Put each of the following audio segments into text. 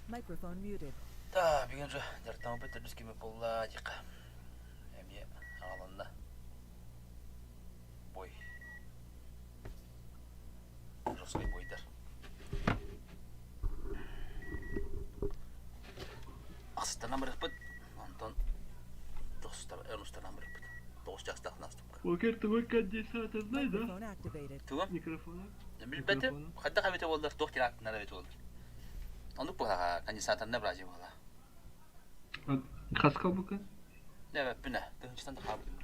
Microphone muted. Да, бүгүн же дьарыктаммыт төрдүс кими буолла диэххэ. Эмиэ аҕаланна. Бой. Жесткий бойдар. Ахсыттан барыахпыт, онтон тоҕустан онустан барыахпыт. Тоҕус чаастаах наастыпка. Покер твой конденсаторный, да? Microphone activated. Тугу? Микрофона. Билбэтим. Микрофона. Хайдах эбитэ буоллар, туох тирааттынар эбитэ буоллар. Оннук буолаа, конденсаторный бразия буолаа. Хаска бука? Эбэппин ээ, тыһыынчаттан да хаалбытым.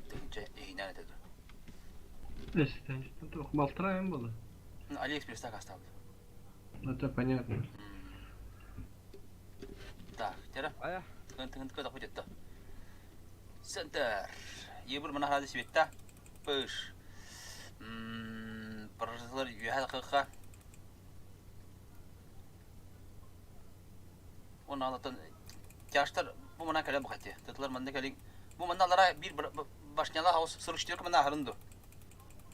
Тыһыынча иһинэн этэ дуо? Эстен, туох балтараа буолла. Алиэкспресс сакаастаабыт. Это понятно. Так, тера. Ая. Тыһын тыһын хотетто. Центр. Ебір мына харады светта. Пыш. Прожитылар үөһэ кыха. Оны алатын тяжтар бу мана кэлэн бухати. Тытылар манна кэлин. Бу манна алара бир башняла хаус сырыштырка манна ахарын ду.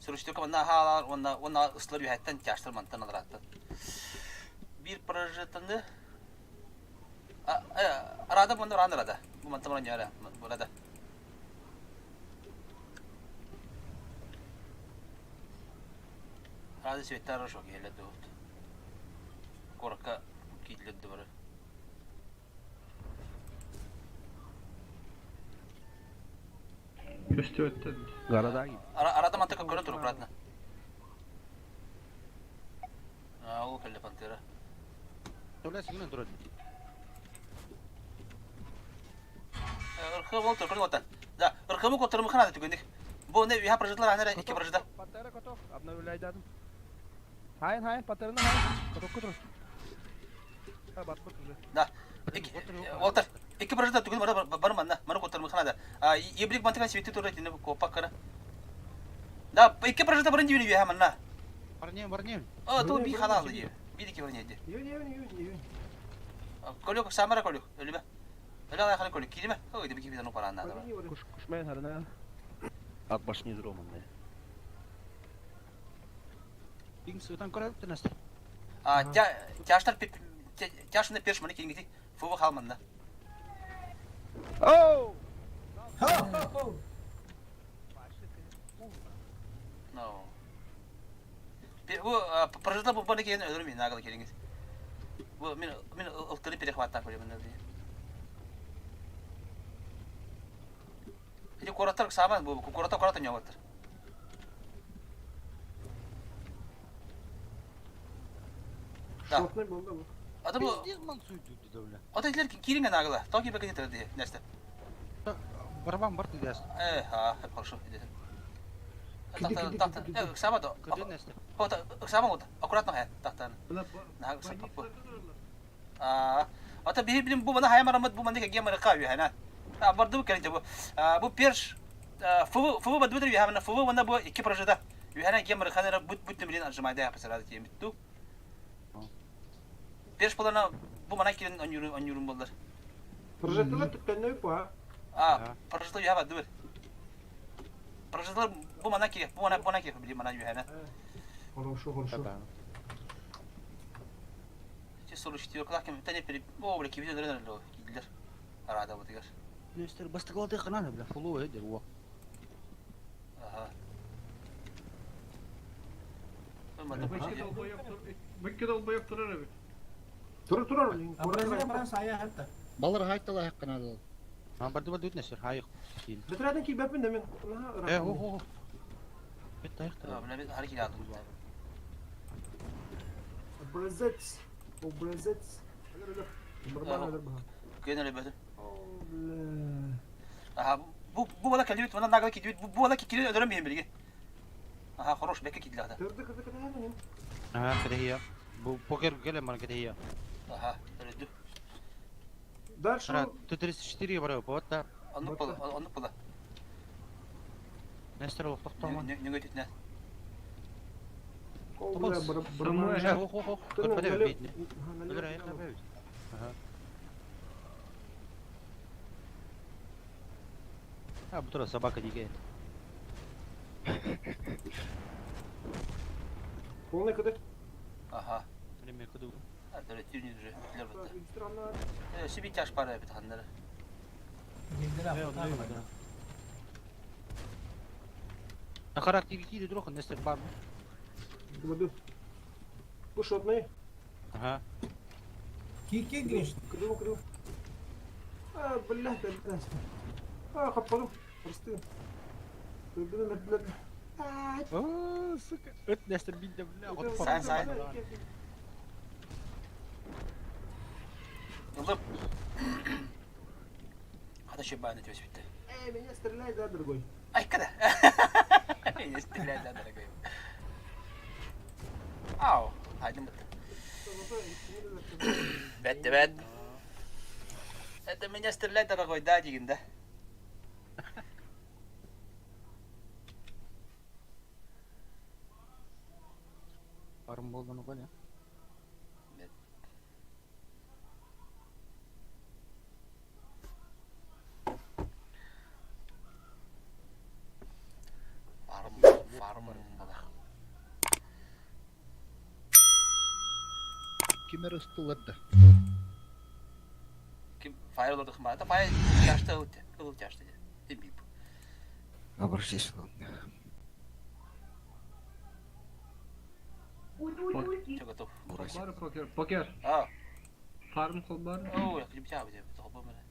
Сырыштырка манна ахалар, онна онна ыстылар үһәттен тяжтар мантан алараттан. Бир прожитаны Арада манда ран арада. Бу манта баран яра burada. Рада светтар шок еле дуут. Корка кидледdi бары. Көстүбэттэр. Города гид. Арада манта көрө тур обратно. А, ол кэллэ пантера. Толя сигнал турар. Ырхы бол туркун отан. Да, ырхымы котырмы хана түгенdik. Бу не виха прожитлар анара икки прожита. Пантера готов. Обновляй дадым. Хайын, хайын, пантераны хайын. Готов котыр. Ha, батпыт уже. Да. Уолтар, икки прожита түгэн бара бар манна. Маны котырмы хана да. А, ебрик мантыка свети турар тине копак кара. Да, икки прожита барын дибини виха манна. Барнем, барнем. О, ту би халал ди. Би ди барнем ди. Юн, юн, юн, юн. Колюк самара колюк. Өлүмэ. Өлө алай хана колюк. Кириме. Ой, диби киби тану паранна. Куш, кушмен харына. Ат башни зроман. Дин сытан көрөп тенес. А, тя тяштар тяшны перш маны кирингити. Фува халманна. Оу! No. Бу прожитла бу баны киһин өлөрүм мин нагыл кириңиз. Бу мин мин ылтыры перехваттан көрөмүн өлдү. Ити куораттар сааман бу куораттар куораттан ньоҕоттар. Да. Шотный был, да, бу. Ата бу Пиздец ман суйду да бля. ата итилер кириңе нагыла. Токи бекени тырды нерсе. Барабан бар дедес. Э, ха, хорошо, иди. Киди, Тахта, киди, тахта. киди, Э, киди. сама до. Кыды несте. Хота, сама вот. Аккуратно хая, тахтан. Бля, Нагы саппы. больница турарлар. Аа, ата биһи билим бу мана хайамараммыт бу маннык гемары кави хана. А барды бу кэлин бу. Бу перш ФВ ФВ бадбытыр юхамна ФВ мана бу икки прожида. Юхана гемары ханара бут бут билин отжимайда пасарады тиемитту. Перш болана бу мана кирин онюрун онюрун болдар. Прожитылар түккәннәй бу, а? А, прожида юха бадбытыр. Прожидлар бу мана кире, бу мана бу мана кире билим мана юхана. Хорошо, хорошо. Те слушайте, клакем тане пере о, бля, кибидер дөрөнөр кидилер. Арада бу дигер. Нестер бастыклады кананы бля фулу эдер во. Ага. Мында Бэкке долбоёб турар эбит. Тур турар. Абразия баран сая хатта. Балар хайттала хакканады. А барды барды нестер хайык. Кин. Бөтүрәден килбәппин дә мин. Э, о о. Бет тайыктыр. Бля, мен хары киле алдым. Образец. Образец. Нормально өлөр баха. Көн эле бөтү. Бля. Аха, бу бу бала кэлбит, мына нагла кидибит, бу бала кикири өлөрөм биһин билги. Аха, хорош, бекке кидиле ата. Кырды кырды кырды мин. Ага, кede Бу покер келе ман кede Аха, өлөдү. Дальше. Ра, 134 бар вот да. Оннук була, оннук була. Нестер лохтоктоман. Нүгө түтнә. Бля, Самое Ох ох ох. Көрпөдө битне. Өлөр аяк бит. Ага. А, бу тура собака диге. Полный кыды. Аха. Время кыду. Төрөттүүр уже бүтүлэр бытта. Сиби тяж пара бит ханнары. Характер друг, Нестер бар. Буду. Бу шотный. Ага. Кики Гриш. Крыло, крыло. А, бля, да, А, хаппалым. Просты. А, сука. Это Нестер бинде, бля. Сайн, сайн. Ылым. Хата шибаны төс битте. Эй, меня стреляй, да, дорогой. Ай, когда? Меня стреляй, да, дорогой. Ау, хайдым битте. Бәтте, бәт. Это меня стреляй, дорогой, да, дигин, да. Барым болдun ғой, Фарм, фарм була. Кимер ыстыларды. Ким файл олорду хымара. Та файл тяжты ылты. Ыл тяжты. Тим бип. Обращайся. Все готов. Бар покер, покер. А, Фарм қол бар. о, я хочу тебя, где то мене.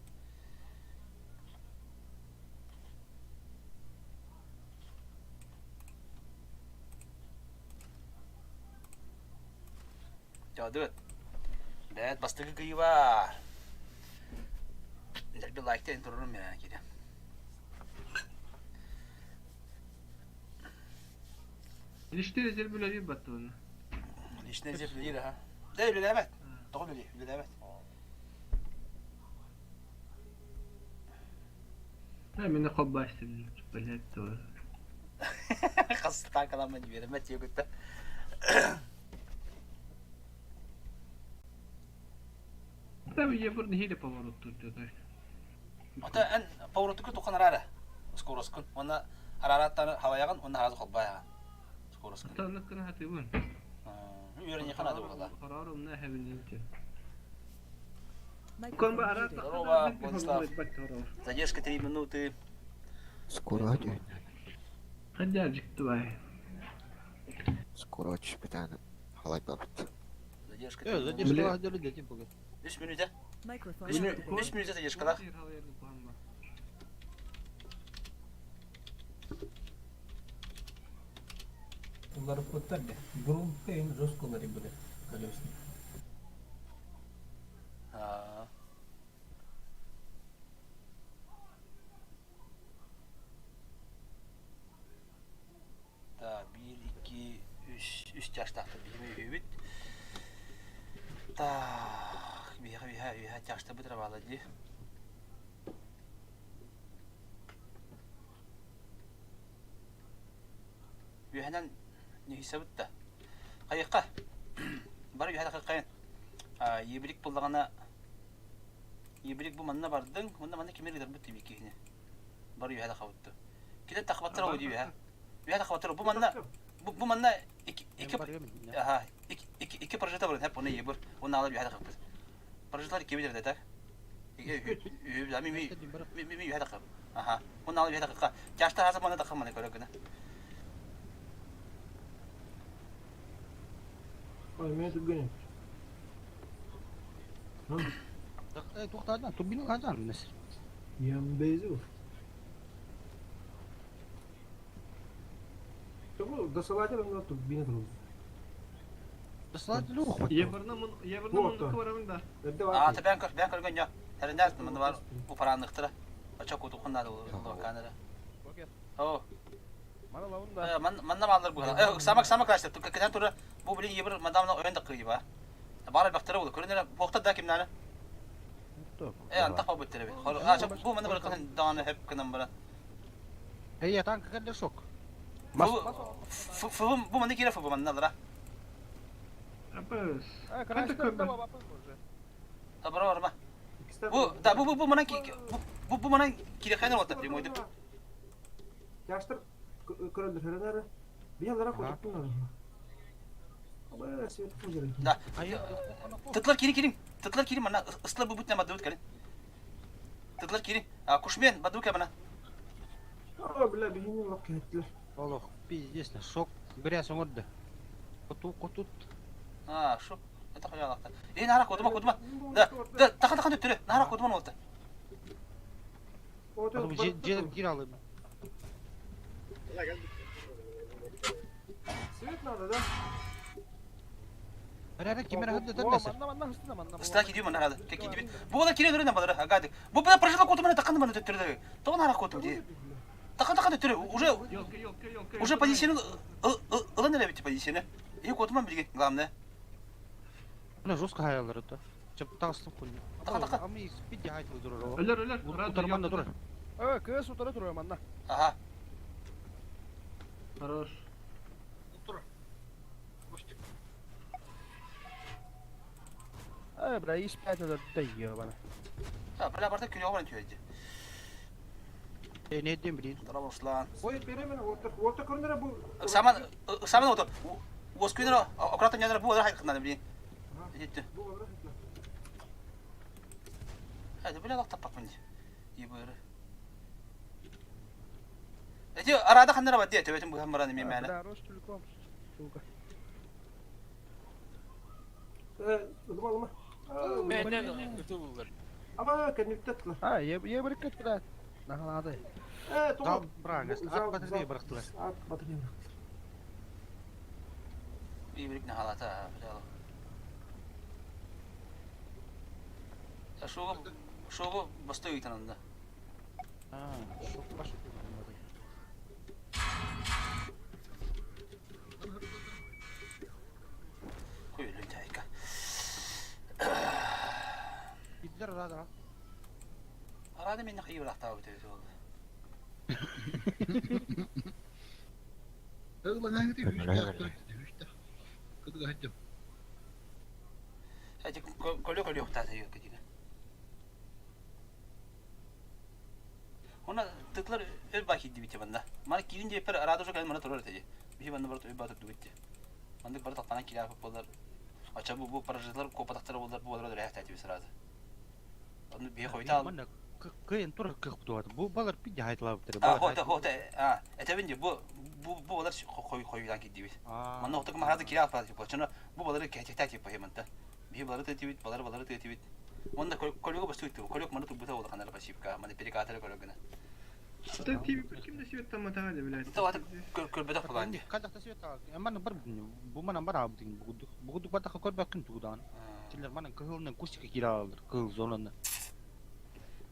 Жадыт. Бәт бастыгы кыйы бар. Дәл bir лайктен турурум я кире. Лишти резерв биле баттı onu. Личный зев лидер, ha. Дәл биле Тоғы биле, биле Ha, meni қол бастым. Блядь, то. Қас танкалама жібереме тегүтті. Там я бір нехиле поворот тут да. Ата эн поворотуку тоқан арара. Скороскун. Оны арараттаны хаваягын, оны харазы холбаяғын. Скороскун. Та ныккына хатыбын. Үйрене қанады бұғала. Қарарым не хәбин Кон ба арат. Здорово, Владислав. Задержка 3 минуты. Скоро один. Хадя жиктыбай. Скоро чемпионат. Халай бабыт. Задержка 3 Э, минуты. задержка делали дети бүгін. 3 минута. Microphone 3 минута задержка, да? Улар путтар де. Грунтейн жестколары были колесник. А. Так, 1, 2, 3, 3 жастақты биме үбіт. Так, биха биха биха жашта бітіріп алады ди. Үйәнен не хисабытта. Қайыққа. Бар үйәні қайын. Ебілік болдағана Ебілік бұл манна бардың, онда манна кемер гидер бүтті биккихне. Бар үйәні қабытты. Киден тақбаттар ғой дейбі, ha. Үйәні қабаттар. Бұл манна bu manna iki iki aha iki iki iki projete var hep onu yebur. Onu alıp yuhada kapız. Projeler iki bilir de tak. Mi mi mi mi mi yuhada kap. Aha. Onu alıp yuhada kap. Yaşta hazır bana da kapmanı göre güne. Ой, меня тут гонят. Э, тоқтадың, турбина қажан, Нестер. Ямбезу. Тому досылать на турбина тут. Досылады жоқ. Ебірна мұн, ебірна Вот мұн барамын да. Aa tabi ben kör ben kör gönyo. Herinde mı var bu paranlıktır. Açak otu kunlar o kanara. Покер. O. Мана лавын да. Man manna mallar bu kadar. Samak samak açtı. Tukkadan tura bu bilin yebur madamla oyun da kıyı ba. Bari baktırı oldu. Körünere bokta da kimler? Антах бөттөрөбү. А бу маны бир дааны хеп кынан бара. Эй, танк кәлдер шок. Фу бу маны кире фу бу манналара. Апас. А, краш бапыз уже. Табара барма. Бу да бу бу бу мана бу бу мана кире кайнар отта прямой деп. Жаштыр көрөлдөр хөрөнөрү. Биялара котуптун. Свет пузырь. Да. Тытлар кири кирим. Тытлар кирим мана ыстылар бу бүтнә бадыбыт кэлин. Тытлар кири. Кушмен бадыбыт кэ мана. А, бля, биһини лох кэһэттилэр. Олох пиздец, шок. Бирэ соҥорду. Хоту хотут. А, шок. Это хаялакта. Эй, нара кодума кодума. Да, да, тахан тахан төттөрү. Нара кодума олта. Же кир алым. Свет надо, да? Эрэ ким эрэ хадда тардаса. Манна манна хыстына манна. Ыстаа кидиу манна хада. Кэ кидиби. Бу бала кире нөрүнэ балары. Агады. Бу бала прожила кодума тахан мана төттөрү. Тоҕо нара кодум ди. Тахан тахан төттөрү. Уже Елка, елка, елка. уже позицияны ылан эрэ бити позицияны. И кодума билги главное. Мына жестко хаялар это. Чап тагыстым хуйня. Таха, таха. Ами спиди хайтыл турар. Өлөр, өлөр. Рада, Утарманда елка. турар. Э, кыыс утары турар манна. Ага. Хорош. Э, бля, ис пять надо, да ебана. Ha, бля барта күнө баран түйөдү. Э, не дем билин. Дара Руслан. Ой, беремен, орта, орта көрүнөр бу. Саман саман ото. Оскүнөр аккуратно нянар бу алар хайкынан билин. Жетти. Бу олар. Hadi бля лак таппак мин. Ибыры. Эти арада ханнара бат дие төбөтүн бу хамараны мен мәне. Бля, Ростелеком, сука. Э, ылма, ылма. Ама кэнниттэ А, е, е бириккет, бля. Нахалады. Э, Зал браңыз. Ат батарея бырактылар. Ат батарея. Ибрик нахалата бля. Шугу шугу бастой итананда. А, шок баш. Куйлу тайка. Идлер рада. Арада мен хайы лактаа бит болду. Эти колё колё тата yok диге. Она тытлар өл бахи дибите банда. Мана кирин деп бер арада жок мана турар теди. Бихи банда бар өй батып дибитти. Мандык бар тактана килер болар. Ача бу бу паразитлар копатактар болар бу болар рәхәт әтип сразу. Аны бихи койта. Мында кыйын тур кык туат. Бу балар пиди хайтылап битер. А хота хота а этебин бу бу бу болар кой койдан кидибит. Манна отак махазы килер апа тип. Чына бу болар кәтектә тип хеманта. Бихи болар тетибит, болар болар тетибит. Онда колёга басты колёк мана тубута болар канал пасивка. Мана перекатыр колёгына. Ты тебе ким да свет там атали, блядь. Таваты көрбөдөх булан ди. Кадакта свет Мана бар бу мана бар абдин бугуду. Бугуду батака көрбөк күн тугудан. Тилер мана кыһылны кустика кире алыр. Кыһыл зонаны.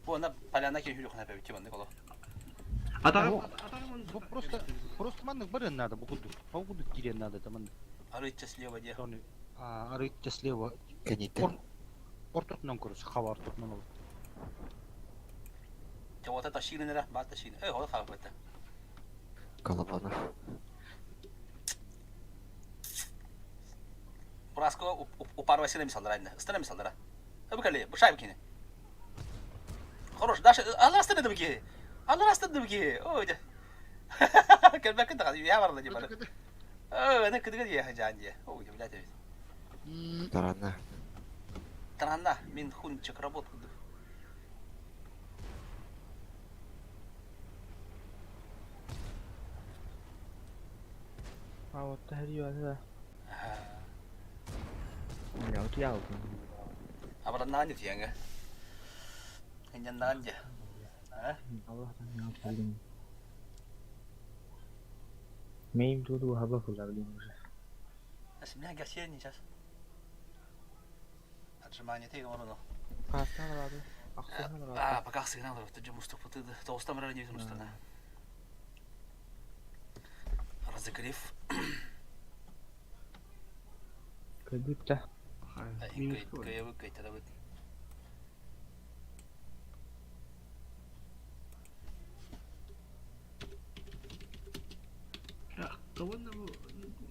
Бу ана поляна ки хүрү хана бәбит банды коло. Атагым, атагым он. Бу просто просто маннык бар надо бугуду. Бугуду кире надо там. Арытча слева ди. Соны а арытча слева. Кэнниттэн Ортотунан көрөс, хаба ортотунан ол. Жавата ташигнера, ба ташигн. Эй, хола хаб бата. Колобанов. Бураско упарва сина мисалдара инде. Ыстана мисалдара. Эб кале, бу шайб кине. Хорош, дальше алла астана дыбки. Алла астана дыбки. Ой, да. Кэлбэк да я барла ди бара. Ой, ана кыдыгы я хажан ди. Ой, блядь. Тарана. Тарана, мин хунчик работку. А вот это Абраннан диңе. Иннан ди. А? Меня гасили сейчас. Отжимание ты говорил. А, пока сигнал, ты же муступ, ты толстам рано не мустана. Разогрев. Минус кой. Кого на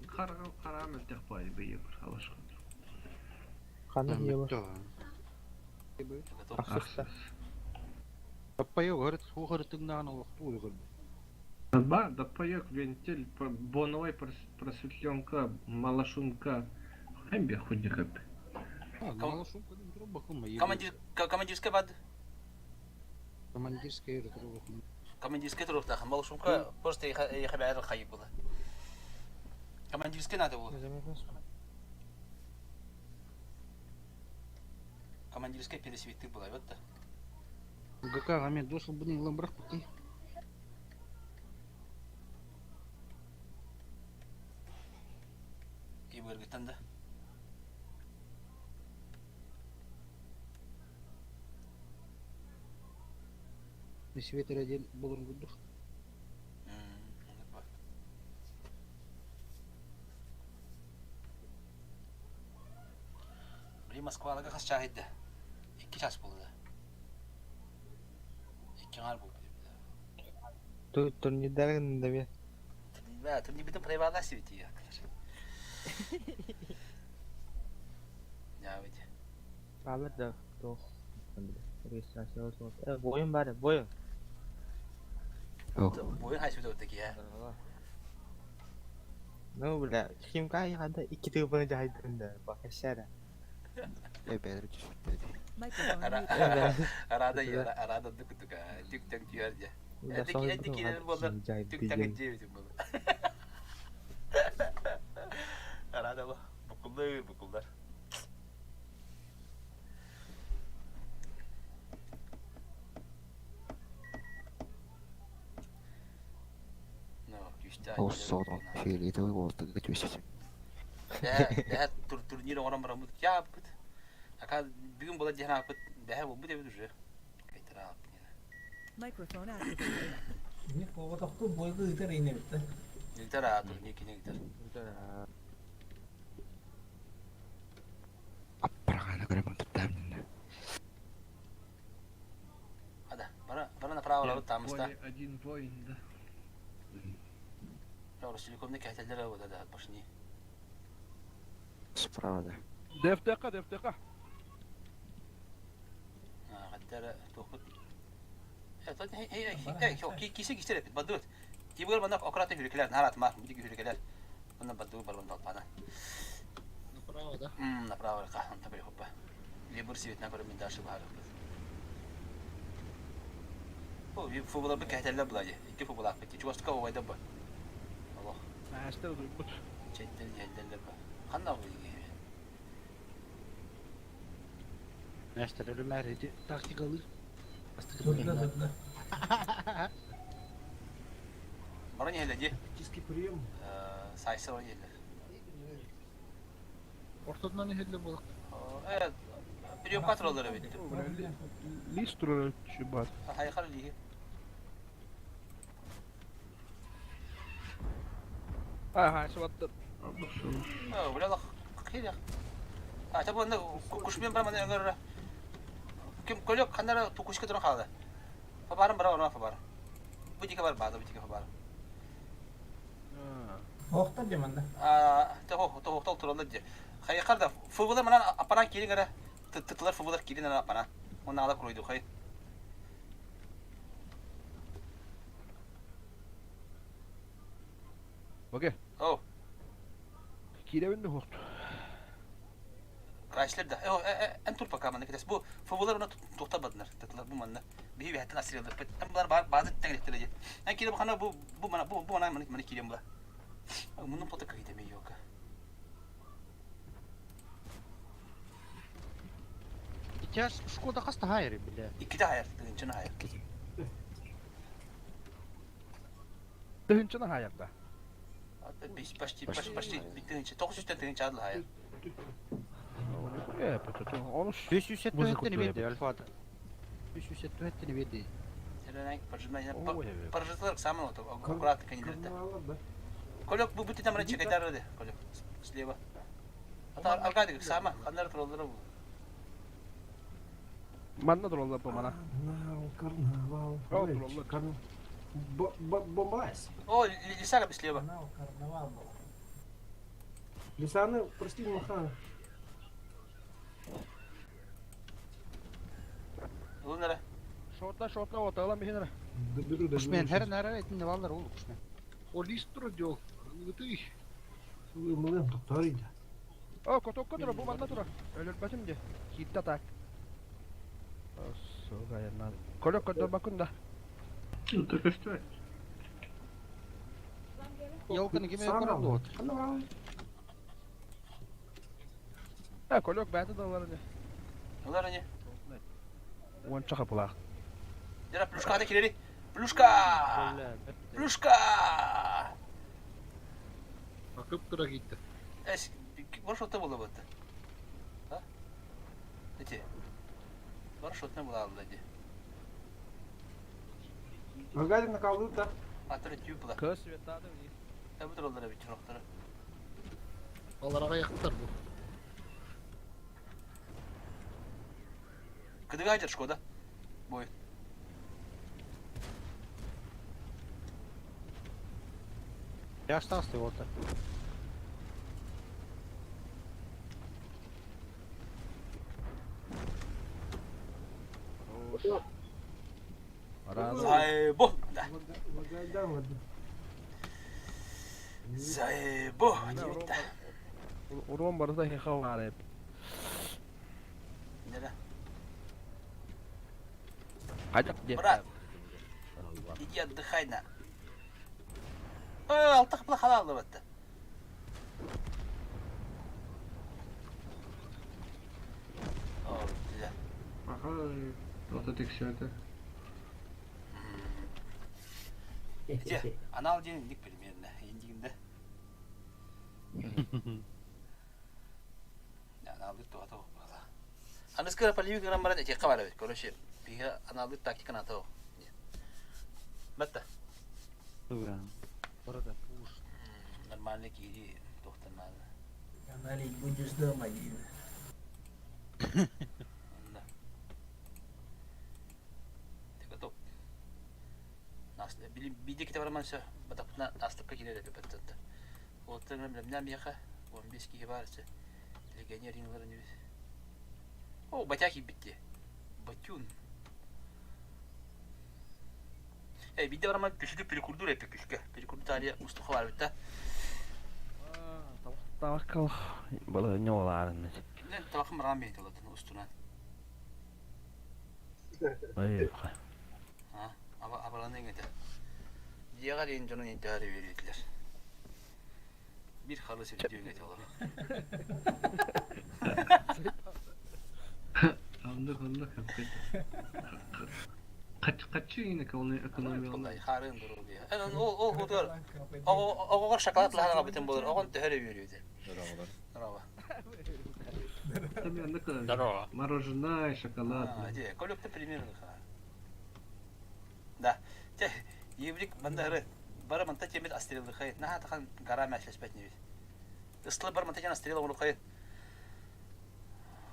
хара харам этих пай бейбр, алашка. Аппайо горит, хугар тыгнан ол туй гөр. Ба, да поек вентиль, боновой просветленка, малошумка. Хем bir хуйня хеп. Командир, командирская бад. Командирская туруохун. Командирская туруохтаах. Малышумка просто ехабээр хайы было. Командирская надо было. Командирская пересветы была, вот да. ГК мен досыл бұның ылан бірақ бұты. И быргыттан да. Свет один болырын күддік. Били Москвалага хас чаһыйда. 2 час болды. 2 ар болды. Турнирдарын да бе. Да, турнир бүтүн проебала свети. Я ведь. Алыр да тоқ. Регистрация olsun. Бойын бары, бойын. Бойын хайсы өтө такие. Ну, бля, ким кай хада iki тыгыбыны жайдында, бакашара. Э, бәлер түспеді. Арада арада дүк-дүк, түк-түк түйәрде. Эти килер болды. Түк-түк жебитим болды. Арада бу. Букулдар, букулдар. Ол соғдан фиолетовый болды түспеді. Бәһә турнир оңорон бараммыт яаппыт. Ака бүгүн була диэн ааппыт бәһә буолбут эбит уже. Кайтара ааппыт. Microphone activated. Не оҕотохту бойга ыытар ине битте. Илтер аа турнир кини илтер. Аппарағаны көрем тұттам. Ада, бара бара направо лабыт тамыста. Один воин, да. Ростелекомда кәтелер ода да башни. Справа да. ДФТК, ДФТК. Хаттара тохпут. Э, кисе кисе репит бадут. Тибгер банда аккуратно хүрекелер, нарат мар, бити хүрекелер. Банда баду бар банда алпана. Направо, да? Направо ка, онта бери хоппа. Либер свет на көрө мен дальше бар. О, футбол бу кәтелер булади. Икки футбол акпыт. Чуастка ойда бу. Аллах. Мәстер дуйбут. Четтел jelдерлер бу. Кандай бу? Мәстер өлімәр тактикалы. Tutla tutla. Бара не хеледи. Тактический прием. Сайсы бар елер. Ортадан не хедле болық. Э, прием катроллары битти. Лист турары чубат. Хайхар лиги. Ага, сыбаттыр. Э, бля хилях. А, табы анда кушмен бар мана ыңгыр. Ким көлөк канара тукушка туран калды. Фабарым бар бар фабар. Бу дике бар бады, бу дике фабар. Оохтар дьаманда. А, того того тол туралды ди. Хайхар да футбола мана апаран кирин гара. Тытылар футболар кирин ара апаран. Оны ала куройду хай. Окей. О, Киребин де хоқту. Крайслер да. Э, эн тур пока мана кетес. Бу футболар уна токтабадынар. Тытылар бу манна. Бихи бихаттан асырылды. Эм булар бар базы теңректеледи. Эн кире бахана бу бу мана бу бу мана мана кирем була. Мунун пота кыйдеме yok. Тяж шкода хаста хайры, бля. Икки хайыр, тыгынчыны хайыр. Тыгынчыны хайырда. Беш почти почти почти тыгынчы. 900 тыгынчы адыл хайыр. Э, Оны 574 беди, альфата. 574 беди. Серенай поджимай. Ой, Прожитлар самый вот аккуратно кандидат. Карнавал, да. Колек бу бути там раньше кайтарды. Колек слева. Ата аркадик сама хандар троллары бу. Манна тураллар бу мана. Карнавал, карнавал. О, Ой, троллар. Бомбалайс. О, лисага слева. Карнавал, карнавал был. Лисаны, прости, охрана. Лунара. Шортла, шортла, оталам бихинere. Доберу, доберу. Кушмен, хер нәре этин валлар ол кушмен. О, лист турдел. Ты. Мылым тоқтар иді. О, котокко тура, бу манна тура. Өлөрбөтүм дии. Киирдэ так. Сука, айаннаан. Көлө көрдөрбөккүн да. Это көстүбэт. Елканы ким көрөр дуот? Э, көлөк бэйэтэ да ылар ини. Ылар ини. Уонча хапылаах. Дера плюшка кирири. Плюшка! Плюшка! Акып кыра кийтти. Эс, бар шотта була бытты. А? Эти. Бар шотна була алды ди. Гагарин накалды да. Атыры түйіп була. Көз светады вниз. Эбит олар бит чорохтору. Аларга яктар бу. Кыдыга айтар Шкода. Бой. Жаштан стой olta. Заебо. Да. Лагайдан ладно. Заебо. Диэбит Урон барыта хеха баар Да. Хайдах диэн. Брат. Иди отдыхай на. Э, алтах была халал вот. О, бля. Ага, вот это все это. Где? Анал день ник примерно. Индигинде. Аналдык туата бала. Аныскара полевик грамм барат эти кабар бит. Короче, биге аналдык тактиканы атау. Бетте. Барада пуш. Нормальный кири тоқтан надо. Аналить будешь дома, Дина. Да. Ты готов? Нас биди ките бараман все, батапна астыкка килер деп беттетти. Оттан билем меха, 15 киһи бар се. Легионер инларын бит. О, батяки битти. Батюн. Эй, биди бараман күчүлүк перекурдур эпи күчкө. Перекурду тария устуха бар битте. Таваккал бала не оларын. Кинен табакым барган бейт олатын устунан. Ой. А, аба абаланы иңете. Дияга дейин жонун интихары беретилер. Бир халы сүрдүү иңете олар. Анды ханды хаппет. Качы yine экономия. Мындай харын дуру дия. Эн ол ол худор. Огогор шоколад лахана битен болор. Огон төһөрө берүүдө. Здорово. Здорово. Мороженое, шоколад. А, де, колёкты примерно ха. Да. Те, еврик мандары бары манта темет астрелды хай. Наха тахан гара мәшлеспет не бит. Ыстылы бар манта тен астрела уру хай.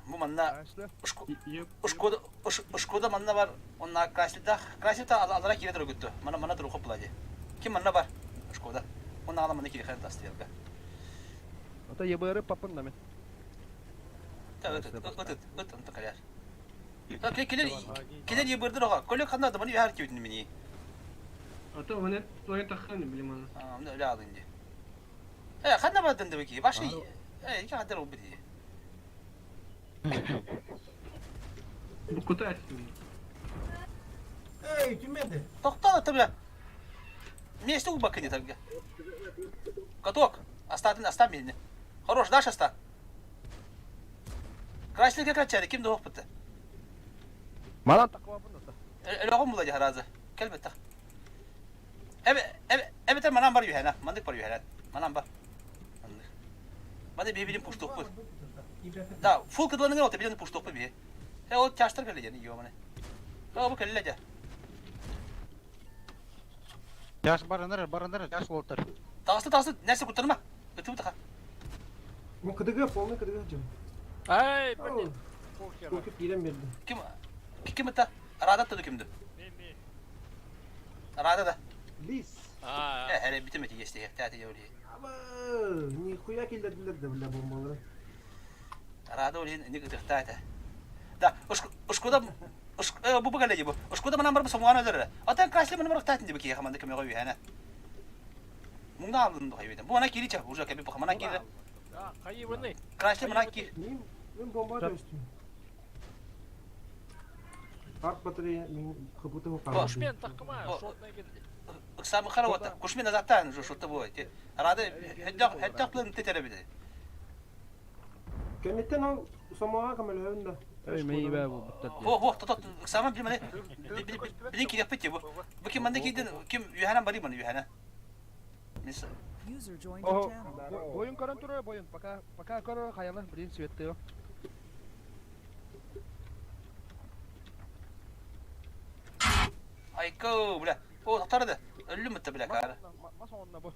Бу манна Шкода Шкода манна бар. Онна Красилда Красилда алара кире туру күттү. Мана мана туру хоп булади. Ким манна бар? Шкода. Онна ала манна кире хай астрелга. Ата ебары папын да мен. Та ыт ыт ыт ыт онта калар. Та келер келер ебырдыр ога. Көлө кандай да мани хар кибитин мени. А то мене твоя таханы билим А, мына өлө алдың ди. Э, кандай бардын деп ки? Башы э, iki кадar oldu diye. Бу куда син? Эй, кимеди? Тоқтал это бля. Место у бака не так. Каток, оставь, оставь меня. Хорош, дашь оста. Красный как чары, ким да опыты. Манан таквабын да. Элогом була харазы. Кел бетта. Эбе эбе эбе манан бар юхена, мандык бар юхена. Манан бар. Мандык. Маны бибилин пуштук бу. Да, фул кыдланыңа ота билин пуштук бу би. Э, ол чаштыр келе жени йоманы. Ха бу келе же. Жаш барындар, барындар, жаш болтар. Тағысы тағысы нәрсе kurtarma. Ötü bu Ну КДГ, полный КДГ жим. Ай, блин. Сколько кирем берди. Ким ким это? Арада tudu kimdi? Арада да. Лис. Э, hele bitemedi geçti. Täti öyle. Аба, нихуя килдердилер да бля бомбалары. Арада öyle ne gıdıktaydı. Да, ушкуда бу бугале бу. Ушкуда манан бар сомган өдөрө. Атан кашлы манан бар татын диби ки хаманда кеме гой хана. Муңда алдым да хайбетен. Бу мана кири ча, уже кеме бу мана кири. Хайыбыный. Крашли мына кир. Мин мин бомба түстүм. Арт батарея мин кыбыты хукам. Кушмен такма, шотная бирди. Ыксамы каравата. Кушмен азаттан уже что-то будет. Рады, хәттә план тетере Кэнниттэн ол сомоҕа көмөлөһөн да. Эй, мей бә бу буттар. Хо, хо, тот, ыксамы билмәне. Билин кирәк бит бу. Бу ким манда киден, ким юхана бари маны юхана. User joined your channel. Бойын көрөн турар, бойын. Пока пока көрөр хаялар, блин, светты. Айко, бля. О, тоқтарды. Өллүм бітті, бля, кары. Мас онна бу.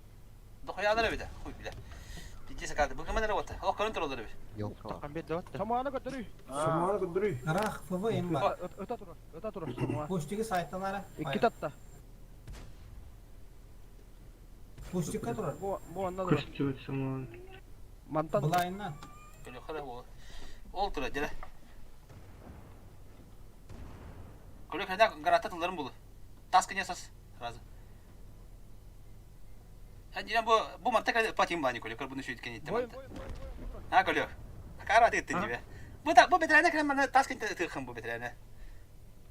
Дохуялар бит, хуй, бля. Пиздец, кары. Бүгін мана работа. Аллах көрін туралар бит. Таққан бет дават. Самоаны көтөрүй. Сомоҕа көддөрүй. Рах ФВ им бар. Ыта турар, ыта турар самоа. Пустиги сайттан ара. Икки татта. Пустикка турар. Бу бу онна турар. Көстүбүт саман. Мантан Былайынан. Көлө хара ол. Ол тура, дere. Көлө хана гарата тылларын булу. Тас кынясас сразу. Ха дирен бу бу манта патим бани көлө көр буну шүйткен итте Бойын, манта. бойын, бойын. Ha көлө. Кара тыттын дибе. Бу та бу бетерәне кирен мана тас кын тыхын бу бетерәне.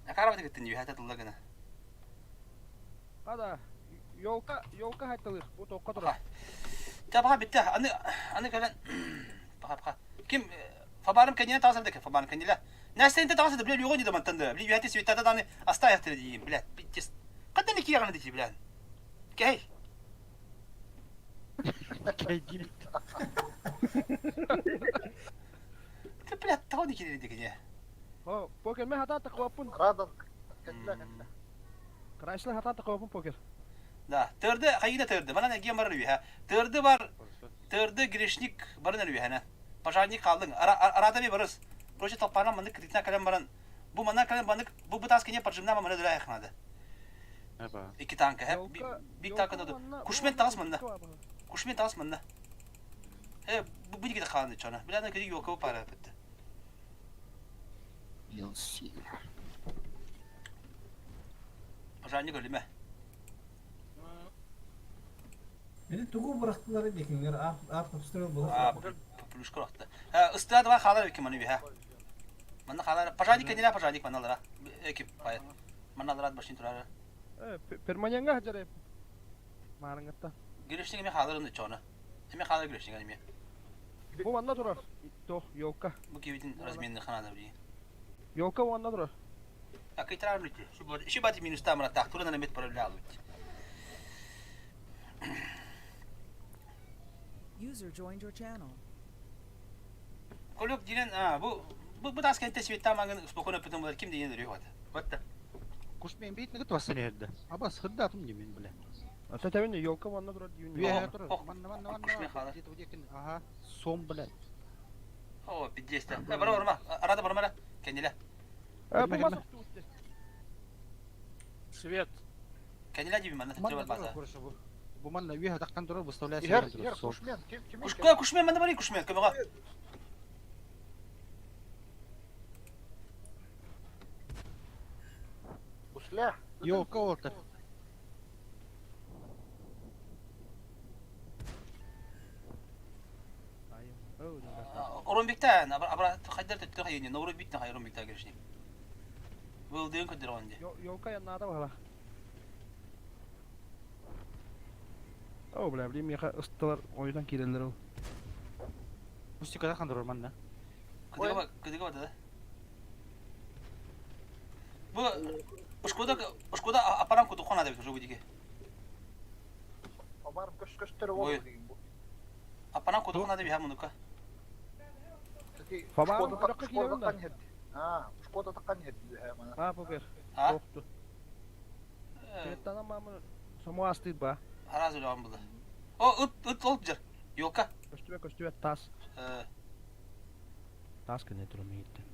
Кара тыттын дибе хата тылла гына. Ада, ёлка, ёлка хайтылыр. Бу тоққа турар. Та баха битте. Аны аны кэлэн баха баха. Ким фабарым кеніне тағасыр деке фабарым кениле. Нәрсені тағасыр бля юго не дамантанды. Бля юхати свитата даны оставь дейм, бля. Пиздец. Қадан ки яганы дити, бля. Кей. Кей Ты бля тау не кири деке. О, покер мен хата тақуаппын. Радан кәтлә кәтлә. Крайслер хата тақуаппын покер. Да, тырды, хайда тырды. Мана неге бар рү, Тырды бар. Тырды грешник бар нөрү хана. Пожарник қалдың. Ара арада би барыс. Короче, толпана маны критна калем баран. Бу мана калем банык бу бутас кине поджимна мана дыра яхнады. Аба. Ики танка, хэ. Биг танка ноду. Кушмен тагыс мында. Кушмен тагыс мында. Э, бу бу диге халны чана. Биләне кеди юк пара битте. You'll see. Пожарник өлүмә. Beni тугу бырахтылар декиңер арт обстрел А, болот. плюшка рахты. Ха, ыстыра да халар бит маны би, ха. Манда халар. Пожарник кенә пожарник маналара. Экип, бай. Маналара башын турар. Э, перманенга хажар. Марыңатта. Гирешник эме халар инде чана. Эме халар гирешник эме. Бу манна турар. Тох, ёлка. Бу кибитин разменный ханада би. Ёлка онна турар. А кайтарар бит. Шу бу шу бати минус тамра так туран мет параллел бит. User joined your channel. Колюк динен, а, бу бу бу тас кенте света мангын спокойно потом булар ким деген рү хат. Вот. Кушмен бит нигит васын ерді. Аба сырда атым демен бля. Ата табин ёлка онна турар дейін. Бүйе Ох, тұр. ох, Манна манна манна. Кушмен хала. Где-то где Ага. Сом бля. О, пиздец. Э, бара барма. Арада барма. Кениле. Э, бу Кирме, мас өтті. Свет. Кениле диби мана Манна тырбар тұр база. короче бу. Бу манна үйе таққан тұр выставляет Ер, ер, кушмен, ким ким? Кушка, кушмен манда бари кушмен көмөгө. Кушля. Ёлка олтыр. Оронбектен, абра хайдар төттө хайны, Норубиктен хай Оронбектен гирешник. Вылдыын көдөр онди. Ёлка яннада бала. О, бля, блин, меха ыстылар ойдан кирелер ол. Пустика таққан тұр манна. Кыдыга кыдыга бада. Бу Шкода Шкода апарам куту хана деп уже будике. Барым көш көштөр Ой. болду деген бу. Апарам куту хана деп ха мунука. Фабарым кыракка кирелер да. А, Шкода таккан еді мана. А, покер. А? Тоқту. Светтана мамы само астыт ба. Харазы улан булды. О, ыт ыт олып жыр. Ёлка. Көстүбе, көстүбе, тас. Э, Тас кене турар мейттен.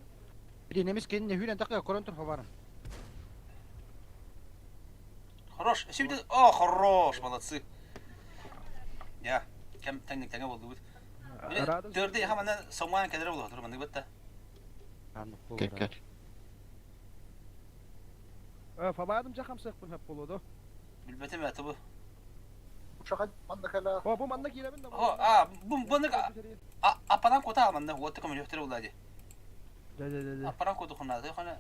Бiri немес кеніне хүрен таққа көрін тұр хабарым. Хорош. Şimdi о, хорош, молодцы. Я, кем тәңнек тәңе булды бит. Рада. Төрдө хаманан соман кедер булды, тур мандык битте. Кел кел. Э, фабадым жахам сык бун хап болду. Билбетем әті бу. Лучше манна кэлэ. О, бу манна киирэбин да. О, а, бу буны аппанан кута манна уотта көмөлөһтөр була ди. Да, да, да, да. Аппанан куту хунна, хана.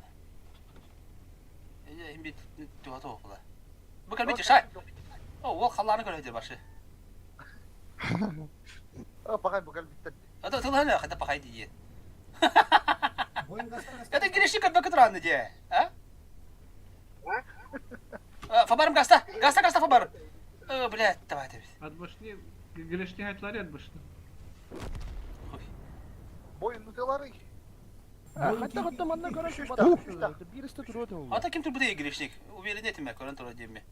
Э, имби туга туга була. Бу кэлбит шай. О, ол халлааны көрөйдөр башы. О, пахай бу кэлбиттэр. Это тылһана хата пахай дии. Это грешник көрбөккө тураанны дии. А? Фабарым гаста. Гаста, гаста фабар. О, блядь, давай ты. От башни, грешни хайтлари от башни. Бойын ытылары. Хатта хатта манна көрөн Биристе туруот ол. Ата ким турбу грешник. Уверен этим көрөн тура диэми.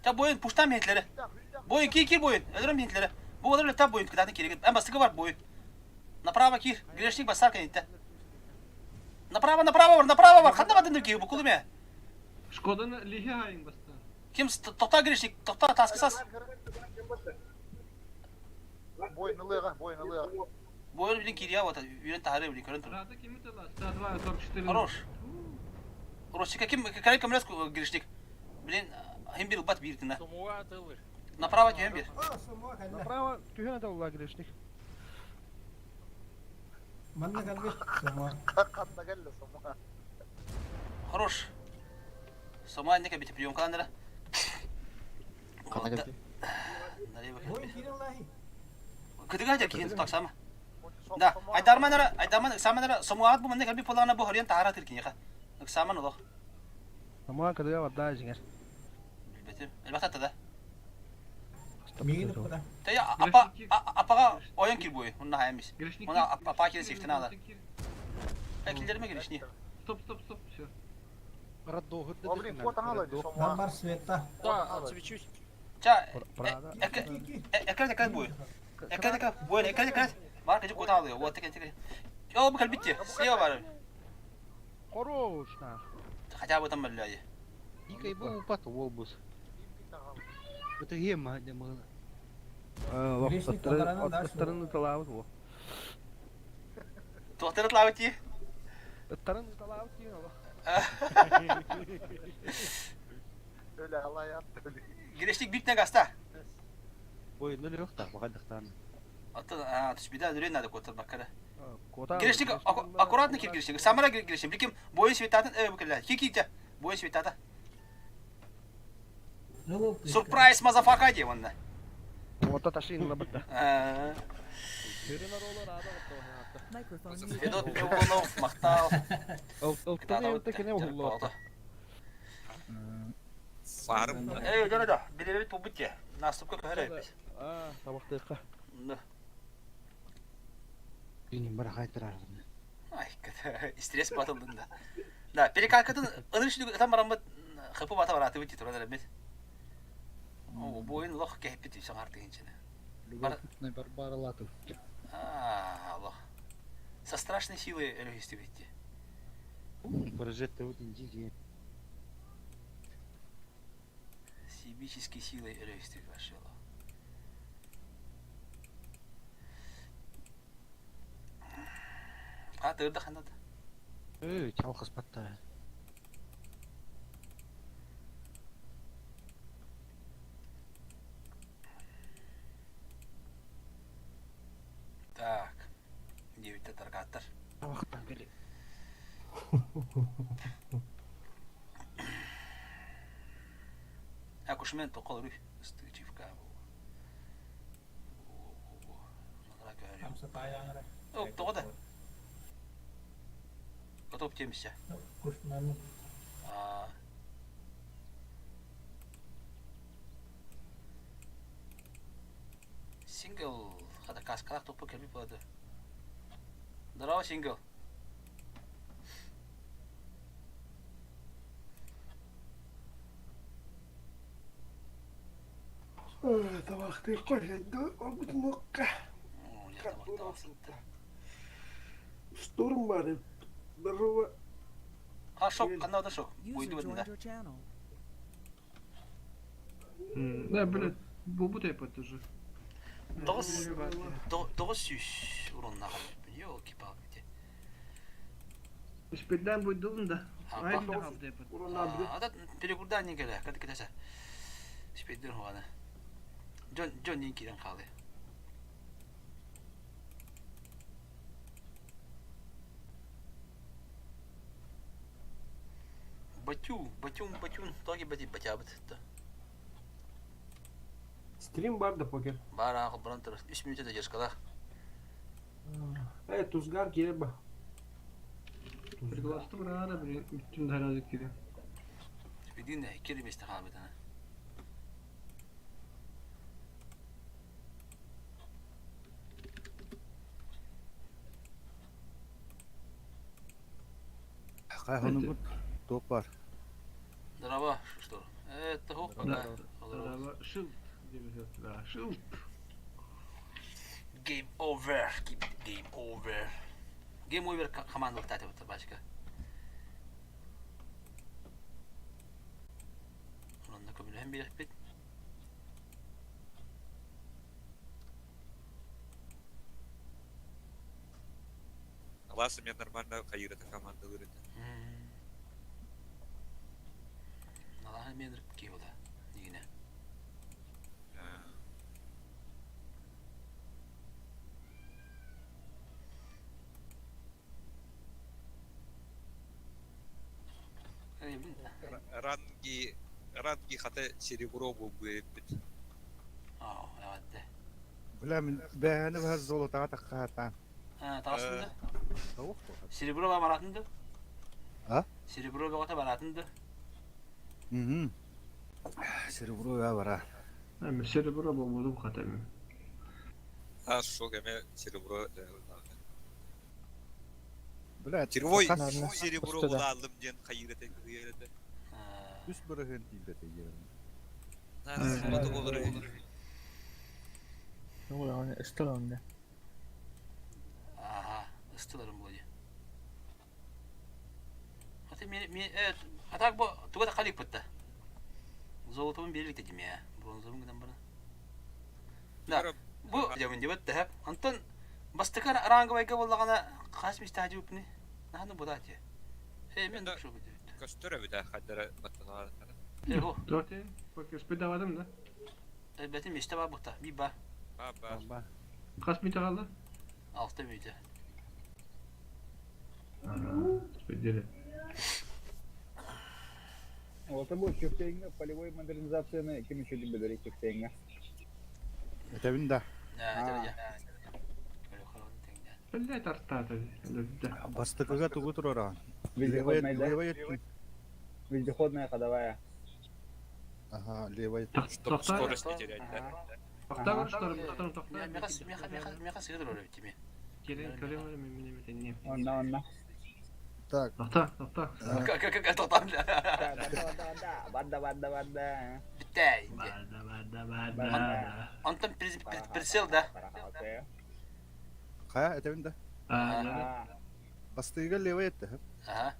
Та бойын пуштан миэтлери. Бойын кир кир бойын. Өлөрөн миэтлери. Бу олар та бойын кытаатын киригит. Эн бастыкы бар бойын. Направо кир. Грешник басар кэнитте. Направо, направо бар, направо бар. Ханна батын киһи бу кулуме. Шкоданы лиһи хайын баста. Ким тохта грешник, тохта таскысас. Бойын ылыга, бойын ылыга. Бойын билин кирия вот үйрен тахары билин көрөн тур. Рада кими тыла? 102, 44. Хорош. Росика ким кәрі көмөлөс грешник. Блин, хим бир бат бир тына. Направо түһэн бир. Направо түһэн аталла грешник. Манна кэлбит сомуа. Ханна кэллэ сомуа. Хорош. Сома иннеке бити прием каландара. Ханна кэлбит? Бойын киирэн лааһый. Кытыга жа киһин тутаксама. Да, айдарманара, айдарман ыксаманара сомуаат бу манна кэлбит буоллаҕына бу хорьон таһара тыркиньэхэ. Ыксаман олох. Сомуа кытыга барда жиҥэр. Билбэтим. Элбэх да. Миигин ыппыта. Тэ апа апаға ойон кир буй. Унна хаямис. Грешник. Она апа кир сифтен ала. Килдерме грешни. Стоп, стоп, стоп, все. О, блин, вот она ловит, сомуа. Нам бар света. Ча, Прада. экран экран буй. Экран экран буй, экран экран. Бар кыжы кота алıyor. Вот текен текен. Yo bu кэлбитти. Слева бар. Хорош на. Хотя бы там бля. Икай бу упат уолбус. Это ема де мыла. Грешник таранан да Ыттарын ыталаабыт бу. Туохтары тлаабыт Ыттарын ыталаабыт диэн олох. Өлө алаят. Грешник бит гаста. Бой, ну лег так, бакадыктан. Аты, а, түспиде дүрен надо котор баккара. Кота. Грешник аккуратно кир грешник. Самара грешник. Билким бойын светатын э букеле. Ки ки бойын светата. Surprise motherfucker ди онна. Ота ташин лабытта. Microphone muted. Федот Павлов мактал. Ылтын ылты кене уллоо. Эй, да да, билебит бу бутте. Наступка көһөрөбүт. А, табактыыкка. Да. Бини бар хайтырар. Ай, стресс батылдын да. Да, перекалкатын ыныр шүдүг ытан бараммыт хыпы бата бараты бит туран эребит. О, бойын лох кэхпит үсәң артыгын ичине. Любопытный Барбара Латов. А, Аллах. Со страшной силой өлөһүстү битти. Прожекты вот индии. Сибической силой өлөһүстү вообще. А, тырды ханады. Эй, чалхас батта. Так. Девять таргаттар. Табактан келе. А кушмен тоқол рух. Стычивка. Оп, тоғда. Готов темися. Кушман. А. Сингл. Хата каскалак топу келбей болады. Здорово, сингл. Табахтыыкка оргутмуокка. О, я табак табак. Штурм бар. Здорово. А, шок, қандай шок. User Уйду joined да. your channel. Да, блядь, бу тайпат уже. Тоғыз, тоғыз сүүс урунна Ёлки-палки. Спирдан будет дулын да. Апа. Ай, хал тайпат. Урунна бир. Ата перекурдан не келе, кады кетесе. Спиддер хуаны. Дьон дьон иин киирэн хаалыа. Батю, батюн, батюн, тоги бати батябыт да. Стрим бар да покер. Бар аҕа баран турар. Үс мүнүүтэ задержкалаах. Э, Тузгар киирэр ба. Пригластым рада, блин, бүтүн даразы киирэн. Билигин икки миэстэ хаалбытана. Хайхонугут туох бар? Здорово, что? Это хук пока. Здорово, шилт. Да, шилт. Game over. Game over. Game over команда вот эта бачка. Онно көмөлөһөн биэрэхпит. Алаас эмиэ нормально хайыырата командалыыр этэ. Алааһы эмиэ ынырык киһи буолла дигинэ. Ранги ранги хата серебро буолбу эбиппит. Аа, эҕэрдэ. Бля, мин бэйэни баһар золотаҕа таххаатаан. Таҕыстын да? Серебро ба баратын да? А? Серебро бөҕөтө баратын да? Мгм. Серебро я бара. Эми серебро болбодум хата эми. А шок эме серебро Бля, Червой хас серебро булаалым диэн хайыыр этэ кыһыйар этэ. Үс бырыһын тиийбэтэ диэн. Саҥата буолар Ыстыл онно. Аха, ыстыларым буолуо. Аты ми ми э а так бу туга да халикпыт да. Золотовын биэрлик дедим я. Бронзовын гынан баран. Да. Бу дьабын дебет да хеп. Антон бастакы ранговайга боллаҕына хас мистаажы упни. Наханы будаати. Э мен шо бит. Көстөр эбит хаддара баттанаара. Доте, пока спидавадым да. Бэтим мечта бар бухта. Би ба. Ба ба. Хас мите қалды? Алта мүйтэ. Спидели. Вот бу чүктеңге полевой модернизацияны ким еще билер чүктеңге. Этэбин да. Блять, артата. Бастакыга тугу турара. Вездеходная, да? Левая өттүн. Вездеходная ходовая. Ага, левая. Чтоб скорость не терять, да? Тоқта тоқта тоқта. Меха сыгыр өлө битими. Келен көрем өлө мен мен не. Онна онна. Так. Тоқта, тоқта. Как как тоқта. Бада бада бада. Битте. Бада бада бада. Антон прицел да. Хая, этэбин да. Бастыгыга левая этте. Ага.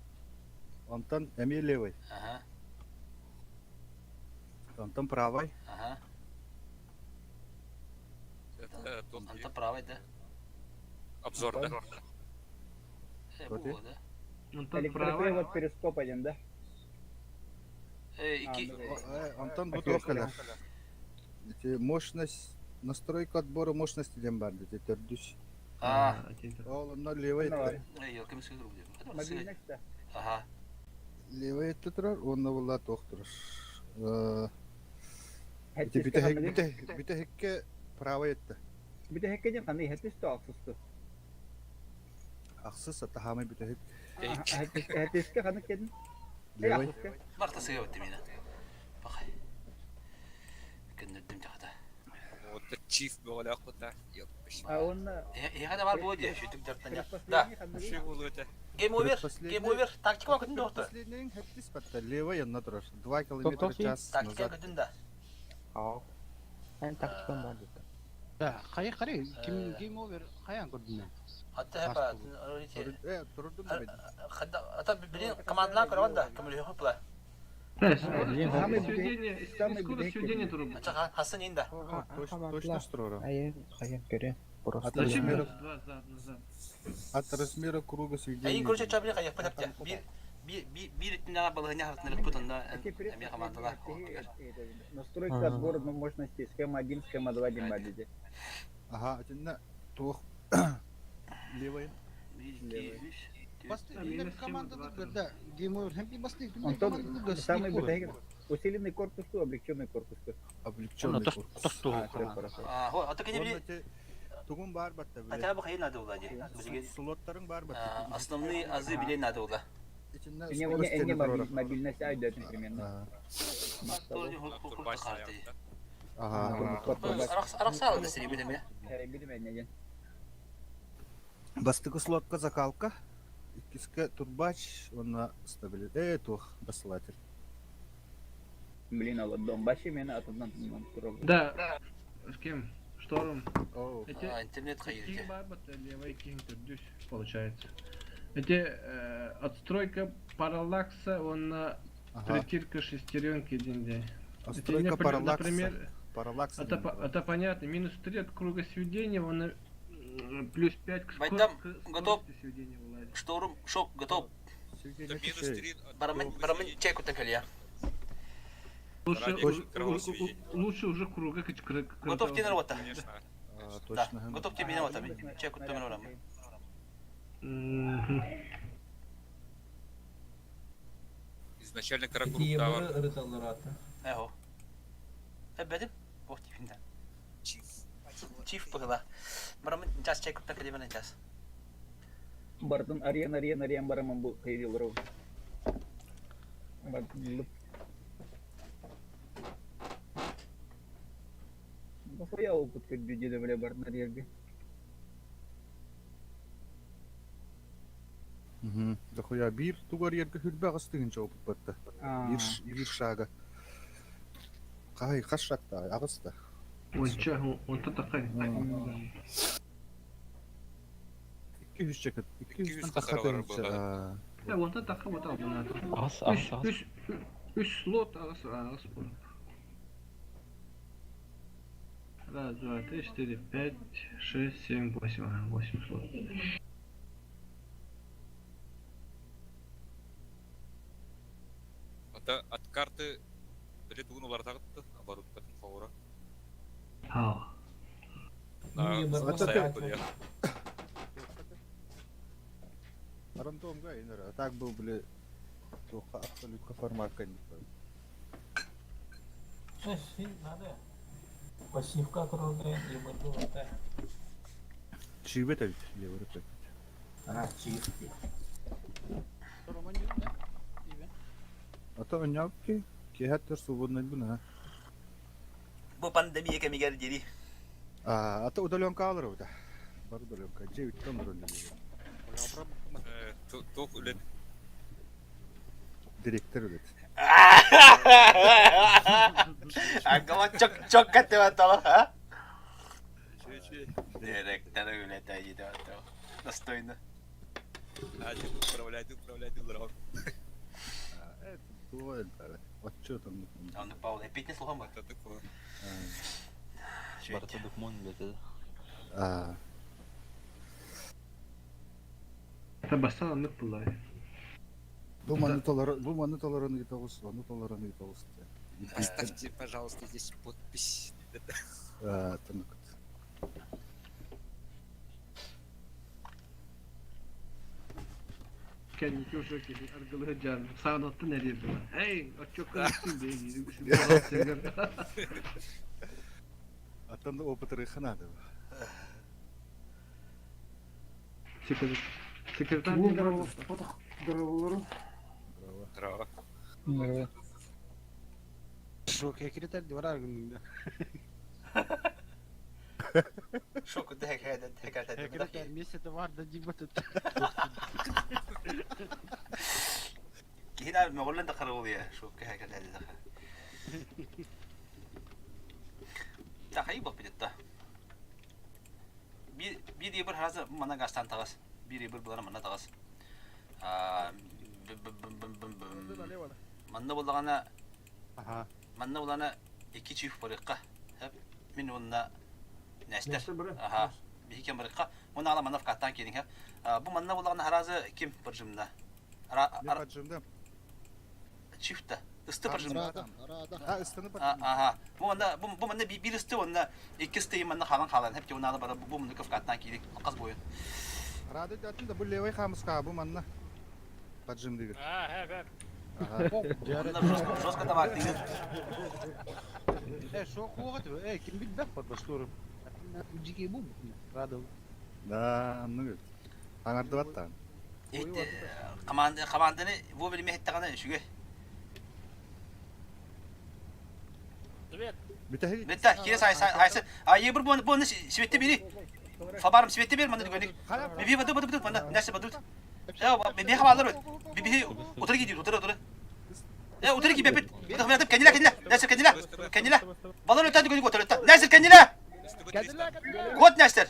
Онтон эмиэ левый. Ага. Онтон правый. Ага. Антон правый да. Обзор, да? Электропривод перископ один, да? Э, Антон бу туох кэлэр. Ити мощность, настройка отбора мощности диэн бар дии төрдүс. А. Ол онно левый этте. Эй, елкем сыгыр өлө. Мобильник да. Ага. Левый этте турар, онно була туох турар. Ити бүтэһик бүтэһикке правый этте. Бүтэһикке ден қандай хәттис то ақсысты. Ахсыс атахамай бүтэһик. Хәттиске қаны кедin? Левый. Барта сыгыр битти мени. Бакай. Күндүрдүм жакта. Вот чиф бөҕөлөөх кута. А он Эҕэ бар буо дии, шүтүк дартан я. Да. Ши болу этэ. Game over. Game over. Тактика көтүн доктор. Последний хәттис батта. Левый онно турар. 2 километра в час Тактика назад. көтүн да. Аа. Эн тактикам бар дии. Да, хайа қарай, ким game over хайан көрдүнө. Хатта хапа. Э, турдум да бит. Ата билин командалар көргөн да, көмөлөһө хопла. Сведение, скорость сведения туру. Ача хасын инда. Точно строра. Айын хайан көрө. Просто. Зачем минус два назад? От размера круга сведения. Эйин көрчө чабри кайык патапта. Бир Биир өттүнэҕэ балаһыанньа харатынарыппыт онно эмиэ хамаандалаах. Настройка отбора мощности схема 1, схема 2 диэн баар дии. Аха, итиннэ туох левый? Бастыҥ команданы көрдө. Геймовер һәм бастыҥ Онтон самый бытайгын усиленный корпус ту, облегченный корпус ту. Облегченный корпус. А, то кини били Тугун баар батта биле. Хотя бы хайы надо было ди. Слоттарың бар батта. Основные азы биле надо было. Не мобильность айдатын примерно. Ага. Арахсал да сири билеме. Бастыкы слотка закалка, иккискэ турбач, уонна стабили... Э, туох, басылатель. Блин, а вот Донбассе мен атынан турар. Да. С кем? Шторм. Эти интернет хайырте. Левый кинг төрдүс получается. Эти отстройка параллакса, он на притирка шестеренки день Отстройка параллакса. Например, параллакса. Это, это понятно. Минус 3 от круга сведения, он плюс 5 к Байдам, готов. Шторм, шок, готов. Минус 3 Барамын, барамын чай кутан кэлиэ. Лучше, лучше уже круга Готов тенер вот. Точно. Готов тебе меня вот. Чай кутан орам. Изначально Каракурум ырыталлар ата. Эхо. Эбедим. Бох типинде. Чиф. Чиф быгыла. Барамын час чай кутан кэлиэ мен час. Бартын арен арен арен барамын бу кайдылар. Бартын Нахуя опыт көрдүү бля бардын арерге. Дохуя бир тугар ерге хүрбе ағыс опыт батты. Бир, бир шага. Қай, қас шагта, ағыста. Онча, онта такай. 200 чекет, 200 тақа тыгынча. Онта тақа вот албынат. Ас, ас, ас. Үш слот ағыс, ағыс болып. Раз, два, три, четыре, пять, шесть, семь, восемь. Ага, восемь слот. Это от карты билет угун тағытты, оборудкатын фаура. Ау. Рандом гайнер, а так был, бля, только абсолютно форматка не Надо. Пассивка круглая, либо золотая. Чип это ведь, я говорю, А, чистый. А то няпки, кехаттер свободный бuna. Бу пандемия кемигер дери. А, а то удаленка алыр да. Бар удаленка, 9 тонн роль. Тух үлет. Директор үлет. Акама чок чок каттeba а? Директор үлет айды ато. Достойно. Управляйды, управляйды, лрав. Это то, это, отчет он. Он Павел, опять не слухам. Это такое. Барта докмон, блядь. А. Это басал нык булай. Бу маны толар, бу маны толарын гитогус, маны толарын гитогус. Оставьте, пожалуйста, здесь подпись. А, тынк. Kendisi уже аргылы жан. Сағынатты нәре була. Эй, отчет кылсын дейdi. Аттан опыт рыханады. Секретарь. Здорово. Здорово. Здорово. Шок, секретарь двора. Шок, да, да, да, Секретарь, месяц товар дадим этот. هنا ما قلنا دخل يا شوف كه كده دخل تخيب بدتا би би бір харазы мана гастан тағас. Бири бір булара мана тағас. А манна боллагана Ага. Манна булана iki çift барыкка. Хеп мин онна нәстер. Аха. Бихи кем барыкка. Оны ала манна вкаттан келин хеп. Бу манна боллагана харазы ким бір жымна. Мен поджимдым. Чифта. Ысты поджимдым. Рада, рада. А, ыстыны поджимдым. Ага. Бу манна бу бу манна биир ысты уонна икки ысты манна хаалан хаалан хеп унаалы бара бу мунна кавкаттан киирик хас бойун. Рада датын да бу левый хамыска бу манна. Поджимдыгыр. А, хэп, хэп. Ага. Жестко табак тигир. Э, шо хугат, э, ким билбэх бар баштурум. Жики бу. Рада. Да, анны Аңардыбаттан. Команда команданы бу билме хеттагана үчүгэй. Привет. Бүтэһик. Бетта, кире сай сай хайсы. А ебір бу бу светте бери. Фабарым светте бер манда дүгөнүк. Биби баду баду баду манда нәрсе баду. Э, биби хабалар өт. Биби утыр гидит, утыр утыр. Э, утыр ги бепит. Бу да кениле кениле. Нәрсе кениле. Кениле. Балар өтә дүгөнүк утыр өтә. Нәрсе кениле. Кот нәрсе.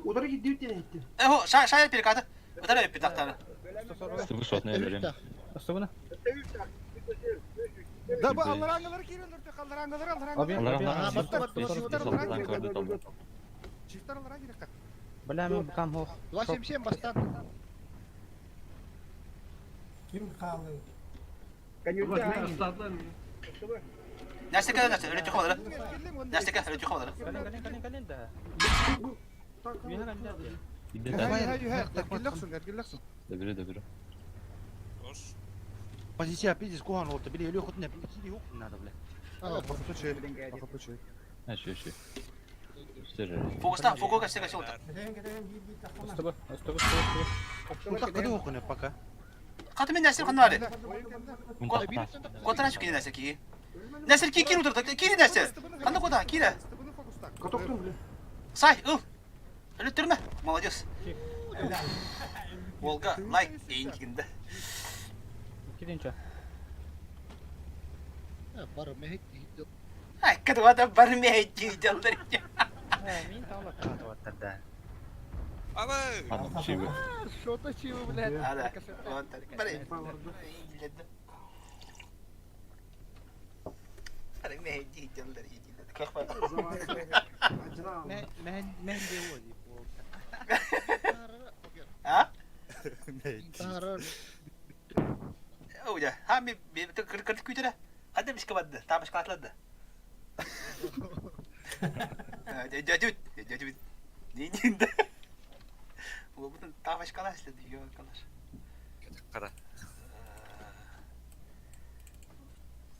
Удары гидит ден Э, хо, шай шай перекаты. Утыр өп тактары. Да бу аллараңылар кирелер, аллараңылар, аллараңылар. Чифтар аллараңылар кирек. Бля, мен кам хох. 277 бастан. Ким хаалы? Нәрсе кениле нәрсе, өлө төхө балар. Нәрсе кениле өлө төхө балар. Кален, кален, кален да. Позиция пиздец кухан oldu. Bile ölüyor kutuna. Bile yok надо, бля. Фокуста, фокуска сега сега. Ыстыбы, ыстыбы, ыстыбы. Куда окуна пока. Каты мен нәрсе каны бары. Котра чүкени нәрсе ки. Нәрсе ки кир утыр, кири нәрсе. Канда кода, кире. Сай, ыл. Өлө түрмө. Молодец. Волга лайк дейин дигинде. Киринче. Бар мехит. Ай, кадвада бар мехти жалдар. Мин таала да. Что-то чего, блядь. Ада. Баре. Баре мехти жалдар. Мен де о А? Оля, ха ми кыр кыр күтәрә. Хәдә бишкә бадды, табышка атлады. Дядя, дядя, не не да. Бу бүтән табышка эшләде, йо калаш. Кара.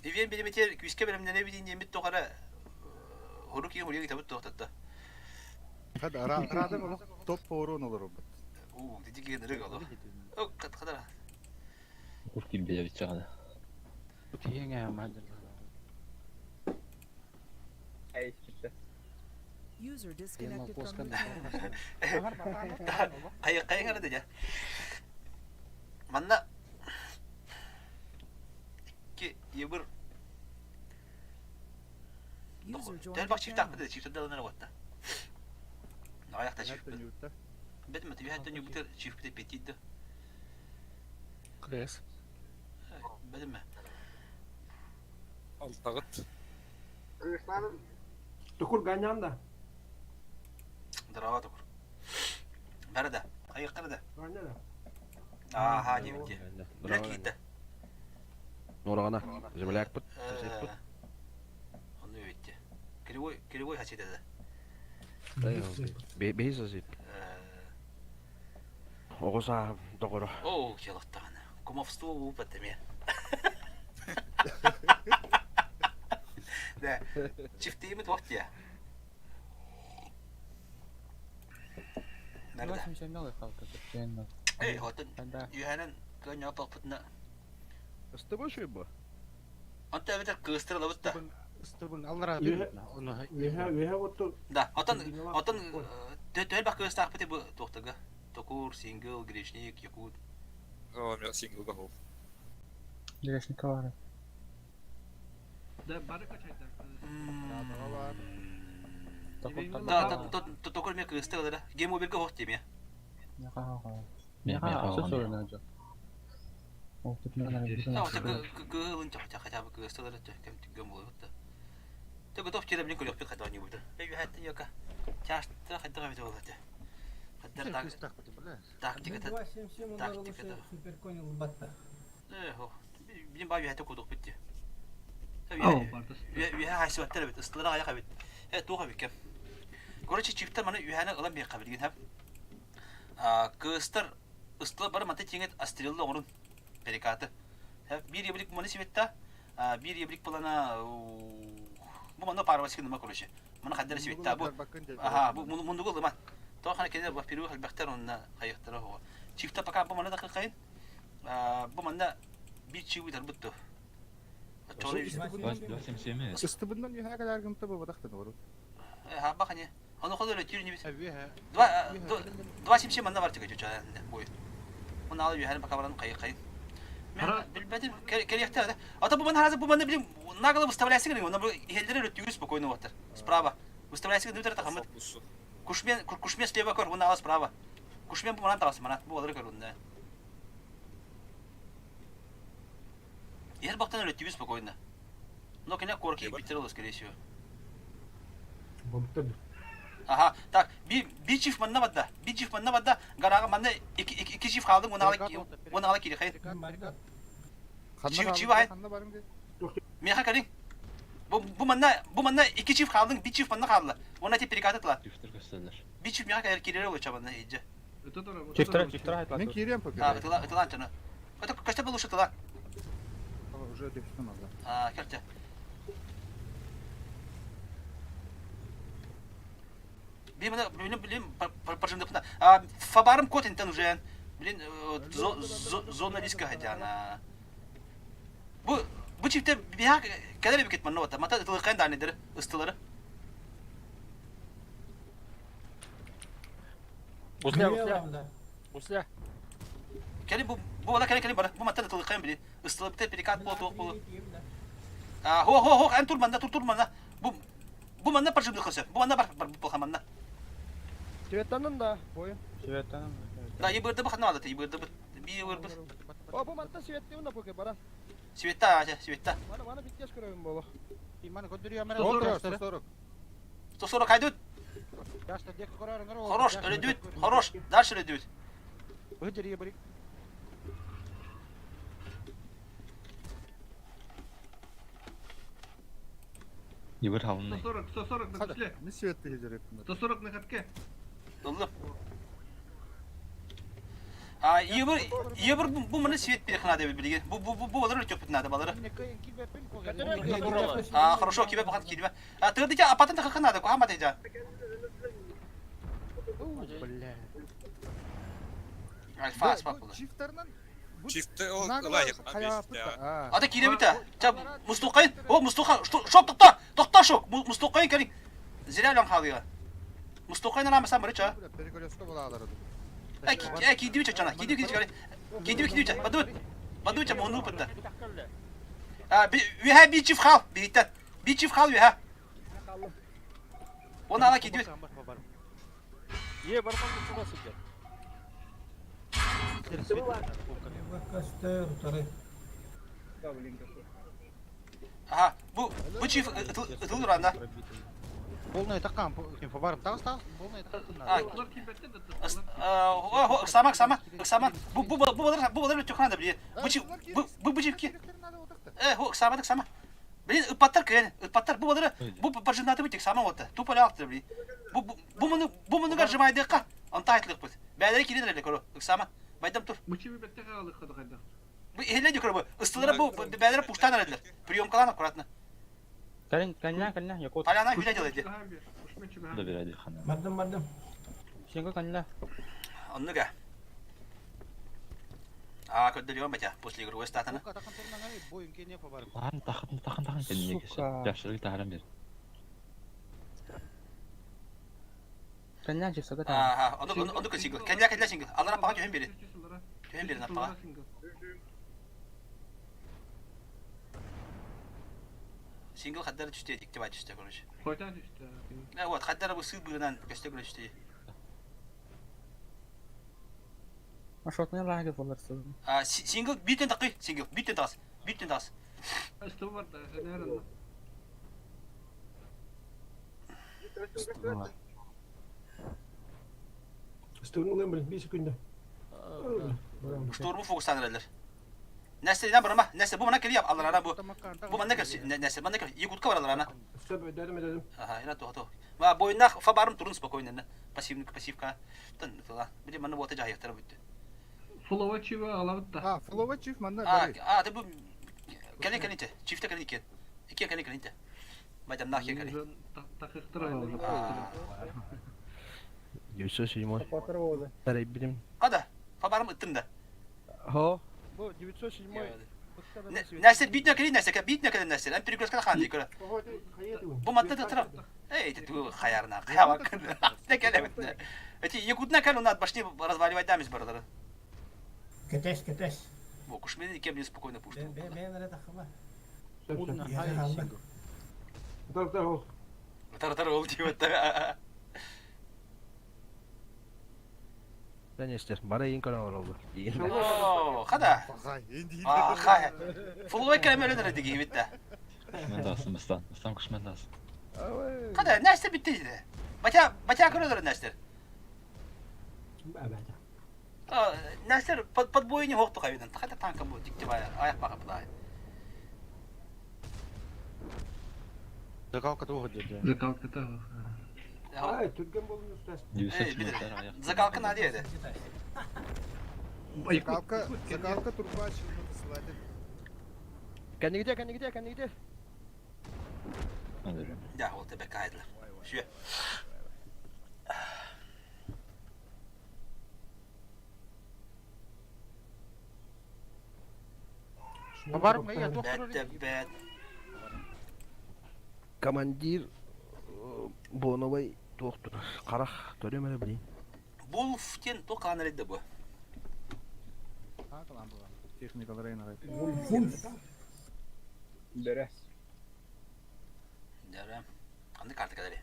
Вивен билеметер күскә белемнәне бидин емит тогара. Хорук ен хурия китабы токтатты. Хада рада топ форун olur bu. У, диди ген рык алды. О, кат кадара. User disconnected from your channel. Кай кай гана дә. Манна ки ебір User joined Дәл your бак чифт channel. акты чифт далына ватта. Аякта чифт. Бетме тебе хәтта не бутер чифт петит. Крес. Бетме. Алтагыт. Токур ганян да. Дрова токур. Бәрі Аяқ қырды. Ганя да. Аха, дебитте. Білек кетті. Норағана, земляк пыт. Оны өтті. Кривой, кривой хасид еді. Бейз азит. Оғыза доғыры. О, келықтаған. Кумовство упатыме. Да. Чифтеймит вақт я. Nerede? Ey, хотun. Юханын көн япак пытна. Ыстыбы шуйбы? Анта битер кыстырыла бутта. Ыстыбын аллара Да, отон отон төтөл бак кыстак бите бу токтага. Токур, сингл, грешник, якут. О, мен сингл гахов. Грешник бар. Да, бары качайда. Да, да, токур ме кыстырыла. Гемобилге хох теме. Да, вот кылын чак хотя бы кыстырыла кем гем болот. Ты готов тебе блин кулек пихать не буду. Я хәтта яка. Чашты хәтта бит булды. Тактиката. 277 Тактиката. Суперконь ылбатта. Билин баа үһәтэ кудук битти. Оо, бардас. Үһә хайсыбаттар эбит, ыстылара аяк эбит. Э, туох эбикке. Короче, чиптер маны үһәне ылан биэххэ билигин хэп. Кыыстар ыстыла бары маты тиңет астрелла оҥорун перекаты. Биир ебрик маны сибетта, биир ебрик плана бу манна парвасик ныма короче. Маны хаддара сибетта бу. Аха, бу мундугу ылыма. Тоҕо хана кенер во-первых элбэхтэр онна хайыхтара хоҕо. Чифта пока бу маны да кыйын. Бу манна биир чиви тарбыт ту. Сыстыбыннан үһэ кэлэр гымта бу батахтан ору. Хаба хане. Ону холор өтүр нибит. Два семь манна бар тигэ чуча бой. Оны алы үһәрин пока баран кайы кайын. Мен билбетим келехте. А то бу ман хазы бу ман билим нагло выставляйся гын. Оны бу хеллер өтүгү спокойно ватыр. Справа. Выставляйся гын өтөр тахамыт. Кушмен кушмен слева көр, оны ала справа. Кушмен бу манан тагасы манат. Бу алыр көр онда. Ер бактан өтүгү спокойно. Но кене корки битерил скорее всего. Ага, так, би би чиф манна бадда, би чиф манна бадда, гарага манна iki iki iki чиф қалдың, оны ала оны ала кири хай. Чиф чиф хай. Меха калин. Бу бу манна бу манна iki чиф қалдың, би чиф манна қалды. Оны те перекатытла. Би чиф меха калер кири ол чабанна иджи. Чифтера, чифтера хайтлар. Мен кирием пока. А, ытыла ытыла чана. Это кашта был ушытыла. Уже дефтем алда. А, керте. Блин, блин, блин, пожимдыпна. А, фабарым котинтен уже, блин, зона риска хотя она. Бу бу чифте бия кадер бикет манна вата. Мата ытылыкан данедер ыстылары. Гусля, гусля. Гусля. Кели бу бу бала кели кели бара. Бу мата ытылыкан блин. Ыстылы бите перекат бо тоқ бу. А, хо хо хо, эн тур манна тур тур манна. Бу бу манна пожимдык Бу манна бар бар бу манна. Светанын да, бойын. Светанын. Да, ебырды бу ханна алды, ебырды бу. Би ебырды. О, бу манта светти уна поке бара. Светта, ача, светта. Мана мана биттеш көрөбүн боло. Иман көдүрү амара. 140. 140 хайдут. Хорош, редют, хорош, дальше редют. Выдери ебрик. Ебір халынный. 140, 140 на гусле. Не светти хежереп. 140 на катке. Доллы. А, ебір, ебір бу мына свет перехна деп билген. Бу бу бу бу балары өтөп надо балары. А, хорошо, кибе бахан кибе. А, ты дитя апатын та надо, кухама тежа. Бля. Альфа аспап булды. Чифтернан Чифте ол ылайык. Ата кире бите. Ча мустукай, о мустука, шок токта, токта шок, мустукай керек. Зря лан халыга. Мустукай на намасан барыча. Перекрестка була алар. Э, э, киди бича чана, киди киди чана. Киди киди бича, бадут. Бадут ча муну пытта. А, би үһә би чиф хал, биттен. Би чиф хал үһә. Оны ала киди. Е, барман чуга сидят. Костер, второй. Ага, бу бу чиф ытыл ранда. Полная такам, инфобарым тагыс тагыс, полная такам. А, самак сама, сама. Бу бу бу балар бу балар өтө ханада блин. Бу чиф бу бу бу чиф ки. Э, хо, сама так сама. Блин, ыпаттар кыйын, ыпаттар бу балары бу пожинаты битик сама вот. Тупо ляктыр блин. Бу бу муну бу муну жымайдыкка. Онта айтлык бит. Бәләре кирин эле көрө. Сама. Байдам тур. Бу чиби бетте калды кады кайда. Бу эхле дикөр бу. Ыстылары бу бәләре пуштан эле. Приемкалан аккуратно. Калин, калина, калина, якут. Поляна хүлә делает. Добирай хана. Бардым, бардым. Сенго калина. Оннуга. А, көддөрүөн бача, после игровой статана. Тахын тахын тахын тахын кенне кеше. Жакшылык тахаран бер. Калина чифсага та. Ага, ону ону ону сингл. Кенне кенне сингл. Алара пага түһен бери. Түһен бери напага. Сингл хаддар түстө дикте бай түстө короче. Койтан түстө. Э, вот хаддар бу сыл быгынан көстө көрөчтү. А шотный лагерь боларсыз. А, сингл битен такы, сингл битен тас. Битен тас. Исты бар да, наверное. Штурм ылыам блин, 5 секунда. Штурму фокустан эрэллэр. Нәсе, на барама. Нәсе, бу мана кэлиэ алларана бу. Бу манна кэл, Нәсе, манна кэл. Якутка бар алларана. Все, өйдөөдүм, өйдөөдүм. Ага, ина то то. Ма бойнах фабарым турун спокойно. Пассивный пассивка. Тан тыла. Били манна бота жайыктара бүттү. Фулова чива алабыт да. А, фулова чиф манна А, бары. а, ты бу кэлин кэлин те. Чифте кэлин иккен. Икки кэлин кэлин те. Байдам нах кэлин. Такыктыр алабыт. 907. Тарайбидим. Када? Фабарым ыттым да. Хо. Бу 907. Нәрсе битне кэлин нәрсе, битне кэлин нәрсе. Эн перекрестка хан дии көрө. Бу матта да тра. Эй, ты ту хаярна. Хаябак. Не кэле бит. Эти якутна кэл унат башни разваливать дамис баралары. Кэтэс, кэтэс. Бу кушмени кем не спокойно пушту. Бе, бе, бе, тахыма. Тар, тар, ол. Тар тар ол дип атта. Дәнестер, бара ең көрін оралды. О, хада. А, хай. Фуллой кэле мөлөнөр диги бит да. Кушмен дасын, Мыстан. Мыстан кушмен дасын. Хада, нәрсе битти диде. Батя, батя көрөлөр нәрсе. Нәрсе под бойны хокту кайдан. Хада танка бу дикти бая, аяк багып да. Закалка того деді. Закалка того. Ай, түрген болдun үстәс. Закалка на диде. Закалка, закалка турба чылмы сылады. Кәнігіде, кәнігіде, кәнігіде. Да, ол тебе кайдылар. Шүе. Барым, я доктор. Бәт, бәт. Командир Боновай доктор. Қарақ, төлемелі білейін. Бұл фтен тоқан әреді бұ. Техникалар айна. Бәрә. Дәрі. Қандай карта кәдәрі?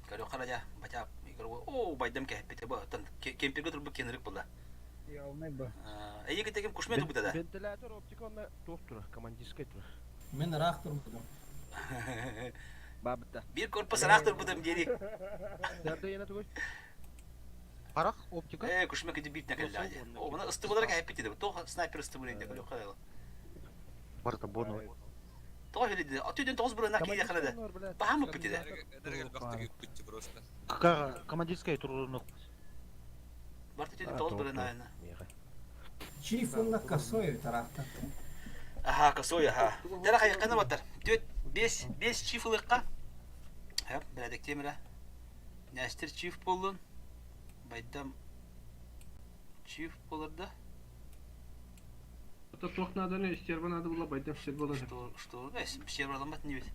Көрі қарадя, батя, о, байдам кәппеті бұ. Кемперге тұрып кенірік болды. Ялнай ба. Әйе кетеген кушмен тұбыта да. Вентилятор оптика онна доктор, командирскай тұр. Мен ыраах турбутум. Бабыта. Bir корпус ыраах турбутум дири. Дәрді ена түгел. Қарақ оптика. Э, кушме кеди бит накелді. О, бұны ысты болар кәппеті де. Тоқ снайпер ысты болар еді. Көрі қарайлы. Барта бону. Тоқ еледі. Атүйден тоғыз бұрын ақиде қарады. Бахамы бітеді. Командирская турунук. Барта түйден тоғыз бұрын айына. Чиф онна косой тарахта. Аха, косой, аха. Дәрі қайыққаны баттар. Төт, бес, бес чиф ылыққа. Хәп, біләдік темірі. Нәстір чиф болдun. Байдам чиф болырды. Это туох надо не, стерва надо было, байдам стерва надо. Что, что, э, стерва аламат не ведь.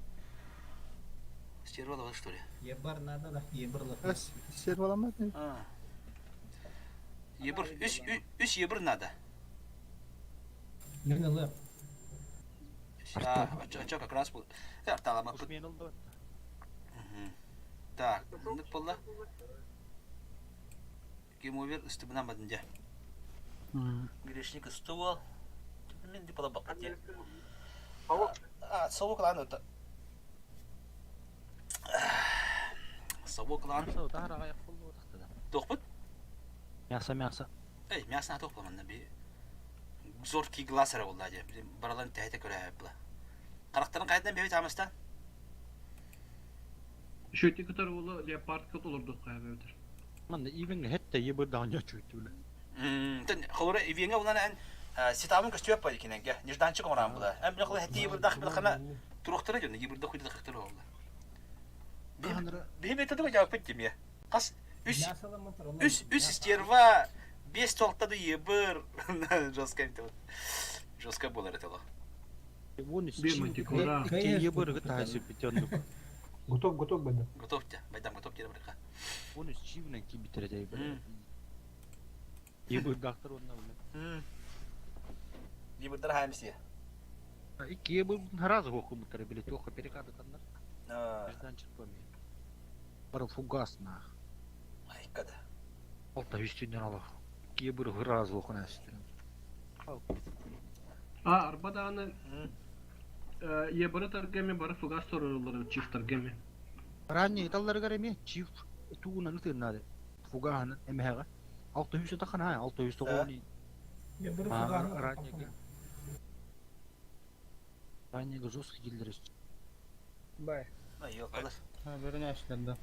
Стерва аламат, что ли? Ебар надо да, ебарлы. Стерва аламат не? А. Ебір, үш, үш ебір надо. Мен ылы. А, а как раз был. Арталама. Так, нык болды. Геймовер үстібінен бадынде. Грешник үсті бол. Мен деп ала бақыт. А, совок лан өті. Совок лан. Тоқпыт? Мясо, мясо. Эй, мясо на тоқпы манна би. Зоркий глаз ара болды аде. Баралан тәйті көрі бұла. Қарақтарын қайдан бебет амыстан? Шөйті кытар олы леопард кыт олырды қая бөтір. Манна ивенге хетте ебырдан жачуйт үле. Тен холора ивенге улан эн ситамын көстүөп бар экенге. Нежданчык оран була. Эм биле хол хетти ебырдах бил хана туруктары жөн ебырдах хуйда хактыр олла. Бе бе тадыга жаап кеттим я. Кас үс үс үс стерва бес толтады ебыр. Жестко это вот. Жестко было это. Вон Бе ебыр гытасы битёндук. Готов, готов, байдам. Готов те, байдам готов те бирка. Оны чивнен ки битере бир. Ебырдахтар онна үле. Ебырдар хамси. Ики ебыр раз гоку битере биле тоха перекады кандар. Жданчык бами. Бар фугас нах. Айкада. Алта үстүнөн алах. Ебыр раз гоку насты. А, арбада аны ебыры таргеме бары фугас торырылары чиф таргеме. Ранний ыталларыгар эмиэ чиф тугунан ытыаннаады. Фугаһынан эмэһэҕэ. 600 атахан аа, 690 Я бары фугаһын раннийга. Раннийга жестко киллэрэр. Бай. Айылкалар. Бөрөнөшлөр да.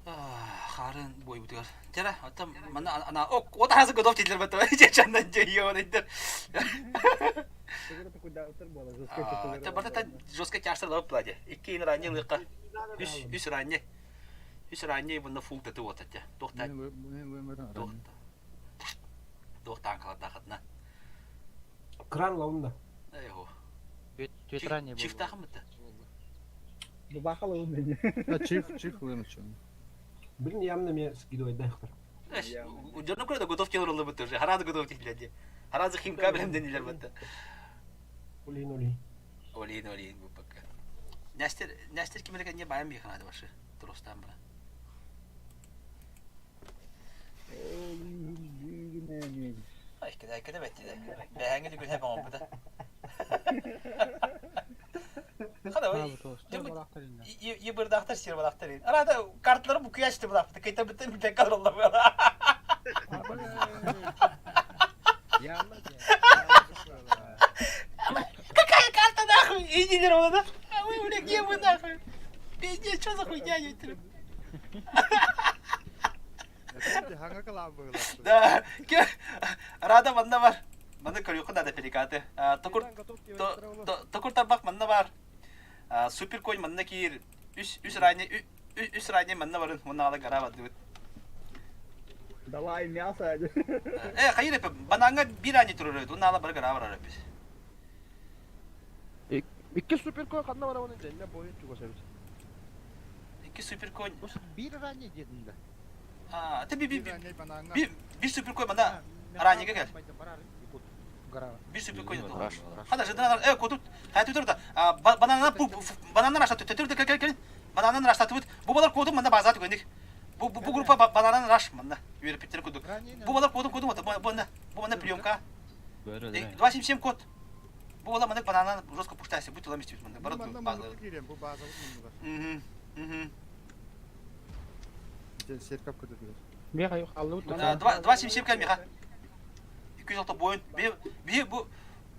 Харын бойбутугар. Тера, оттон манна ана ок, вот хазы готов дииллер бата. Чеченнен жейёнайдер. Те барта жестко тяжтар лап пладе. Икки ин ранний лыкка. Үс үс ранний. Үс ранний бунна фул таты вот атя. Тохта. Тохта. Тохта каладахатна. Кран лаунда. Эйхо. Түөт ранний Чиф тахмыта. Бабаха лаунда. Чиф, чиф лымычын. Блин, явно мне скидывать да ихтар. Дьону көрө готов келер олы бит уже. Харады готов тилерди. Харазы химка билем денилер бит. Олин, олин. Олин, олин бу пока. Нәстер, нәстер кимерге не баян биханады башы. Тростан бара. Айкеде, айкеде бетти де. Бәһәңге дүгүн хәп оңбу да. Хада ой. Ебырдахтар сир балахтар. Арада картлары бу кыячты булахты. Кайта битен битен калралла бала. Какая карта нахуй? Иди не ровно. А вы, бля, где вы нахуй? Пиздец, что за хуйня, я Да, Рада манна бар. Манна көрүөххэ наада пеликаты. Токур токур тарбах манна бар. Супер конь манна киир. Үс үс ранее үс ранее манна барын мунна ала гара бардыбыт. Давай мясо. Э, хайыр эпе, бананга бир ани турар өт, онна ала бар гара барар эпис. Икки супер конь ханна бар оны дэнне бойын чугас эбит. Икки супер конь. Бир ранее дедин да. А, ты би би би би супер конь мана ранее кел. Bir супер конь. Хада жыдына э кодут. Хай түтөр да. Бананна бананна рашта түтөр кел кел кел. Бананна рашта түт. Бу балар кодум манда база түгенdik. Бу бу группа бананна раш манда. Үйрөп кодук. Бу балар кодум кодум ата бу бу манда приемка. 277 код. Бу бала манда бананна жестко пуштайся, будь ламистик манда. Барат база. Бу база Мгм. Мгм. Серкап көтөтүлөр. Меха yok аллы 277 кел меха. 206 бойын. Би би бу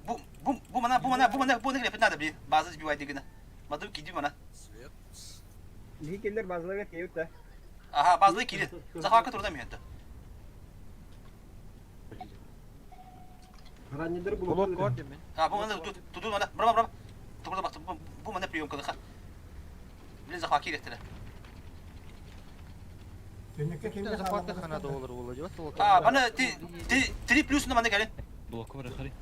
бу бу бу мана бу мана бу мана бу не надо би база сбивай дегене. Маду киди мана. Свет. Ликелер базаларга кейут да. Ага, базалы кири. Захватка турда мехенте. Раннидер Блок көрдүм мен. А, бу мана тут тут мана. Браво, браво. Турда бакты. Бу мана приемка да. Блин, захват киректер. Захватка ханада олар болду деп А, бана ти ти 3 плюс на мана келин. Блок бар хари.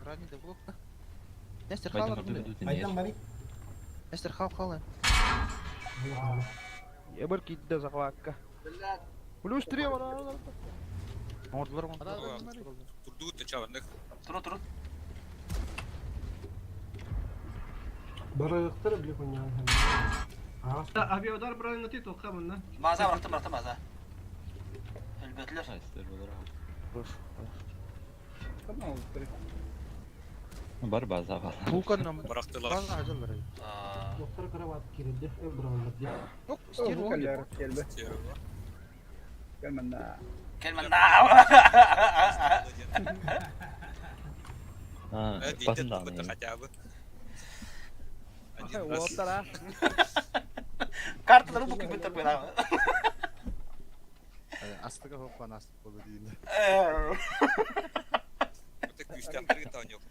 Ранний да блок. Нестер хал. Айдан барик. Нестер хал хал. Ебір кидді захватка. Плюс 3 бар. Оңордулар Турдугут та чабаннык. Туру туру. Барыктыр бile хуйня. Авиаудар правильно ты тоққа мында. База бырактым, бырактым база. Элбетлер. Бар база бар. Пулканнан Бырактылар. база ажаллар. Доктор карабат кирди, бралар ди. Yok, стерва. Келбе. Кел мында. Кел манда. А, Дейтен басында. тупыты хотя бы. Один раз. Оттара. Карталары бу күбүттер буйна. Астыга хоппан астык болду дейин. Это күстәхтер таң yok.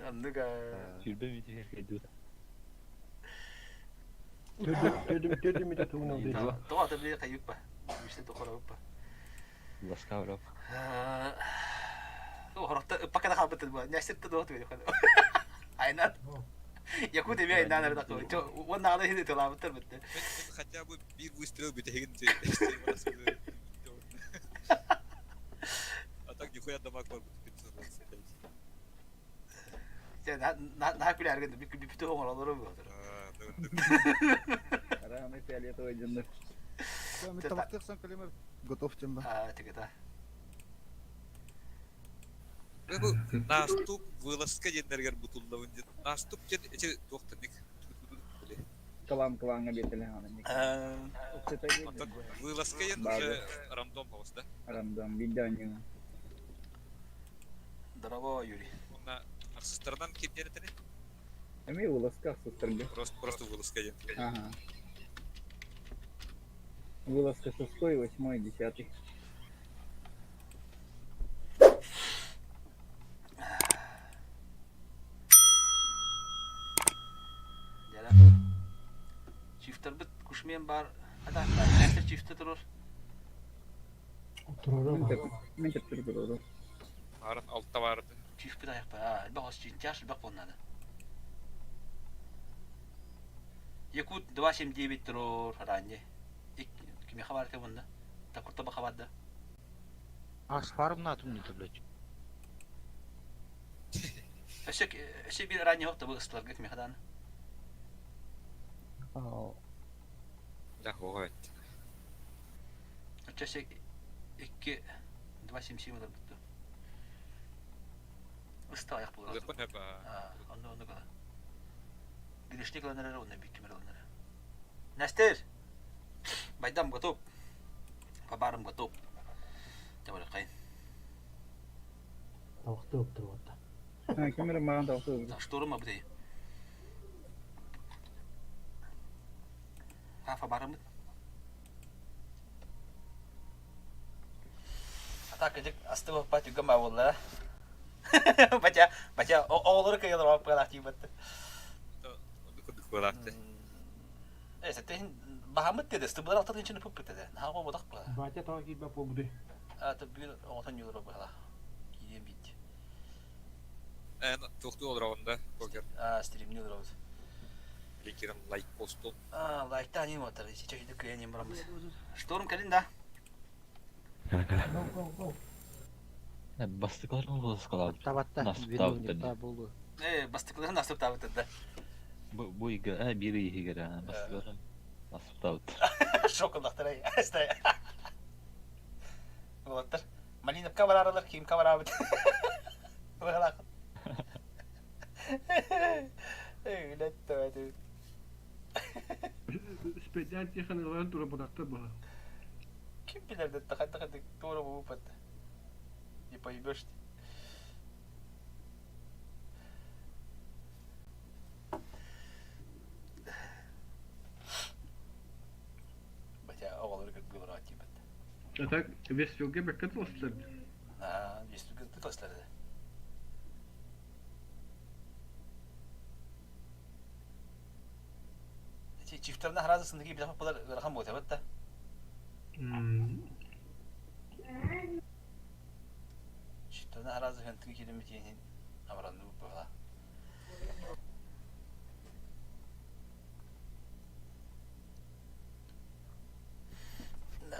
Андыга. Сүрбе митигер кайду. Төдүм төдүм мите тугун алды. Тоға да биле кайык ба. Биште тохора ба. Ласка барап. Хорохта пока да хабыт ба. Нясет то доту бе. Айнан. Якут эми айнан арда кой. Онна ала хиде толабыттар битте. Хотя бы бир выстрел битеген А так нихуя дамаг бар 525. Сен на на күләрген бит бит оңор алыр бу. Раны фиолетовый диннер. Тамактыксан калимер готов тем ба. А, тигета. Бу наступ вылазка дендергер бутуллабын ден. Наступ ден эти доктор ник. Кылаан кылааҥҥа биэртэлэһэҕин. Оттон вылазка диэн уже рандом хаус, да? Рандом, биирдэ оонньуу. Здорово, Юрий. Уонна ахсыстарынан ким диэн этэрий? Эмиэ вылазка ахсыстарга. Просто, просто вылазка диэн. Ага. Вылазка шестой, восьмой, десятый. Дьэ, чифтарбыт кушмен бар. Ата, чифты турur. Мен төптөрү турору. Арын алта барды. Чифпит аяқпа. А, элбэх ос чаш элбэх буолнады. Якут 279 турur ранее. Кимиэхэ баар этэ бунда? Такурта бахабарда. Асфарым натум не блядь. Өссө өссө биир ранее хоқ табы ыстыларга кимиэхэ дааны. Да, оҕо эт. Оччо 2 277 ыларбыт Ыста аяқ булар. Ылыппын хөп. Онно онно гала. Грешник ыланар эрэ онно биккимер ыланар. Нестер! Байдам готов. Побарым готов. Табарыкайын. Тавахты өптүр отта. Ким эрэ маҕан тавахты өптүр. Шторм абытай. Хафа барымыт. Атак кыдык асты баппат үгэн баа буолла. Батя, батя, оҕолору кыйалар баппалаах тиийбэтти. Курдук буолаахты. Э, сэтин баһамыт деді, стыбылар алтатын içine пыппыт деді. Наһаа бодах ба. Батя тоҕо киирбэт буолбутуй? А, то бүгүн оҕотон юлар быһала. Киирэн бит. Эн туохтуу олороҕун да, покер. А, стримни олоробут. Ликерин лайк постун. А, лайктаан им отар. Сейчас иди кыйан им барамыз. Шторм кэлин да. Кэлэ кэлэ. Go, go, go. Бастыкыларын вылазкалаабыт. Табатта, Настыптаабыт виновник буолу. Э, бастыкыларын настыптаабыт да. Бу бу ига э биир иһигэр бастыкыларын настыптаабыт. Шоколактар ай. Астай. Уолаттар. Малиновка бараралар, кимка бараабыт. Быһалаах. Эй, билет Специаль тихан ылан тура бырахта быһа. Ким билэр да хайдах туора буупат. Не поймешь ты. Батя оҕолору кыргыылара тиийбэт. А так Вестфилге бэккэ тылыстар. Аа, Вестфилге тылыстар да. Эти чифтерна харазы сындыги билэх булар ыарахан буолта да. Чифтерна харазы хантыгы килемит иһин амаранны бу була.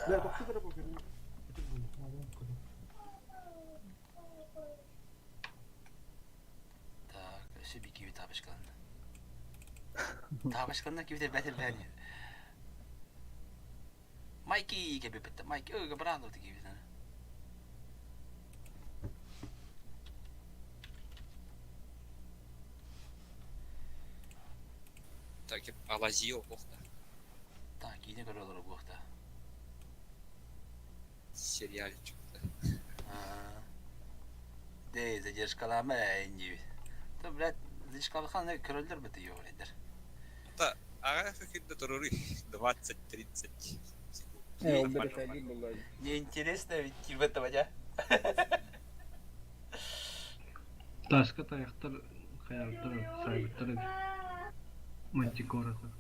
Да, тохтуу тура покер. Так, өссө би киви табышкаланна. Табышкаланна киви бәтер бәни. Майки кебепетте. Майки ыга брандо киви. Так, Алазио бохта. Так, кийне көрөлөр буохта. Сериальчик. Дей, задержкалама инди. То, блядь, задержкалахан көрөлдөр бит ёрдер. Та, ага, күндө туруруй 20-30 секунд. Э, ол бері сәйден болды. Неинтересно ведь в этого, да? Таска таяқтар хаяртар сайбыттар мантикората.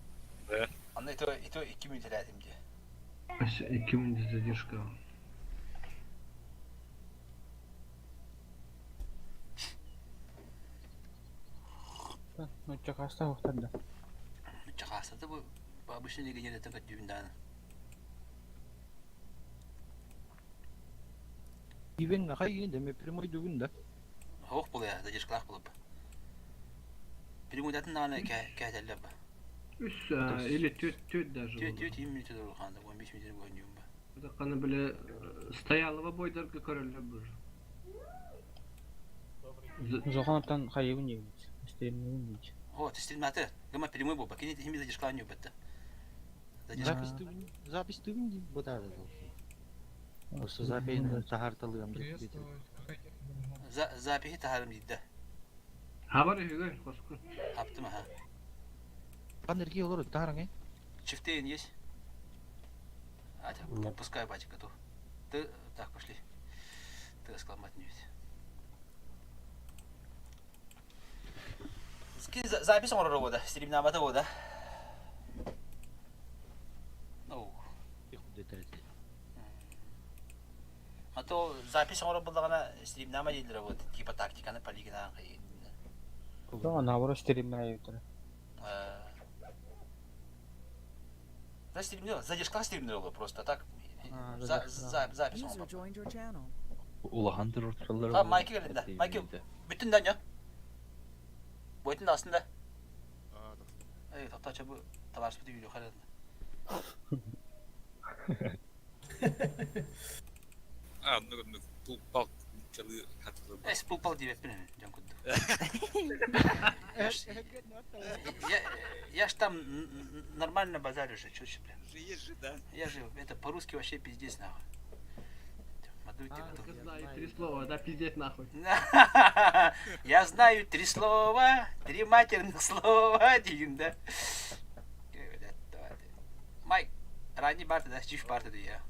Да. Аны ито 2 минут эләтим ди. Өссө 2 минут задержка. Ну, чакаста ухтарда. Чакасты бу обычный легионер это көтүбүн Ивен нахай деме прямой дүгүн да. Хоох була задержкалах булып. Прямой датын наны кәтәлләр ба. Үс или төт төт даже. Төт төт 20 минут булганда 15 минут булган юм ба. Каны биле стоялого бойдарга көрөлөр бur. Зохонтан хайыбын дейбит. Стримнибин дейт. О, ты стриматы. Гыма прямой был, кини хими задержка не убытта. Запись запись тыгын ди бытады. Осы запись тахарталыам деп. Запиһи таһарым диде. Хабар үһүгөр хоску. Аптым аха. Хан эрги олор тахараң э? Чифтейн есть? А, пускай батик готов. Ты, так, пошли. Ты скламать не ведь. Запись оҥорор оҕо да, стримнаабата оҕо да. А то запись оҥорор буоллаҕына стримнаама дииллэрэ вот типа тактиканы полигинаан Да, наоборот стримнаабыттара. Да стримнер, задержка стримнер просто так. Запись оҥорор. Улахан турталлар. А, Майки келинде. Майки, бүтүн да не? Бүтүн да астында. Эй, тоқтача бу товарищ бу үйрө халын. А, ну, ну, пул-пал чалы хатылы. Эс пул-пал диэппин дьон курдук. Я ж там нормально базарю же, чё блин. Жиешь же, да? Я же, это по-русски вообще пиздец нахуй. Я знаю три слова, да, пиздец нахуй. Я знаю три слова, три матерных слова, диин да. Майк, ранний барты, да, чиш барты, да я.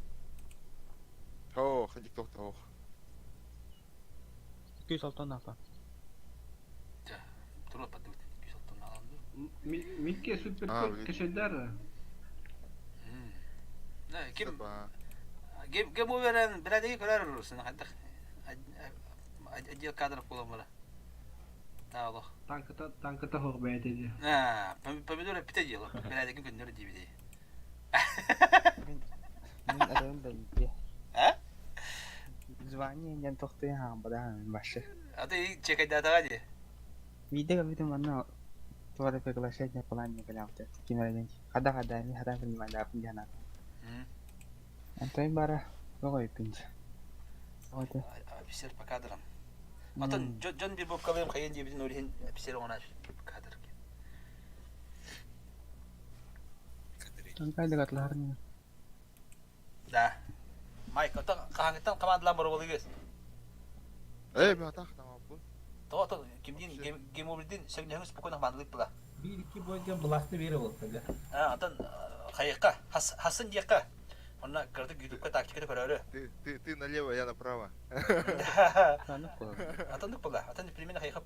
О, ходик тох. Күй салтан апа. Тура подумать, күй салтан аланды. Микке супер кешедер. Ким Ким уверен, бирәдеги көрөр урсын, хаддах отдел кадров буолан бара. Таалох. Танката танката хох бэйте А, помидоры пите дело. Бирәдеги күннөр дибиди. Мин адамым бэлди. А? Звание не тохты хаамбада башы. А ты чекайдатага ди. Видео видео манна туара приглашение план не галямты. Кимерден. Хада хада ми хада принимай да пинжана. Антон бара логой пинж. Вот. Офицер по кадрам. Антон Джон бир бопкалыым хайын диэбитин ол иһин офицер оҥоно кадр. Тон Да. Майк, оттон хаһааҥҥыттан командалаан боруобалыыгыз? Эй, мен атах тамаппын. Тоҕо оттон кимдиин Гемобилдин сөҥнөһүҥ спокойно командалыыр была. Биир-икки бойга былаахты биэрэ буолта А, антон хайыахха, хасын диэххэ. Онно кыратык ютубка тактиканы көрөөрү. Ты, ты, ты налево, я направо. Атыннык була. Атын примерно хайыхха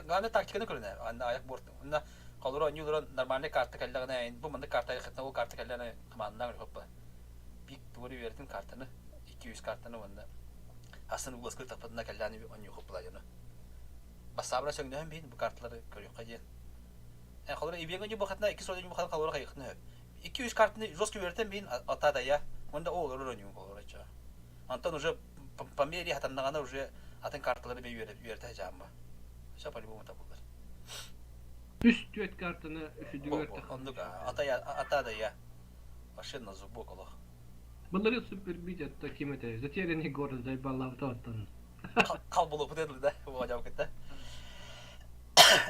Главное тактиканы көрүнэ. Анна аяк борт. Онно холоро онньууларан нормальный карта кэллэҕинэ бу маннык карта айахытына ол карта кэллэҕинэ команданаан көрүөхпэ. Пик тугу үөрэтин картаны, 200 картаны уонна астын угласкы таппытына кэллэҕинэ онньуохуппула дьону. Бассаабына сөҥнөһөн биһин бу карталары көрүөххэ диэн. Холоро ибиэҥ онньуу бахатына икки сордоньуу бахатына холоро хайыхтына сөп. 200 картаны жестко үөрэтэн биһин атаадайа уонна ол олорор онньуу холоро ча. Онтон уже по мере хатаннаҕына уже атын карталары бе үөрэтэ садьаамба. Все по-любому табыллар. Үс түөт картаны үсүдүгэр Оннук ата да я. Вообще на зубок олох. Былыры супер бит таким это затерянный город заебал оттон. Кал болу бут да, оҕа кытта.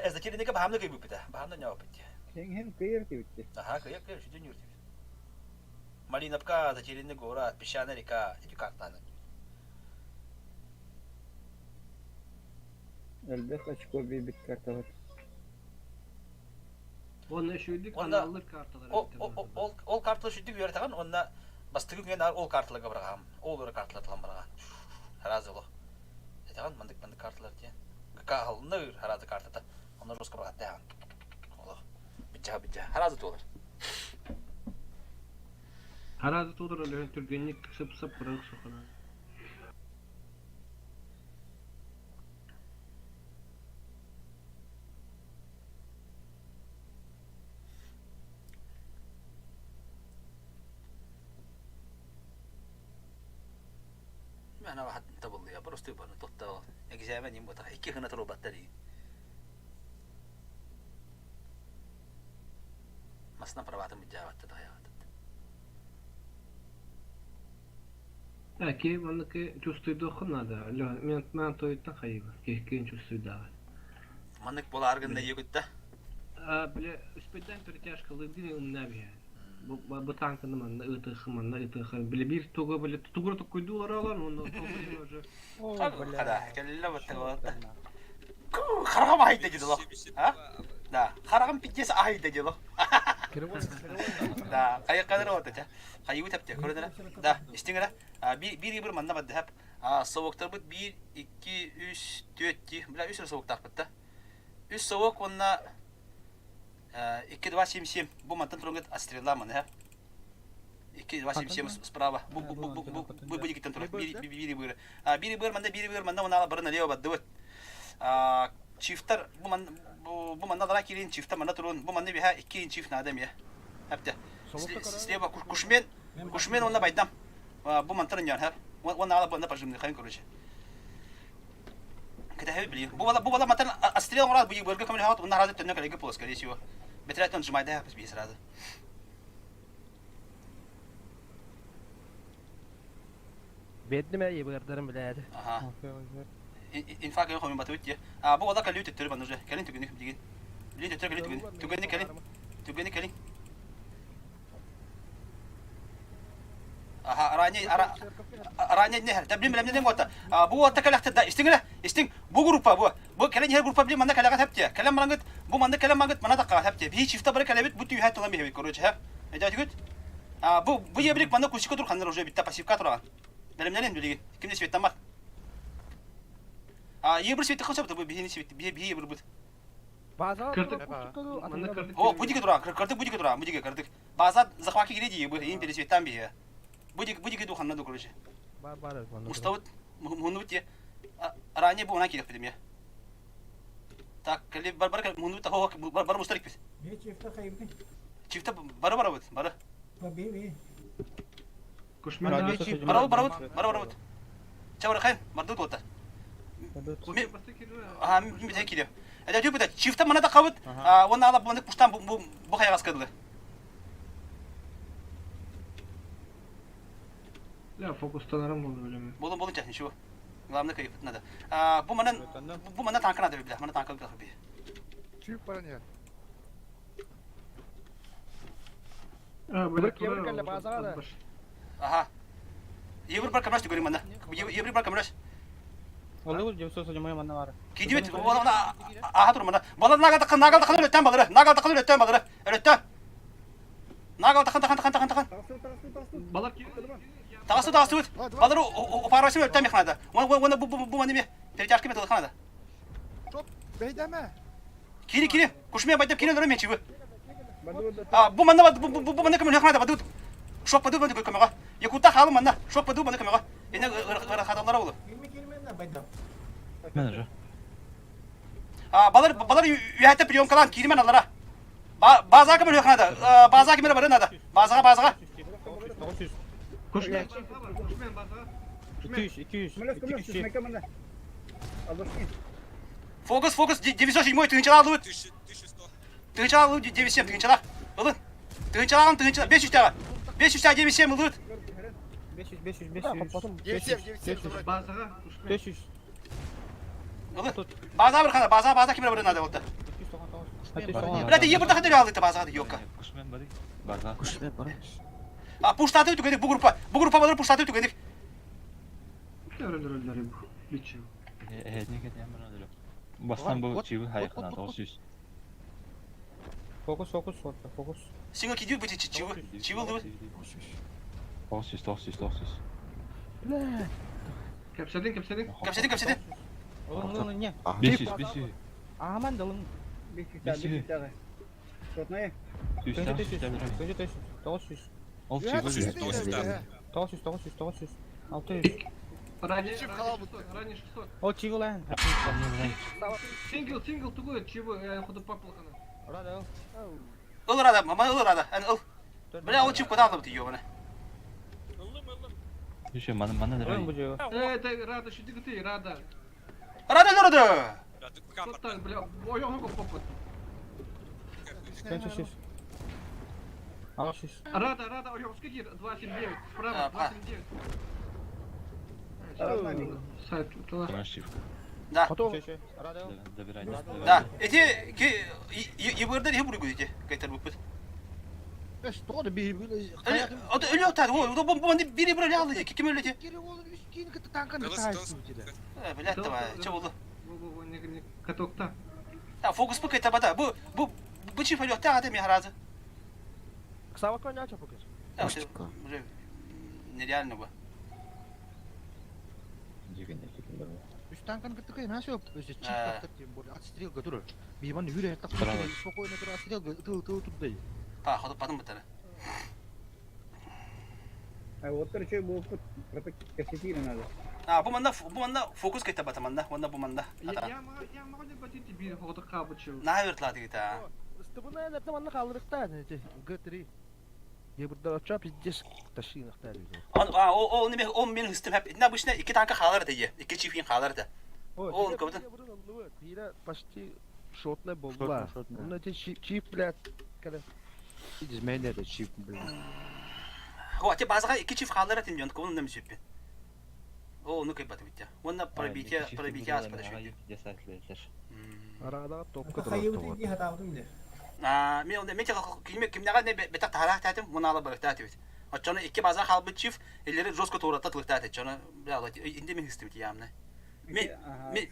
Э, затерянный баһамны кый буппута. Баһамны ньоо бит. Хем кыйыр тибитти. Ага, кыйыр кыйыр сүдүн юртибит. Малиновка, затерянный город, песчаная река, эти картаны. Элбэх очко бибит карталар. Онно үчүгдүк аналлыр карталар. Ол ол карталар үчүгдүк үөрэтэгин, онно бастыгы күн ол карталарга бараҕам. Ол өр карталар талан бараҕа. Харазы олох. Этэгин мандык мандык карталар диэн. Каһалныр харазы картата. Онно жестко бараҕаттаан. Олох. Бичча бичча. Харазы туолар. Харазы туолар өлөһөн түргэнник сып-сып бырах сохана. Мен واحد табыллыга просто баны тотта экзамен им бота икки гына турбаттар масна праватын бujjaабатта таяабатта. А, ки маннык чувствуйдуоххун надо. Мен мен тойтан хайыба. Кихкин чувствуйдаа. Маннык болааргын да егутта. Бля, үспэйдээн перетяжка лыдын умна биһэ. Бу танканы манна ытыхы, манна ытыхы. Бile bir тугу бile тугура токкуйдуулар алар, онно уже. Хада, кэллэ баттага. Харагам ахайда дедило. А? Да, харагам пиздец ахайда дедило. Да, кайыккадыр вот это. Хайы тепте, көрдүнэ. Да, истиңere. Бир бир манна бадды хап. Совоктарбыт 1 2 3 4 ди. Бля, 3 совоктарбыт да. 3 совок онна 2 2 7 7. Бу мантан турангыт отстрела маны, ха. 2 2 7 7 справа. Бу бу бу бу бу бу бу дигиттен турар. Бир бир бир. Бир бир манда бир бир манда она бары налево бадды. Чифтар бу ман бу манна дара кирин чифта манна турун. Бу манна биха 2 чиф надо мне. Хапта. Слева кушмен кушмен онна байдам. Бу мантан яр хап. Он ала бу пожимный хайын короче. Кытаһы били. Бу бала бу бала мантан отстрел мурат бу бөргө көмөл хат онна разы төннө калеге пол скорее всего. Бетрәтен жумайда хапс би сразу. Бедни ме ебырдарым биләде. Ага. Инфа кэлин хомун батыбыт дии. А бу бала кэлүү төттөрү банна уже. Кэлин түгүнү билигин. Билин төттөрү кэлин түгүнү. Түгүнү кэлин. Түгүнү кэлин. Аха, ранее ранее не да блин билем не гота. Бу отта кэлэхте да истиң истиң бу группа бу. Бу кэлен хер группа блин манна кэлэҕэ хепте. Кэлэн марангыт бу манна кэлэн мангыт мана такка хепте. Би чифта бары кэлэбит бу түйһэ тула михебит короче хеп. Эдә түгүт. Бу бу ебрик манна кусика тур ханнар уже битта пассивка тураган. Бэлэмнэнин билигин. Кимде светтамат. Ебр светти хосап бу бихини светти би би ебр бут. О, будиге тура, кырдык будиге тура, будиге кырдык. База захватки кире дии, бу ин пересветтан бие. Будик будиге духанна ду короче. Бар бар. Уставыт мунут те. Ранее бу она кирек бит Так, кали бар бар мунут та бар бар мустарик бит. Би чифта хайбы. Чифта бары бар бит, бары. Би би. Бары бар бары бар бит. Чабыр хайын, барды тота. Ага, ми кире. Это типа чифта мана да кабыт, он ала буны пуштан бу бу хайгас кыдылы. Бля, фокустанарым болды өлеме. Болун болун ничего. Главное кайф надо. Бу манан бу мана танк надо бля, мана танк надо би. Чип парня. Ага. Евр бар камраш түгөрүм мана. Евр бар камраш. Олы 907 манна бар. Кидибит, она аха тур мана. Бала нагал такын, нагал такын өрөттөн балары. Нагал такын өрөттөн балары. Өрөттөн. Нагал такын такын такын такын такын. Балар Тагасы тагасы бит. Балары опарасы өрөттөн мехнада. Оны оны бу бу бу мани перетяжка метод ханада. Топ, бейдеме. Кири кири. Кушме байдап кири өрөм чибы. Бу манна бу бу бу манна көмөр ханада бадут. Шок баду баду көмөгө. Якута халым манна. Шок баду манна көмөгө. Эне хаталары болу. Кирме кирме на байдап. Мен уже. Балар балар үйәтте приемкалан киримен алара. База кем ханада. База кем бары надо. Базага базага. 900. Кушмен, кушмен базага. 200, 200. Фокус, фокус, 907 тыгынчала алып. Тыгынчала алып 97 тыгынчала. Ылын. Тыгынчала алып тыгынчала 500 тага. 500 тага 97 ылыт. 500, 500, 500. 97, 97. Базага. 500. Ылын. База бир хана, база база ким бир надо болду. Бля, ты ебурда хадыр алды база йокка. Кушмен бары. База. Кушмен бары. А пуштаты түгедик бу группа. Бу группа балар пуштаты түгедик. Не кетем бары. Бастан бу чибы хайкана 900. Фокус, фокус, фокус. Сиңа кидип бу чибы. Чибы лы. 900, 900, 900. Бля. Кепседин, кепседин. Кепседин, кепседин. Олын, олын, не? 500, 500. Аман далын. 500, 500. Шотная. 300, 300, 900. Ол чибы. 900, 900, 900. 600. Ранее 600. Ол чибы лайн. Сингл, сингл тугой, чибы, я ходу папалхана. Рада. Ыл рада, мама ыл рада. Эн ыл. Бля, ол чип куда алып ёбана. Еще мана мана Ой, бу жега. Это рада, что ты, рада. Рада, рада. Что бля, ой, он попад. 500. 600. Рада, рада, ой, сколько 279, справа, 279. Сайт, Шифка. Да. Да, эти ебырдар иһи буруйгут ити кайтарбыппыт. Ото өлө отар, о, бу бу бири бир өлө алды, ким өлө ти? Блядь, давай, че болду? Катокта. Та фокус бу кайтарбата. Бу бу бу чиф өлө отар ата харазы. Сава коня фокус. Уже нереально бу. Үс танканы кытта кыйна сөп. Өсө чип тахтар тем более отстрелга турар. Биман үрэ так спокойно тур отстрелга тыл тыл турдай. Па, ходып бадым бытары. А вот короче был кассетина надо. А, бу манна бу манна фокус кайта бата манна, онна бу манна. Я могу не батить бир хода кабычы. На вертлады гита. Стыбына это манна калдырыкта, Г3. Ебырдар оча пиздец ташинахтар. Он а о о неме о мен хыстым хеп. На обычно икки танка халар да икки чифин халар да. Ол кобдun. Бира почти шотная болла. Ну эти чип, блядь, когда Измене чип, блядь. О, те базага икки чиф халар этин жон кобун неме сүппи. О, ну кайбат битте. Онна пробитие пробитие аспада шүйдү. Арада топка Хайыбыты ди хатабытым де. А, мен онда мен кимме кимнега не бетак тарах татым, муну ала барыктат бит. Очону икки база халбыт чиф, эллери жестко туурата тылыктат чону бля, инде мен хыстым ямны. Мен мен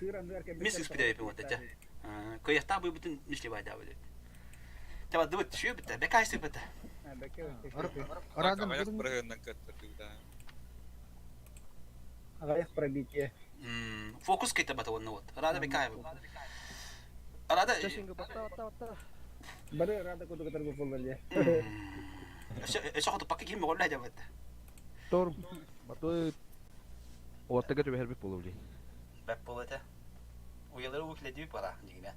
мен сыспиде бит вот это. Кыякта бу бүтүн мишле байда бит. Таба дыбыт түшү бит, бекайсы бит. Радом бырыгынан көттөрдүк да. Аяк пробитие. Фокус кете бата онна вот. Рада бекай. Рада Бары рада куду катар болду. Эше хоту пакы ким голла жабат. Торм. Батой Оттага төбе хербек болу блин. Бәп болу это. Уялары үкледи бара дигине.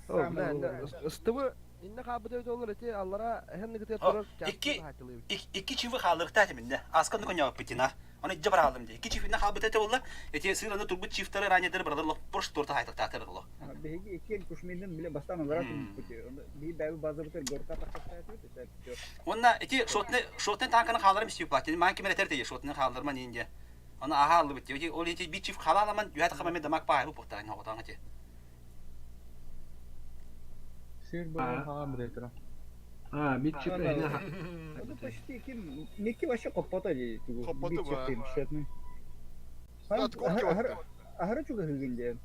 О, бля, ыстыбы инне кабыды доллар эти аллара хенни гыты турар. Икки икки чивы халырыкта тиминде. Аскан коня питина. Оны жабар алдым ди. Икки чивинне халбыт эте болла. Эти сыраны турбут чифтары ранедер бардыр борш торта хайтыктатыр ло. Биһиги иккиэн кушминдин биле бастан олара пути. Би бәби база бутер горка тахтастаят бит. Онна эти шотны шотны танканы халырым истип платин. Ман кимер этер тие шотны халдырма нинде. Оны аха алды бит. Ол эти би чиф халаман юхат хамаме дамак пай бу пухтан хоготан эти. Сыр был хагам бретра. А, бит чип Ну почти ким Микки вообще копота ди. Копота ба. Шотны. Ахара чуга хыгынде.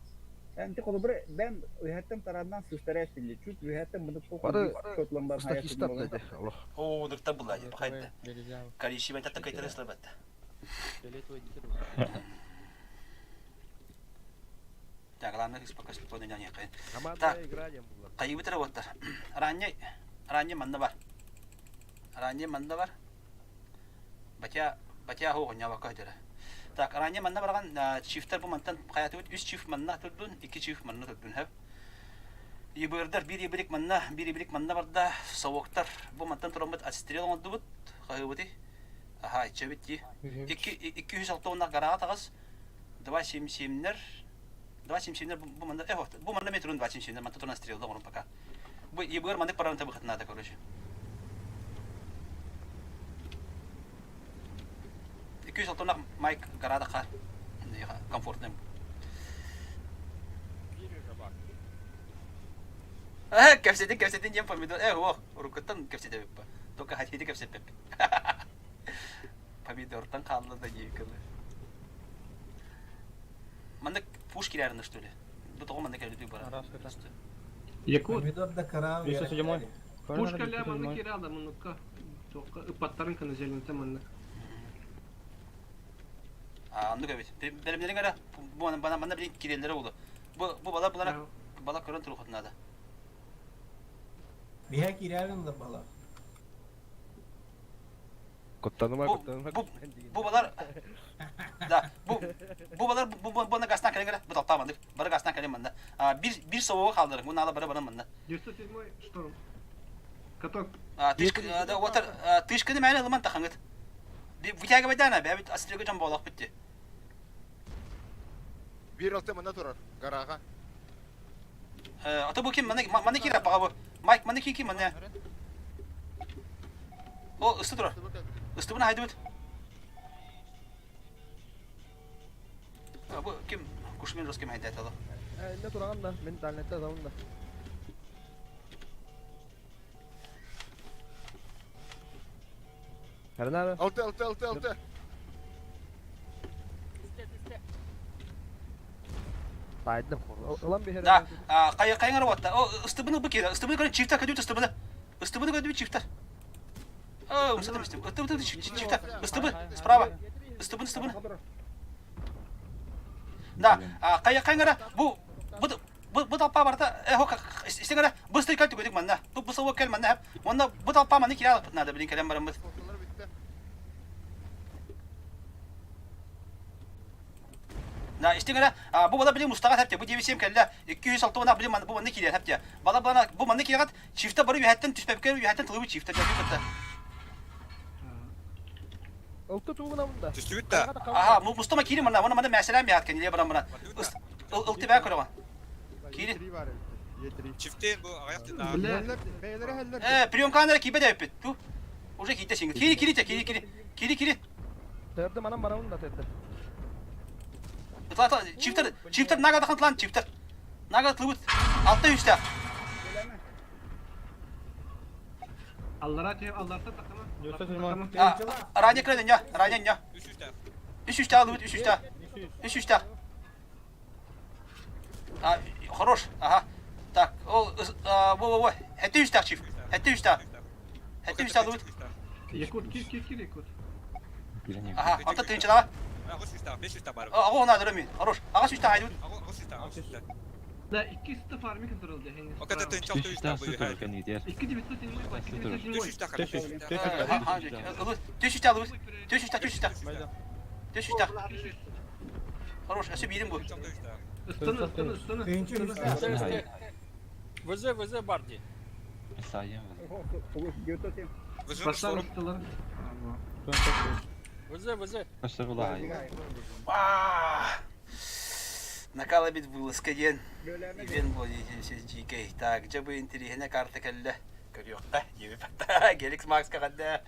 Энти колобре бен уйхаттан тараннан сустаряшты ди. Чуть уйхаттан мыны Бары шотланбар статистат деди. Аллах. О, дырта була ди. Пахайда. Кариши мен татта кайтарыс лабатта. Так, главное, пока что не не Командная игра не была. Кайыбы работа. Ранее, ранее манна бар. Ранее манна бар. Батя, батя хо гоня бака дера. Так, ранее манна барган чифтер бу мантан каяты үт үч чиф манна турдун, икки чиф манна турдун хеп. Ебырдар бир ебирик манна, бир ебирик манна барда, совоктар бу мантан турамыт отстрел оңдубут, кайыбыты. Аха, ичебит ди. Икки 206 онна гарага тагыз. 277-лер 277-лер бу манна, э, бу манна метрун 277-лер манта туран стрелда орун пока. Бу ебыр мандык параны табыхат надо, короче. 206 онна майк гарада кар. Комфортный. Э, кепсетин, кепсетин дем помидор. Э, ох, рукоттан кепсете биппа. Только хотите кепсет биппи. Помидортан қалды да жейкілі. Манда пушки рядом, что ли? Бу тоғы манда кәлі бара. Якут. Помидор да карам. Пушка ля манна кирада мунукка. Тоққа ыпаттарын кана зеленте манна. А, ну кәбет. Бәрімдерін қара, бу бана манда білін кирелері болды. Бу бу бала булара бала көрін тұру хотынады. Биһа кирәлин да бала. Коттаныма, коттаныма. Бу бу балар Да, бу бу балар бу бу буна гасна кэлэн кэлэ бу талтаамандык. Бары гасна кэлэн манна. А бир бир сового халдырык. Муну ала бара бара манна. 907 шторм. Каток. А тышка да отар тышканы мәне ылман тахаңыт. Вытягивай дана, бәбит астрего жан болақ битти. Бир алты мына турар, гарага. Ата бу ким мана мана кира бага бу. Майк мана ки ким мана. О, ысты турар. Ысты буна хайдыбыт. Бу ким? Кушмин жесткий мэһэйдээтэ олох. Инне тураҕын да, мин дальнайта ытабын да. Хернара. Алты, алты, алты, алты. Таайдым. Ылан биһэр. Да, хайа работа. О, ыстыбыны бу киирэ. Ыстыбыны көрөн чифтер көдүт ыстыбыны. Ыстыбыны көрдүбүт чифтер. О, умсатым истим. Ыстыбыны чифтер. Ыстыбы справа. Ыстыбыны ыстыбыны. Да, хайа хайа бу бу бу бу толпа барыта истиҥ эрэ быстый кэл түгүтүк манна. Бу бу сылуок кэл манна Уонна бу толпа маны киирэ алыппыт наада билин кэлэн бараммыт. Да, истиҥ эрэ, бу бала билин мустаҕа хэпте, бу 9 кэллэ, 206 билин бу манны киирэн хэпте. Бала бана бу манны киирэҕит, чифта бары үһэттэн түспэпкэ үһэттэн тылыбыт чифта дьэ кытта. Ылты тугунабын да. Түстүбүт да. Аха, мустама киирин манна, манна манна мәсәләм яат кениле баран баран. Ылты бää көрөҕөн. Киирин. Чифтен бу аяқ Э, прием камера киибэ дэппит. Ту. Уже киирдэ сиҥ. Кири кири те, кири кири. Кири кири. Терді манан барабын да терді. Ытла чифтер, чифтер нага дахан тлан чифтер. Нага тылыбыт. Алта үстэ. Аллара түһэ, алларта такама. Ранее крайне, ня, ранее ня. Үс үстэ алыбыт, үс үстэ. Үс үстэ. А, хорош, ага. Так, ол, во-во-во, хэти үстээх чиф, хэти үстээх. Хэти үстээх алыбыт. Якут, кир, кир, кир, Якут. Ага, онто тыынчалаҕа. Аҕа онаа мен. Хорош. Аҕа сүүстээх айдыбыт. Да, икки сыта фарми контрол дехен. Икки 907, икки 907. Түс үстээх алыбыт. Түс үстээх, түс үстээх. Түс үстээх. Хорош, өссө биирим бу. Ыстаны, ыстаны, ыстаны. ВЗ, ВЗ барди. Бастан ыстылар. ВЗ, ВЗ. Накала бит вылазка диэн ивент буол GK. Так, дьэ бу интириэһинэ карта кэллэ. Көрүөххэ, диэбит. Геликс Макска хадда.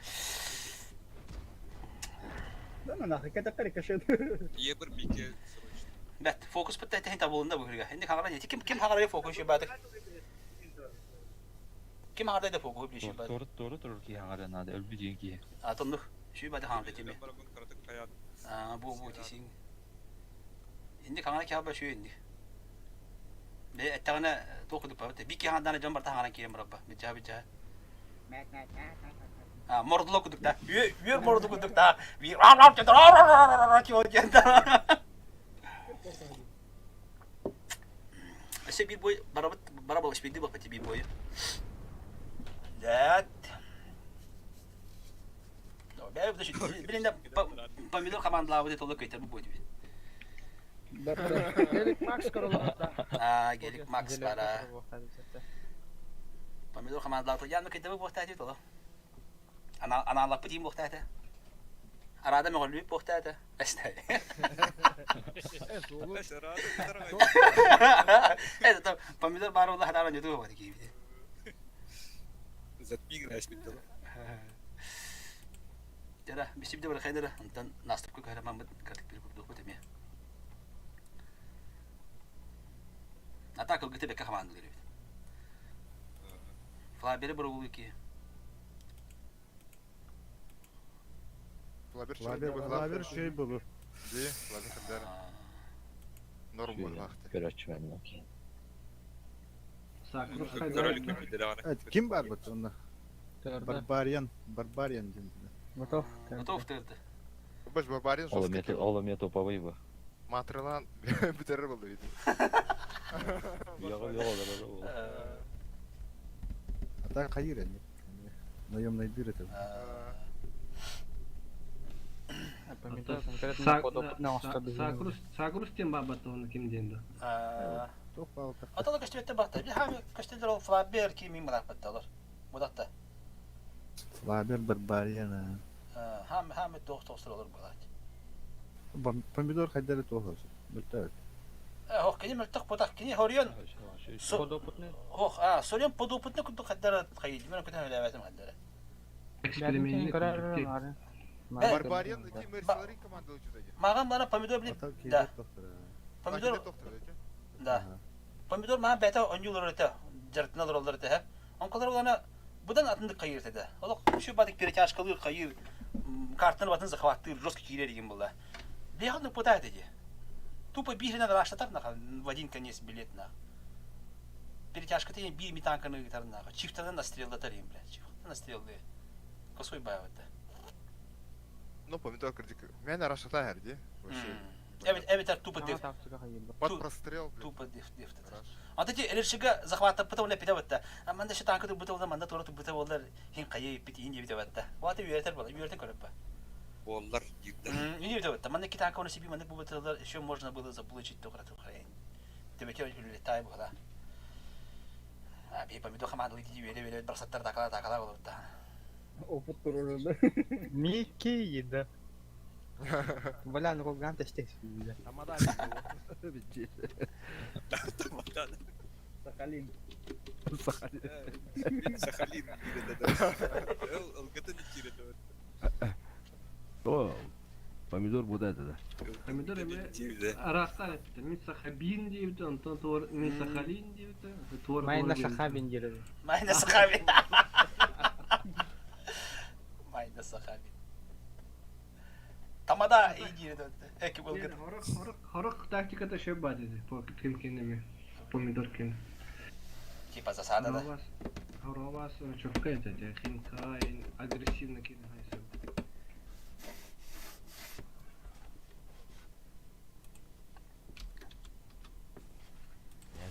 Да, ну нахуй, кэтэ кашет. Ебір бике Бэт, фокус бытта тэһин табылында бу күргэ. Инди хаҥара не ким ким хаҥара фокус шибатык. Ким хаҥарда да фокус би шибат. Туору туору турur киһи хаҥара наада өлбүт диэн киһи. А тоннук шибаты хаҥарда тими. А бу бу тисин. Инди хаҥара киһи ба шүй инди. Бе эттэҕинэ туох кудук бабыт. Би киһи хаҥардана дьон барта хаҥаран киирэн барабба. Бича бича. А мордуло кудук да. Үө үөр морду кудук да. Би Өссө биир бой барабыт бара балышпиди бапати биир бойу. Дәт. Билинде помидор командалаабыт толы көйтөр бу бойду. Гелик Макс королоҕо. А, Гелик Макс бара. Помидор командалаабыт яны көйтөр бу буохтаати толо. Анаалаппыт иин буохтаата. Арада мөҕүллүбүт буохтаата. Это помидор баар буолла хатаан ньутуу бар киибит. Дьара, бисибде бар хайдара, онтон наступка көһөрө маммыт картик бир курдук эмиэ. Атака ылгыты бэккэ хамаандылар эбит. Флабери бұрулу ки. Флабер шөй булу. Ди, Флабер хаддар. Норм бахты. Көрөччү мен окей. Ким бар бут онна? Барбариан, Барбариан диэн. Готов. Готов тырды. Баш Барбариан Ол мет ол мет топовый бу. Матрылан бүтәрер булды бит. Його його да А так хайыр они. Наемный бир это. Сагрус тем бабата оны ким денді. Атала көстүбеттен бакта. Би хами көстүлөр ол Флабер кимин барак батталар. Будакта. Флабер Барбариан. Хам хам тоқ тоқсыр олар булат. Помидор хайдары тоғыз. Бүттәбит. Хох кини мөлтөх будак кини хорион. Хох, а, сорион подопытны кудук хаддара хайд. Мен көтөн элебетим хаддара. Барбариан ки Мерсиларин команда учудаги. Маган бана помидор билип. Да. Помидор... Да. Помидор маһа бэйэтэ оонньуулар этэ, дьарыктана олороллор этэ. Онколор улана быдан атыннык хайыыр этэ. Олох үчүгэй бадык перетяжкалыыр, хайыыр, картаны батын захваттыыр, жестко киирэр игин буолла. Бэйэҕин укпута этэ дии. Тупо бииринэн ыраастатар наха в один конец билет на. Перетяжката биир метанканы ыытар наха. Чифтанан настреллатар им, блядь. Чифтанан настреллы. Косой баайбыта. Ну, помидор кырдьык. Мен арашата эрди. Вообще. Эбэтэр тупо деф. Под прострел, блядь. Тупо деф деф. Ата ти РШГ захваттаппыта уонна эппитэ батта. Манда ше танка турбута уонна манда тура турбута буоллар хин хайы иппит иин диэбитэ батта. Уата үөрэтэр буолар, үөрэтэн көрөппө. Буоллар диирдэр. Иин батта. Манна ки танка уонна сиби маннык буолбатылар еще можно было заполучить тухра тухра. Төбөтө үлэлэтай буола. А би помидор хамаандалыы дии үөрэ-үөрэ барсаттар такала такала болбута. Опыт турурду. Микки еда. Бля, ну кулган тэстэ сүүрэ. Тамада Тамада. Сахалин. Сахалин. Сахалин диир Ылгытын итиир этэ. О, помидор буда это да. Помидор эме араастаан эппитэ. Мин Сахабин диэбитэ, онтон туор мин Сахалин диэбитэ, туор Майна Сахабин диэри. Майна Сахабин. Майна Сахабин. Тамада иидиир эки былгыт. Хорох хорох хорох тактиката шөп баар диди. По ким кинеми помидор кин. Типа засада да. Хоровас чөккө этэ хинка агрессивно кин хайсы.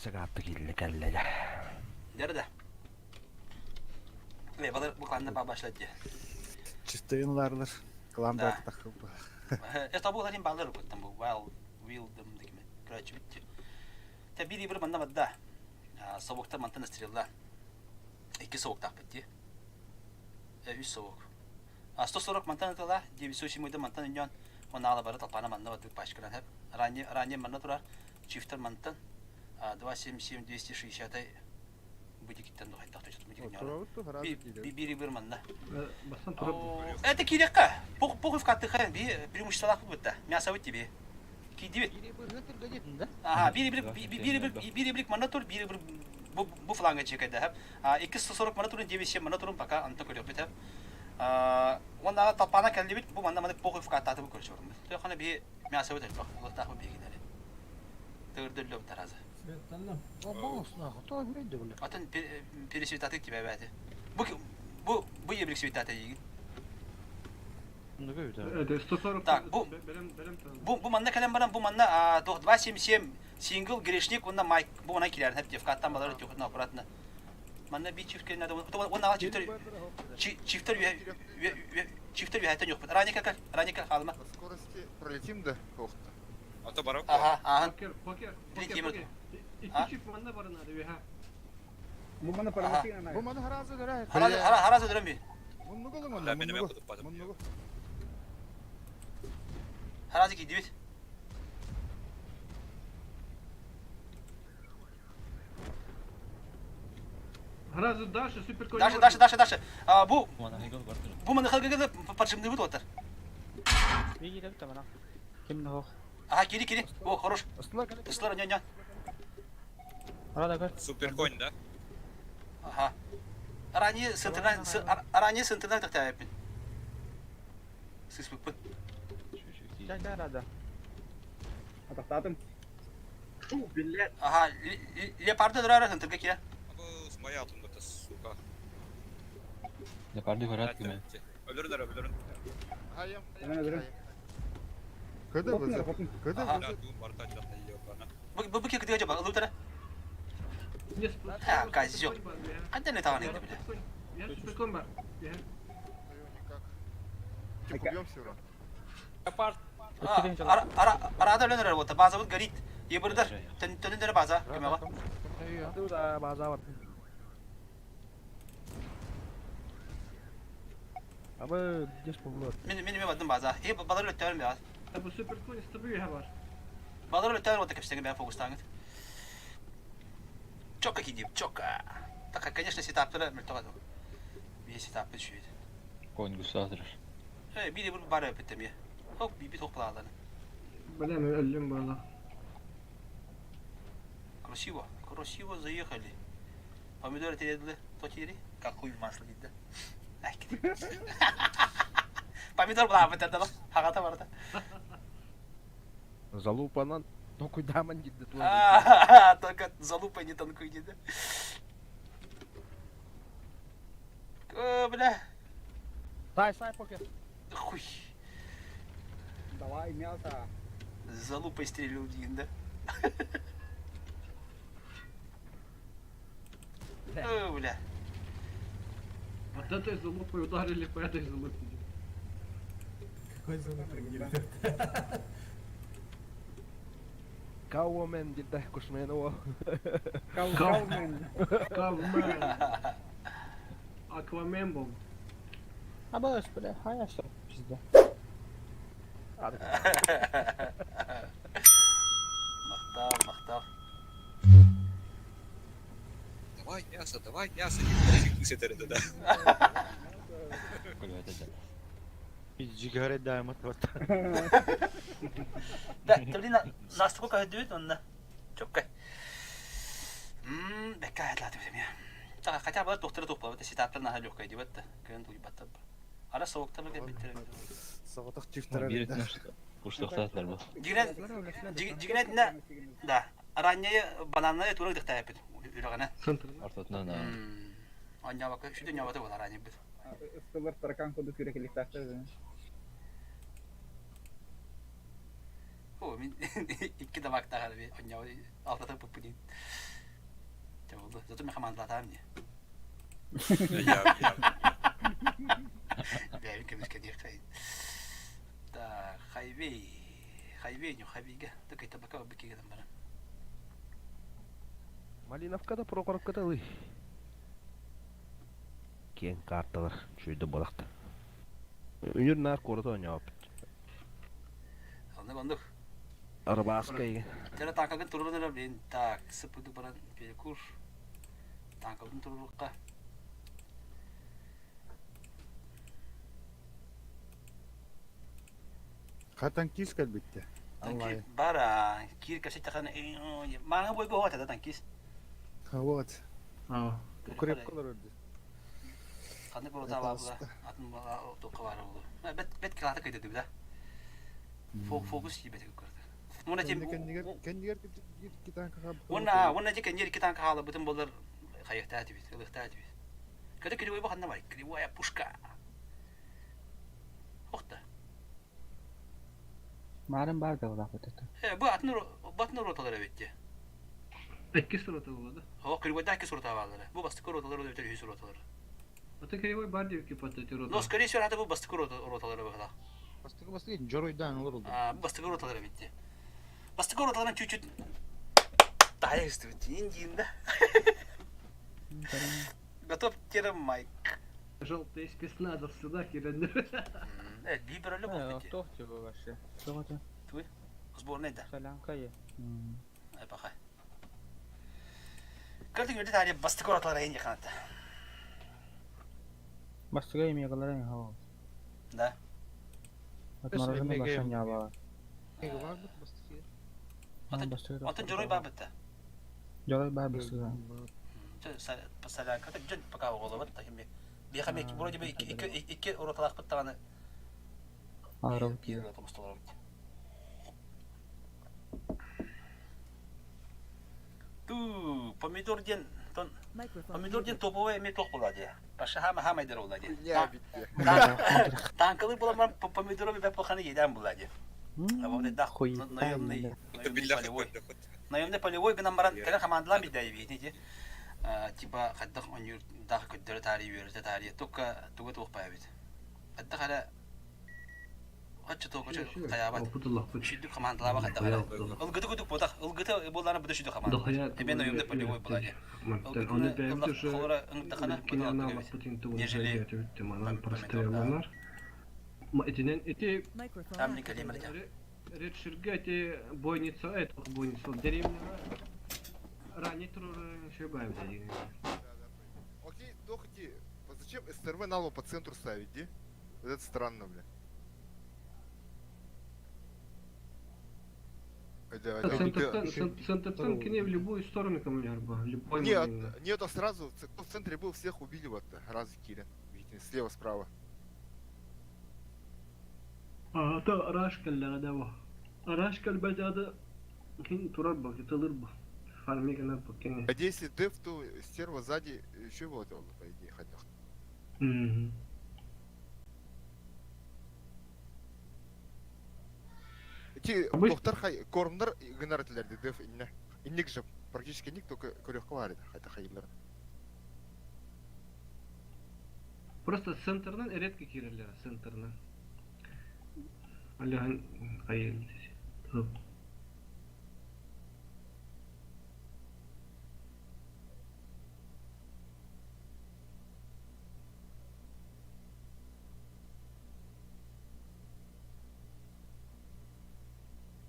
Сагаатты киирли кэллэ дьэ. Дэрдэ. Э, балар бу кланна башлады дии. Чистыйын ылаарлар. Клан Да. да таххылба. Это был один баллар там был Wild Wildom дегме. Короче, битти. Та бири бір манна бадда. Совокта мантан стрелла. Икки совоктаах битти. Үс совок. 140 мантан ытыла, 907 мантан үннөн, он бары талпана манна баттык пачкалан хеп. Ранее, ранее манна турар, чифтер мантан 277 260 бутикиттен духайттах төчөт бутик бири бир манна. Бастан турап. Это кирекка. Пухов каттыхайн би преимуществолах бутта. Мясо вот тебе. Кидибит. Ага, бири бир бири бир бири бир манна тур, бири бир бу бу фланга чекайда хеп. 240 манна турун 97 манна турун пока анта көрөп бит хеп. Оннага талпана кэллибит бу манна манык похуй вкаттааты бу көрсө барбыт. Тойхана би мясо бит элбэх улаттаах бу биһигинэри. Тыгырдыллы таразы. Атын пересветаты тебе бәти. Бу бу бу ебрик светаты дигин. Так, бу бу бу манна кэлэн баран бу манна 277 сингл грешник онна майк бу онан килэрин хеп девкаттан балары төхүтүн аккуратно. Манна би чифт кэлэн онна чифтер чифтер чифтер үһәтен юкпут. Раника кал, раника хаалма. На скорости пролетим да? Ох ты. А то барок. Ага, ага. Покер, покер, Летим. покер. Икки чифт манна барына да үһә. Бу маны параматыгына. Бу маны харазы дөрә. Харазы харазы дөрөм би. Муннугу Да, мен эме кутуп бадым. Муннугу. Харазы кийдибит. Сразу дальше супер Дальше, дальше, дальше, дальше. А, бу бу маны хылгыгы поджимный отыр. Ким нох? Ага, кири, кири. О, хорош. Ыслар, ня, ня. Рада көр. Супер конь, да? Ага. Ранее с интернет, ранее с интернет тахтаепин. Сыспыппын. Ча рада. Атахтатым. Ага, леопарды дырара центрга кире. Абы моя атымда сука. Леопарды көрөт киме. Өлөрүн өлөрүн. Хаям. Мен өлөрүм. Көдө бызы. Көдө Ага. бызы. Туун барта жатта ебана. Бу бу кире кире ба, ылутара. А, козёл. Кандай не таван инде биле. Я суперкон бар. Никак. Тихо, убьем все равно. Леопард. Ара ара арада өлөнөр вот база вот горит. Ебырдар. Төнүндөр база. Кемега. Да, база бар. Абы деш болот. Мен мен мен бадым база. Э балар өттөрүм бе. Бу суперкон истабы үһә бар. Балар өттөрүм вот кепсеге бе фокустаңыт. Чокка кидип, чокка. Так, конечно, сетаптары мөлтөгө. Би сетапты чүйөт. Конь гусатыр. Э, бири бир бар өпөттөм я. Хоп, би би топ кыладаны. Белем өллүм бала. Красиво, красиво заехали. Помидоры тебе то тири, как хуй в масло дейді. Помидор была бы да, хагата барда. Залупанан токуйдаман дидdi Только залупа не танкуй дейді. О, бля. Сай, сай, поке. Хуй. Давай, мясо. Залупой стрелю дейін да. О, бля. Вот этой залупой ударили по этой залупе. Какой залупой Каумен дидdi кушменова. Каумен. Каумен. Аквамен был. Абалаш, бля, хая что, пизда. Махтал, махтал. Давай мясо, давай мясо, не это да. Жигаре даймат вот. Да, Тавлина, нас сколько өдүт онна? Чоккай. Бекка айтлаты бит Так, хотя бы доктор тух бу ситаптар наха легкая дибет. Көн туй баттап. Ара соуктар бит битер. Саҕатах Биир уштуктаатылар бу. Дигинет дигинет на да, ранее бананная тура дыхтая бит. Үрәгәнә. Ортотунан. Аня бак, шүдө нябаты була ранее бит. Ыстылар таракан куду күрек лихтахта. О, мин икки да бакта харби, аня алтата пупудин. Болду. Зато мен командалатам не. Я, я. Бәйбин көмүскә диэххайын. Так, хайвей. Хайвей, не хайвейге. Так это пока бикигеден бара. Малиновкада Прохоровкада ылый. Кең карталар чүйді болақты. Үнір нар корото ойнап. Оннук оннук. Арбаска иген. Тера танкагын турурун блин. Так, сыпыды баран перекур. Танкагын турурукка. Хатан кис кэлбитте. Танки бара, кир касет тахана. Мага бой бой да танкис. Вот. А. Укрепкалар өрдү. Кандай болот абла. Атын тоққа бар болду. Бет бет кылата кайды да. Фокус бет көрдү. Муна тем Кеннигер китан кахаб. Уна уна жеке нер китан кахала бүтүн болар кайыкта тибит, ылыкта тибит. Када кривой баханна бар, кривая пушка. Охта. Марын бар да улах өтөтө. Э, бу атын батын роталар бетте. Икки сурота болады. О, кривойда икки сурота баалары. Бу бастыкы роталар өтө үс роталар. Ата кривой бар деп кипатты рота. Но скорее всего это бу бастыкы роталары бахала. Бастыгы бастыгы жоройдан олар oldu. А, бу бастыкы роталары бетте. Бастыкы роталарын чуть-чуть тайысты индин да. Готов термайк. Желтый спецназов сюда кирендер. Э, либералы был бетте. Тохту вообще. Что Туй. Сборная да. Солянка е. Ай баха. Көрдүң өтө тари бастыкы роталары эң жакын Бастыга эме кылар хо. Да. Мороженое башня ба. Атын жорой бар битте. Жорой бар бастыга. Солянка жөн пока оголо бит химби. Бияка вроде бы икки икки роталак бит таганы. Арыл Бир рота мусталар бит. Ту помидор ден тон помидор ден топовый эме ток болады. Баша хама хама дер болады. Танкалы буламар помидоры бе поханы еден болады. А вот да наемный полевой. Наемный полевой гынан баран кэлэн хамандылан бидэй видите. Типа хаддах онюр дах көддөрө тари үйөртө тари только тугу туох баабит. Хаддах ара Хачы току чө каябат. Шүдүк хамандылаба хаддах ара. Ылгыты күдүк бодах, ылгыты болланы буду шүдүк хаман. Эмен наемный полевой болады. Оны бәйбит уже Холора ыңдахана Нежели Этинен эти Там не калимер Редширге эти бойница, это бойница, деревня. Ранее туры шибаем деген. Окей, дохати, зачем СТРВ надо по центру ставить, ди? Вот это странно, бля. Центртан, центртан кини в любую сторону коммуняр любой Нет, нет, а сразу, кто в центре был, всех убили вот, раз кили. Видите, слева, справа. Аата араш кэллэҕэ да бу. Араш кэлбэтэ да кин турар бу, тылыр бу. Фарми гынар бу кини. А если деф, то стерва сзади еще было, по идее, хотя. Ити доктор хай кормнар гынар этилер деф инне. Инник же практически инник только көрөхкө бар edi хайта хайылар. Просто центрынан редко киреллер, центрынан. Аллаһын хайыл.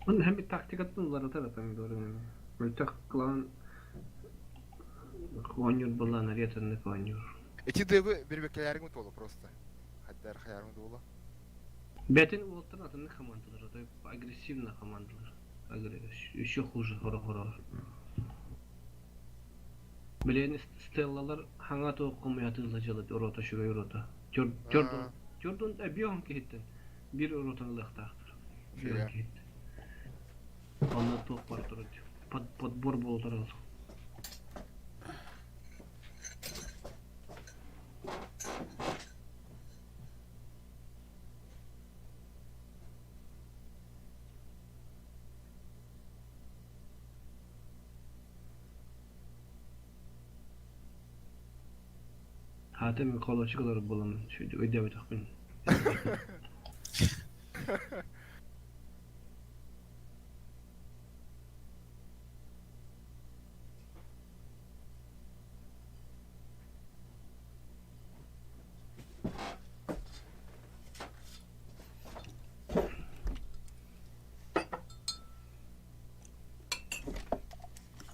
Onun hem bir taktikatın уларытар помидоры. Мөлтөх клан оонньуур буоллаан ариатыннык оонньуур. Эти ДВ бербеккелериҥ туола просто. Хаддар хаярың туола. Бэтин уолтан атыннык командалар, то агрессивно командалар. Еще хуже хоро-хоро. Билен стеллалар хаҥа туох хомуйатыылла дьыла рота үчүгэй рота. Төрдун төрдун эбион киһиттэн биир ротаны ылыахтаахтар. Бион киһиттэн. Онно туох бар турар подбор буолар ол. Хаата мен холочик олорор буоламмын өйдөөбөтөхпүн.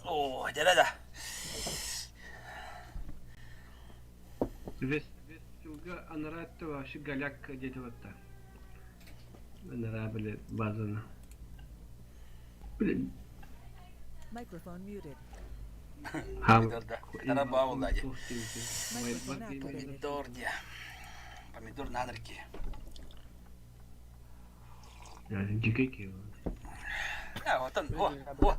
Оо, дьэрэ да. Вестфилга анараа өттө вообще голяк диэти батта. Анараа били базаны. Били Microphone muted. Помидор да. Тарабаулла дии. Помидор дии. Помидор нанырки. Дикий киһи. Оттон о, о,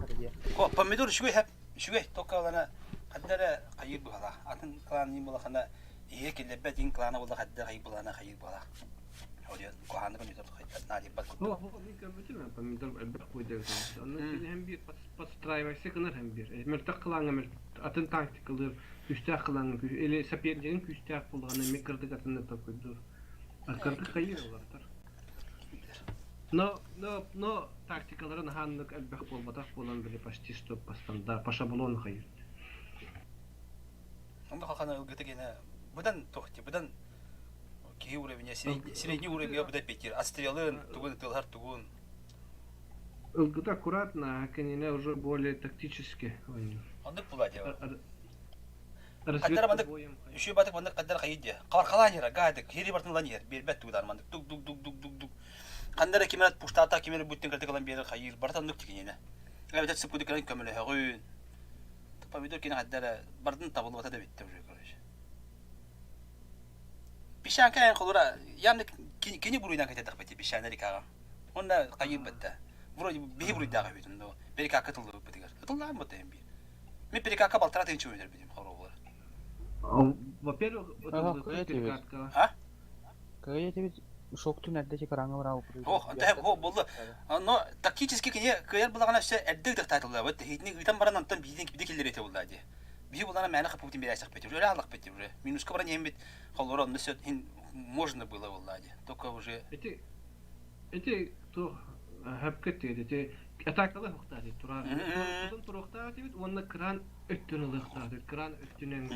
о, помидор үчүгэй хэп, үчүгэй только олана хадда эрэ хайыр быһалаах. Атын клан ним булахана ийэ киллэрбэт ин клана була хадда хайыр булана хайыр буолаах. Ол куһааны помидор наадыйбат курдук. О, мин көрбүтүм помидор элбэх буйда Онно һэм биир подстраивайся гынар һэм биир. Мөлтөх кылааҥҥа атын тактикалыыр, күүстээх кылааҥҥа или сопернигин күүстээх буллаҕына эмиэ кырдык атынны толкуйдуур. Кырдык хайыр олортор. Но, но, но тактикаларын хааннык элбэх буолбатах буолан били почти что по стандарт, по шаблону хайыр. Онно хахана ылгыта гена быдан тохти, быдан киһи уровня, средний уровня быда петир, отстрелын, тугун ытылар тугун. Ылгыта аккуратно, а кинине уже более тактически ойнуур. Оннук була дьэ. Хаддара мандык үчүгэй батык маннык хаддара хайы дьэ. Хабархалаан иһэр гаадык хири бартын ылан иһэр биэрбэт тугудаан мандык дук дук дук дук дук дук ханна эрэ ким эрэ пуштаата ким эрэ бүттүн кырдык ылан биэрэр хайыыр барыта оннук тикиниэнэ. Эбэтэр сыппыты кэлэн көмөлөһөҕүн. Помидор кини хаддара бардын табыллыбата да бүттэ уже короче. Пищанка эн холура явно кини буруйдан кэтэтэх бити пищана рекаҕа. Онна хайыр бэтте. Вроде биһи буруйдааҕа бүтүн но берекакка тыллыбыт бытыгар. Тыллаан бутта эм биир. Мен перекакка балтара тыынчы өлөрбүтүм хоруолар. Во-первых, перекатка. А? Кыайа этибит шоктун эрдэ чекараҥа бараа Ох, антэ болду. Но тактически кини кыайар булаҕына өссө эрдэ ытыктаатыллабыт. Хитини ыытан баран онтон биирден биде киллэрете булла ди. Биһи булана мээнэ хаппытын биэрээсэхпит. Уже аллахпыт уже. Минуска баран иһэммит холлоро онно сөт можно было булла ди. Только уже Эти эти туох хөпкө эти атакалы хуктаати турар. Потом туруохтаах этибит уонна кран өттүн ылыахтаах этибит. Кран өттүнэн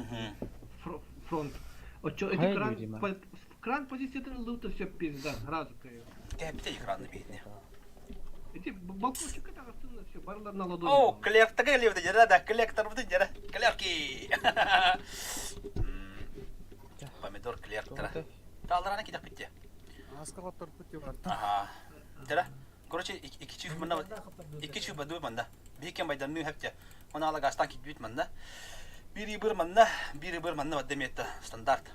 фронт. Оччо эти кран кран позициятын ылыыта все пизда сразу кайы. Тэпте экраны бейне. Эти балкончикка таҕыстынна все барылар на ладони. О, коллектор левде жара да, коллектор бутын жара. Коллектор. Помидор коллектора. Тааларана кидах битте. Аска хотторбут деп Аха. Тара. Короче, икки чиф манна, икки чиф баду манна. Биһи кем байданны хэпте. Оны ала гастан кидбит манна. Бири бір манна, бири бір манна бадда метта стандарт.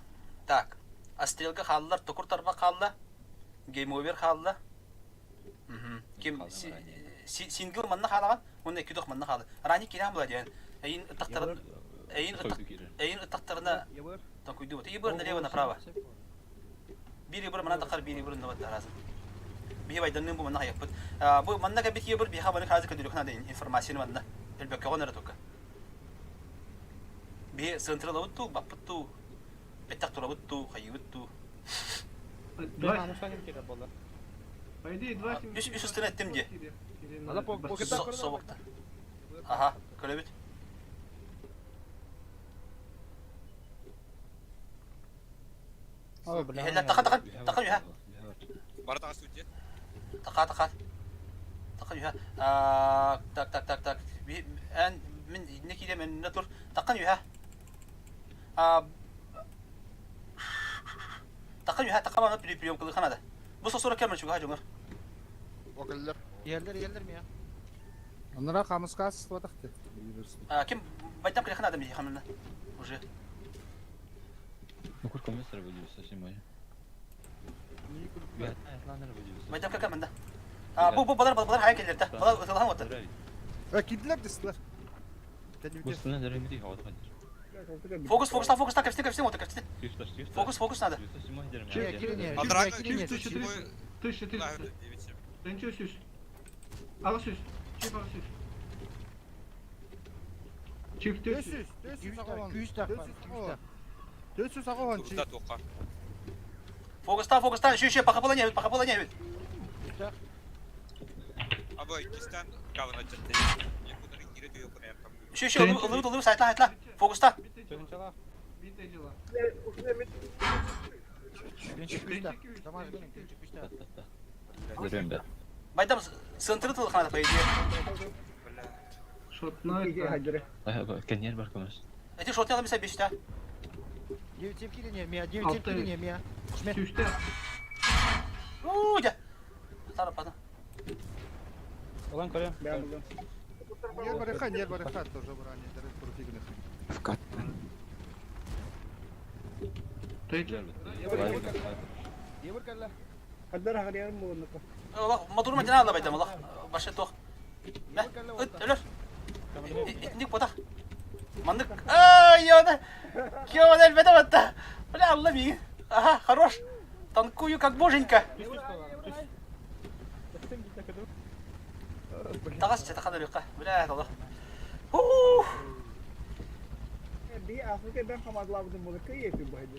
Так, астрелка хааллар, токур тарба хаалла, геймовер хаалла. Ким сингл манна хаалаҕан, уонна икки дох манна хаалы. Рани кирээн була диэн. Эйин ыттахтарын эйин эйин ыттахтарына токуйду. Ибыр налево направо. Биир ибыр манна тахар, биир ибыр онно таразын. Биһи байданныын бу манна хайаппыт. Бу манна кэбит ибыр биһа баны хаазы көдүрүк надо информацияны манна. Элбэккэ эрэ только. Биһи централабыт туу, баппыт туу, бэттэх турабыт туу, хайыбыт туу. Үс үс ыстын эттим дии. Собукта. Аха, көрөбүт. Таха таха таха үһэ. Бара таха судья. Таха таха. Таха үһэ. Так так так так. Эн мин инне киирем энне тур. Тахан үһэ. Тахан үһэ таха баны прием кылыхана да. Бу сосура кемер чуга жуңар. Океллер. Yerler yerler mi ya? Онора камыскас ватахты. Ким байтам кылыхана да ми хамна. Уже. Ну курка мистер будет совсем мой. Байтам кака мында. А бу бу балар балар хай келер да. Балар ытылхан отыр. Э кидилер дистилер. Фокус фокус фокус так кепсте кепсте отыр кепсте. Фокус фокус надо. 1400. 1300. Ала сүз. Чип ала сүз. Чип 400. 400 400 ағуан чип. Фокустан фокустан еще еще пока не пока не Абы иккистен калына жетти. Еще еще ылыбыт ылыбыт сайтла айтла. Фокуста. Байдам центры тылхана по идее. Шотной. Конер бар көмөс. Эти шотны аламыса беште. 9 килине мия, 9 килине мия. Түште. Уу, я. Тарапада. Olan көрөм. Нер барыха, нер барыха тоже брани, дәрет противных. Вкат. Allah madurma dina Allah baytam Allah. Başa toq. Ыт өлөр. Итник потах. Мандык. Ай, ёна. Кёна элбете батта. Бля, Алла ми. Ага, хорош. Танкую как боженька. Тагас чата ханырыкка. Бля, Allah. Ух.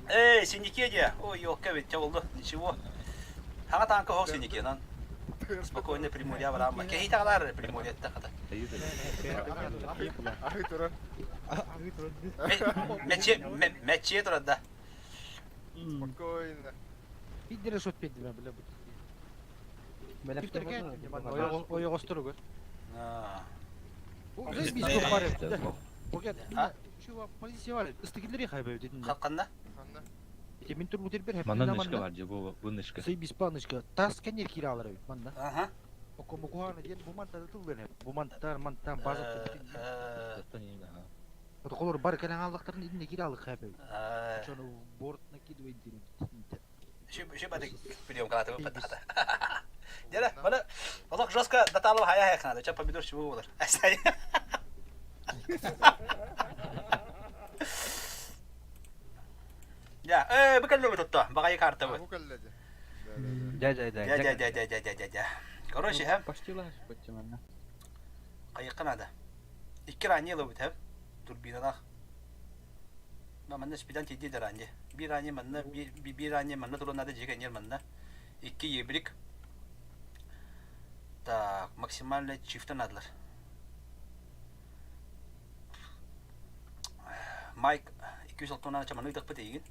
Эй, синяки Ой, ёлка ведь oldu. Ничего. Хага танка хок синяки, нан. Спокойно Приморья барама. Кехи тагалар Приморья тахата. Ахы турар. Ахы турар. Мече мече турар да. Спокойно. Бидере шот педдим бля. Ойоҕостор көр. Позиция бар. Позиция бар. Истигилери хайбай дедин. Хакканда? Эти мин тур бутер бер Манна нышка бар же бу бу нышка. Сый беспанышка. Тас кенер киралар бит манна. Ага. Око мукуана ден бу манта тылдын. Бу мантар мантан база Колор бар кэлэн аллахтарын инне киралык хайбай. Чону борт накидывай дирим. Ши ши бадык прием калаты бу патата. Дела, бана олох жестко даталып хая хая ханада. Ча помидор чего болар. Я, э, бу кэлле бутта. Багай карта бу. Бу кэлле. Да, да, да. Да, да, да, да, да, да, да, да. Короче, ха. Почти лаш, почти манна. Кайыкка надо. Икки ранее лыбыт, ха. Турбиналах. Ма манна спидан тиди да ранее. Bir ранее манна, bir ранее манна туру надо жеге нер манна. Икки ебрик. Так, максимально чифта надлар. Майк 206 тонна чаманы тыкпы дейгин.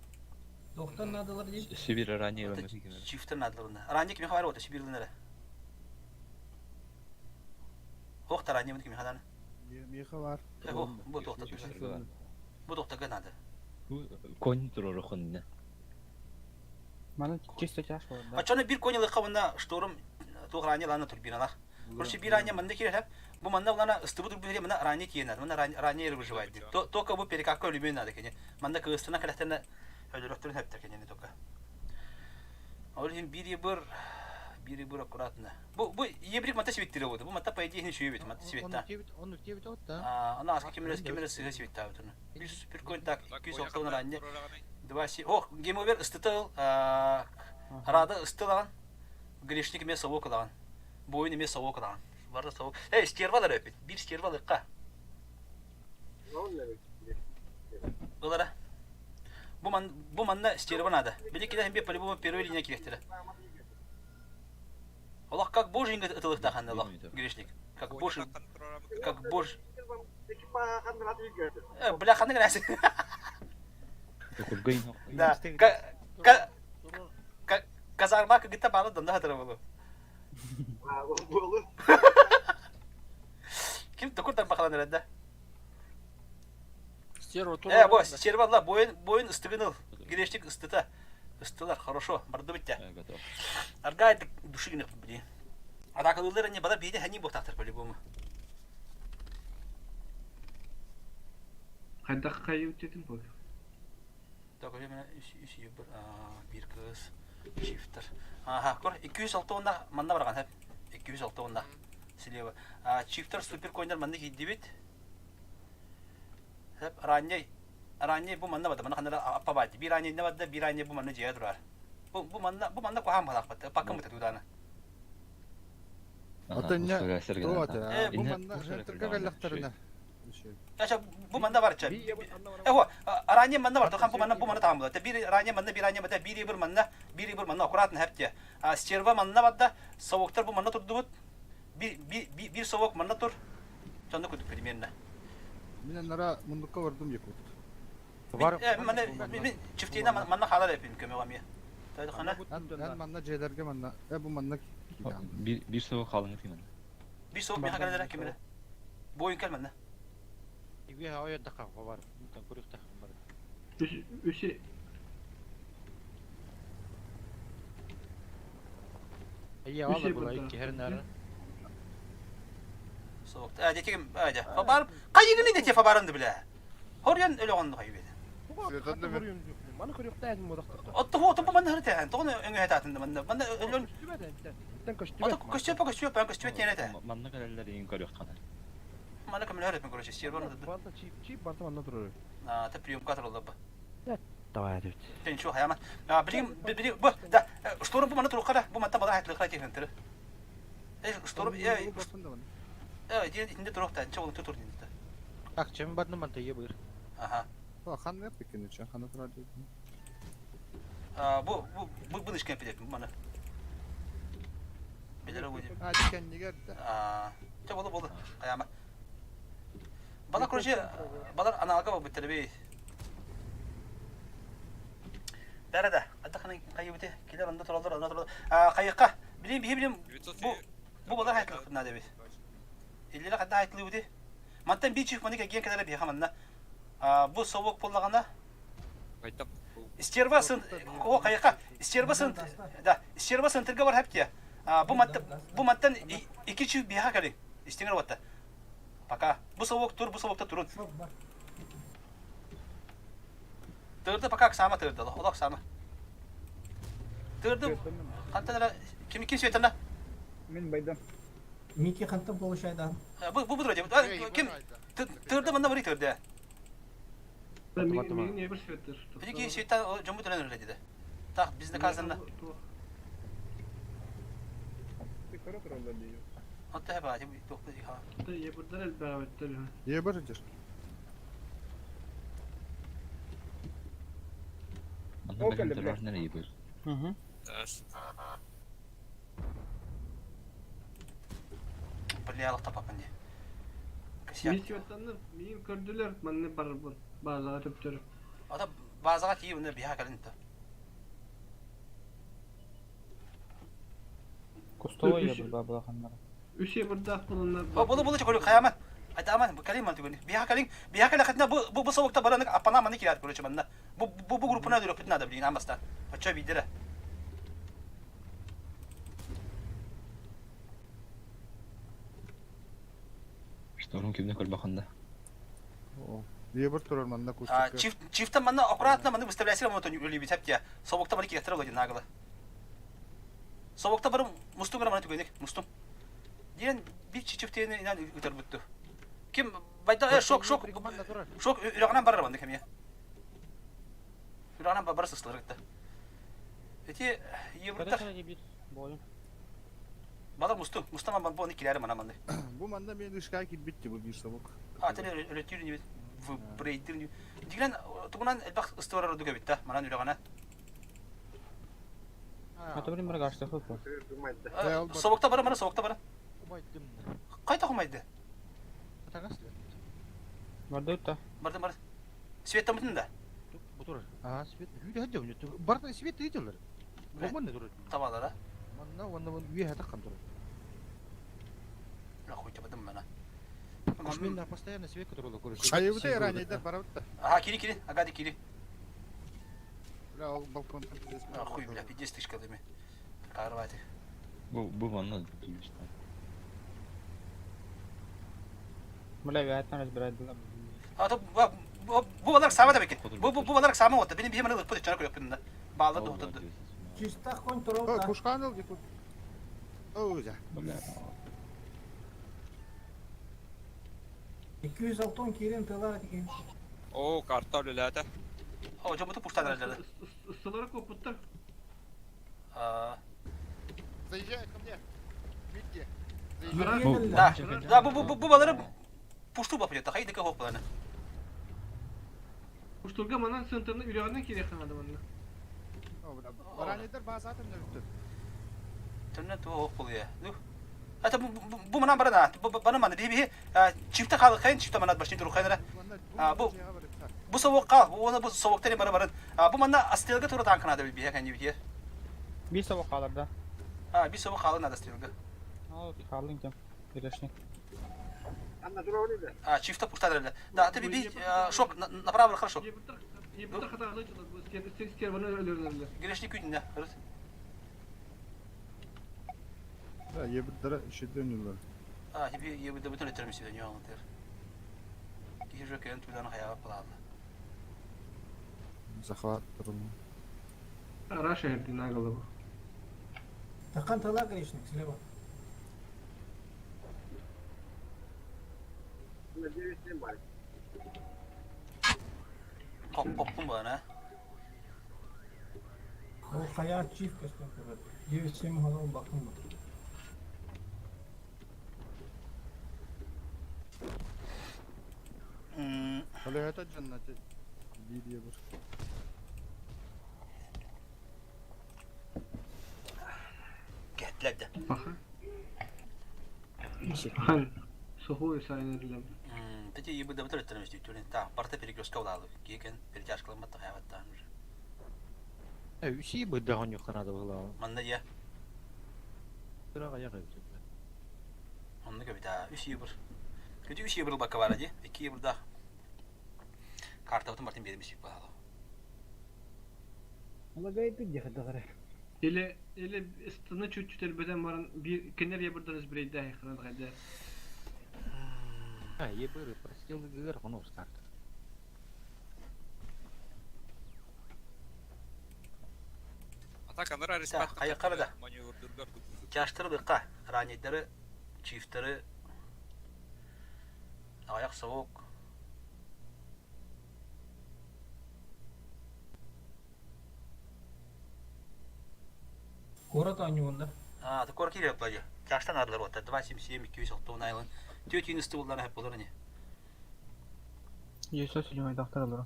Доктор надалар дейт. Сибирь ранее Чифта надлар. Ранее ким хабар ота Сибирьден Хох таранье мын ким хадан. Меха бар. Хох, бу тохта. Бу тохта надо. Конь турор хонна. Мана чисто тяж болар. А чоны бир конь лыка мына шторм Туох ранее лана турбиналах. Короче, бир ранее манна кирер Бу манна улана ыстыбы турбин манна ранее тиенер. Манна ранее выживает. Только бу перекакка өлүмүөн надо кини. Манна кыыстана кэлэхтэнэ өлөрөхтөрүн хөптөр кинини только. Ол иһин биир ебыр биир ебыр аккуратно. Бу бу ебрик мата свиттире буду. Бу мата по идее не сүйөбүт, мата свитта. Оннук диэбит от да. Ана аска кимерес кимерес сыһа свиттаабыт оны. Үс супер так 206 ранее. Два си. Ох, геймовер ыстытыл, рада ыстылаган. Грешник эмиэ совок ылаҕын. Буойун эмиэ совок ылаҕын. Барда совок. Эй, стервалар өппүт. Биир стерва ылыкка. Ылара. Бу, ман, бу манна стерва надо. Били килэ химбе по-любому первой линия кириэхтэрэ. Олох как божий ытылыктаах анны олох, грешник. Как божий. Как божий. Бля, ханнык гынасың. Да. Казарма кыгыта баалы донда хатыра болу. Болу. Ким токур тарбахалан эрэ Стерва тур. Э, бо, стерва ла, бойын, бойын ыстыгын ыл. Грештик ыстыта. Ыстылар, хорошо, барды битте. Готов. Аргай души гынах били. Атакалылар не бада биде хани бохтахтар по-любому. Хайдах хайы үтетин бу. Так, мене үс бір, бір кыз, чифтер. Ага, көр, 206 онда манна барган хеп. 206 онда. Слева. Чифтер супер койнер манна кийдибит. Хеп, ранний, ранний бу манна бада, манна ханара аппа бади. Bir ранний бада, bir ранний бу манна жия турар. Бу бу манна, бу манна куһаан балак бат. Паккам бит тудана. Отоння туота. Бу манна жентырга кэллэхтэринэ. Аша бу манна бар ча. Эго, ранее манна бар, тохан бу манна бу манна таам була. Бир ранее манна, бир ранее манна, бир бир манна, бир бир манна аккуратно хепте. Стерва манна барда, совоктар бу манна турдубут. Бир бир бир совок манна тур. Чонду кудук примерно. Мин нара мундукка бардым якут. Бар. Манна мен чифтейна манна халар эпин көмөгө ме. Тойдохана. Мен манна жээлерге манна, э бу манна Бир бир совок халыңы тимен. Бир совок меха келер кимере. Бойун кел манна. Иге ойон тақа бар. Мутан көрүк тақа бар. Үсе Айя алар була икки хернары. Совок. Э, детигим, э, де. Фабар, кайыгыны де фабарынды биле. Хорьян өлөгөн хайбет. Маны көрүктәһин бодохтор. Отто хо топо манна хырты. Тогон өңө хататында манна. Манна өлөн. Көстүбәт. Көстүбәт, көстүбәт, көстүбәт тиэнете. Манна кэлэллэр иин көрүөх хана. Манна көмөлөр эпин короче, стерва. Барта чип, чип барта манна турар. А, та приемка туралла бу. Давай деп. Тен чу хаяман. А, билим, билим, бу, да, шторм бу манна туруккара, бу манта бала хатлык тиэн тыры. Э, шторм, э, э, дин инде турукта, чо ол тур дин. Так, чем бардым манта ебыр. Ага. Хан не пикин ча, хана турар. А, бу бу бу бу нишкен пидеп мана. Билер бу. А, дикеннигер да. А, чо болду болду. Каяма. Бала короче, балар аналга бу биттерби. Дәрәдә, ата ханы кайыбыты, килер анда туралдар, анда туралдар. А, кайыкка, билим, билим, бу бу балар хайтлык надо бит. Иллere кадда хайтлы бути. Мантан бир чиф маны кеген кадара бия хаманна. А, бу совок боллагана Стерва сын, о кайыкка, стерва сын, да, стерва сын тырга бар хепте. А, бу мантан, бу мантан iki чиф бия кали. Истеңер ватта. Пока. Бу совок тур, бу совокта турун. Тырды пока сама тырды, олох сама. Тырды. Кантан ким ким светана? Мин байдам. Мики хантан получайдан. Бу бу бу ким тырды мында бari тырды. Мен не бір светтер. Били света жомбу төлөнөр эле деди. Так, бизде казанда. Отта хаба, тохту ха. Ебырдар элбәветтер. Ебыр дер. Манна бэлэм турар нэр ебыр. Бля, алып тапапын ди. Мин светтанны, мин көрдүлөр, манны бар бу. Базага төптөр. Ата базага тиий уну биха калин та. Кустовой ебыр бабла ханнара. Үс ебырдаах булунар. О, болу болу чоколу хаяман. Айта аман, бу калин мантыгын. Биха калин, биха калин хатна бу бу бу совокта бараны апана маны кират короче манна. Бу бу бу группына дөрөп надо блин амаста. Очо бидере. Штурм кимне көрбөхөн да. Биебір турар манна кустукка. Чифта манна аккуратно манны выставляйся мотон үлелейбит хәптия. Собокта бары киэхтэр олодин нагыла. Собокта бары мустун гына мана түгенек мустун. Диэн бир чифтени инан ытар бутту. Ким байда шок шок шок үрэҕинэн барар манны кэмиэ. Үрэҕинэн бары сыстылар кытта. Эти евроттар Балар мустун, мустан бу оны киләре мана манны. Бу манна мен ышка кирбитти бу бир собок. А, тene өлөтүүр нибит, брейдир нибит. Дигрен тугунан элбэх ыстыбар ордук эбит да, манан үрэҕинэ. А то блин баргашта хоппо. Собокта бары, мана собокта бары. Кайта хумайды? Барды та. Барды, барды. Свет тамытын да. Бу турар. А, свет. Үйде хәдә. Барда свет ыйтылар. Бу манна турар. Табалара. Манна уонна үйе хәтә кан турар. Нахуй табадым мана. Мен постоянно свет которого көрөсүң. Хайыбыта ранейдер барабытта. Ага, кири кири, агади кири. Бля, ол балкон. Хуй, бля, пиздец тышка дыми. Карвати. Бу манна дүйүстен. Бля, вятан разбирать было. А то бу балар сама да беки. Бу балар сама отта. Бени бихемene ылыппыт чана көрөппүн да. Баалар да отурду. Чисто контрол. Пушкан ыл дикут. Оу, за. 206 кирен тыла деген. О, карта үлеләтә. О, жобуту пуштан әлдәле. Ыстылары көппүттер. Заезжай ко мне. Митки. Да, да, бу балары пушту бап ята. Хайды кахок баланы. Пуштурга манан центрны үрәгеннән кирәк ханады манна. Ранейдер базатын өттү. Төннө ту ох булыя. Ну. Ата бу манан барана. Баны маны би би чифте калы кайын чифте манат башны туру кайнара. Бу совок кал. Бу оны бу совок тери бары барын. Бу манна астрелга туру танкына да би би кәни бит. Bir совок kalır da. А, би совок калы надо стрелга. Ал калдың кем. Грешник. А, чифта пуштадыр. Да, ты би шок направо хорошо. Ебутар хаталы стерваны өлөрнөрлөр. Грешник күнүнә. Да, ебірдері шеден юлар. А, еби еби да бүтүн өтөрмүс не аңлатыр. Кихи жөкөн тудан хаяга калады. Захват турун. Раша херди на голову. Такан тыла грешник слева. Коп коптун бана. Ол хая чиф көстөн көрөт. 9-7 холон бакын бар. Алета жаннати. Bir ебір. Кетләде. Баха. Хан. Сухую сайнерлем. Тети еби да бүтүн өтөрмүс түтүрүн. Та, барта перекрестка улалы. Кикен перетяжкаламат хаяга уже. Э, үси быдаган юк ханады була. Манна я. Тырага ягы. Онны көбүтә 3 евро. Көтү 3 евро бака бар ди. 2 евро да. Карта бутын бартын бермеш бик багалы. Лагай пидде хадагара. Или или ыстыны чуть-чуть элбеден баран бир кенер ебырдан избрейде хайкыран гайда. А, ебыры простил гыр хонос карта. Атака нара респект. Кайыккара да. Маневрдыргар Чаштырдыкка ранидары, чифтары аяк соок. Город анюында. А, ты корки деп бажы. Чаштан арлар отта 277 206 айлын. Төт юнисты буллар хеп булар не. 137 доктор alır.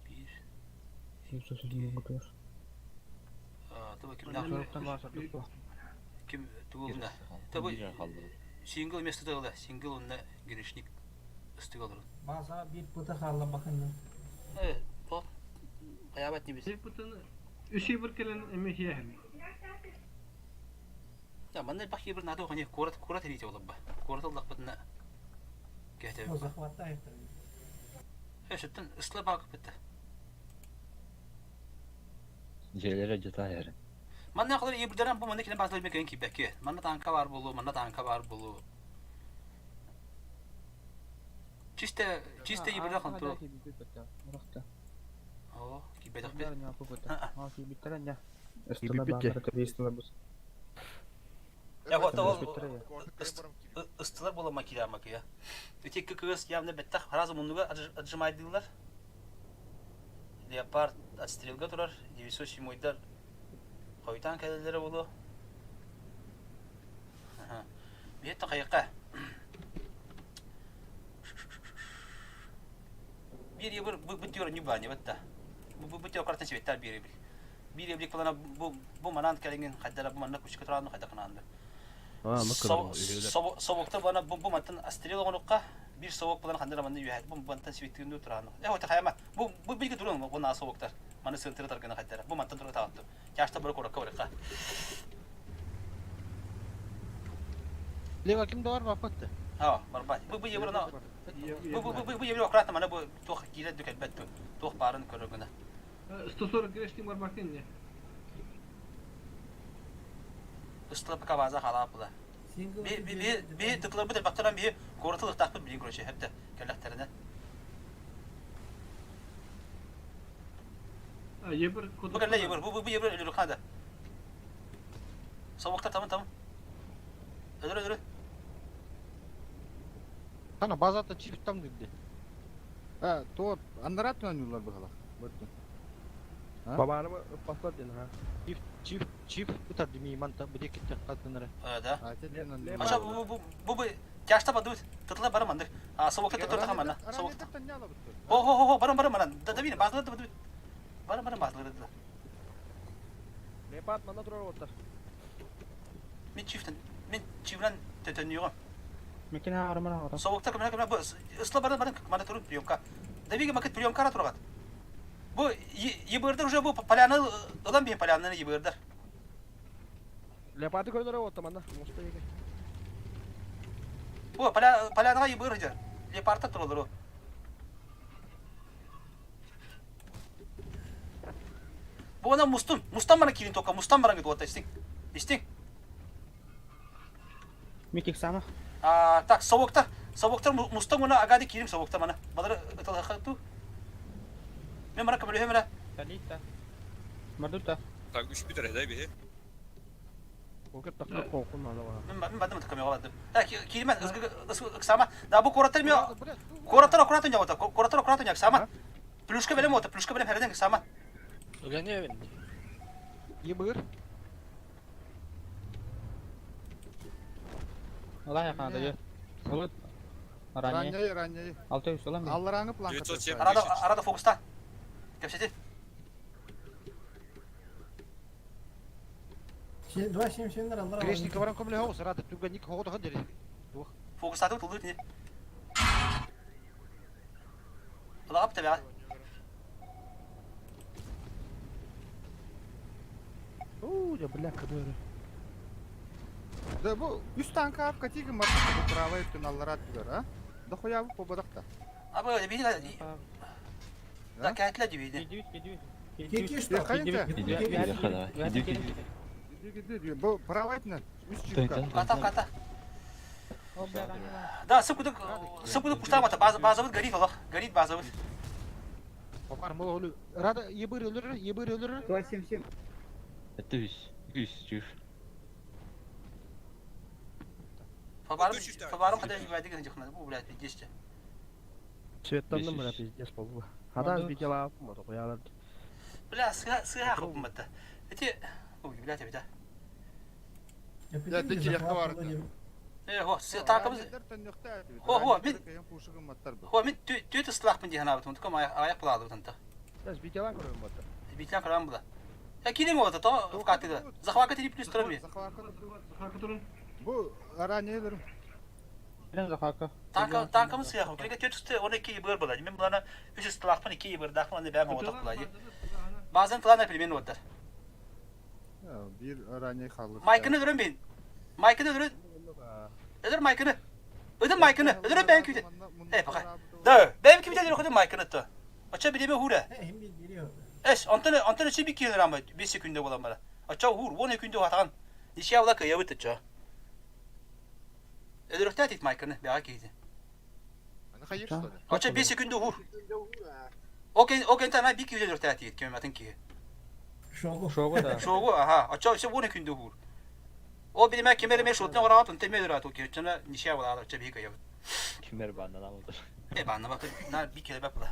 Bir. 137 kutuyor. А, ты ким Soruktан басырдык бу. Ким тугулна. Табы сингл место тагыла, сингл онна грешник ыстык алыр. База bir пыты халла бакын. Э, то каябат небес. Bir пытыны үс ебыр келен эме хияхер. Да, манна бак ебір надо хани корат корат рите олабба. Корат аллах бытына. Кете. О захватта айттыр. Э, шөттен ысла бак битте. Желere жата яры. Манна кылар ебірдерен бу манна килен базлар мекен кибәке. Манна танка бар болу, манна танка бар болу. Чисто, чисто ебрда контрол. О, кибедахпит. Я вот ыстылар була макия макия. Эти кыкыгас явно беттах разум муннуга отжимайдылар. Леопард отстрелга турар, 907-дар хойутаан кэлэллэрэ буолуо. Биһи такайыкка. Биир ебір бу бу тюр не бани батта. Бу бу тюр картын сибеттер биир ебір. Биир ебlik falan бу бу манан кэлиҥин хайдара бу манна кучка турааны хайда кынаанды. Собокта бана бу бу мантан астрел оҥорукка биир собок булан ханнара манна үөһэт бу мантан сибиттигин турааны. Э ота хайама бу бу билги турун бу наа собоктар. Маны сыантыры таргына хайдара. Бу мантан тура таатту. Тяжта бары куракка барыкка. Лева ким да бар баппатты. А, барбат. Бу бу евро бу бу бу бу евро аккуратно мана бу туох киирэр дүкэлбэт туох баарын көрөр гына. 140 грешник барбакын не. Ыстыла пока база халаапыла. Би би би би тыкларбыт элбактаран би куоратылыктаахпыт билин короче хепте кэллэхтэринэ. Ебір Бу кэллэ ебір бу бу ебір өлөрү хада. Собоктар тамын тамын. Өлөр өлөр. Тана базата чип там дигде. А, то андарат ойнуулар быһалах. Бөттүн. Бабарым ыппаслар ден ha. Чип чип чип ытар дими манта бу декетте катынара. Да. Аша бу бу бу бу тяжта бадут. Тытла барым андыр. А собоктар тытыр тахамана. Собоктар. Хо хо хо барым барым манан. Да да базлар да бадут. Барым барым базлар да. Лепат мана турар оттар. Мен чифтен мен чивран төтөнүгө. Мекин армана ата. Собоктар кемне кемне бу ысла барым барым мана турун приемка. Давиге макет приемка ара тургат. Бу ебырдар уже бу поляны ылан бен поляны ебырдар. Лепаты көрдөр отта мана. Моста еге. Бу поля полянага ебыр жер. Лепарта туралар. Бу ана мустун, мустан бара кирин тока, мустан бара гит ота истин. Истин. Микик сама. А, так, совоктар, совоктар мустан мына агади кирим совоктар мана. Балар ыталахату. Мен мара көмөлөһө мара. Талита. Мардута. Так, үш бүтер эдай биһи. Окет такка кокун ана бар. Мен мен бадым тыкам яладым. Так, киримен ыксама. Да бу кораттар ми кораттар аккуратно явата. Кораттар аккуратно яксама. Плюшка белем ота, плюшка белем херден ыксама. Лене Ебыр. Алай якана да. Олут. Ранее. Ранее, ранее. Алты үс olan Аллараңы планка. 907. Арада арада фокуста. Кепсети. Два семь семь аллар. Грешник баран көмле хоос рада түгәник хоот хадер. Фокустаты тулдыр не. Алап табя. Уу, я бля кадыры. Да бу үс танка ап катиги марта бу правый түн алларат дигер, а? Да хуя бу побадакта. Абы били да кәтле дибиде. Кеки что? Иди, бу правый түн. Үс чипка. Ката ката. Да, сыпкыдык сыпкыдык пуштамата база базабыт горит Аллах, горит базабыт. Бабар мол өлү. Рада ебыр өлөр, ебыр өлөр. 277. Это үс. Үс чиф. Фабарым фабарым кадar жибайдыгын жыхна. Бу блядь, пиздец. Светтан мына пиздец болду. Хадаз битела мото коялар. Бля, сыга сыга хопмата. Эти ой, блядь, бит. Я дики якка барды. Э, хо, танкыбыз Хо, хо, мен Хо, мен төт ыстылақпын дейін абытым. Тұқым аяқ бұлады бұтынты. Сейчас битела көрөм бата. Битен көрөм бұла. Я кирим ота, то вкатыда. Захвака 3 плюс 3 ми. Захвака турун. Бу ранее Билен захака. Танка танкымыз сыяқ. Кереге төт үсті 12 быр болады. Мен бұланы 3 ыстылақпын 2 быр дақпын, аны бәм отақ бұлады. Базан плана пельмен оттар. Bir ранее халык. Майкını ödürün бен. Майкını ödürün. Ödür майкını. Ödür майкını. Ödürün ben küde. Ey bak. Да, ben küde ödür ödür майкını то. Ача билеме хура. Hem bir geliyor. Эш, Антон Антон чи би килер ама 5 күндө болам бара. Ача хур 10 күндө хатаган. Ниши авла кыя бит ча. Ödürөхтә тит майкını бага кейди. Аны хайыр что ли? Оча 5 секунда уһуур. Окей, окей, та бик киһи өлөртөөтигит ким атын киһи. Шогу. Шогу да. Шогу, аха. Оча өссө 10 күндө уһуур. Ол биримэ ким эрэ шотна ораҕат онто эмиэ өлөрөөт ол киһи оччоно ничья буолаалар оччо биһи кыйабыт. Ким эр бааннан алытыр. Э баанна баты на бик келебек була.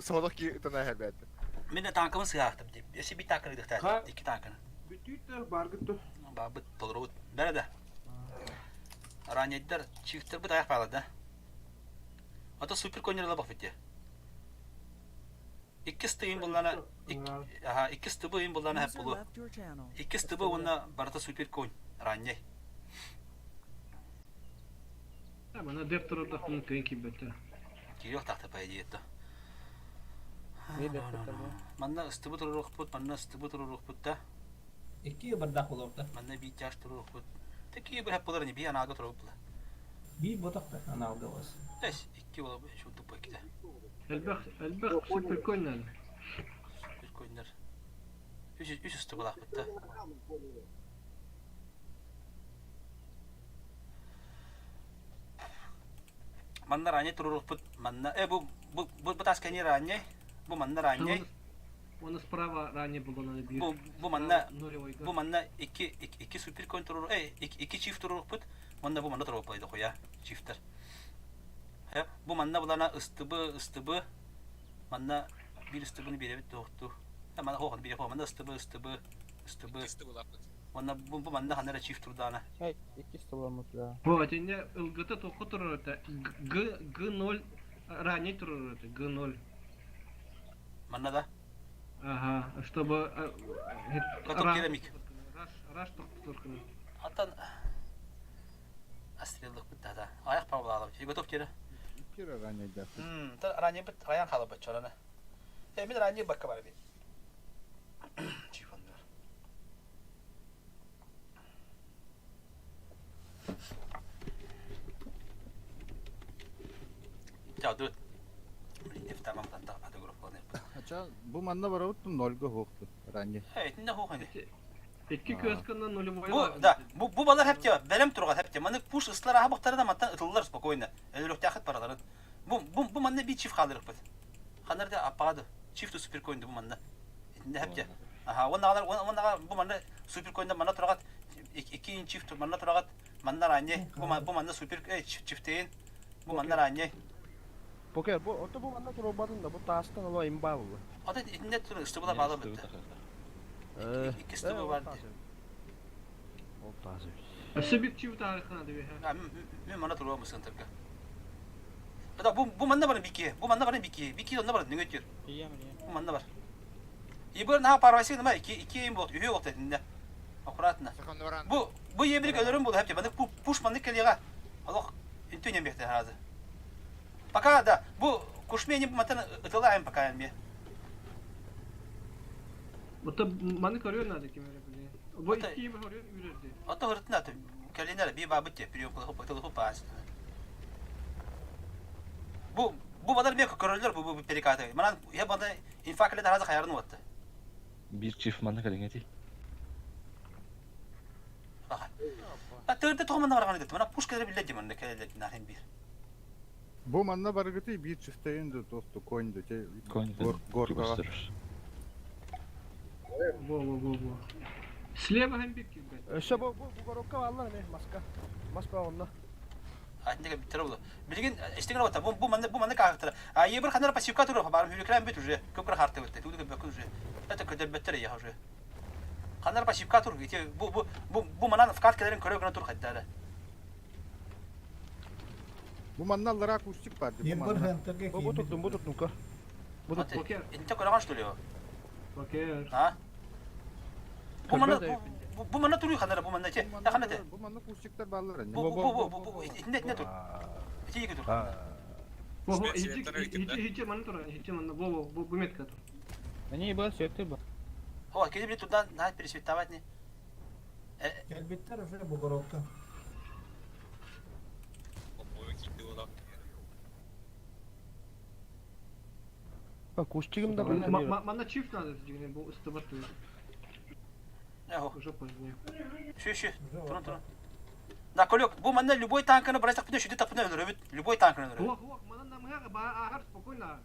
Соолох ки ытана хэрбэт. Мен танкабын сыһаахтым дип. Эси бит танканы дыхтаат. Икки танканы. Бүтүүт баргыт ту. Бабыт толорубут. Бәрі да. Ранейдер чифтер бит аяқ баалады да. Ата супер конер бақ битте. Иккис тыйын буллана аха иккис тыбы ыйын буллана хеп булу. Иккис тыбы уонна барыта супер конь ранней. Мана деп турурдахпын кыйын киирбэттэр. Кириэх тахта по идее то. Манна ыстыбы туруруохпут, манна ыстыбы туруруохпут да. Икки бардах болорда. Манна биир чаш туруруохпут. Такие бы хеп булар не би анаага туруруп була. Би ботахта аналга бас. Эс икки була шу тупой ките. Элбэх элбэх суперконь надо. Супер коньнар. Үс үс ысты булаахпыт да. Манна ранее туруруохпут, манна э бу бу бу тас кэни ранее, бу манна ранее. Оны справа ранее было надо бир. Бу бу манна бу манна икки икки супер конь турур, э икки чиф туруруохпут, манна бу манна туруруп пайды хуя чифтер. Э бу манна булана ыстыбы ыстыбы манна бир ыстыбыны биэрэбит туохту. Манна хохон бире хо манна ыстыбы ыстыбы ыстыбы. Манна бу бу манна ханара чиф турдаана. Хай, икки столомут да. Бу атинне ылгыта тоққа турар это Г Г0 ранее турар это Г0. Манна да? Ага, чтобы Готов керамик. Раш раш тоқтурканы. Аттан астрелдық бит да. Аяқ павлалап. Готов кері. Кира ранее да. М, та ранее бит аян халап бит чорана. Э, мен ранее бакка бар бит. Чифондар. Чао, дуд. Блин, дефтамам танта фотограф Ача, бу манна барабыт нольга хоқту ранее. Э, итинне хоқын. Икки көсканнан нулевой. Бу да, бу бу балар хепте, бэлэм турган хепте. Маны пуш ыслар аха бактары да маттан ытыллар спокойно. Өлөрөхтәхет бараларын. Бу бу бу манна би чиф халырык бит. Ханар да аппады. Чиф ту суперкоин бу манна. Итинне хепте. Аха, он агалар он ага бу манна суперкоинда манна турагат икки чиф тур манна турагат манна ранне. Бу бу манна супер чифтейин. Бу манна ранне. Покер, бу ото бу манна турбатын да бу таастан оло имба булла. Ата итинне тур ыстыбыла баалы бит. Икки стыбы бар. Ол таасы. Өссө бир чив тарихына деп. Мен мана туруа мысын тырка. Да бу бу манна бар бики. Бу манна бар бики. Бики онна бар нүгөтүр. Бу манна бар. Ибер на парваси нема ики ики им бот үһү бот этинде. Аккуратно. Бу бу ебрик өлөрүм бул хепте. Маны пуш маны келега. Алох интүнем бехте харазы. Пока да бу кушмени матан ытылайым пока эми. Ото маны көрүөн надо ким эрэ биле. Бу икки көрүөн үрерди. Ото хыртына кэлинер би бабыт те прием кылы хупаас. Бу бу бадар бек көрөлөр бу бу перекаты. Манан я бада инфакеле харазы хаярын отты. Бир чиф манна кэлиҥэтий. Баха. А тырды тохман барган иде. Мана пушка биле дим анда келелер нахин бир. Бу манна баргыты бир чифтейин да тохту конь да те Конь горкага. Во во во во. Слева hem bir кирбет. Өссө бу бу бугорокка баллар эме маска. Маска онна. Атнеге биттер булу. Билген истеген ота бу бу манна бу манна кахтыр. А ебир ханар пассивка туру барым хүрүклән бит уже. Көпкөр харты битте. Туды көпкөр уже. Это көдөр беттер я уже. Ханар пассивка тур ите бу бу бу бу манан вкаткаларын көрө гына тур хаттары. Бу манна лара кустик бар. Бу манна. Бу бу туттум, бу туттум көр. Бу туттум. Инте көрөгөн что ли? Покер. А? Бу манна бу манна туру ханара бу манна те. Та хана те. Бу манна кустиктар баллар. Бу бу бу бу бу итинде итинде тур. Ити иги тур. Во во хичи хичи манна тур, хичи манна во во бу бу метка тур. Они было все это было. О, кеди били туда надо пересветовать не. Кэлбиттер уже бугорокка. Кустигым да Манна чиф надо дигне бу ыстыбат тур. Эхо. Уже поздно. Шү шү. Турун турун. Да, Колек, бу манна любой танканы брать таппына, шүді таппына өлөрөбүт. Любой танканы өлөрөбүт. Хуох, хуох, манан намыһах баа ааһар спокойно ааһар.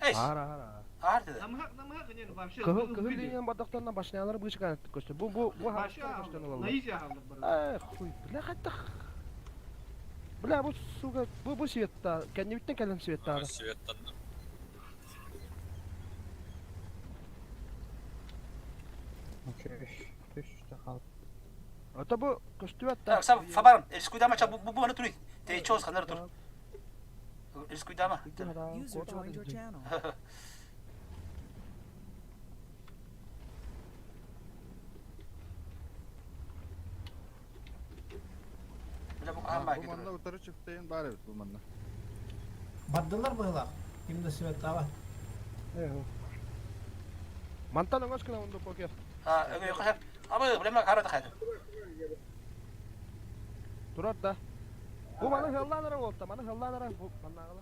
Эйс. Аар, аар, аар. Аар dedi. Намыһах, намыһах не вообще. Кыһыл кыһыл линиянан бардахтарына башнялары быычыкаан көстөр. Бу бу бу Вообще хааллар көстөн на ылаллар. изи аһаллар бары. Э, хуй, бля хайдах. Бля бу сука, бу бу светта, кэннибиттэн кэлэн светтаада. Светтанна. Үш хал. Ата бу көстүбэт да. Так, Фабарым, Эльскуйдама ча бу бу бу тур. Те чоз ханар тур. Эльскуйдама. User joined your channel. Бля бу кахан Бу баа манна утары чифтейин бар эбит бу манна. Бардылар быһылаах. Ким да светтаабат. Мантан оҥос гына онду покер. А, өгө хасап. Абы, бля хара тахады. Турар да. Бу маны хыллаан ара болта, маны хыллаан ара бу маннааҕыла.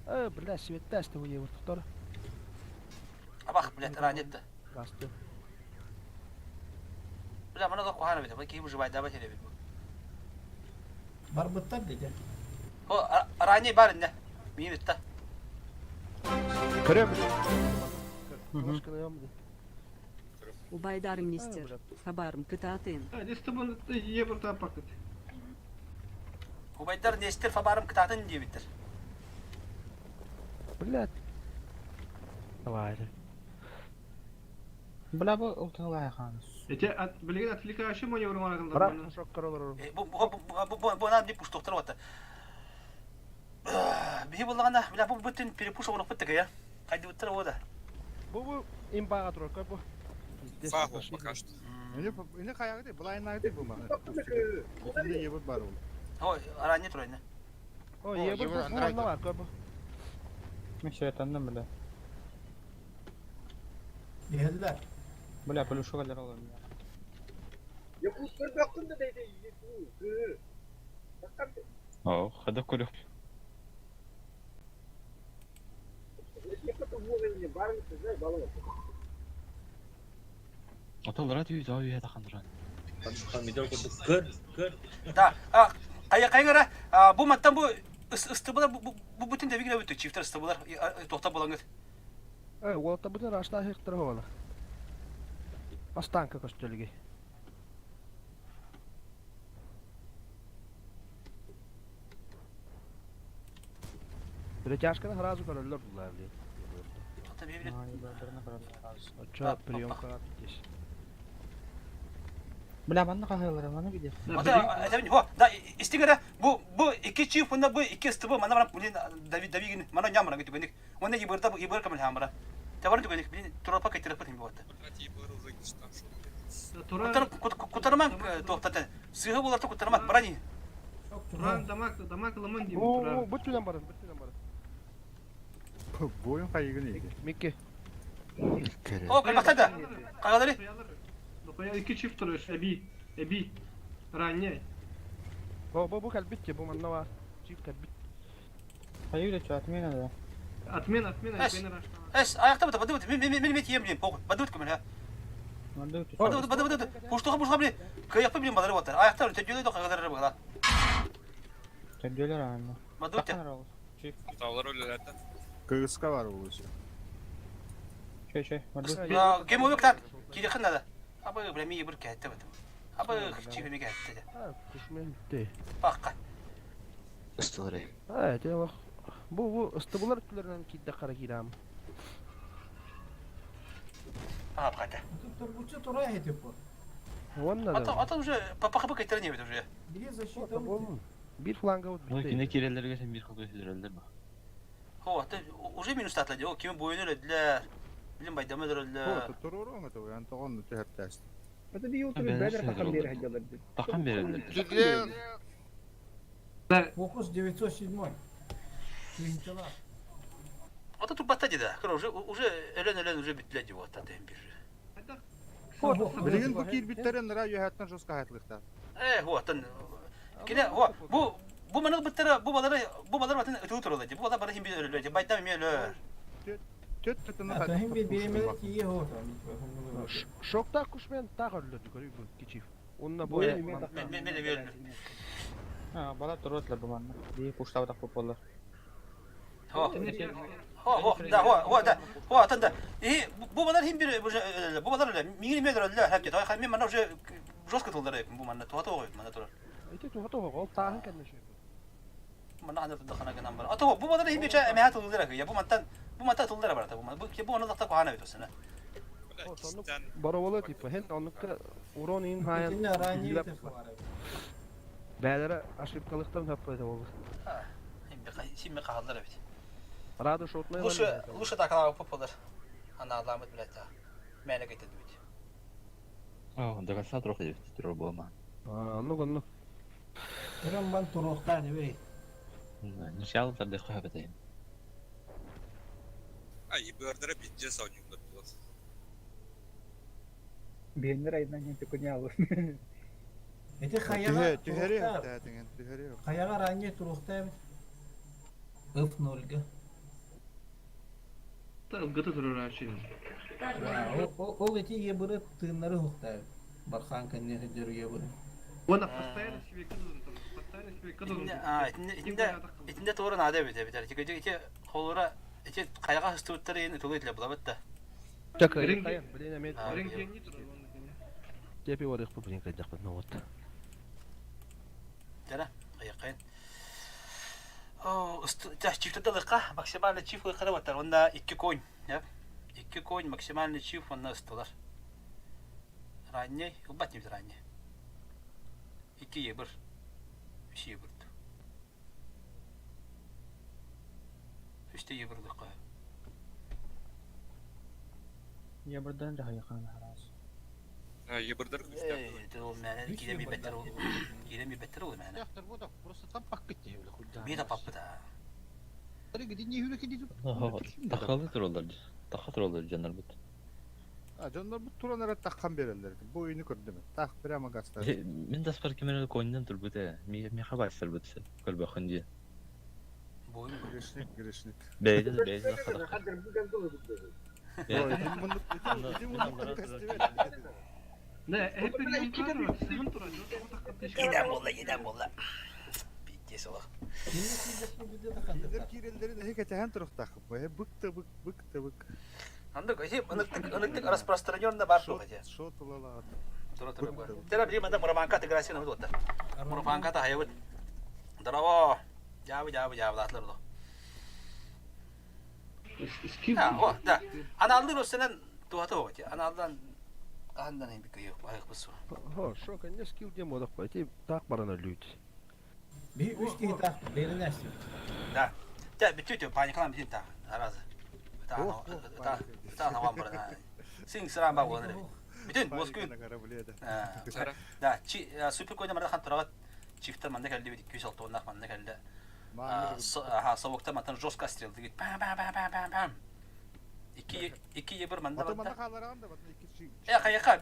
Э, бля, светтаасты бу ебут тор. Абах, блядь, ранетті. Басты. Бля, мана да кухана бит. Бу киһи выживает, давай бит. Барбыттар дии. О, ранее бар инне. Мин битте. Көрөм. Оҥос гына Убайдар министр. Хабарым кытаатын. Листобон евро пакет. Убайдар Нестер Фабарым кытаатын диэбиттер. Блядь. Давай. Бля бу улталай хан. Эти от билигин отвлекающий маневр Брат, оҥороллор. шок королор. Бу бу бу бу бу нам дип уштуктар вата. Биһи буллагана, бля бу бүтүн перепуш оҥорук бит я. Кайды буттар ода. Бу бу имбага турар көр бу. Фаху пока что. Ini ini kayak gitu, blind night bu manna. Şimdi yebut бар ол. Ой, ранее турайна. О, ебут бу Ебут бу манна бар көр бу. Мен светтанным, бля. Иһэллэр. Бля, плюшка кэлэр олор. О, хада көрөх. Аталара түй таа үйе тахандыран. Помидор курдук көр, көр. Да, а кая кайгара, бу маттан бу ыстыбылар бу бу бүтүн дебигине бүтү чифтер ыстыбылар тохта булаңыт. Э, уолта бутун рашта хыктыр хола. Астанка көстөлүгү. Перетяжканы сразу көрөллөр булар били. Ата бибиле. Очо приемка здесь. Бля манна кахылар, маны виде. Ата это хо, да истигера бу бу икки чиф мына бу икки ыстыбы мана мана блин Давид Давигин мана нямра гит гүник. Онна ибырда бу ибыр камыл хамра. Табар дүгүник блин туропа кетиреп бит бу. Тура Кутарман тохтата. Сыгы булар кутарман брани. Туран дамак дамак ламан дейм Бу туран. бу түнен барын, бу түнен барын. Бойын кайыгын иди. Микки. О, калбактада. Кагалары. Дохуя икки чифт турар. Эби, эби. Ранее. Бу бу бу калбит бу манна бар. Чип калбит. Hayır da отмена да. Отмена, отмена, Эс. отмена рашта. Эс, аякта бу бу мен мен мен тием блин, похуй. Бадут кем ха. Бадут бадут бадут. Пуштуга пуштуга блин. Кыяк блин бадары батар. Аякта төдөлө кагалары була. Төдөлөр аны. Бадут. Аталар өлелерден. Кыргызка бар ол еще. Чөй чөй. Кем oyuk так. Кире хынада. Абы бля ми бир кәтте бит. Абы чиби ми кәтте. Кушмен те. Бакка. Ыстылары. А, те бак. Бу бу ыстыбылар түләреннән кидде кара кирам. А, бакта. Тургучу тура этип бу. Онна Ата да. ата уже папаха бу кеттерне бит уже. Били защита. Бир фланга вот Ну, кине кирелерге сен бир кылды сүрөлдөр ба. Хо, ата уже минус татлады. О, ким бойын өлөдлөр. Билим байдама өлөдлөр. Туруру это, ян тогон төһөртәс. Это би утыр бәдер тахан бер хаҗалар. Тахан берелер. Фокус 907. Кийинчилар. Ата турбатта деди. Көр уже уже өлөн өлөн уже битле дип ата дем бир. Билген бу кирбиттерин нара юхаттан жоска хатлыкта. Э, хо, атын кине хо, бу бу маны биттер бу балары бу балар батын өтү туралы. Бу балар бары хим бир өлөр. Байдам ми өлөр. Төт төтүнө Ата хим бир биремелер тие хо. Шокта кушмен тагы өллөрдү көрү бу кичив. Онно бу Мен мен мен өлдүм. А, бала туруотлар бу манна. Бии пуштабатах буоллар. Хо. Хо, хо, да, хо, хо, да. Хо, атын да. И бу балар хим бир уже бу балар эле миңин мелер эле хәп кет. Ай, мен мана уже жестко тылдар эпим бу манна туата ой, мана турар. Ити туха туха ол тааһын кэннэ шөй. Манна ханар тылда гынан бар. Ата бу балар хим бир эмэһэ тылдар я бу мантан бу мантан тылдар бар бу. Бу бу оны дакта кухана бит осына. Бороволы типа хен оннукка урон ин хайан. Итинне ранее Бээлere ошибкалыктан таппайда болду. Симми кахаллар эбит. Рада шотнай. Лучше лучше так ала попалар. Ана аламыт билет. Мәне кетет бит. О, до конца трохи турар буолма. Оннук оннук. Туран бан туруохтаан эбей. Начало тардыхха хөбөтөйүн. А, ебердere bitce savunuyorlar bu. Биэннер айынан хен төкөне Эти хаяга Түһэри туруохтаа. тәтиңен түһэри. Хаяга ранее туруохтаа эбит. Ыф нольга. Ылгыта турар ачин. Ол эти ебыры тыыннары хуктаа эбит. Бархан кэнне хеджер ебыры. Уонна постоянно себе кыдылын постоянно себе кыдылын. А, итинде итинде итинде туора наада бит бит. Ити ити холура ити кайга хыстыбыттар ен тулы итиле булабыт да. Чакай, блин, эмет. Тепи варых бу блин кайдак бит вот. Жара, кайын. О, чифтата лыка, максимально чиф лыка да Онда 2 конь, я. 2 конь максимальный чиф онда ыстылар. Ранний, убат не ранний. 2 ебір. 3 ебір. 3 ебір лыка. Ебірден жахайхан харас. Ебердер Эй, ол мәне киле ми беттер ол. Киле ми беттер ол мәне. Яхтар вот просто там паккет не бля хуйда. Би да папы да. Где не хүрэ кеди. Тахалы тураллар. Таха тураллар жанар бут. А, дьоннор бу туран эрэ таххан береллер. Бу ойуну көрдүм. Тах прямо гастар. Мен даспар кемерел коньдан турбут э. Ми ми хабайсар бут. Көрбөхөн ди. Грешник, грешник. Бейде бейде хадак. Не, hep bir Еден болла, еден болла. Пиздец олох. Кинилер киирэллэрин эһи кэтэһэн туруохтаахпыт. Эһи бык да бык, бык да бык. Андык, эһи ыныктык ыныктык распространенно бар туох эти. Шот ылалаат. Тура тура бар. Тера били манда мураманка тыграсина вот вот. Мураманка та хаябыт. Здорово. Жабы жабы жабы латлар до. А, о, да. Аналдыр осенен туата вот. Аналдан андан эми кыйык айык бусу. Хо, шо, конечно, скилл дем одох пойти, так барана люди. Би үч киһи таах бэйрин астыбыт. Да. Та бүтү паникалан бүтүн та. Аразы. Та та та наван барана. Син сыран ба болар. Бүтүн Москва. Да, чи супер койда марда хан турагат чифтер манда келди бит 206 оннах манда келди. Аха, совокта мантан жестко стрел дигит. Пам пам пам пам пам пам. 2 2 ебір манда Ото манна манда. хаалараан да батна икки Э, хаяка,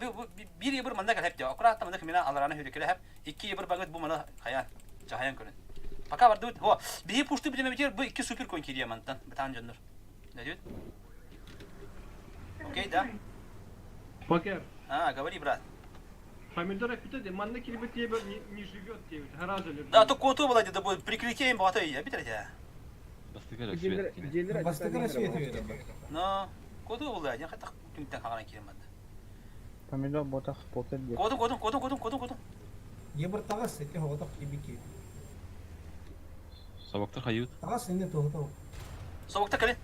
бир ебір манда кел хеп Аккуратно манда мена алараны хүрекеле хеп. 2 ебір багыт бу мана хаян. Жахаян көрүн. Пока бар дут. О, бии пушту билеме битер бу 2 супер койн кирия мантан. Битан жоннор. Не дүйт? Окей, да? Покер. А, говори, брат. Помидор опять манна кирбит ебер не, не живет тебе, гораздо любит. Да, то коту была где-то будет прикрытием богато я битер Бастыгы Бастыгы свет Но коту была, я хотел түнтен хагана кирем банда. Помидор ботах потер деп. Коту коту коту коту коту коту. Ебыр тагас эти хоҕотох кибики. Собактар хают. Тагас инне тоҕотох. Совокта калин.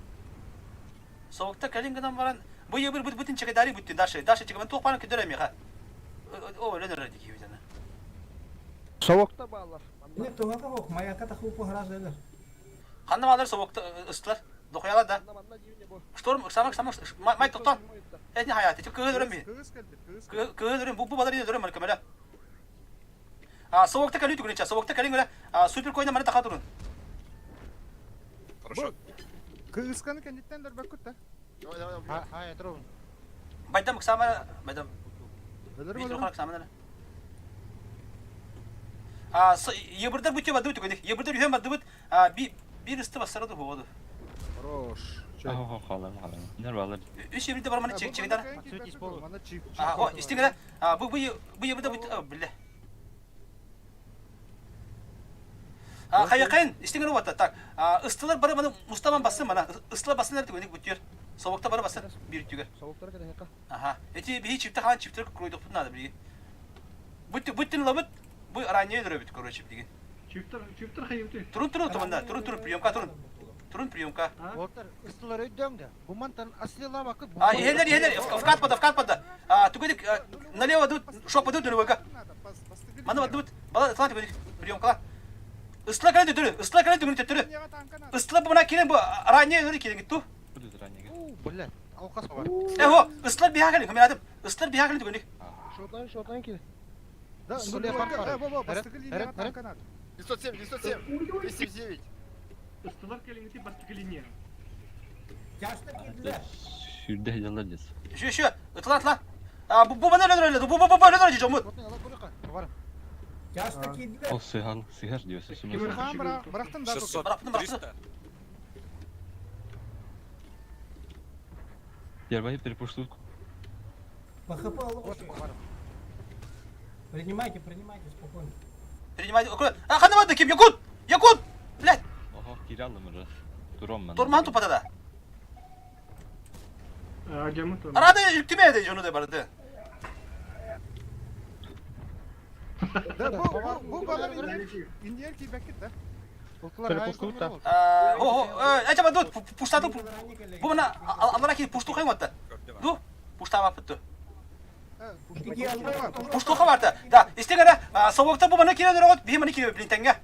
Совокта калин гынан баран. Бу ебір бут бутин чекедари буттин дальше. Дальше чекемен тух паны көдөрөм яха. О, ленер дики битена. Совокта баллар. Инне тоҕотох маяка тахупу харас элер. Ханна малар совокта ыстылар. Дохуяла да. Шторм самак самак май токтон. Этни hayatı. Çok кыгы би. Кыгыз келди, кыгыз. Кыгы бу бу балар дөрөм мына А совокта калин түгүнчө, совокта калин гөлө супер койна мана таха турун. Хорошо. Кыгызканы кэнниттен дөрбөккүт да. Давай, давай, давай. Хай, трон. Байдам сама байдам. Өлөрүм, Бит өлөрүм. рухак самана. А ебірдер бүтө бады бүтө көдек. Ебірдер үйен бады бүт. А би bir ысты басарады болду. Хорош. Хо халар халар. Нер балар. Үс еврейде бар маны чек чегидар. А, о, истиңер. А, бу бу бу еврейде бу биле. А, хайакын, истиңер вот так. А, ыстылар бары маны мустаман бассын мана. Ыстылар бассын эртик өник бүтүр. Собокта бары бассын бир түгер. Собоктар кede Аха. Эти биһи чипте хаан чиптер круйдукпут надо билигин. Бүт бүттүн лабыт. Бу ранее өлөрөбүт, короче, билигин. Чиптер, чиптер хайыбыты. Турун турун туманда, турун турун приемка турун. Турун приемка. Уолтар, ыстылар өйдөң да. Бу мантан астрела бакыт. А, иһэлэр, иһэлэр, вкат пода, вкат пода. А, тугедик, налево дут, шопа дут, нулевойга. Маны бадыбыт, бала, тлан тугедик, приемкала. Ыстыла кэлэн төтөрү, ыстыла кэлэн түгүн төтөрү. Ыстыла бу мына кирен бу ранее өлөрү кирен гитту. Блядь, алкас бар. Эго, ыстылар биһа кэлин, көмөлөдүм. Ыстылар биһа кэлин түгүнүк. Шотан, шотан кире. Да, Ну, леопард Во, во, бастыгы линияга танка надо. 907, 907, 279. Ыстылар келиңити бастыкы линия. Сүрдэ жалар дес. Еще, еще, ытла, ытла. А, бу бу мана өлөрү, бу бу бу өлөрү жомут. Ол сыһал, сыһар диэсэ сумаса. Хаан бырахтын да. 600, Бырахтын, бырахтын. 300. Ярбай перепуштут. ПХП алып Принимайте, принимайте спокойно. Принимайте. А, хана бады ким? Якут! Якут! Блядь, Охо, кираллым ыры. Туром мен. торман тупада да. Ажамы то. Арада үлктүмө де жону да барды. Да, бу бу балар индиер кийбеккит да. Перепуштут да. А, о, о, эче баду, пуштаду. Бу мына алара ки пушту кайм атты. Ду, пушта бапытты. Пуштуха барда. Да, истегере, собокта бу мына кире дөрөт, би мына кире блин теңге.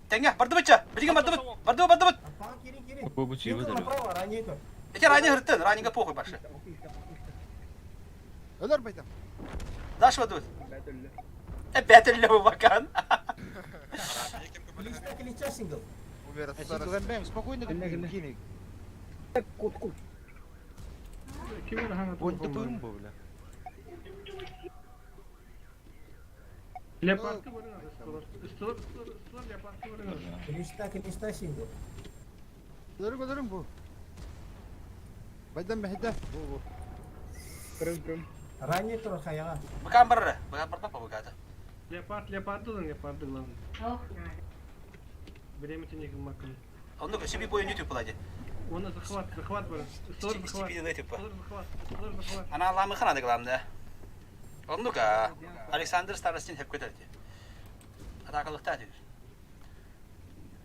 Теңге, барды быча. Билген барды быт. Барды барды быт. Бу бу чиби дөрү. Направо, ранее то. Эте ранее хырттын, ранеге похуй башы. Өлөр байдам. Даш баду. Э, бәтелле бу бакан. Кличка, кличка сингл. Сингл спокойно кини. Кут, кут. Ким эр хана Бонты бұрын бу, бля. Леопардты көрүң ыстылар. Ыстылар, ыстылар, ыстылар леопардты көрүң. Кличка, кличка сингл. Өлөрүң өлөрүң бу. Байдам бэхидэ. Бу бу. Крым, крым. Ранее то хаяга. Бакан барыр. Бакан бар папа баката. Леопард, леопарды лан, леопарды главный. Время тебе не макан. Онду себе бой не туплади. Оны захват, захват бар. Ыстылар захват. Стипендия типа. Ыстылар захват, ыстылар захват. Ана ламы хана главное. Оннука Александр Старостин хеп көтөрдү. Атакалыкта дейт.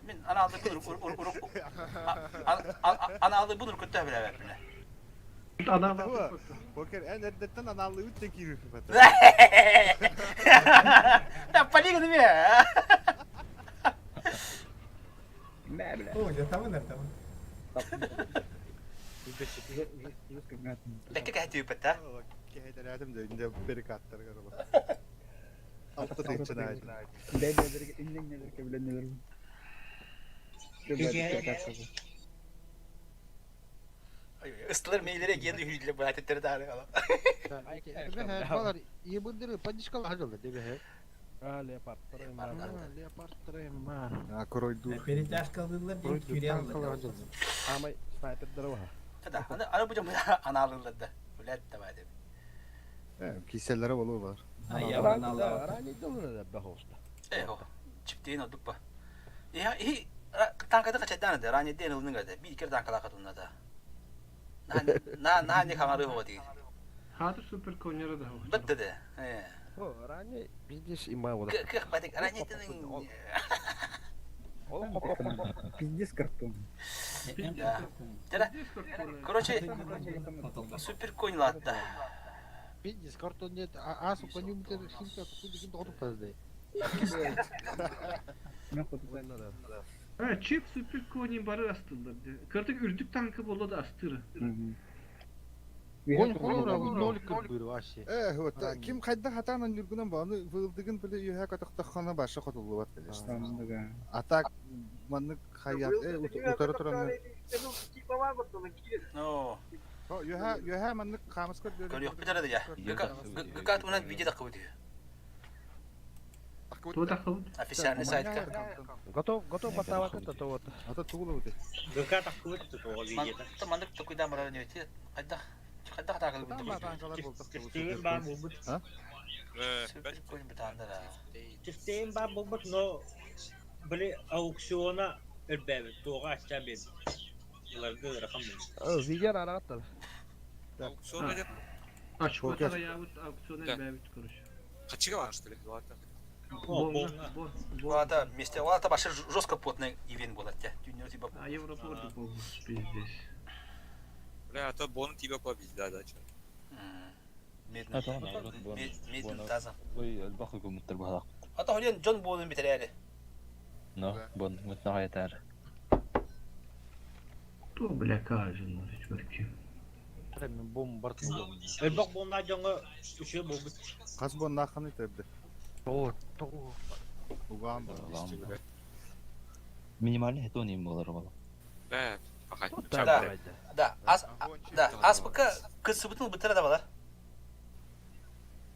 Мен ана алды буну ана алды буну көтө биле биле. Ана Бокер эн эрдеттен аналлы үтте кирип бата. Да полига неме. Бә, бля. О, я там, там. Бәкке кәһәтү бәттә. Кэһэдэрээдим да инде берик аттар гараба. Алты тыгынчын айд. Бә, бә, бер, иннең нелер кебилен нелер. Ыстылар мейлере генди хүйле бу әтеттер дары ала. Балар, ебындыры поддержкала хажалда дебе. А, леопард. Леопард трема. А коройду. Перетяжка алдылар, ден кюре алдылар. Амай снайпер дөрү. Да, аны аны бу жамы ана алылар да. Билет давай деп. Киселлere болуу бар. А я анала. Ранее дөрү да бахоста. Э, хо. Чиптейин одук ба. Я и танкада качадан да, ранее ден ылның да. Би кер танкала катунна да. На на на не камары хо ди. Хатыр супер конера да. Битти де. Э. О, ранее пиздец има вот. Кых бадик ранее ден. Пиздец картон. Да. Короче, супер конь латта. Пиздец картон нет, а сука не умтер химка, куди ким тоготуп тазды. Ha, чип супер кони бары астылар. Кыртык үрдүк танкы болду да астыры. Конь холора ноль кырбыр вообще. Э, вот ким кайда хатанан жүргүнөн баны вылдыгын биле юха катактахана башы котулу бар конечно. А так маннык хаят э утары туран. Ну. Юха юха маннык камыска Көрүөх битер да я. Гыкат менен видео да кыбыды. Тугу тахсыбыт? Официальный сайтка. Готов, готов батавата то вот. Ата тугу бу? ГК тахсыбыт тоҕо видеота. Маннык токуйдаан барар ньүөти. Хайдах хайдах таакыл Чистейин баар буолбут. Супер бытаандара. Чистейин баар буолбут, но били аукциона өлбөөбүт, туоҕа аччаан биэрбит. Ыларга ыарахан буолбут. Видео арагаттар. Аукцион идет. Очко таҕайаабыт аукцион элбээбит короче. Хачыга бар, что ли? Ладно. Ладно, вместе. Ладно, вообще жестко потный ивент был от тебя. Типа. А Европа был пиздец. Бля, а то бон тебя побить, да, да, чё. Медленно таза. Ой, элбэх үгүмүттэр баһалак. Ата холен Джон буолун битерээри. Но, бон мутнаҕа этэр. Ту бля кажын чүрки. Бом барт Элбэх буолна дьоҥҥо үчүгэй буолбут. Хас боннаахханы төрдө. Тоҕо, тоҕо. Угаан Минимальный это он им болар боло. Да, пока. Да, да, ас, да, аспыка кысыбытын бытыра да балар.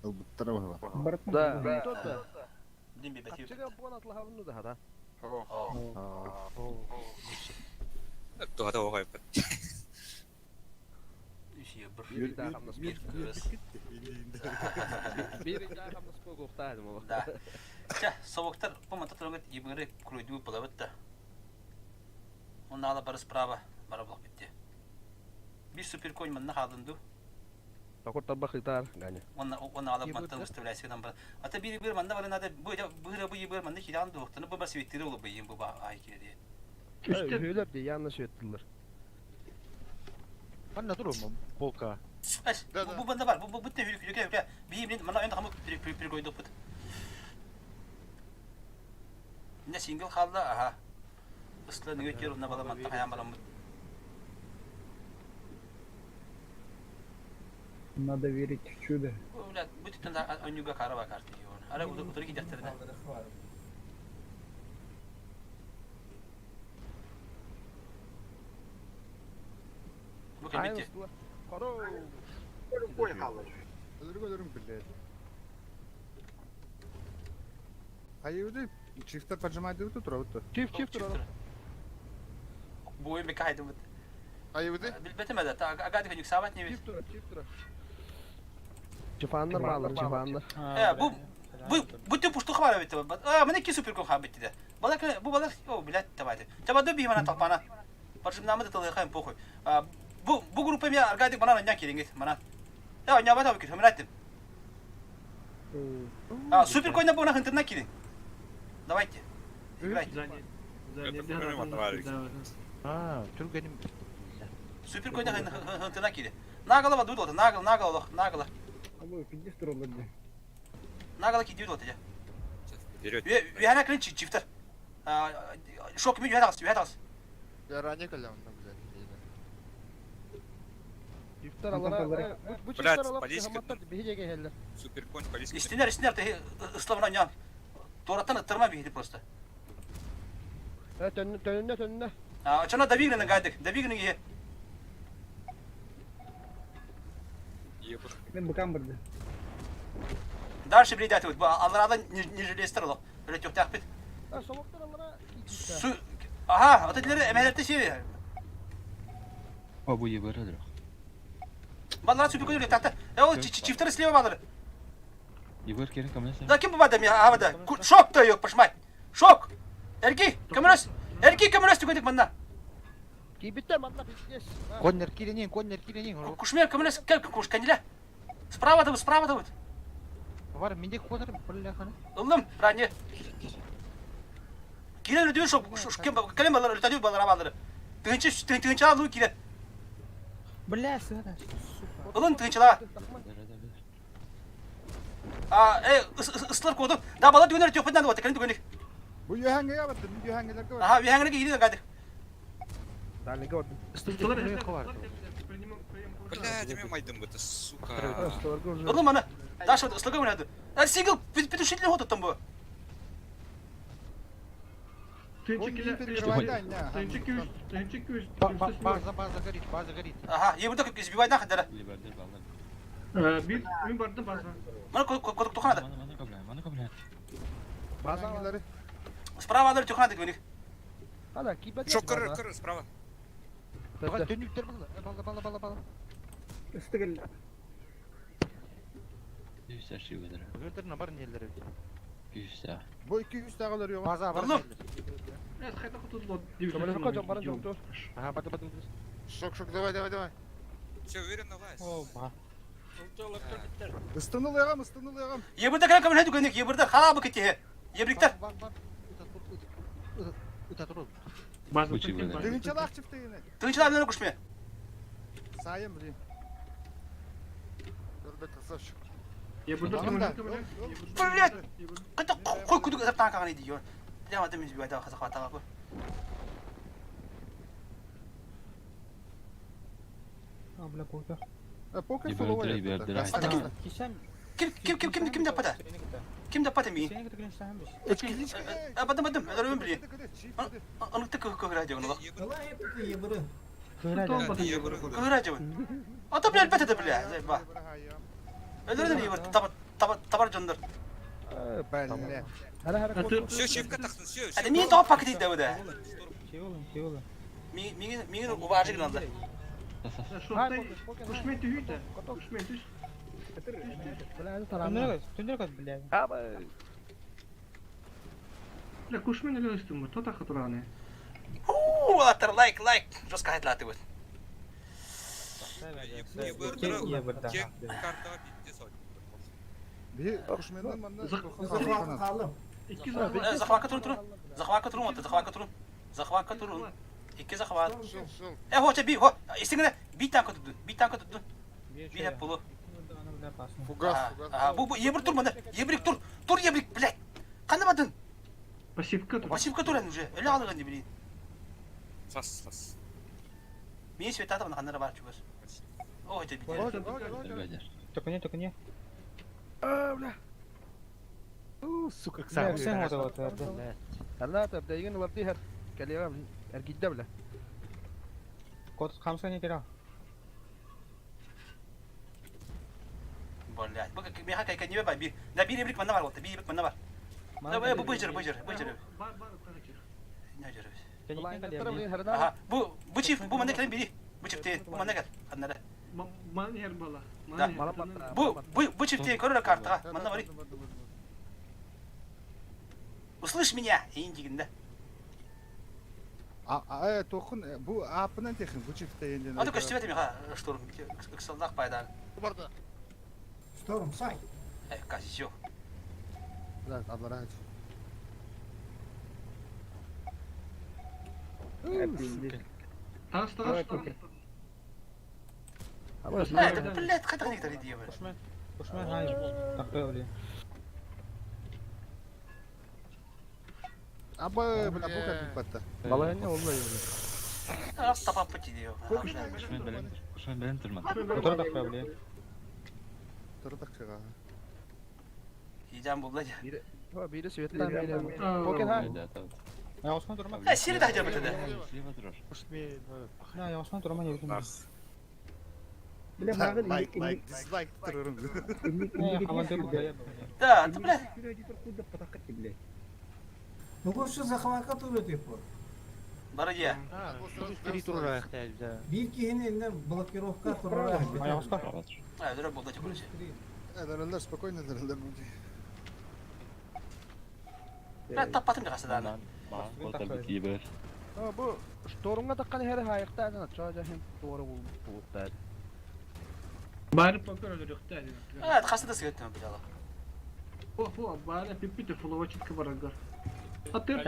Ылбыттара баһыла. Да, да. Дим бибетип. Качыга буон атлаһабын да хата. Туһата оҕойбут. Да. Чэ, совоктар бу манта турангыт ибыңыры круйдуу булабыт да. Онна ала бары справа бара булак битти. Бир суперконь манна хаалынду. Такор тарбах ытаар, Ганя. Онна онна ала мантан выставляйся бар. Ата бир бир манна бары надо бу быра бу бир манна хилан дуохтаны бу бас виттири олу быйын бу ба ай кири. Үстер де янна сөттүлөр. Манна туру полка. Эс, бу банда бар, бу бу бутте хүрүк хүрүк хүрүк. Би мен манна энди хамык пир койдук бут. Не сингл халла, аха. Ысла нүгө кер онна бала манта хаян бараммыт. Надо верить в чудо. Бля, бу түттен онюга кара бар карты. Ара утури кидәхтердә. Бу кембитти. Өлөргө өлөрүм билет. Хайыбыды чифтер поджимайды буту турабыт. Чиф чиф турабыт. Бу эми кайдыбыт. Хайыбыды? Билбетим эде. Агады күнүк сабат не Чиф тура, чиф тура. Чифаннар баалар, чифаннар. Э, бу бу бу тип пуштух бар бит. А, мене ки супер кон хабит диде. Балак бу балак, о, блядь, давайте. Чабаду би мана толпана. Поджимнамы да толыхайм похуй. Бу бу группа ми аргадик мана ня кереңет, мана. Я ня бата бикир, хөмрәттим. А, супер койна бу на интернет кирин. Давайте. Играйте. А, түргеним. Супер койна интернет кирин. Наголова дудла, нагол, наголо, наголо. Абы пиздец туралар де. Наголо ки дудла те. Вперед. Вяна клин чифтер. Шок ми вяна вяна. Я ранее калям, блядь. Чифтер алара. Бу Блядь, чифтер алар. политика. Бихеге хеллер. Суперконь политика. Истинер, истинер, ты ысламна нян. Тораттан ыттырма бихи просто. Э, төннө, төннө, төннө. А, чана давигнен гайдык, давигнен е. Мен быкам барды. Дальше блядь, вот, аларада не железтер олох. Öyle çok takbit. А, совоктар алара. Su Aha, ötekileri emelerte şey. О, бу ебер Баллар süpür koyuyor tahta. E o çiftleri слева баллары. Ебер керек камнесе. Да ким бу бадам я авада. Шок да yok пошмай. Шок. Эрки, камерас. Эрки камерас түгөдүк манна. Кибитте манна пиздец. Коннер киренин, коннер киренин. Кушмер камерас кел куш канила. Справа да справа да вот. Бар, менде кодыр, бляхана. Ыллым, ранее. Кирен ödüyor şok, şu kim kalem balları ödüyor balları balları. Тынчы тынчы алу кирен. Бля, сыра. Ылын тынчыла. А, э, ыслар коду. Да бала дөнер тёпын да вот, кален дөнер. Бу юханга ябыт, юханга Аха, юханга киди гады. Дальнего вот. Бля, тебе майдым это, сука. Ылын мана. Даша ыслыга ойнады. А сингл петушитель хот там бу. База, база горит, база горит. Ага, я буду как избивать нахуй, да. Bir, мен бардым база. Мана кодук туханада. Мана кабля, мана кабля. Базалары. Справа алар тюхна дик Хада, кибет. Шок көр, көр, справа. Төннүктер бала, бала, бала, бала, бала. Ыстыгыл. Күүстээх чип өлөрө. Өлөрдөр набар нелер эбит. Күүстээх. Бу 200 тааҕылар yok. База бар Орлов. нелер. Эс хайда кутулду. Көмөлөккө жон баран жокту. Ага, бады, бады. Шок, шок, давай, давай, давай. Все, уверенно лазь. О, ба. Ыстынылыгам, ыстынылыгам. Ебірді кәлі көмір дүкенек, ебірді халабы кетте. Ебриктер. Бар, бар. Ыта тур. База. Бу чип өлөрө. Тыгынчалаах чифтигини. Тыңчылар менен күшме. Сайым блин. Көрбек красавчик. Ебурда Анда. Блять! Кыты қой күдік ызап танкаған еді. Йор. Дәм адам мен байда қазақ атаға көр. А, бля, покер. Покер Ебердір, фоллоуер. ебердір. Кишем. Ким ким ким ким ким деп пата? Ким деп пата ми? Сені күткен шахам биш. Бадым бадым, өлөрөм биле. Аныкты көр радио гына. Ылай это ебыры. Көр радио. Ата биле бет это биле. Ба. Өлөрөм ебір таба таба табар жондар. Бәлле. Хара хара. Все, чипка тахтын, все, Ата мин топ пакет иде бу. Чей болын, чей болын. Мин мин мин убажы гына. Кушмен түйді. Кушмен түс. Түндер көз, түндер көз, бля. Аба. Бля, кушмен эле өстүм бу. Тота катураны. Хуу, аттар лайк лайк. Жестко хайтлаты вот. Ебірді. Кең картаға битте сол. Би кушменнен манна. Захват қалым. Икки захват. Захватка турун турун. Захватка турун отты, захватка турун. Захватка турун. Икки захват. Шел, шел. Э, хо, би, хо. Истиңне би танка туттун, би танка туттун. Би хеп булу. Фугас, фугас. Ага, бу бу ебір тур мында. Ебрик тур. Тур ебрик, блядь. Кандай бадын? Пассивка тур. Пассивка тур уже. Өлө алган блин. Сас, сас. Мен светата мына кандара бар чугас. О, это би. Только не, только не. А, бля. У, сука, Бля, всем вот вот. Алла табда еген ларды хер. Калева эргидде бля. Кот хамса не кера. Блядь. Бу мен хакай кай не бар би. Да би ебрик мында бар вот, би ебрик мында бар. Да бу бу жер, бу жер, бу жер. Бар бар короче. Не жер. Ага. Ага, бу бу чиф, бу мында келен бири. Бу чифте, бу мында кел. Кандара. Ман хер бала. Да. Бу бу бу чифте көрөр картага. Мында бар. Услышь меня, индигинде. А, а, тохун бу апынан техин бу чифте енді. Аты көстүбөт эми ха, штурм. Ыксалдак пайда. Барды. Шторм сай. Э, козёл. Да, абарат. Тас тас тас. Э, это, блядь, кайда кайда иди, блядь. Кушмен, кушмен, хай. Такой, бля. Аба, бля, бу как батта. Бала не олла ебыры. Раз тапап пути диyor. Кушмен белен, кушмен белен турман. Отыр такой, бля. Турдак чыга. Yiyeceğim buldu. Бири светлан бери. Покер ха. Я Осман турма. Э, сири да хотел бы тогда. Слева турар. Да, я Осман турма не битим. Бля, маған Лайк, лайк, дизлайк турурум. Да, ты, бля. Ну что захватка туру типа. Бар я. Три тура да. Бир кихини инне блокировка туру. Я Осман. А, дөрө булду короче. Эдерелер спокойно эдерелер. Бля, таппатым да касадан. Маған кот ебер. Бу штормга таккан хер хайыкта ана чажа хем туары бул бул. Бары покер өлөрөктө. А, касада сыгыттым бля. О, о, бары пиппите фуловочка барагар. Атыр.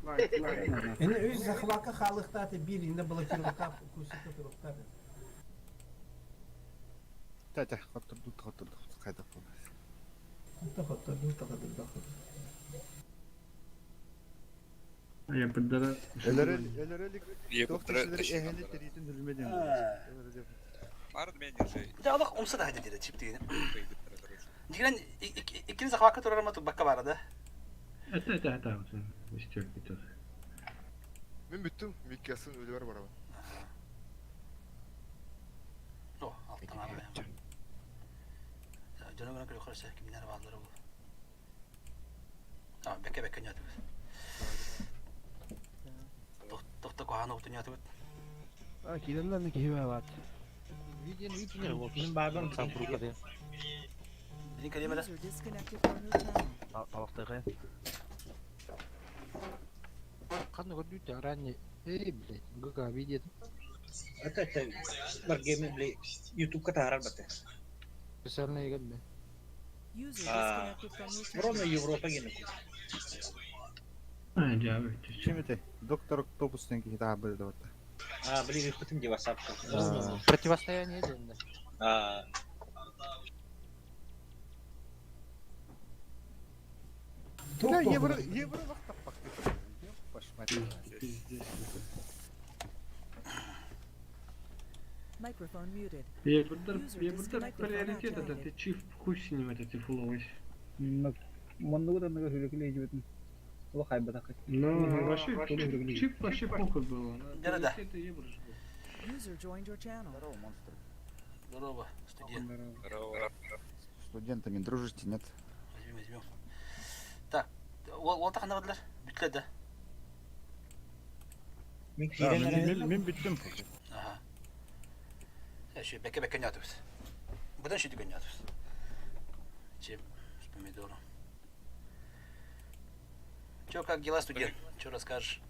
Эне өз захватка халыктаты бир инне блокировка кусика турукта. Тәтә, хоттурду, хоттурду, кайда болду. Хотта хотта ду тагы да. Я поддара. Элерел, элерел. Доктор эхени теритин хүрмеден. Барды мен уже. Да, Аллах умса да хадид чип деген. Дигрен иккини захватка турар ма бакка бар да. Это это это. Истек битер. Мен бүттүм, Миккасын өлі бар барабан. О, алтан ары. Дьону гынан көрүөххэ өссө кимнэр бааллара буолуо. А, бэккэ бэккэ ньаатыбыт. Тохто куһаҕан оҕуту ньаатыбыт. А, киирэн киһи баат. Мин баарбын Билин кэлиэм эрэ. User disconnected from your channel. Талахтыгы. Ханна көрдүүтэ ранний. Эй, блядь, ГК видит. Это это Варгейминг, бля, Ютубка таһаарар баты. Специально играли. User А, disconnected from your Ровно channel. Европа генеку. А, дьаабы. Чем это? Доктор Октопус тен киһи таһа бырда батта. А, блин, выпытым де WhatsApp. Противостояние дэннэ. А, Бля, евро, евро вахтаппак. Пошмать. Microphone muted. Ебырдар, User ебырдар disconnected from приоритет это activated. ты чиф хуй с ним это ты фуловый. Манныгы да ныгы хүрекиле жибетин. Ол хайбатак. Ну, вообще, чип вообще похуй было. Да-да-да. Приоритет евро же был. User joined your channel. Здорово, монстр. Здорово, студент. Здорово. С студентами дружите, нет? Возьмем, возьмем. Так, ол тахана бардылар. Бүтле да. мин Да, киирэн мин эрэ. мин мин бүттүм. Аха. Э, бэкке бэкке ньаатыбыт. Будан шүтүгөн ньаатыбыт. Чем с помидором. Чё, как дела, студент? Чё расскажешь?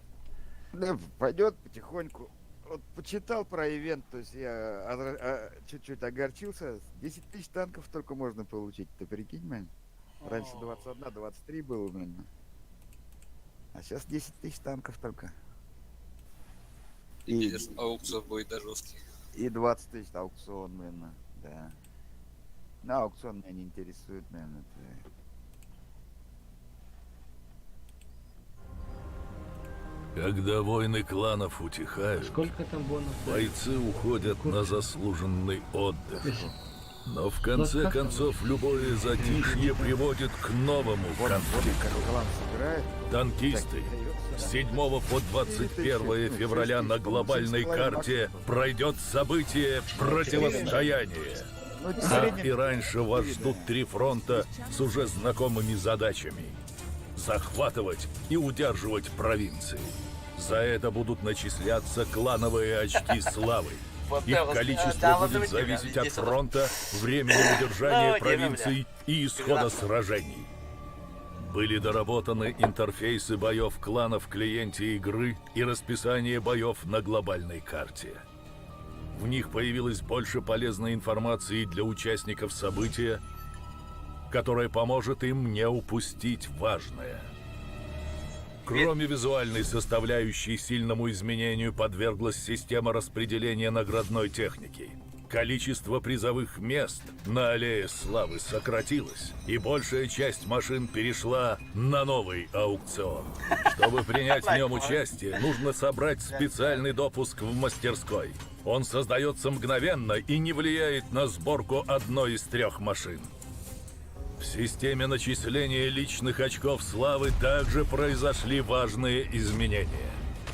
Да, пойдет потихоньку. Вот почитал про ивент, то есть я чуть-чуть огорчился. 10 тысяч танков только можно получить, ты прикинь, man? Раньше 21, 23 было, блин. А сейчас 10 тысяч танков только. И, Пиздец, аукцион будет да жесткий. и 20 тысяч аукцион, блин, да. На аукцион меня не интересует, наверное. Это... Когда войны кланов утихают, Сколько там бонусов? бойцы уходят на заслуженный отдых. Но в конце как там? концов любое затишье приводит к новому Вот, вот как конфликту. клан собирает. Танкисты, Так, с 7 по 21 февраля на глобальной карте пройдет событие противостояние. Ну, в Как среднем и раньше вас ждут три фронта с уже знакомыми задачами. Захватывать и удерживать провинции. За это будут начисляться клановые очки славы. Их количество будет зависеть от фронта, времени удержания провинций и исхода сражений. Были доработаны интерфейсы боев кланов в клиенте игры и расписание боев на глобальной карте. В них появилось больше полезной информации для участников события, которая поможет им не упустить важное. Кроме визуальной составляющей, сильному изменению подверглась система распределения наградной техники. Количество призовых мест на Аллее Славы сократилось, и большая часть машин перешла на новый аукцион. Чтобы принять в нем участие, нужно собрать специальный допуск в мастерской. Он создается мгновенно и не влияет на сборку одной из трех машин. В системе начисления личных очков славы также произошли важные изменения.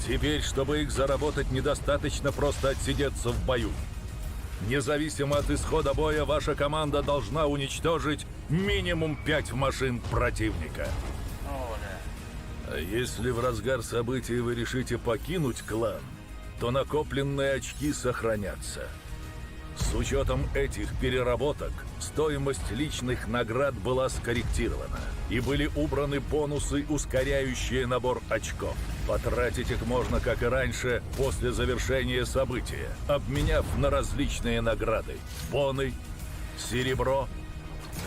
Теперь, чтобы их заработать, недостаточно просто отсидеться в бою. Независимо от исхода боя, ваша команда должна уничтожить минимум 5 машин противника. А если в разгар событий вы решите покинуть клан, то накопленные очки сохранятся. С учетом этих переработок, стоимость личных наград была скорректирована и были убраны бонусы, ускоряющие набор очков. Потратить их можно, как и раньше, после завершения события, обменяв на различные награды. Боны, серебро,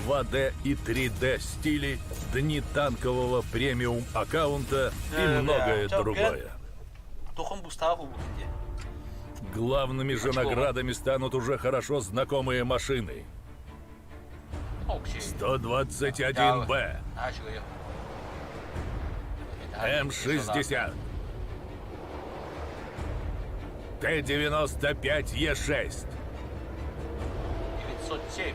2D и 3D стили, дни танкового премиум аккаунта и многое другое. Тухын бустағы бұл Главными же наградами станут уже хорошо знакомые машины. 121Б, М60, Т-95Е6, 907.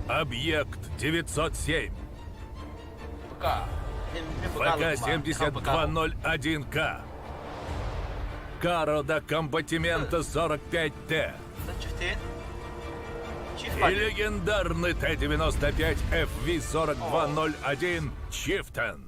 Объект 907, БК. ВК-7201К, Каро до комбатимента 45Т, И легендарный Т-95 FV-4201 Chieftain.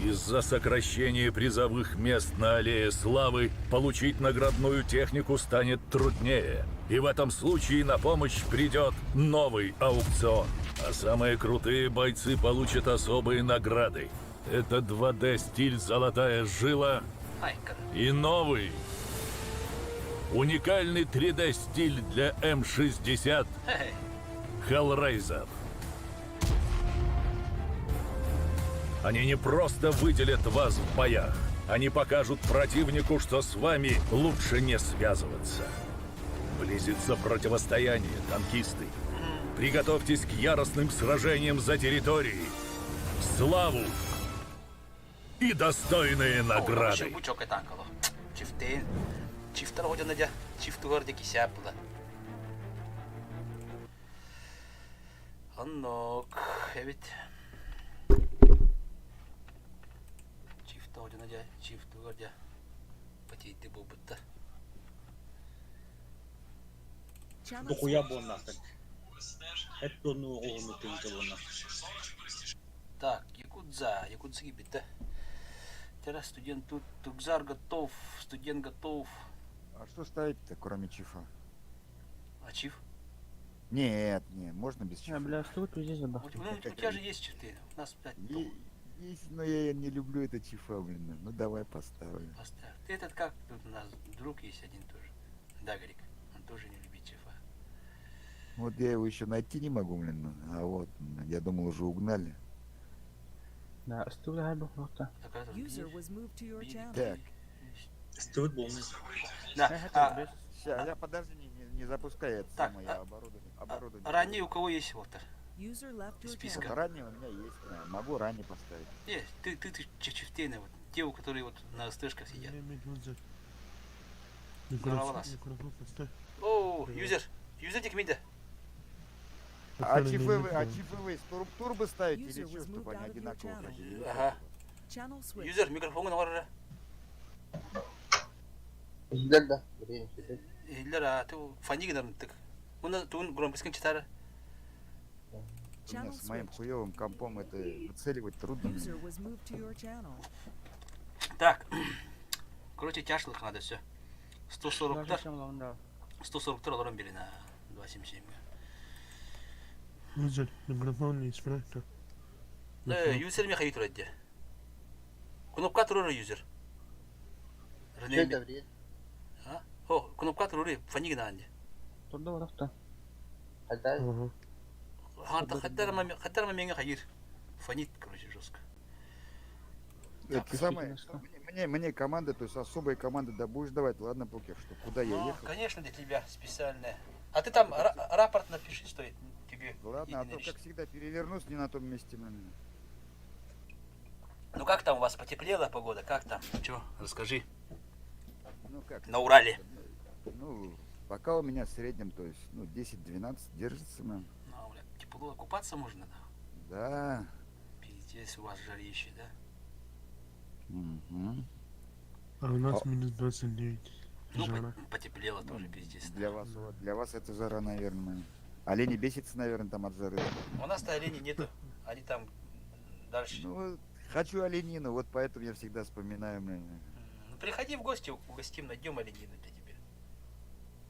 Из-за сокращения призовых мест на Аллее Славы получить наградную технику станет труднее. И в этом случае на помощь придет новый аукцион. А самые крутые бойцы получат особые награды. Это 2D-стиль «Золотая жила» и новый уникальный 3D-стиль для М60 Hellraiser. Они не просто выделят вас в боях, они покажут противнику, что с вами лучше не связываться. Близится противостояние, танкисты. Приготовьтесь к яростным сражениям за территории, славу и достойные награды. Chieftain. Chieftain hodjana дьэ. Chief тугар дьэ кисээп була. Оннук эбит. Chief hodjana дьэ, Chief тугар дьэ. Потейди буолбутта. Дохуя буоннаахтар. Эт туонну оҕуһуну тыынча буонна. Так, Якудза, Якудза киирбит Тера студент тут, Тугзар готов, студент готов. А что ставить-то, кроме чифа? А чиф? Нет, не, можно без чифа. Бля, что тут здесь У, у тебя же есть чифты, у нас опять Есть, но я не люблю это чифа, блин. Ну давай поставим. Поставь. Ты этот как тут у нас друг есть один тоже. Дагарик. Он тоже не любит чифа. Вот я его еще найти не могу, блин. А вот, я думал, уже угнали. Да, стул User was moved to your channel. Так. Стоит полный. Да. А, Сейчас, я подожди, не запускай это Так, самое, а- я оборудование. оборудование. Ранний у кого есть, Волтер? User left your Списка. channel. Вот ранний у меня есть, да, могу ранний поставить. Есть, ты чифтейны, вот, те, у которые вот на СТшках сидят. Здорово нас. О, юзер, юзер дикмиде. А чифы вы, а чифы вы турбо ставите или User что, was чтобы moved они out of your одинаково channel. ходили? Ага. Channel switched. Юзер, микрофон на Да, Иллер, а ты фанигдар тык. Уна тун громкость читара. У меня с моим хуевым компом это выцеливать трудно. User was moved to your channel. Так. Короче, тяжелых надо все. 140 тар. 140 тар аларым бери на 277. Юзер, микрофон не исправь. Юзер ми хайы турады. Кнопка турары юзер. Рене. А? О, кнопка турары фаниг на анде. Турда барахта. Хатта хаттар ма хайыр. Фонит, короче, жестко. Это самое, мне команда, то есть особые команды, да будешь давать, ладно, покер, что куда я Ну, ехал. конечно, для тебя специальная. А ты там рапорт напиши, что тебе. Ладно, а то, как всегда, перевернусь не на том месте. блин. Ну как там у вас потеплела погода? Как там? Чё? Расскажи. Ну как? На Урале. Ну, пока у меня в среднем, то есть, ну, 10-12 держится, man. Ну, бля, тепло, купаться можно, да? Да. Пиздец, у вас жарище, да? Мгм. А у нас минус 29. Ну, Жара. потеплело тоже, пиздец. Для вас, для вас это жара, наверное. Олени бесится, наверное, там от жары. У нас-то оленей нету. Они там дальше. Ну, хочу оленину, вот поэтому я всегда вспоминаю, блин. Ну, приходи в гости, угостим, найдем оленину для тебя.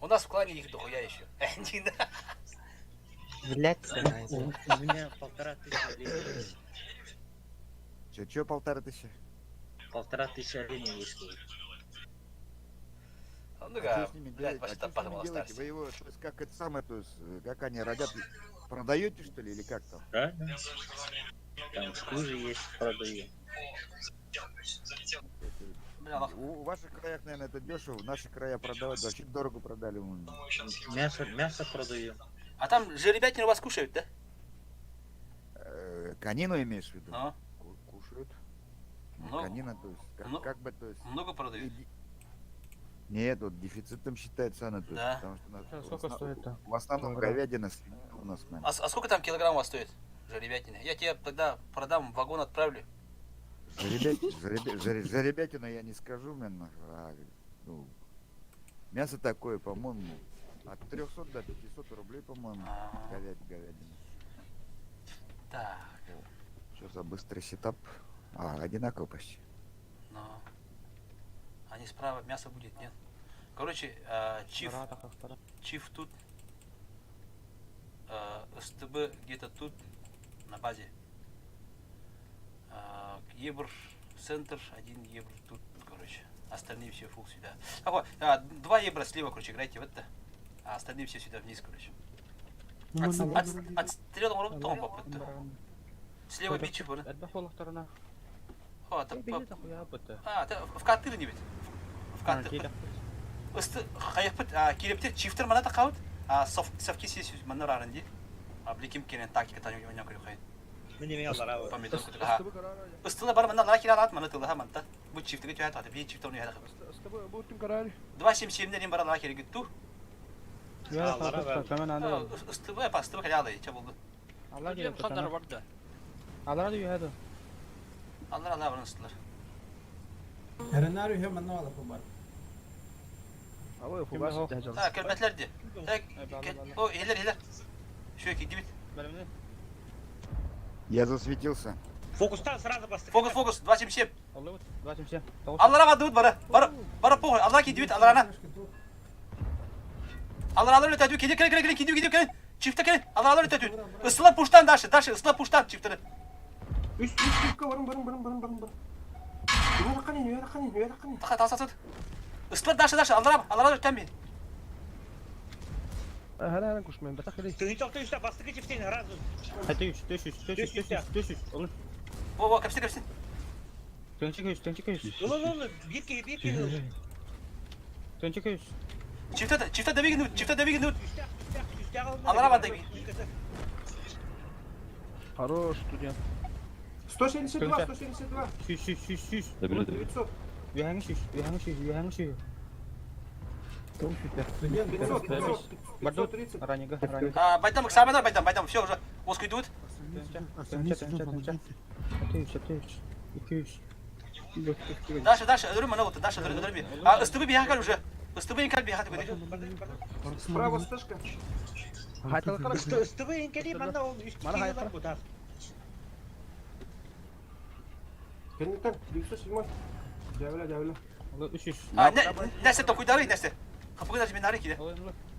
У нас в клане их дохуя еще. Блять, У меня 1500 оленей. Че, че 1500? 1500 оленей вышло. Ну, А что с ними блядь, делать? вообще А что с ними подумал делаете? Вы его, то есть, как это самое, то есть, как они родят, продаете, что ли, или как там? Да? Там шкуры есть, продаю. У, в ваших краях, наверное, это дешево, в наших краях продавать вообще дорого продали. Мясо, мясо продаю. А там жеребятину вас кушают, да? Конину имеешь в виду? А? Кушают. Много? Конина, то есть, как, как бы, то есть... Много продают? Нет, вот дефицитом считается она, то есть, Да. потому что у нас А сколько стоит-то? В основном Килограмм? говядина, свинина у нас, man. А сколько там килограмм у вас стоит жеребятины? Я тебе тогда продам, вагон отправлю. Жеребятину я не скажу, man, а, ну, мясо такое, по-моему, От 300 до 500 рублей, по-моему, говядина. Так. Что за быстрый сетап? А, одинаково почти. Но. Они справа, мясо будет, нет? Короче, чиф, чиф тут, СТБ где-то тут, на базе. Ебр центр, один ебр тут, короче. Остальные все фул сюда. А, два ебра слева, короче, играйте в это. А остальные все сюда вниз, короче. Отстрел он попытта. Слева бичи бар. О, А, в каттыр не бит. В каттыр. Ысты хайыппыт кирептер чифтер мана тақабыт. А совки сес манна рарын ди. А бликим кенен тактика тань ойнап көрү хайын. Мен неме аллара. Помидор кутуга. Ыстыла бар манна лара киралат мана тылыха манта. Бу чифтиге түһәт аты би чифтер ойнап Ыстыбы бу түн карар. 277-ден бара лара керек ту. Ыстыбы пастыбы калялы, че болду. Алла келет. Алла да юһәді. Аллар алла барын ыстылар. Эренар үһө манна бала бар. Алла фугас. А, келметлер ди. Так, о, хилер, хилер. Шөй кидибит. Я засветился. Фокустан сразу басты. Фокус, фокус, 277. Алла 277. Аллара бадыбыт бара. Бара, бара похуй. Алла кидибит, алларана. Аллар аллар өтәдү, киди киди киди киди киди киди. Чифте киди. Аллар аллар өтәдү. Ысла пуштан дальше, дальше ысла пуштан чифтени. Үс үс чифка барın барın барın барın барın барın. Юара канин, юара канин, юара канин. Таха таса Ысла дальше, дальше. Аллар аллар өтәми. Хәлә хәлә кушмайм, бата хәлә. Ты не только что басты чифтен сразу. 600, 500, 500, 500. Олы. Во, во, капсты, капсты. Төнчек 100, төнчек 100. Ылы, ылы, бирки, бирки. Төнчек 100. Чифте, чифте добигин, чифте добигин. Аллара бады. Хорош, студент. 172, 172. 100, 100, 100, 100. 900. Юһәңе 100, юһәңе 100, юһәңе 100. 500, 500, 530. Ранега, ранега. А, байтам, самый байтам, байтам, все уже. Оску идут. Төнчә, төнчә, төнчә. 600, 600, 200. Дальше, дальше, өдөрүм мана вот, дальше, өдөрүм. А, СТБ бияхал уже. СТБ инкал бияхал көдө. Справа стежка. СТБ инкали манна ол үс киһи бар бутах. Кеннетен 907. Дявля, дявля. А, нәрсе токуйдары, нәрсе. Хапыгы мен нары киде.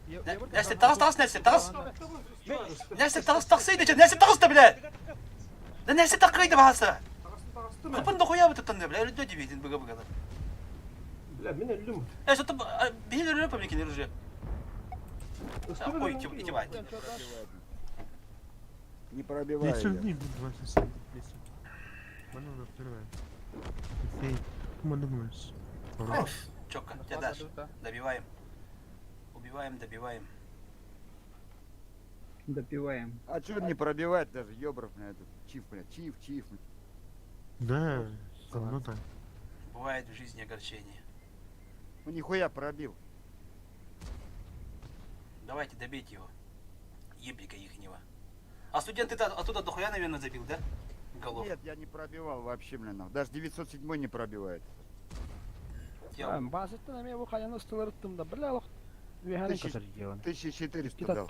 Нәрсе тагыс тагыс нәрсе тагыс. Нәрсе тагыс таксыйды, нәрсе тагыс да биле. Да нәрсе такыйды баасы. Хапын да коя бутын да биле, өйдө дибейтин быга быга. Бля, мен өлдүм. Э, что-то бихин өрө памикин уже. Ой, ити бай. Не пробиваю я. Четко, тебя дашь. Добиваем. Убиваем, добиваем. Допиваем. А чё он не пробивает даже, ёбров, бля, этот чиф, бля, чиф, чиф. Да, ну да. Бывает в жизни огорчение. Ну нихуя пробил. Давайте добейте его. Еблика ихнего. А студенты оттуда дохуя, наверное, забил, да? Голов. Нет, я не пробивал вообще, блин. Даже 907 не пробивает. Базыттан эме бу хаяны ыстыларыттым да, бля лох. 1400 дал.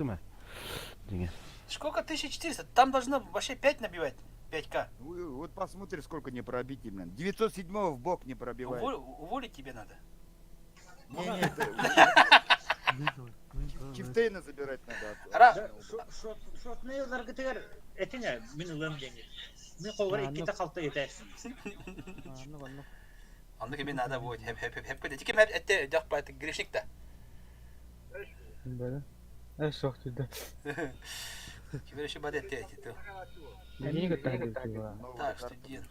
Сколько 1400? Там должно вообще 5 набивать. 5к. Вот посмотри, сколько не пробить, блин. 907 в бок не пробивает. Уволить тебе надо. Не, не, Чифтейна забирать надо. Шотны наргытыгар этине мин ылым денги. Мин колгар икките халта етер. Аны кеме надо будет. Хеп хеп хеп хеп. Тикем хеп этте жак бат грешник да. Бәле. Э, шок түдә. Кибер еще бад этте эти. Так, студент.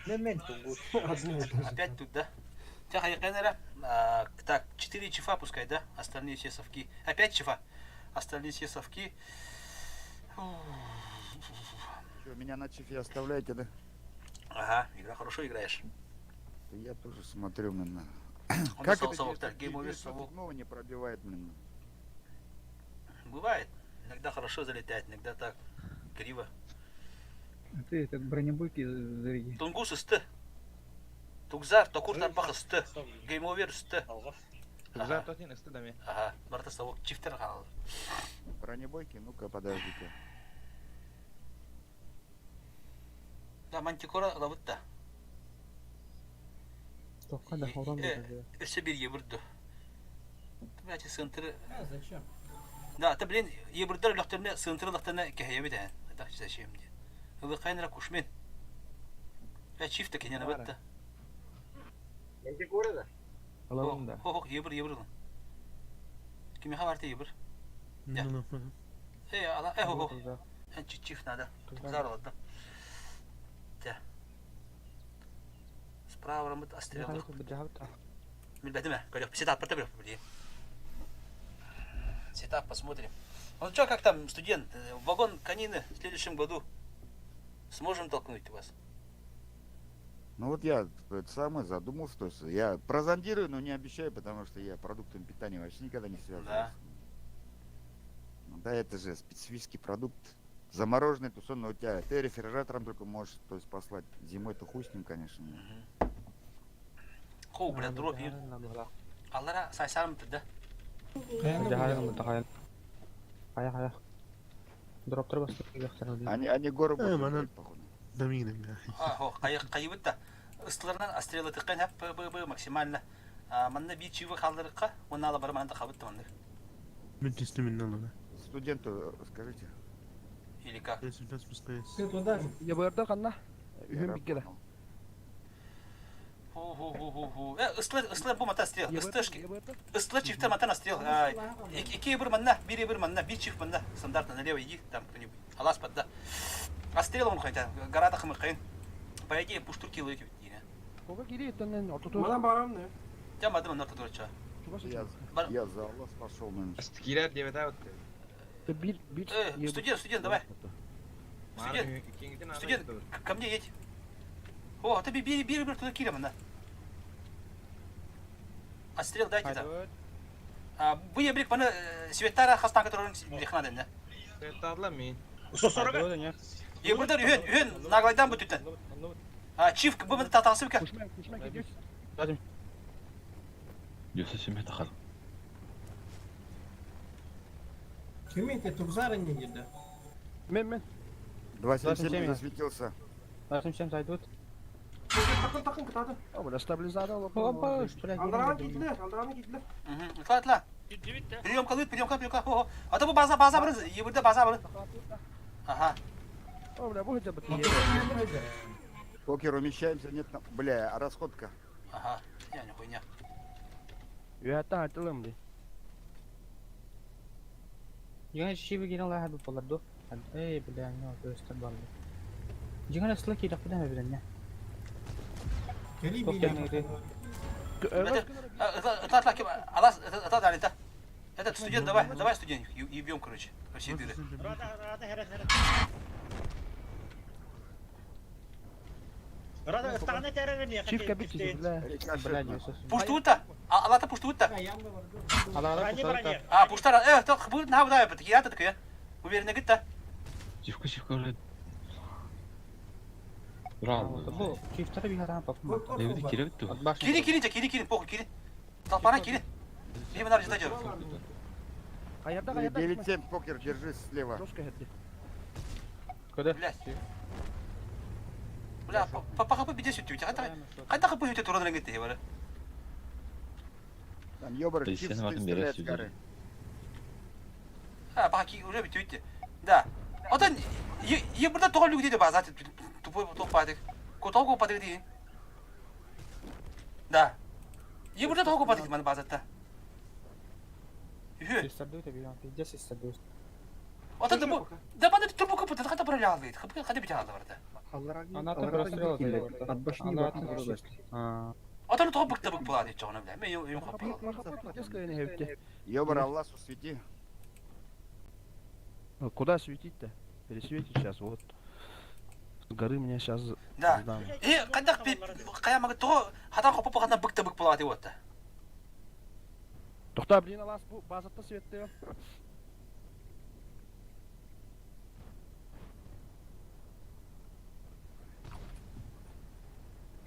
1400. Опять тут, да? Так, 4 чифа пускай, да? Остальные все совки. Опять чифа. Остальные все совки. Что, меня на чифе оставляете, да? Ага, игра хорошо играешь. Я тоже смотрю, блин. Он Как совок, это совок, так, game over, совок. 907 не пробивает, блин. Бывает. Иногда хорошо залетает, иногда так криво. А ты этот бронебойки заряди. Тунгус ысты. Тугзар, Токур Тарбах ысты. Game over ысты. Ага. Ага, барыта совок чифтер хаалар. Бронебойки, ну-ка, подождите. Да, мантикора ылабыт да. Тоққа да хорон Өссө bir ебурду. Бачы сынтыры. А зачем? Да, это блин, ебурдар өлөхтөрүнэ сынтыры өлөхтөрүнэ кэһэйэбит ээ. Это зачем диye. Ылыкайнара кушмен. Я чифта кенена бытта. Мантикора да? Алабын да. Хо, хо, ебур, ебур. Кимиха барты ебур. Э, ала, э, хо, хо. Чиф надо. Тузар да. Те. Справа рамыт астрелдық. Билбетим Көрөк, сетап парта билет. Сетап посмотрим. Ну что, как там, студент, вагон конины в следующем году сможем толкнуть вас? Ну вот я это самое задумался, то есть я прозондирую, но не обещаю, потому что я продуктом питания вообще никогда не связываюсь. Да. Ну да, это же специфический продукт. Замороженный тусонный у тебя. Ты рефрижератором только можешь, то есть послать. Зимой-то хуй с ним, конечно. Хоу, бля, дроп. Аллара сайсарым да. Хая хая. Дроптер басты Они, они гору Э, будут манан. брать, походу. Доминем, А, хо, кайыбыт да. Ыстыларынан астрелы тыккан хап б б максимально. Манна би чивы халдырыкка, оны ала барым анда кабыт манны. Мен тестим да. Студенту скажите. Или как? Я сюда спускаюсь. Ты туда же. Ебырда канна. Үһүн биккеле. Ху ху ху ху ху. Э, ыстылар, ыстылар бу мата стрел. Ыстышки. Ыстылар чифтер матан стрел. Ики бір манна, бир бір манна, бир чиф манна. Стандартно налево иди, там кто-нибудь. Алас под да. А стрел он хотя, гора тахмы кайын. По идее, пуштурки лыки бит Кога кири теннен ортоту. Мана барам не. Я мадым на турча. Я, я за Аллах пошел, наверное. Кирер девятая Бир бир. Э, студент, студент, давай. Студент, студент, ко мне едь. О, ты бери, бери, бери, туда кирем, на. А стрел дайте там. А, вы я брик, пана, светара хастан, который лихнаден, да? Светарла ми. Ебурдар, үен, үен, наглайдан бүтүттен. А, чиф, бу татасы бика. Юсу сүмө тахал. Ким это Турзара не еда? Мен мен. 277 засветился. 277 зайдут. Takın takın kıtadı. О, бля, стабилизатор. Опа, что ли? Алдыраны кийдилер, алдыраны кийдилер. Ытла, ытла. Прием калыт, прием калыт, прием калыт. А то бу база, база бары, ебурда база бары. Ага. О, бля, бу хотя бы. Покер, умещаемся, нет, там, бля, а расходка? Ага, я не хуйня. Үһәттен айтылым ди. Жиңа шибе кирен лаһа бу болар Эй, бля, не, өстер барды. Жиңа ысла кирәк белән белән не. Кели били. Ытла, ытла, кем, алас, ытла, дали, да. Этот студент, давай, давай, студент, ебем, короче, во все дыры. Чифка бит, бля. Пуштута, алата пуштута. А, пуштара, э, так, будет на, да, я такая. Уверенно, говорит, да. Чивка, чивка, блядь. Браво. Бу чифтер би харам пап. Девди кире битти. Кири, кири, кири, кири, похуй, кири. Толпана, кири. Либо надо ждать. Каярда, каярда. 9-7, покер, держись слева. Жестко хетти. Куда? Блядь. Бля, папа беде сүттү. Кайда кайда капы сүттү туран кетти бара. Там ёбар, Ты чип сен ватын стреляет с бересиң, горы. А, баки уже бүтү. Да. Отон е бурда тогол люк деди база тупой топадык. Котол копадык ди. Да. Е бурда тогол копадык мана базатта. Үхү. Истердүү те биган, пиздец истердүү. Отон да бу да бана трубу копады, кайда бара алды. Кайда бите алды барда. Ана прострел От башни Отон тогол быкты бык була дейт жогона бля. Мен юм копа. Ёбар, Алласу свети. Куда светить-то? Пересветить сейчас, вот. С горы меня сейчас Да. Э, кайда каямага того хатан копа катан быкты бык була дейт вот. Тохта, блин, алас бу базатта светти.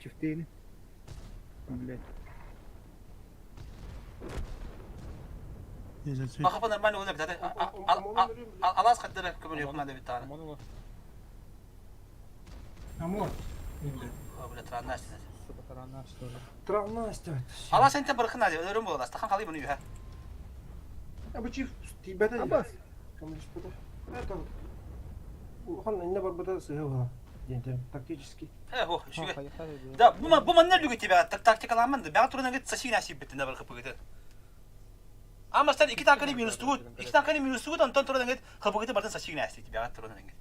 Чифтейни. Блять. Бахапа нормально олар бит. Алас хаттара көмөлөөх надо бит таана. Амор. Бля, траннастя. Травнастя. Алас энте бархын надо, өрүм болас. Тахан калый bunu юха. Абы чиф тибете. Абас. Коммунист Это Хан инне барбыта сыһы диэн тактически. Э, хо, үшүгэ. Да, бу бу манна лүгү тебе тактикаламан да. Бага туран гит сасина сиббит на бархы пыгыты. Амастан ики танканы минус тугут, ики танканы минус тугут, онтон туран гит хапыгыты бартын сасина сибит бага туран гит.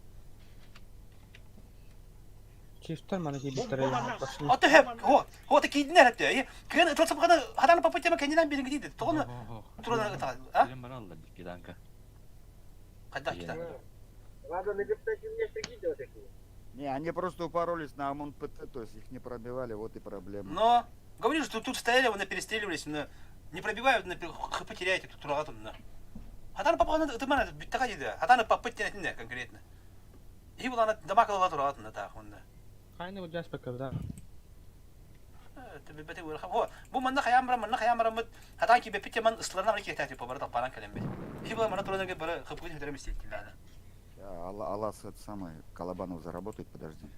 Чифтер маны кийбиттер Аты хеп, хо, хо та кийдинер хэтте. Кыган тотсап кана хатан папытема кенинен бирин гидиди. Тоҕону туран а? Билим баралла дикки танка. Хайдах кита? Не, они просто упоролись на ОМОН ПТ, то есть их не пробивали, вот и проблема. Но, говорю, что тут стояли, вони перестреливались, но не пробивают, на хп теряете тут турагатым, на. Хатан папа ты мана бүттәгә диде. Хатан папа тенетинде конкретно. И буланы дамакалала турагатым на так онда. Хайны бу жас бакыр да. Бете Хо, бу манна хаямра, манна хаямра мыт, хатан ки бепите ман ысларна ман китә типа бара тапаран калем бит. И була мана тураган бара хп көтәрәм истәйтиләр. Алас это самое, Колобанов заработает, подожди.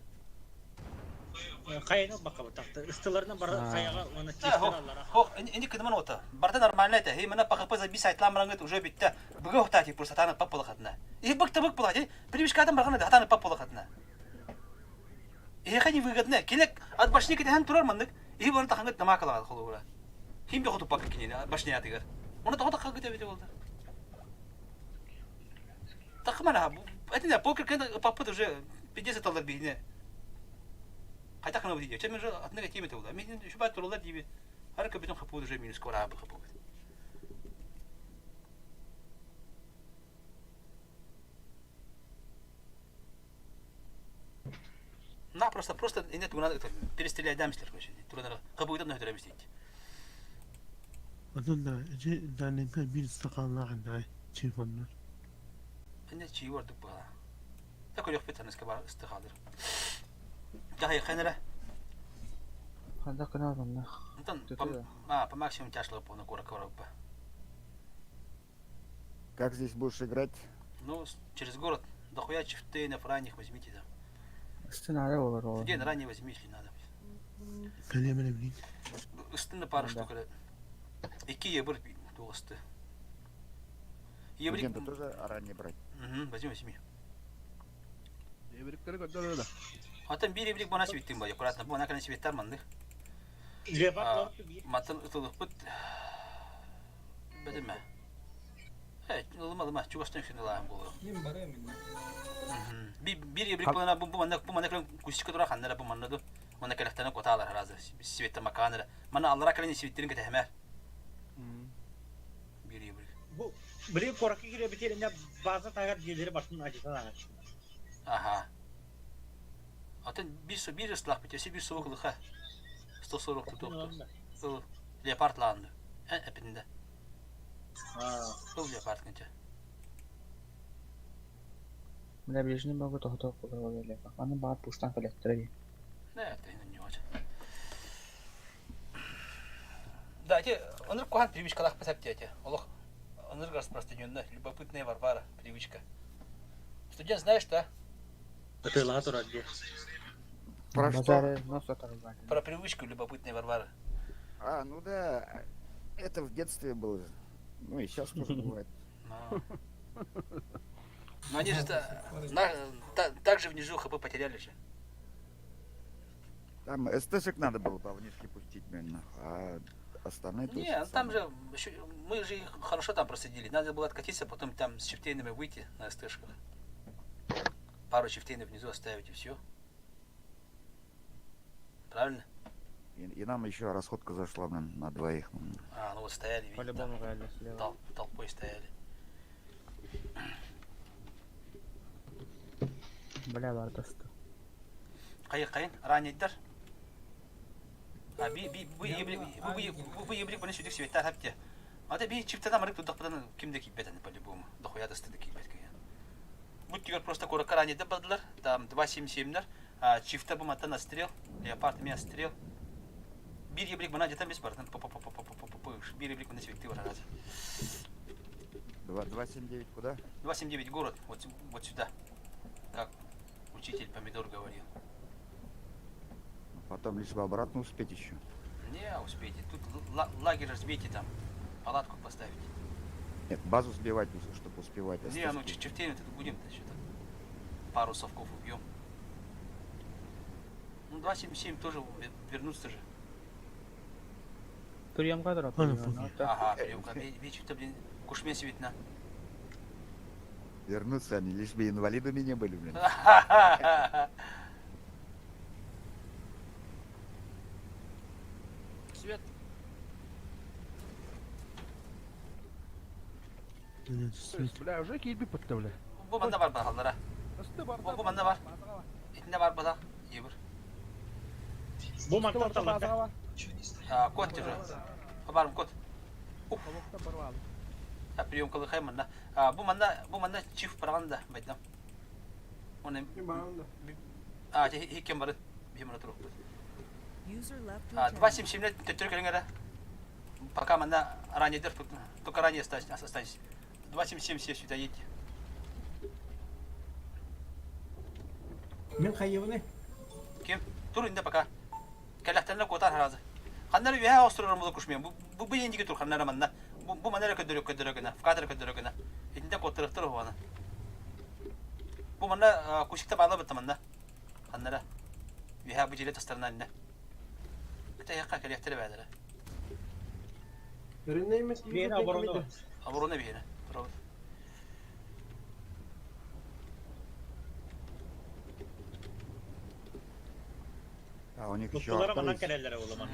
Хайны бакабы такты. Ыстыларына бар хаяга оны чифтер аллара. Хо, инде кыдыман ота. Барда нормально это. Хей, мана ПХП за бис айтлам рангыт уже битте. Бүге охта тип просто хатаны пап полахатна. И бык та бык полахат. Привычка адам барган хатаны пап полахатна. И хани выгодно. Келек от башни кете турар мандык. И барын тахангыт намакала холура. Хим бе хоту пак кине башни атыгар. Оны тахата хагыт бите болды. Тахмана, это не покер кен папы уже 50 доллар бихне. Қайта қана дейді. Чем же атына теме болды. Мен şu бат туралар дейбі. Хар кабитон хапу уже минус кора бы хапу. На просто просто инде тугана перестрелять дамслер короче. Тугана хапу да нөтөрөмүс дейт. Онон да эти данныйга бир стаканлаах да чифоннор. Инде чи ордук була. Та көрөх бит аныс бар истихалыр. Жахай ханара. Ханда кына онна. Антон, а, по максимуму тяжело по на кора кора. Как здесь будешь играть? Ну, через город. Дохуя чифтейнов ранних возьмите там. Стенара олар ол. День ранний возьми, если надо. Кэлиэмэ билин. Ыстыны пару штук. Ики ебір тоғысты. Ебрик... Студента тоже ранее брать? Угу, возьми, возьми. Ебриктери көтөрө да. Атын бир ебрик бана себеттин бай, аккуратно. Бу ана себеттер мандых. Матын ытылык бит. Бедеме. Э, ылыма ылыма, чугастан үксүн ылаам болу. Ким бар эми? Бир ебрик бана бу бу бу мана кусчика тура ханнара бу маннаду. Мана келехтена коталар харазы. Сибетте маканара. Мана аллара келени сибеттерин кетехмер. Бир ебрик. Бу били коракы кире битеринде база тагар жерлери башын ажытан агач. Ага. Атын бир бир ыслах бит, бир суык лыха. 140 тутукту. Ыл леопард ланды. Э, эпинде. Ыл леопард кенче. Бля, ближний могу тохто кулар Аны бар пуштан коллектор. Не, это не очень. Да, эти, оныр кухан привычкалах пасап эти. Олох, оныр распространенная, любопытная Варвара привычка. Студент, знаешь, да? Ытыла турар же. Про что? Про привычку любопытной Варвары. А, ну да, это в детстве было. Ну и сейчас тоже бывает. Но они же на, та, так же внизу ХП потеряли же. Там СТшек надо было по внешке пустить, блин, а остальные... Не, ну там же, еще, мы же их хорошо там просидели. Надо было откатиться, потом там с чифтейнами выйти на СТшках. Пару чифтейнов внизу оставить и все. Правильно? И нам еще расходка зашла блин, на двоих. А, ну вот стояли, видите, По-любому реально слева. толпой стояли. Бля, бардасты. Кайын, кайын, раннийдар. А би би бу ебрик бу бу ебрик буны сүдүк светтар хапте. Ата би чиптана марык тудак кимде кийбет аны по-любому. Дохуя дасты да кийбет кийен. Бу тигер просто коракка раннийдар бардылар. Там 2.77-лер. А чифта бу маттан отстрел. Леопард ми отстрел. Бир ебрик буна жетен бес бар. Па па па па па па па. Бир ебрик буны светти бар. 2, 279 куда? 279 город, вот, вот сюда. Как учитель помидор говорил. Потом лишь бы обратно успеть еще. Не, успейте. Тут лагерь разбейте там. Палатку поставить. Нет, базу сбивать, чтобы успевать. Не, ну чертей тут будем-то что-то. Пару совков убьем. Ну, 277 тоже вернуться же. Приемка дроп. Ага, приемка. Вечер-то, блин, кушмен себе на. Вернуться они, лишь бы инвалидами не были, блин. Свет. Бля, уже киирби пытта, бля. Бу манна бар бахаллара. Бу манна бар. Итинне бар бада. Ебір. Бу мантан таларда. А, кот же. Барым кот. Уф. А приемка лыхай манна. А, бу манна чиф параганда байдам. Оны А, хиккен бары. Бихим турук. А, 277 төттөр келиңер. Пока манна ранее только ранее останется. 277 все сюда едьте. Мен хайыбыны. Ким? Тур инде пока. Кәләхтәнле котар харазы. Ханнары үһә остырыр мулы кушмыйм. Бу бу бу инде тур ханнары манна. Бу бу маннары көдөрөк көдөрөк генә. В кадр көдөрөк генә. Итинде коттырыктыр хуаны. Бу манна кушикта бала бит манна. Ханнары. Үһә бу җиле тастарына инде. Кыта якка кәләхтәре бәдәре. Бен оборону. Оборона бейне. Тур. А у них еще Туттулара арта манан есть. келелер оламан.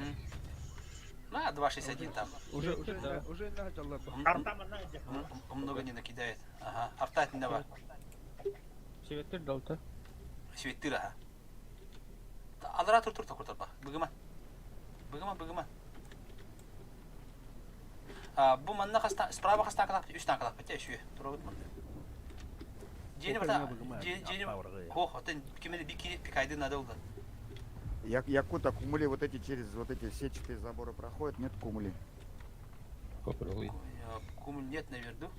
На 2.61 там. Уже, уже, уже начал. Арта манан Много не накидает. Ага. Арта не бар. Сиветтер долта. Сиветтер, ага. Алара тур тур тур тур Быгыма. Быгыма, быгыма. А, бу манна хаста, справа хаста калап, үч тан калап, бите шүй. Тур бут манна. Жени бата, жени. Хо, отын кимени бики пикайды надо улда. Я, Якут, а кумули вот эти через вот эти сетчатые заборы проходят? Нет кумули. Попробуй. Кумуль нет, наверное.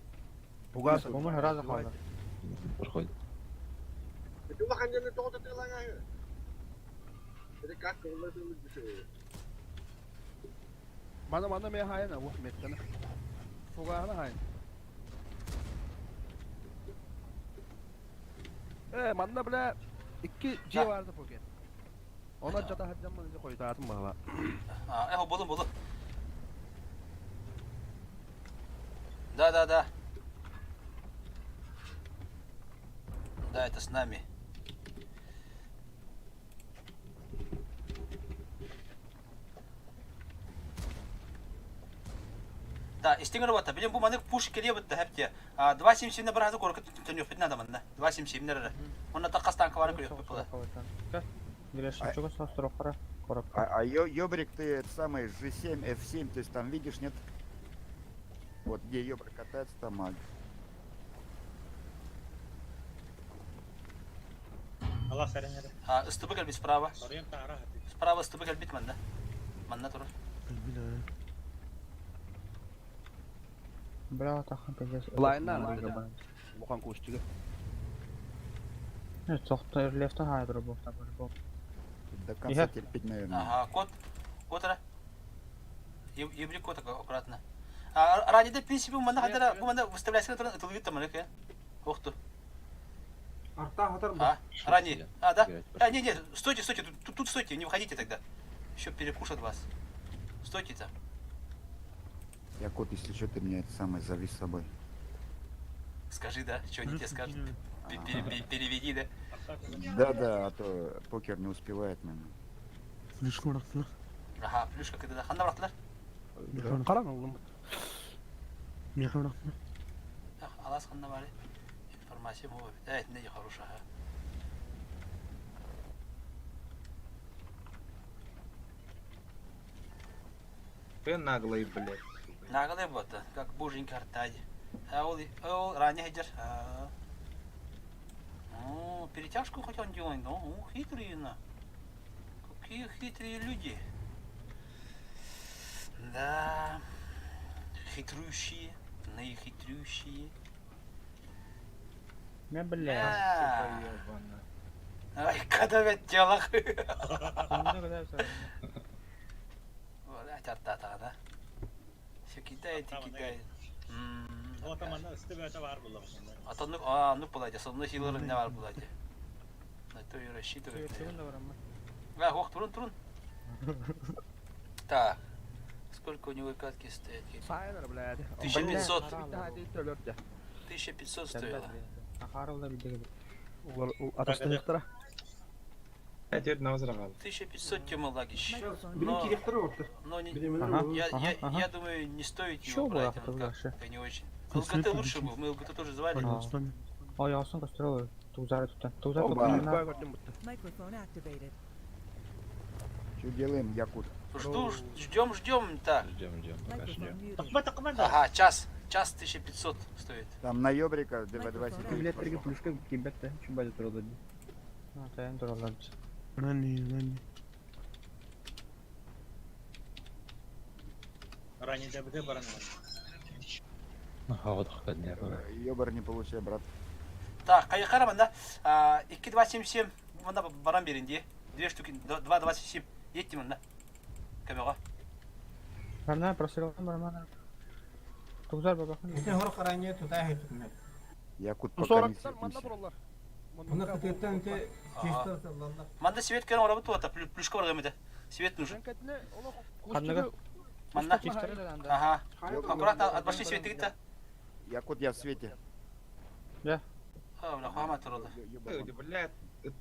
Пугаса. Кумуль раза қалды. Проходит. Улахан жерне тоғыта тылаңа. Это как Мана мана ме хайна, вот меттена. Фугана хайна. Э, манна бля, икки G vardı poker. Ona жата хаджаммын изи койдаатым бала. А, эхо, болум, болум. Да, да, да. Да, это с нами. Да, истиңер работа. Билем бу манык пуш келе битте хепте. 2.77 бір хазы коркы түнөп бит надо манна. 2.77 нер. Онна тақастан кавары көрөп була. А, а Ёбрик ты это самый G7, F7, то есть там видишь, нет? Вот где Ёбрик катается, там а, Алла сәренер. А, ыстыбы келбит справа. Справа ыстыбы келбит манна. Манна турur. Бля, тахан пиздец. Лайннан Бухан кустига. Тоқта лефта хайдыр бу табыр бу. До конца терпеть, наверное. Ага, кот. Кот ара. Ебли кот аккуратно. А ранее в принципе манна хадара, бу манна выставляйся туран ытылгыт там эке. Охту. Арта хатар А, ранее. А, да? А, не, не, стойте, стойте, тут, тут, тут стойте, не выходите тогда. Еще перекушат вас. Стойте там. Якут, если что, ты меня это самое зови с собой. Скажи, да, что они тебе скажут. Переведи, да? Да-да, а то покер не успевает, наверное. Плюшка бырахтылар. Ага, плюшка когда ханна бырахтылар? Каран олым. Меха бырахтылар. Алас ханна бары. Информация бу. Э, не хорошая. Ты наглый, блядь. Наглый вот, как боженька Артади. А ол, ол ранее идешь. О, перетяжку хоть он делает, да? О, хитрые на. Какие хитрые люди. Да. Хитрющие. Наихитрющие. Не бля. Ай, когда ведь телах. Ачартаатаҕына. Все кидает и кидает. Вот манна ысты бөтө бар булла. А то а, ну була основной силалар не бар була На то и рассчитывать. А, ох, турун, турун. Так. Сколько у него катки стоят? Сайнер, блядь. 1500. 1500 стоило. Атастыктара. 1500 Тёма Лагич. Но, но не, я, я, я думаю, не стоит его брать, он как-то не очень. ЛГТ лучше был, мы ЛГТ тоже звали. Ой, алсын костырыл. Тузары туттан. Тузар туттан. Microphone activated. Что делаем, Якут? Жду, ждем, ждем, так. Ждем, ждем, пока ждем. Ага, час, час 1500 стоит. Там на Ёбрика 227. Билет тригы плюшка кибетте. Чубай туралар. Тайын туралар. Ранее, ранее. Ранее ДБД баран. Ёбар не получай, брат. Так, кайыкара манда 2,27 манда баран берин дии. Две штуки, 2,27. Едьте манда. Камера. Барна прострел бармана. Тузар бабахын. Ити хор харанья тута хитмет. Якут пока не Манна буралар. Мына кытыттан те чисто саллалла. Манда свет кәрін орабы туата, плюшка бар гамеде. Свет нужен. Манда. Ага. Аккуратно, от башни свет тигит Якут, я в свете. Да. А, бля, хуама туралды. Бля,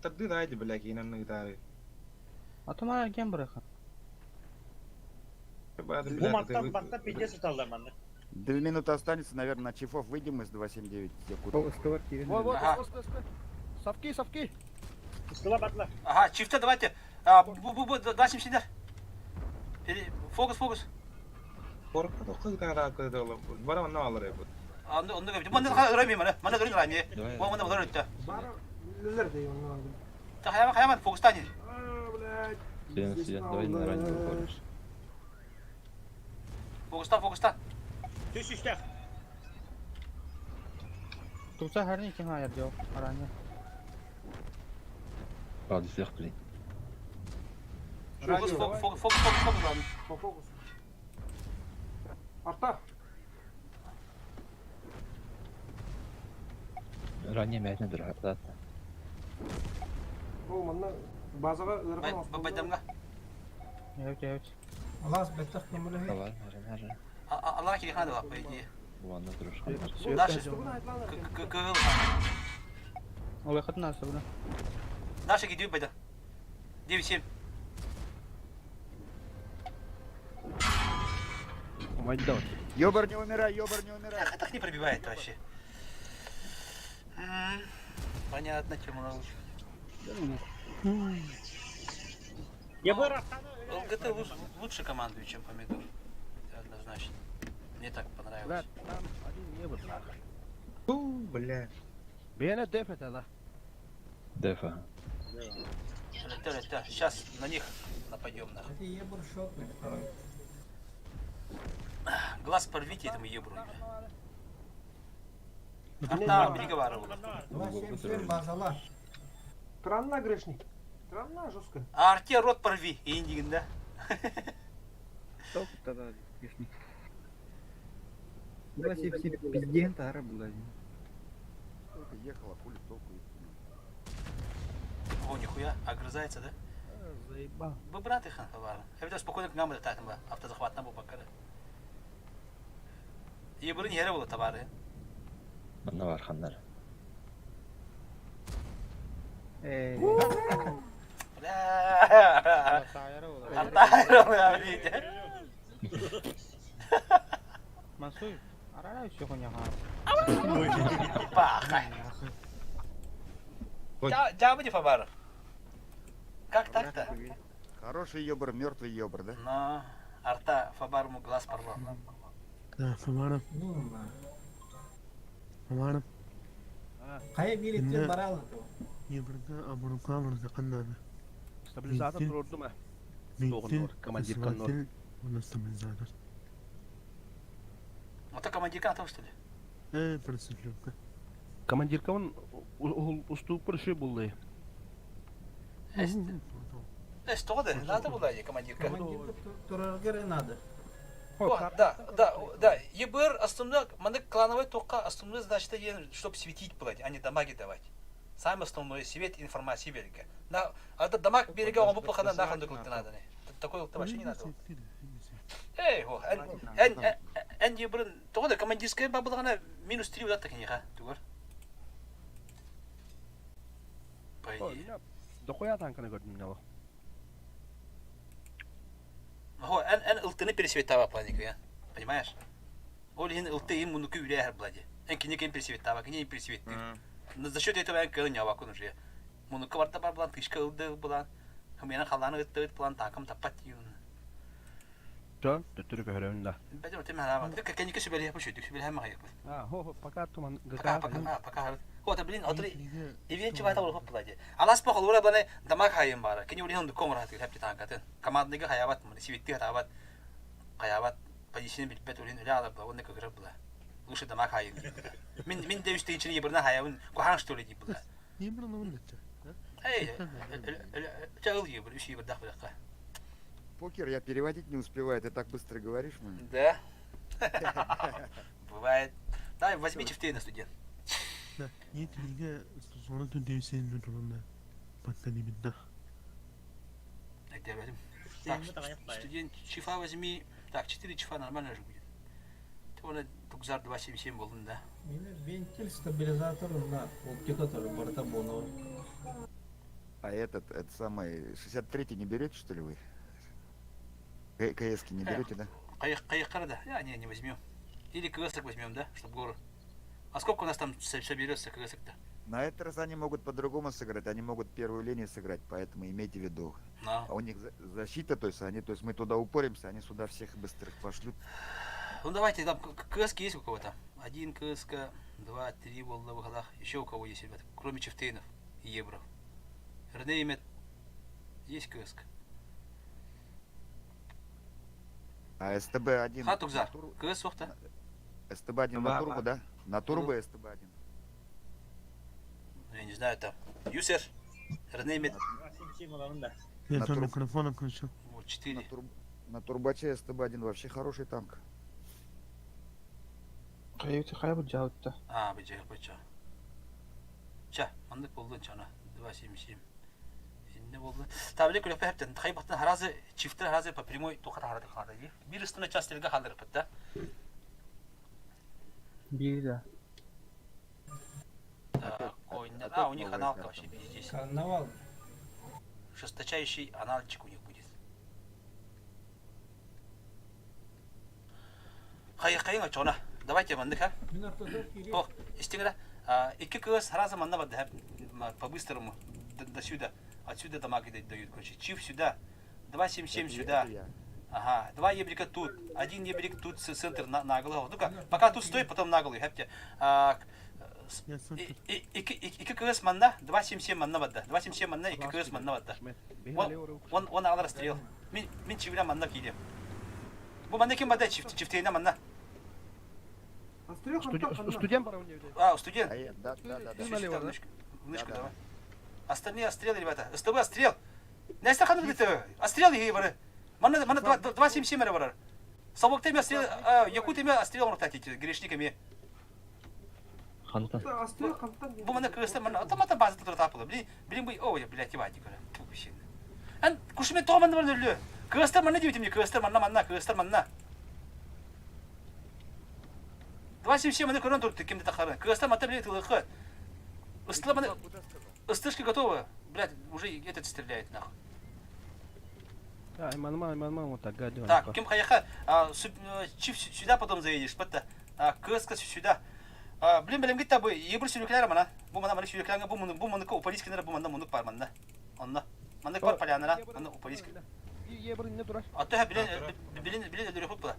тарды дайды, бля, кейіннен гитары. А то мана ген бырахан. Бу маттан батта пиздец уталдар манна. 2 минуты останется, наверное, на чифов выйдем из 2.79. Якут. Вот, вот, вот, Совки, совки. Ыстыла батла. Ага, чифта давайте. А, бу бу бу 2.77. Фокус, фокус. Корка тоқы гитара кыдылы. Бара онна алыр ебут. Онды онды көбүт. Манда өрөмүй мана. Манда өрөмүй ране. Бу манда булар өттө. Лер де онна. Та хаяма хаяма фокустани. Блядь. Сиден, сиден, давай на ранний выходишь. Фокустан, фокустан. Түс үстә. Тузар харни ким хайыр жок. Араны. Правда, всех, блин. Фокус, фокус, фокус, фокус, фокус, ладно. По фокусу. Арта. Ранее мятня дурак, да. Ол манна базаға ырған Байдамга. Evet, evet. Алас беттах көмөлө. Давай, нажи, нажи. Аллах кирихана да, по идее. Ладно, дружка. Дальше. Кыл. Ой, хатна собра. Дальше гидю байда. 9-7. Ёбар, не умирай, ёбар, не умирай. Так не пробивает вообще. Понятно, чем она лучше. Я бы ЛГТ лучше, лучше командует, чем помидор. Это однозначно. Мне так понравилось. Там один не был. Бля. Бена дефет, да. Дефа. Сейчас на них нападем нахуй. Это ебур шотный второй. Глаз порвите этому ебру. Арта, бери 277 базала. Транна грешник. Транна жестко. А Арте рот порви, индигин, да? Стоп, тогда грешник. Была все пизден, тара была. Только ехала, хули толку. О, нихуя, огрызается, да? Заебал. Вы брат их, ладно. Я видел, спокойно к нам это там автозахват на пока. Ебры не было товары. Манна бар ханнар. Бля. Артайр, видите? Мансуй, арара еще хуйня. Пахай. Дябы не фабар. Как так-то? Хороший ёбар, мертвый ёбар, да? Но арта Фабар ему глаз порвал. Да, Фабара. Фабара. Кая билеттер баралы. Ебрга абрука варзаканнана. Стабилизатор турурду ма? Тоғын командир коннор. У нас стабилизатор. Вот командир. Командирка атабы что ли? Э, просветлёвка. Командирка он уступпар үшө буллай. Эс, тоҕо да, надо было командирка. Командирка турарга эрэ надо. О, да, да, да. ЕБР основной, маны клановый тоққа основной задача диэн, чтобы светить было, а не дамаги давать. Самое основное свет информации береге. На, а это дамаг береге он бы похана нахуй надо. Такой вообще не надо. Эй, о, эн, эн, эн ЕБР, тоҕо да командирская бабылығына минус 3 удатта киниха, тугар. По идее. Дохуя танканы көрдүм няло. Хо, эн эн ылтыны пересветава планика, понимаешь? Ол иһин ылты им мунуку үлэһэр блади. Эн кини кем пересветава, кини им пересветтир. За счет этого эн кыын нявакун уже. Мунуку барта бар булан тышка ылды булан. Хымена халаны ыттыт булан таакым таппат диюн. Чо, төттүрү көһөрөбүн да. Бәдер өтем хараба. Тык кеники сүбэлиһэ бу шүтүк сүбэлиһэ махайыппыт. А, хо, хо, пока туман Пока, пока, пока. Хо, блин, отыр ивен чыбата ол хоп булади. Алас по холура баны дамак хайым бара. Кини улиһын дуком рахат хепти танкатын. Командныгы хаябат, маны сивитти хатабат. Хаябат позицияны билбет улин үлэ алар була, онны кыгырыр була. Лучше дамак хайым. Мин мин де үстей ичини ебырна хаябын кухан что ли дип була. Ебырна оннетте. Эй, чагыл ебыр, үш ебыр дах булакка. Покер я переводить не успеваю, ты так быстро говоришь мне. Да. Бывает. Давай, возьми чифтейна, студент. Да, нет, лига зона түнтейсен турунда. Паттани да. Так, студент, чифа возьми. Так, 4 чифа нормально же будет. Ты вон Тугзар 277 был, да. Вентиль стабилизатор на оптика тоже барта бонова. А этот, это самый, 63-й не берете, что ли, вы? КС не берете, да? Каек, да? Я, не, не возьмем. Или КС возьмем, да, чтобы гору. А сколько у нас там соберется КС-то? На этот раз они могут по-другому сыграть, они могут первую линию сыграть, поэтому имейте в виду. Но. А у них защита, то есть они, то есть мы туда упоримся, они сюда всех быстрых пошлют. Ну давайте, там КС есть у кого-то? Один КСК, два, три волна выходах. Еще у кого есть, ребята, кроме Чефтейнов и Евро. Рене есть КСК. А СТБ-1... Ха, Тугзар, КС сохта. СТБ-1 на турбо, да? На турбо СТБ-1. Я не знаю, там. Юсер, Рене Я там микрофон включил. Вот, 4. На, тур... на турбаче СТБ-1 вообще хороший танк. Кайыты кая бу жаутта. А, бу жай бу Ча, мандык болду чана. 277. Инне болду. Табили күлөп хептен хайбактан харазы чифтер харазы по прямой токат харады халады. Бир үстүнө час телге халдырып да. Бир да. Так, а, у них аналка вообще здесь. Карнавал. Жесточайший анальчик у них будет. Хайы хайы чона. Давайте мандык, а? О, истиңра. Икки кыз сразу манна бады по-быстрому до сюда. Отсюда дамаги дают, короче. Чиф сюда. 277 сюда. Ага, два ебрика тут, один ебрик тут, центр на, на голову. Ну-ка, пока тут стой, потом на голову. Хепте. Икки кыз манна, 277 манна бады. 277 манна, икки кыз манна бады. Он, он, он алар стрел. Мин, мин чивля манна киде. Бу манна ким бады, чиф, чифтейна манна. Студент пора у него. А, студент. Да, да, да. да. Внучка, внучка, давай. Остальные отстрелы, ребята. СТБ отстрел. Нәстә ханым бит. Отстрел ей бары. Мана мана 277 бар. Сабак теме отстрел, якут теме отстрел уртатите, грешниками. Хантан. Отстрел хантан. Бу мана кырыста мана автомата база тура тапыла. Блин, блин бу, ой, блядь, ивати кара. Тупый Ан кушме то мана бар Кырыстар мана дивите мне, кырыстар манна манна, кырыстар манна. 277 мана көрөн тур кимде тахары. Кырыстар мата блядь тылыкы. Ыстла мана Ыстышки готовы. Блядь, уже этот стреляет нахуй. А, манма, манма, вот так, гадён. Так, кем хаяха, чиф сюда потом заедешь, патта. Кыска сюда. Блин, блин, гит табы, ебір сүрүкләр мана. Бу мана мана сүрүкләргә бу муну, бу мунука упалискинер бу манда мунук бар манда. Онна. Манда бар полянара, манда упалиски. Ебір не дура. А то блин, блин, блин, өдөрө хуп була.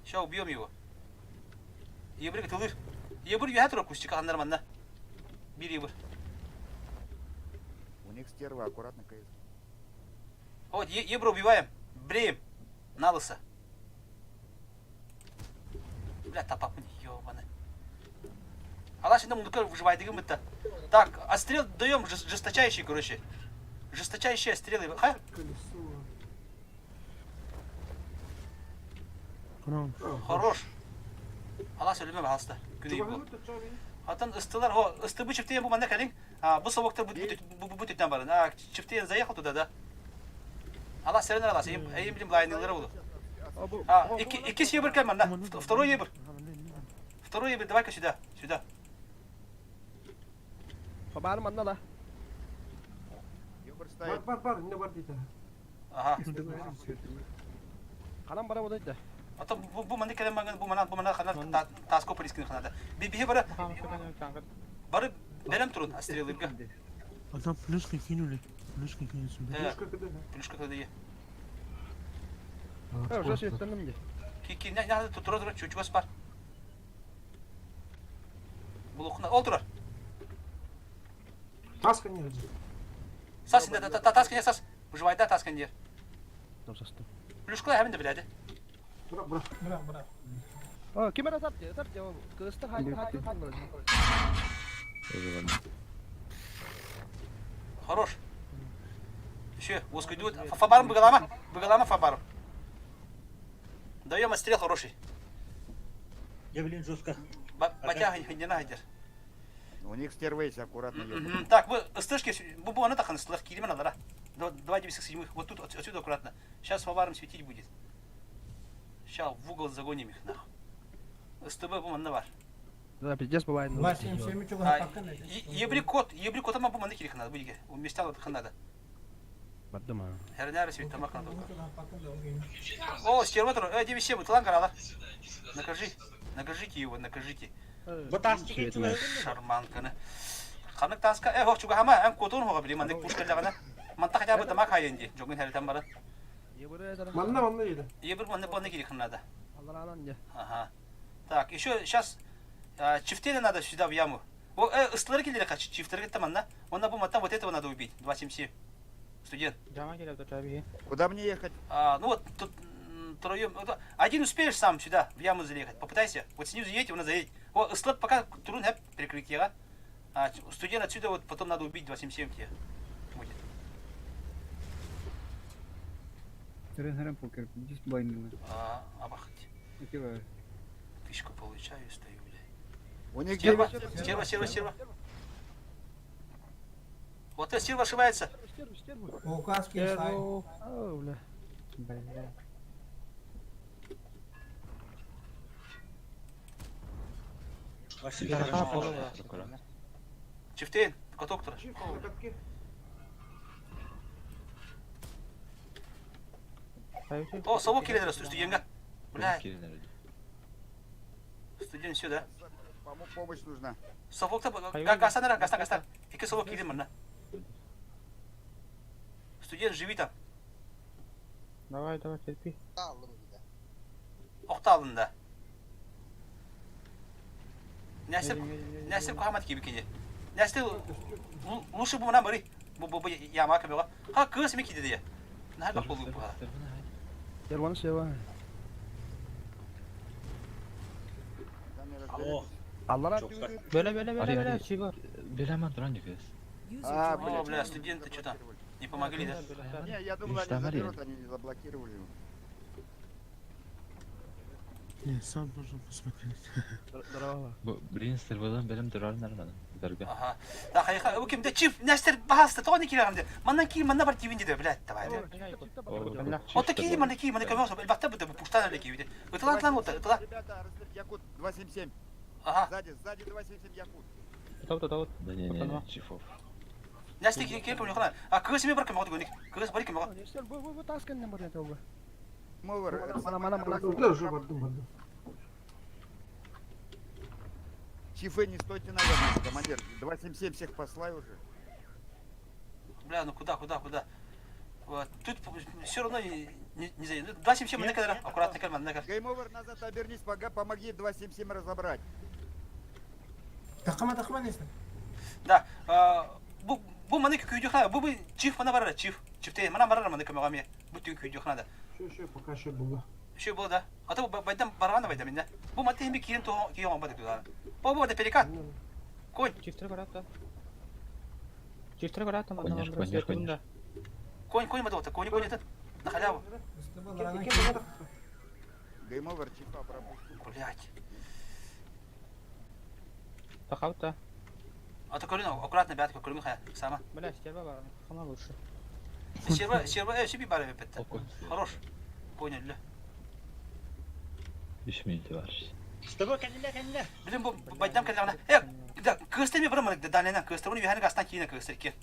Сейчас убьем его. Ебір тылыр. Ебір юха тура кустика ханнар манда. Бир ебір. У них стерва, аккуратно КС. Вот, ебро убиваем. Бреем. На лысо. Бля, тапапын, ёбаны. Алаш инде мундука выживайдыгын бытта. Так, отстрел даем жесточайший, короче. Жесточайшие стрелы. Ха? Хорош. Алас өлүмө баһаста. Күнүй бу. Атын ыстылар, о, ыстыбы чифтеен бу манна кэлиҥ. А, бу совоктар бу бу бу түттэн барын. А, чифтеен заехал туда, да? Алас сэрэнэр алас, эйим эйим билим лайнылары буду. А, икки икки ебір кэл манна. Второй ебір. Второй ебір, давай-ка сюда, сюда. Бар манна ла. Бар бар бар, не бар дейді. Ага. Ханан бара бодойда. Ата бу бу манна кэлэн банган бу манан бу манан ханар таско полискин ханада. Би биһи бары бары бэлэм турун стрелырга. А там плюшка кинули. Плюшка кинули сюда. Плюшка куда Э, уже светтенdim де. Ки ки не не тура тура чучугас бар. Булукна ол турар. Таска не Сас инде таска не сас. Выживайда таска не. Састым. Плюшка хәм дә беләде. Бра бра. Бра бра. О, ким ара тап, тап, кыстыр хай хай хай. Хорош. Еще, воскуйдут. Фабарым быгалама. Быгалама фабарым. Даем отстрел хороший. Я, блин, жестко. Батя не найдер. У них стервейс аккуратно едут. Так, вы стышки, бу она так на килима надо, да? Два девять седьмых. Вот тут, отсюда аккуратно. Сейчас фабаром светить будет. Сейчас в угол загоним их, нахуй. СТБ бу манна бар. Да, пиздец бывает. Ебри кот, ебри кот, ама бу манна кирих надо, будет. У места вот надо. Бардым а. Херня свет тамак надо. О, стерва тур, э, 9 7, тылан карала. Накажи, накажите его, накажите. Шарманканы. Ханык таска, э, хох чуга хама, эм котун хога били, мандык пушкаллагана. Манта хотя бы тамак хайенди, жогын хәритен бары. Манна манна дейді. Ебір манна манна кирих надо. Алларынан не. Ага. Так, еще сейчас чифтели надо сюда в яму. О, ыстылары келдері қач, чифтері кетті манна. Онна бу маттан вот этого надо убить. 277. Студент. Куда мне ехать? А, ну вот, тут троем. Один успеешь сам сюда, в яму заехать. Попытайся. Вот снизу едь, он заедет. О, ыстылар пока трун хэп прикрытие, а? А, студент отсюда вот потом надо убить 277 тебе. Будет. А, абахать. Тышку получаю, стою, блядь. У них Стерва, стерва, стерва, стерва. Вот это стерва ошибается. О, каски О, бля. Бля. Чифтейн, каток тур. О, совок келеді студентка. Бля. Студент сюда. Помощь нужна. Совокта гастан ара, гастан, гастан. Ике совок келді мына. Студент, живи там. Давай, давай, терпи. Оқталында. Нәсіп, нәсіп кухамат киби кене. Нәсіп лучше бу мына бары. Бу бу бу яма кебе. Ха кыз ми киде дия. Нар бак болу бу. Ерван сева. Аллара Бөле, бөле, бөле, бөле, чего? Белеман туран дикес. А, О, бля, студенты что там? Не помогли, да? Не, я думал, они заберут, они не заблокировали. Не, сам должен посмотреть. Здорово. Блин, стервадан белем турар нормально. Дорога. Ага. Да, хайха, у кимде чиф, нәстер бахаста, тоны кирагымды. Маннан ки, манна бар тивинди де, блядь, давай. Ота ки, манна ки, манна кемос, элбакта бу пуштан эле кивиде. Ытылан тлан ота, ытыла. Ребята, Якут 277. Ага. Сзади, сзади 277 Якут. Топ, топ, топ. Да не, не, не, чифов. Нәстер ки кем хана. А кыз ми бар кем гот гөник. Кыз бар кем гот. Нәстер бу бу таскан не бар это бу. Мовер. Мана мана мана. Уже бардым бардым. Чифы, не стойте на верности, командир. 277 всех послай уже. Бля, ну куда, куда, куда? Вот. Тут все равно не, не, не заедет. 277 на кадр, аккуратно кальман, на Game over назад обернись, пога, помоги 277 разобрать. Такама такама несин. Да. Бу бу маны күйдү хана, бу бу чиф мана барара, чиф. Чифте мана барара маны көмөгөмө. Бу түн күйдү хана да. Еще, еще, пока еще было. Еще было, да. А то байдам барана байдам инне. Бу маты хими киирен туһа киирен оҥбат этилэр. Бу бу перекат. Конь. Чифтер баратта. Чифтер баратта манна Конечно, конечно, конечно. Конь, конь мадота, конь, конь этот. На халяву. Гейм овер, чифа пропустил. Блять. Пахаута. А то көрүн аккуратно бятка көрүн хая сама. Бля, стерва бар, хана лучше. Стерва, стерва, э, себе бар эпетте. Хорош. Понял, ля. Үс минуты бар. Тобо кэннилэ кэннилэ. Блин, бу байдам кэллэҕинэ. Э, да, кыыстар ми барамын данена кыыстар, уну үһәне гастан киинэ кыыстар ки.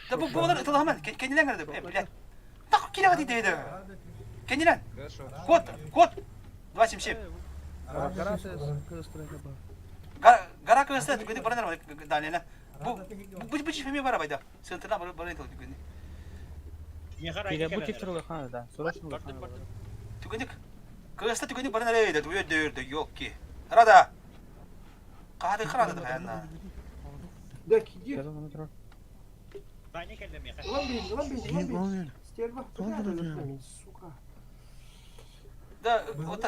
Да бу буолар ытылаһаман, кэннилэн гэрдэ, э, блядь. Так килэҕэ диде. Кэннилэн. Кот, кот. 277. Гора кыыстар түгүнү баран данена. Бу бу бу чифеми бара байда. Центрна бары бары түгүнү. Бу чифтер улахан да, срочно улахан. Түгүнүк. Кыыста түгүнүк баран эрэ да туйа дөйөрдө ёлки. Рада. Каһады храда да хаянна. Да, киди. Ваня кэллэ миэхэ. Ылан бейин, ылан бейин, ылан бейин. Стерва, сука. Да, вот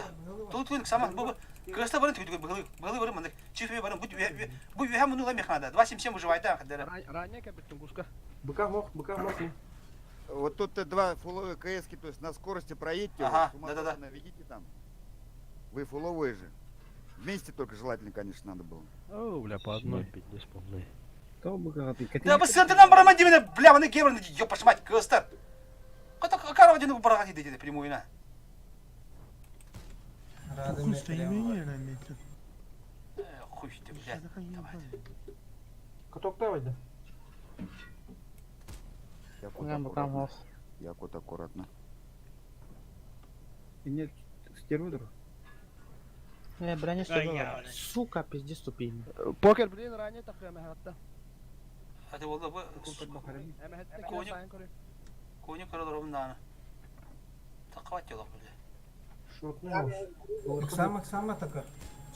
тут түгүнүк сама бу кыыста баран түгүнүк быһылы быһылы баран мандык чифме баран бу бу үһә муну ла мехнада 277 выживает да хадара. Ранее кэбиттин куска. Быка мох, быка мох. Вот тут два фуловые КСки, то есть на скорости проедьте, Ага, вот, да-да-да. наведите там. Вы фуловые же. Вместе только желательно, конечно, надо было. О, бля, по одной пиздец полный. Да бу центрдан бараман димene бля маны гебрин ёпаш мать кыыстар. Ката карава дину барага диде диде прямую Хуй ты, блядь. Каток давай, да. Я кот аккуратно. Я кот аккуратно. Нет, стерву друг. Э, бля, не стерва. Сука, пиздец тупильный. Покер, блин, ранее так прямо хатта. Hadi valla bu Кони Кони karalар даны. Такават yolak бile. Ыксама, ыксама така.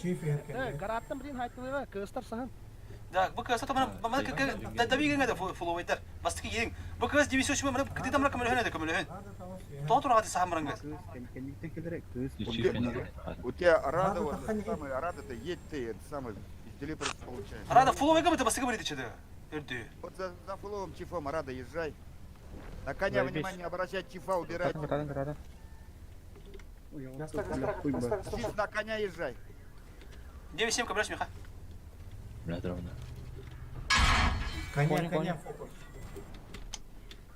Чиф Э, гараттан блин хайтылыва, кыстар сахан. Да, бу кыз тамана мана да да биген да фуловайдар. Бастыки ең. Бу кыз дивизия шума мана кыты тамра көмөлһөн эде көмөлһөн. То турага ди сахамран гыз. У тебя Рада вот, самый, Рада-то едь ты, это самый, пиздели просто получаешь. Рада фуловайга бит бастыки бирди чеди. Өрдү. Вот за, за фуловым чифом Рада езжай. На коня Заебись. внимание обращать, чифа убирать. Рада, рада. Чиф на коня езжай. 9-7 көмөлөш миха. Бля, ровно. Коня, коня, фокус.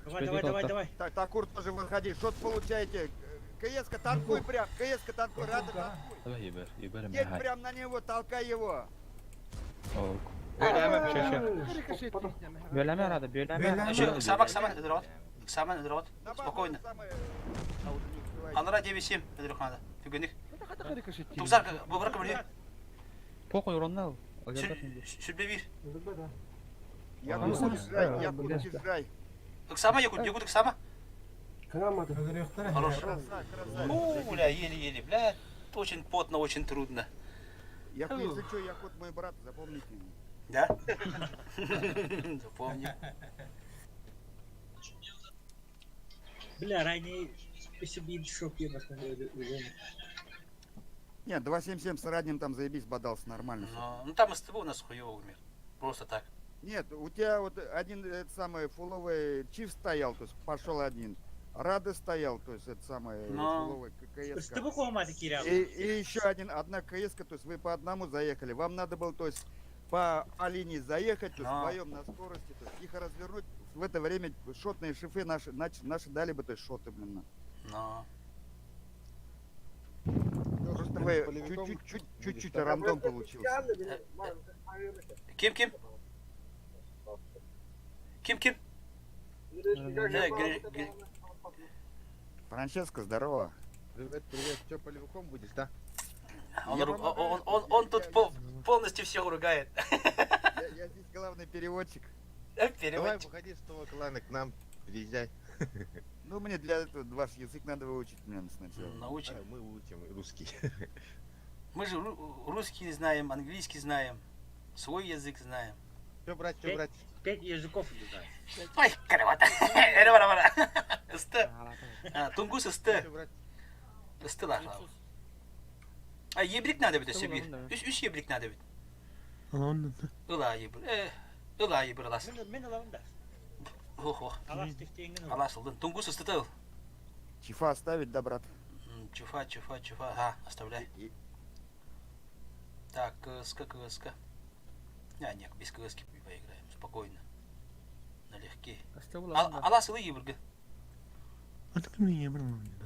Давай, давай, давай, давай. Так, Такур тоже выходи. Шот получаете. КС-ка танкуй прям, КС-ка танкуй, Рада танкуй. Давай, ебер, ебер, Едь прям на него, толкай его. Бөләмә рада, бөләмә. Şu сабак саман ödürot. Саман ödürot. Спокойно. Анара 9-7 ödürot ханда. Түгөнүк. Туксар бу бара көмөлһөн. Похуй уроннал. Сүрбе бир. Якут, езжай, Якут, езжай. Ыксама Якут, Якут ыксама. Хорош. Краса, краса. О, бля, еле-еле, бля. Очень потно, очень трудно. Якут, если что, Якут мой брат, запомните. Да? Запомни. Бля, ранее себе шок я посмотрел. Нет, 2.77 с ранним там заебись, бодался нормально. всё. Ну, ну там СТБ у нас хуёво умер. Просто так. Нет, у тебя вот один этот самый фуловый чиф стоял, то есть пошел один. Рада стоял, то есть это самый Но. фуловый КС. СТБ куаматы кирял. И, еще один, одна КС, то есть вы по одному заехали. Вам надо было, то есть по, по линии заехать, то есть Но. вдвоем на скорости, то есть их развернуть. В это время шотные шифы наши, наши, наши дали бы, то есть шоты, блин. на. Но. Просто вы чуть-чуть, чуть- чуть-чуть рандом получился. Ким ким? Ким ким? Да, Франческо, здорово. Привет, привет. Че, полевиком будешь, да? Он, Я ру- помогаю, он, он, он тут полностью всех ругает. Я, я здесь главный переводчик. Давай, Переводчик. выходи с того клана к нам, приезжай. Ну, мне для этого ваш язык надо выучить, блин, сначала. Научим. А, мы учим русский. Мы же русский знаем, английский знаем, свой язык знаем. Че брать, че брать? Пять языков знаю. Ой, каравата. Эре бара бара. Ысты. А, Тунгус ысты. Ыстылар. А ебрик надо бит өссө биир. Үс үс ебрик надо бит. Ыла ебр. Э, ыла ебр алас. Мен ылабын да. Ох, ох. Алас тихтиңин. Алас ылдын. Тунгус ыстыта ыл. Чифа оставить, да, брат? Чуфа, чуфа, чуфа. Ага, оставляй. Так, КСК, КСК. А, нет, без КСК поиграем. Спокойно. Налегке. Алас ылы ебіргі.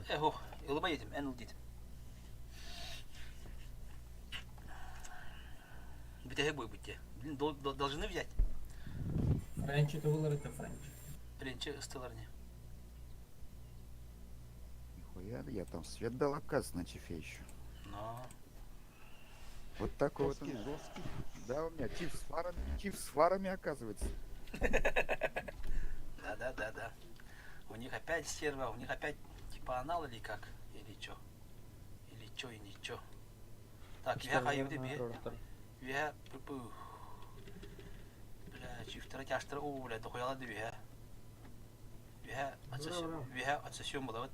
Эх, ылыба едим, эн ыл дедим. Бүтэһик буйбут те. Блин, должны взять. Френчи тугулар это френч. Френчи ыстылар не. Нихуя, я там свет дал, оказывается, на чифе еще. Но. Вот такой вот у Жесткий, меня. жесткий. Да, у меня чиф с фарами, чиф с фарами, оказывается. Да, да, да, да. У них опять стерва, у них опять типа анал или как? Или чё? Или чё и ничего. Так, я хайбды бе. Я пу. Бля, чифтера тяштыра, о, бля, дохуяла ды бе. Бе, бе, отсосем было вот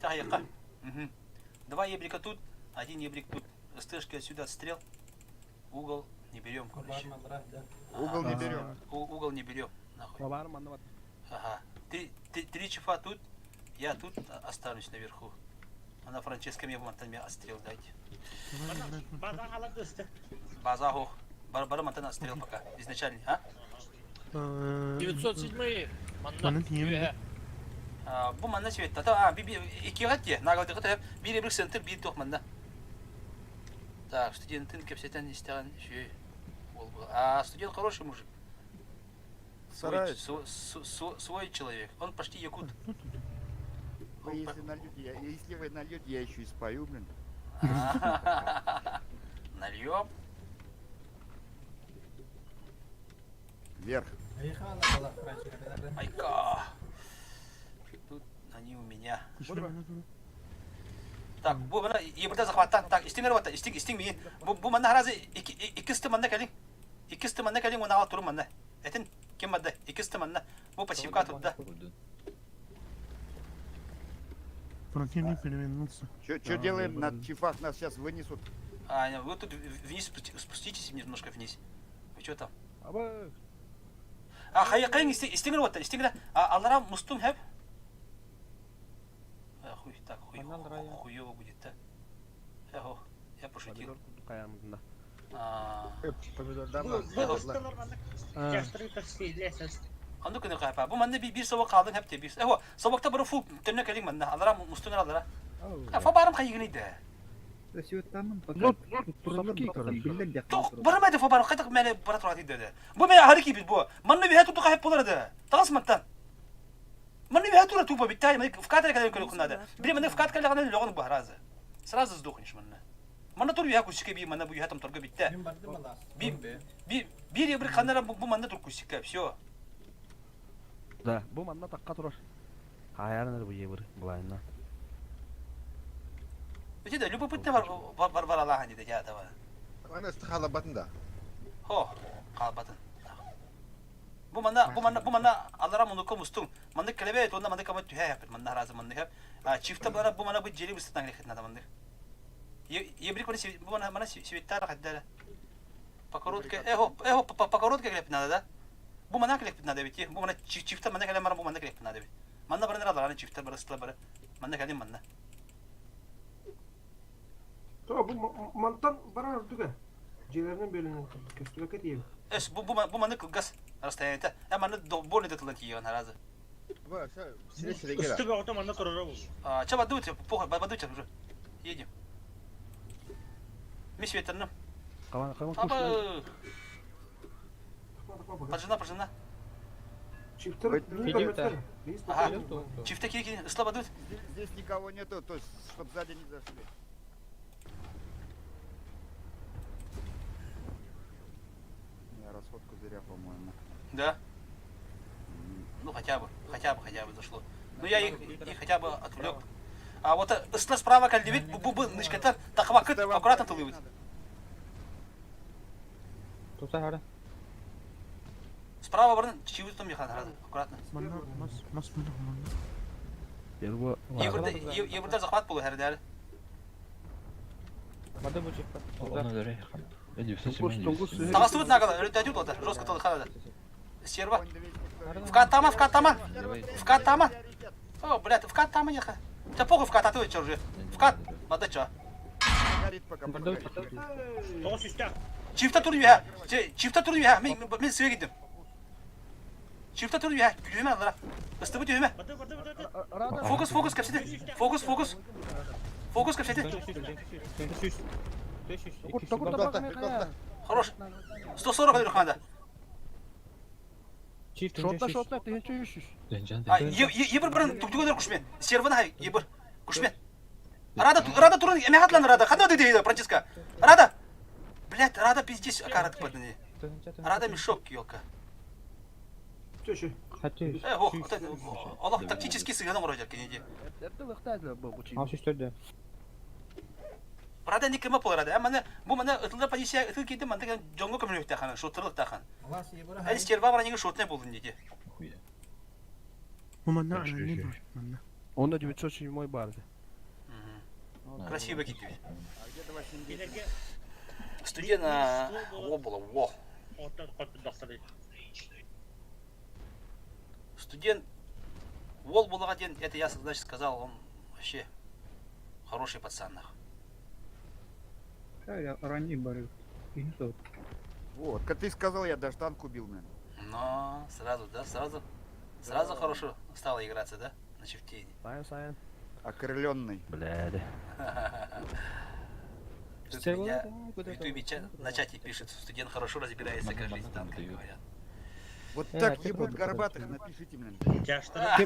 Так, яка. Угу. Два ебрика тут, один ебрик тут. СТшки отсюда отстрел. Угол не берем, короче. Угол не берем. Угол не берем. Нахуй. Ага. Три, три, три чифа тут, я тут останусь наверху. Она Франческа мне мантан мне отстрел дайте. База халат База хох. Бар бар мантан отстрел пока. Изначально, а? 907 манна. Бу манна свет. А, би би икига те. Нагалды кыта бир бир центр бир тох манна. Так, студентын кепсетен истеген шүй. А студент хороший мужик. Свой, свой, свой человек. Он почти якут. Вы если нальете, я, если вы нальете, я еще и спою, блин. Нальем. Вверх. Айка. Тут они у меня. Так, бу мана ебірде захваттан. Так, истиңер бата, истиң, истиң мин. Бу бу манна харазы ики икисти манна кэлиң. Икисти манна кэлиң, оны ала турун манна. Этин ким бадда? Икисти манна. Бу пассивка турда. Противник перевернулся. Что делаем на чифах? Нас сейчас вынесут. А, вы тут вниз спуститесь немножко вниз. Вы что там? А, хайакайын истиңер бата, истиңер. Аллара мустун хеп. А, хуй, так, хуй, хуёво будет, да? Эхо, я пошутил. Анды күнү кайпа. Бу манны бир собак калдың хеп те бир. Эхо, собакта бары фу төннө келиң манна. Алара мустун алара. Фа барым кайыгын иде. Тох, бармайды фа барым кайтак мене бара турат иде. Бу мен хары кибит бу. Манны бир туту кайып болар иде. Тагыс маттан. Манны бир тура тупо бит. В кадре когда көрүк надо. Бир манны в кадре когда логон бу разы. Сразу сдохнешь манна. Манна тур я кусика би манна бу ятам торга битте. Би би бир бир канара бу манна тур кусика все. Да, бу манна такка турар. Хаярыныр бу ебір булайына. Өте любопытно бар бар бар Аллаха диде я давай. Ана стихала батында. Хо, калбатын. Бу манна бу манна бу манна алара мунуко мустун. Манны келебе онда манны камат түһә япыр. Манна разы манны хеп. А чифта бара бу манна бу жери бустан лехет надо манны. Ебрик бу бу манна манна светтар хаддара. По короткой, эхо, эхо, по короткой клеп надо, да? Бу манна клеп надо ведь. Бу манна чифта манна келем бу манна клеп надо ведь. Манна бары нара чифта бары стла бары. Манна келем манна. То бу мантан бара дүгә. Җиләрнең бөлүнен көстүгә кетиеп. Эс бу бу бу манны кылгас расстояние. Ә манны больно датылан тиен разы. Үстү бөгөтө манна турар бу. А, ча бадут, похуй, бадут уже. Едем. Ми светерным. Калан калан Апа. Поджина, поджина. Чифтер, Ага. Чифта кири, исла бадут. Здесь никого нету, то есть, чтобы сзади не зашли. Я расходку зря, по-моему. Да? Ну хотя бы, хотя бы, хотя бы зашло. Ну я их, их хотя бы отвлек. А вот ысла справа кальдевит, бу бу нычкатар, тахва кыт, аккуратно тылывает. Туса хара. Справа барын чивы там ехан разы, аккуратно. Ебірде захват болу хәрдәр. Барды бу чипка. Оны дөрей хана. Эдюсө Тагастыбыт нагала, өрөтөдү дода. Жестко толхана. Стерва. Вкат тама, вкат тама. Вкат тама. О, блядь, вкат тама еха. Тебя похуй вкат, а ты чё уже? Вкат, бады чё? Горит пока, пока горит. Тоҕус үстээх. Чифта тур юха. Чифта тур юха. Мен мен сыга кидим. Чифта тур юха. Күлүмэ аллара. Ыстыбы түһүмэ. Барды барды барды. Фокус, фокус кэпсэти. Фокус, фокус. Фокус кэпсэти. Хорош. 140 өлөр ханда. Шотла, шотла, 1300. А, ебір бірін түктүгөнөр күшмен. Серваны хай, ебір. Күшмен. Рада, Рада турун, эме хатлан Рада. Ханда дейді, Франциска. Рада. Блять, Рада пиздец, акарат падны. Рада мешок, елка. Чөшү. Э, ох, Аллах тактически сыгынан оройдер кенеди. Это лыхтайдылар бу бу чип. Ал сүстөрдө. Рада не кема пол Рада. Амана, бу мана ытылда позиция ытыл кетти, манда жоңго көмөлөк тахан, шоттырлык тахан. Әли стерва бар неге шотне болдun деди. Манна ананы бар. Манна. Онда 907 барды. Красиво кетти. А где-то 8 Кинерге Студена о было, во. оттан хоту дохтары. Студент Вол был один, это я, значит, сказал, он вообще хороший пацан. нах. Ранний бары. Вот, как ты сказал, я даже танк убил, man. Но сразу, да, сразу, сразу хорошо стало играться, да, на чифтейне. Сайын, сайын. Окрыленный. Бля, Тут меня в ютубе на чате пишет, студент хорошо разбирается, кажется, танках говорят. Вот Э, так ты ебут пробуй, горбатых, напишите мне. Тяштары.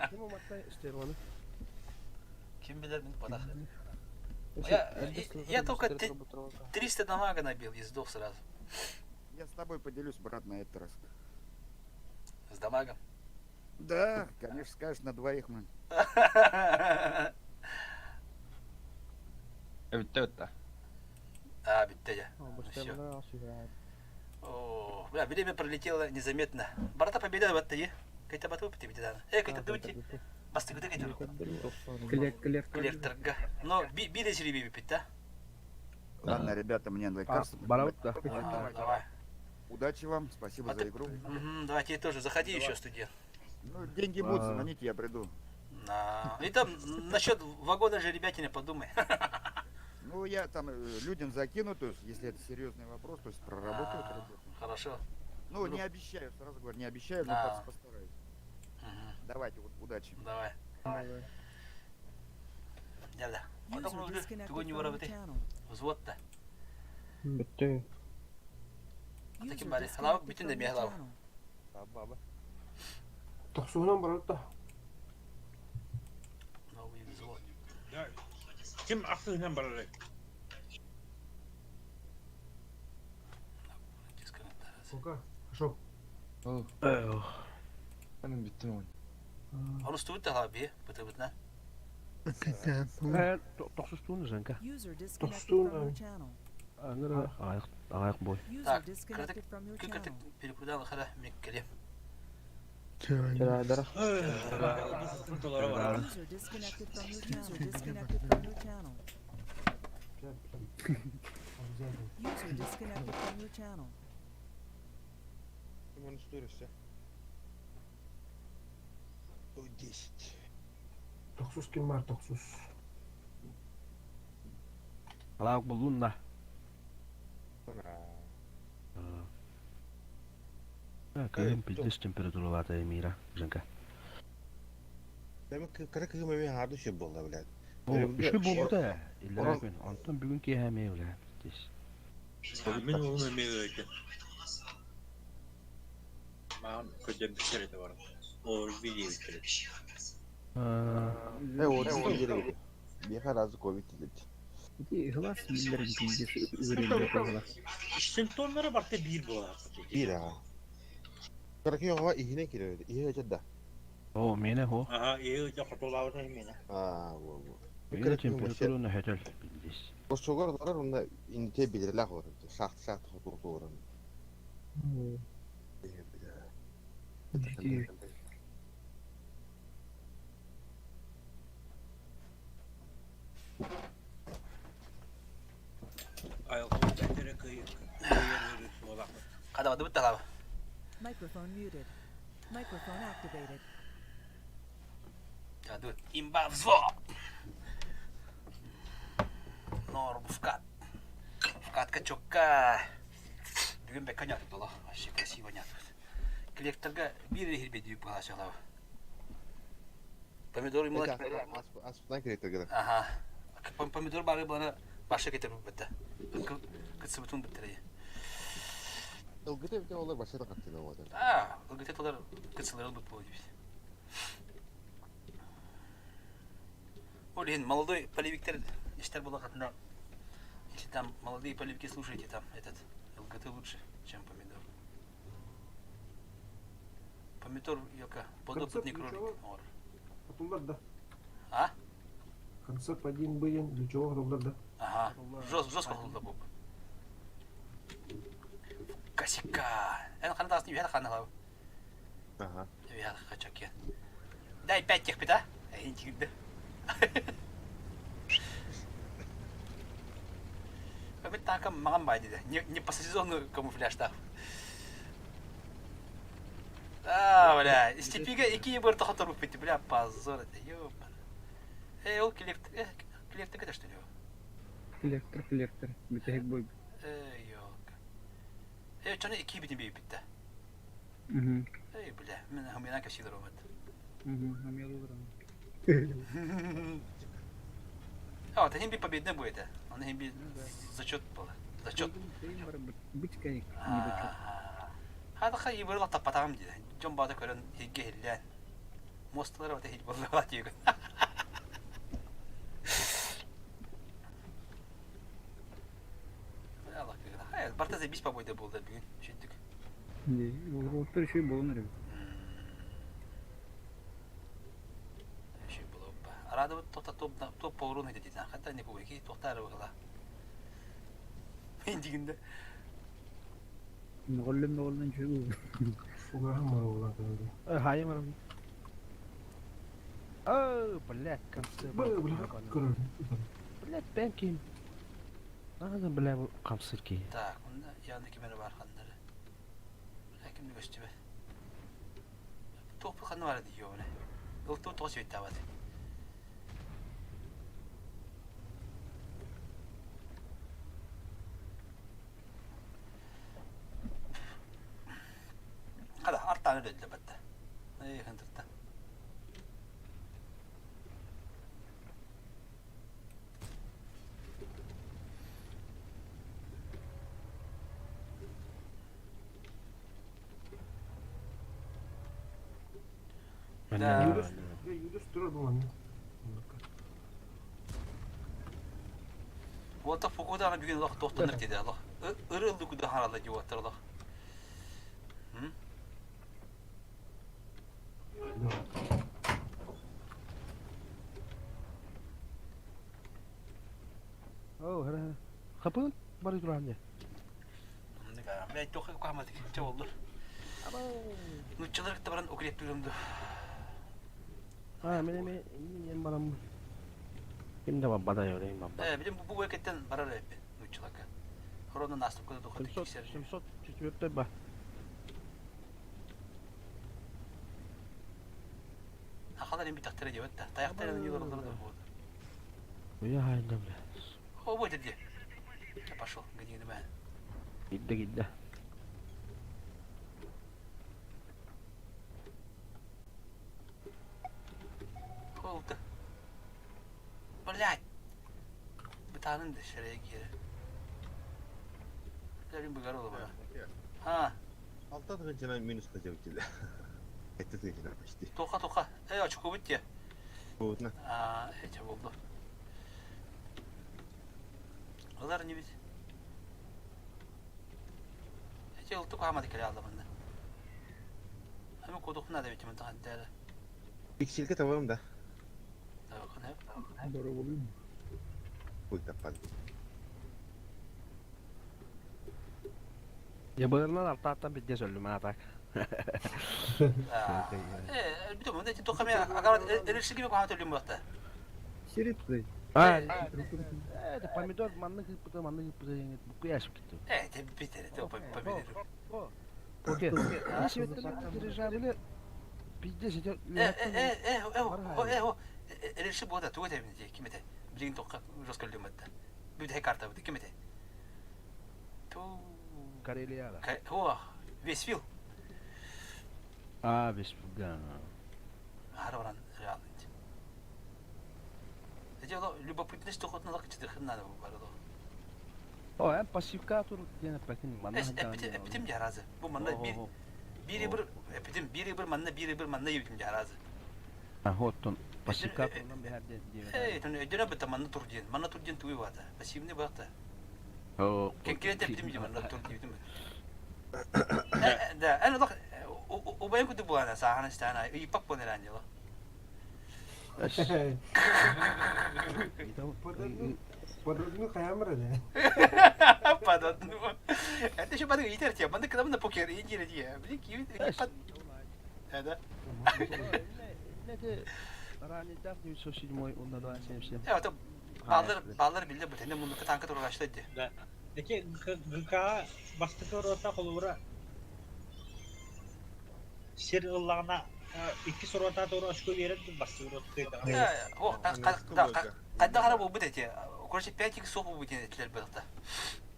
Ким уматтай стерваны? Ким билер мин падах. Я, я только 300 дамага набил и сдох сразу. Я с тобой поделюсь, брат, на этот раз. С дамагом. Да, конечно, скажешь, на двоих, man. Өттө өттө. А, битте я. Всё. О, бля, время пролетело незаметно. Барата победа в это, Кайта бату пити бити Э, кайта дути. Басты куды кайта. Клек, клек. Коллекторга. Но били сереби пить, да? Ладно, ребята, мне надо лекарство. Бараут, да. Давай. Давай. Удачи вам, спасибо А за ты- игру. Мгм, давай тебе тоже заходи еще, студент. Ну, деньги будут, А. звоните, я приду. На. И там насчет вагона же, ребятина, подумай. Ну, я там людям закину, то есть, если это серьезный вопрос, то есть проработаю А, это. Хорошо. Ну, не обещаю, сразу говорю, не обещаю, но Да. постараюсь. Мгм, Давайте, удачи. Давай. Дяля. User disconnected Тугу не from your воробы channel. Взвод-то. Бүттү. А таким User бari. Халавык disconnected бүтүн да from мээ your халавык. channel. Баба. Тохсуунан барат да. Новый взвод. Ким ахсыһынан барары. Пока. Хорошо. Benim bittim oyun. Арустубут да халавык бие. Быты-бытына. Э, тохсустуун Женка. User disconnected Тохсуун, from your э. channel. Аңыр аяк аяк бой. User Так, disconnected from your Кыкыртык channel. перекудал хара меккеле. Чырадыр. User disconnected from your channel. User disconnected from your channel. User disconnected from your channel. Bunu istiyoruz ya. 110. Тохсус ким бар, тохсус. Халавык булдун да. Кыым пиздец температуралата Мира, Женка. Demek ki kara kızım evi hardı şey bolda блядь. О, үшү болду да. Иллер күн. Антон бүгүн киһәме үлә. Пиздец. Мин оны эмиэ Маан көтөн бүтэрэ бар. Ор видео бүтэрэ. Э, вот это Беха разы ковид dedi. Глаз миллерин пиздец. Үрелде Симптомнары барта бир болар. Bir ha. Kara kızım hava ihine giriyor. İyi da. О, мене хо. Аха, ээ жа хотолаабыта эмиэнэ. А, во во. Мене температура хөтөл пиздец. Бошогор барар онда инте билерлер бар. Шахт шахт хотор Хадабадыбыт талаба. Microphone muted. Microphone activated. Дадут имба взвод. Норм вкат. Вкатка чокка. Бүгүн бэкка нятык доло. Вообще красиво нятык. Коллекторга биир эрэ баһаачалаба. Помидор имла. Аспытан коллекторга. Ага. Помидор бары бана баша кетер битте. Кытсыбытын биттере. Ылгыта бите олар баша да каттыны олар. А, ылгыта толар кытсылары бут болду бит. Ол иһин молодой полевиктер иштер булакатына если там молодые полевики слушаете там этот ЛГТ лучше, чем помидор. Помидор яка подопытный кролик. Хотулар да. А? Концепт один быйын, ключевой хотулар да. Ага. Жестко хотулар буп. Косяка. Эн хана тасны юхэ хана лав. Ага. Юхэ хачаке. Дай пять тех пита. Эй, тигде. Көмөт таакам маған бай диде. Не, не по сезону камуфляж так. А, бля, степиге ики бір тоқтар болып кетті, бля, позор это, ёбана. Эй, ол коллектор, коллектор это что ли? Коллектор, коллектор. Бүтэһик бой. Эй, ёлка. Эй, чоны ики битин бейіп бітті. Мгм. Эй, бля, мен хамина кашилар омат. Мгм. Амел уран. А, вот один би победный будет, он один би зачет был. Зачет. Бычка не бычок. Хадаха ибырла таппатаҕым диде. Дьон баада көрөн иһиргэ иһиллээн. Муосталара бата иһил буолла диэгин. Барта забись побойда буолда бүгүн сүрдүк. Не, оттор еще болон эрэ. Еще было бы. Арада вот тота топ топ поурун хити дитан. Хата не побеги тохтары быгла. Индигинде. Мөҕүллэн мөҕүллэн үчүгэй. Угаһым бар буолан Хайым арам. О, блядь, концы. Бля, Блядь, бәм ким. Надо, бля, камсыр ки. Так, онда янында кемере бар ханнары. Бля, кимди көстүбэ. Топ ханны бар ди ёбне. Ылту тоос өйттабат. Хада артаны өдөлдө батта. Эй, хантырта. Да. Юдус, юдус турар бу манна. Уота фукудана бүгүн олох тохтонор диде олох. Ыры ылды куда харалла диуаттар олох. М? О, хара. Хапын бар туран Бля, тохы камады ча болду. Нуччалар кытта баран укреп түрүмдү. А, мен мен мен барам. Ким да бабада йорайм баба. Э, билим бу бу барар эпи нуччаларга. Хорона наступ кыды тухаты 700 кисер. 704 ба. Ахалар эми тактара деп атта. Таяктарын юлар да болду. Уя хайда бля. О, вот где. Я пошел, гони на Гидде гидде. Oldu. Блядь. Бытанын dışarıya gir. Блин, быгар олы бара. Ha, Алта тыгынчынан минус хотел тебе. Это тыгынчынан почти. тока тока. Эй, очко битти. Вот на. А, эти болду. Олар не бит. Эти олту камады келе алды мында. Эми кодухна да бит мында хаддары. Пикселька табам да. Да, Здорово, блин. Ой, таппан. Я бырынан артаттан битде сөйлүм атак. Э, бит мында эти тока мен агар эришиги мен каматы төлөм бакта. Сирит ты. А, это помидор маннык ыыппыта, маннык ыыппыта диэн буккуйаашып киттим. Э, те битер, те помидор. Окей. Дирижабли пиздец, это Э, э, э, э, э, э, реши буота тугу этэбин дии, ким этэ? Билигин тоққа жестко өлүмэтте. Бүтэһик карта бу ким этэ? Ту Карелияда. О, Весвилл. А, Весвилл, да. Аһара баран реалный. Эти любопытность тохотна лакчыдыхын надо бары до. О, эн пассивка тур диэн эппэтин манна Эпитим дьаразы. Бу манна бир бири бир эпитим бири бир манна бири бир манна ебитим дьаразы. А, оттон пассивка турунан бэһэр диэн Эй, тон өйдөрө быта манна тур диэн. Манна тур диэн тугуй баата. Пассивный баата. Кенкирет эптим дии манна тур диибитим. Да, эн олох убайын курдук буолана сааһан истээн ыйыппак буолан эрэн дьыло. Под одну хаямыр эде. Под одну. Это еще бады ыйтар те. Манды кыдамын покер индире дие. Блин, кивит под. Да. Ранидах 907 онна 277. Это баллар баллар билде бу тенде муннукка танка тургашлы ди. Да. Эти ГК бастакы рота холобура сир ыллаҕына икки рота тура очко биэрэр бастакы рота Хайдах ара буолбут эти. Короче, 5 иксов буолбут диэн этилэр быһыта.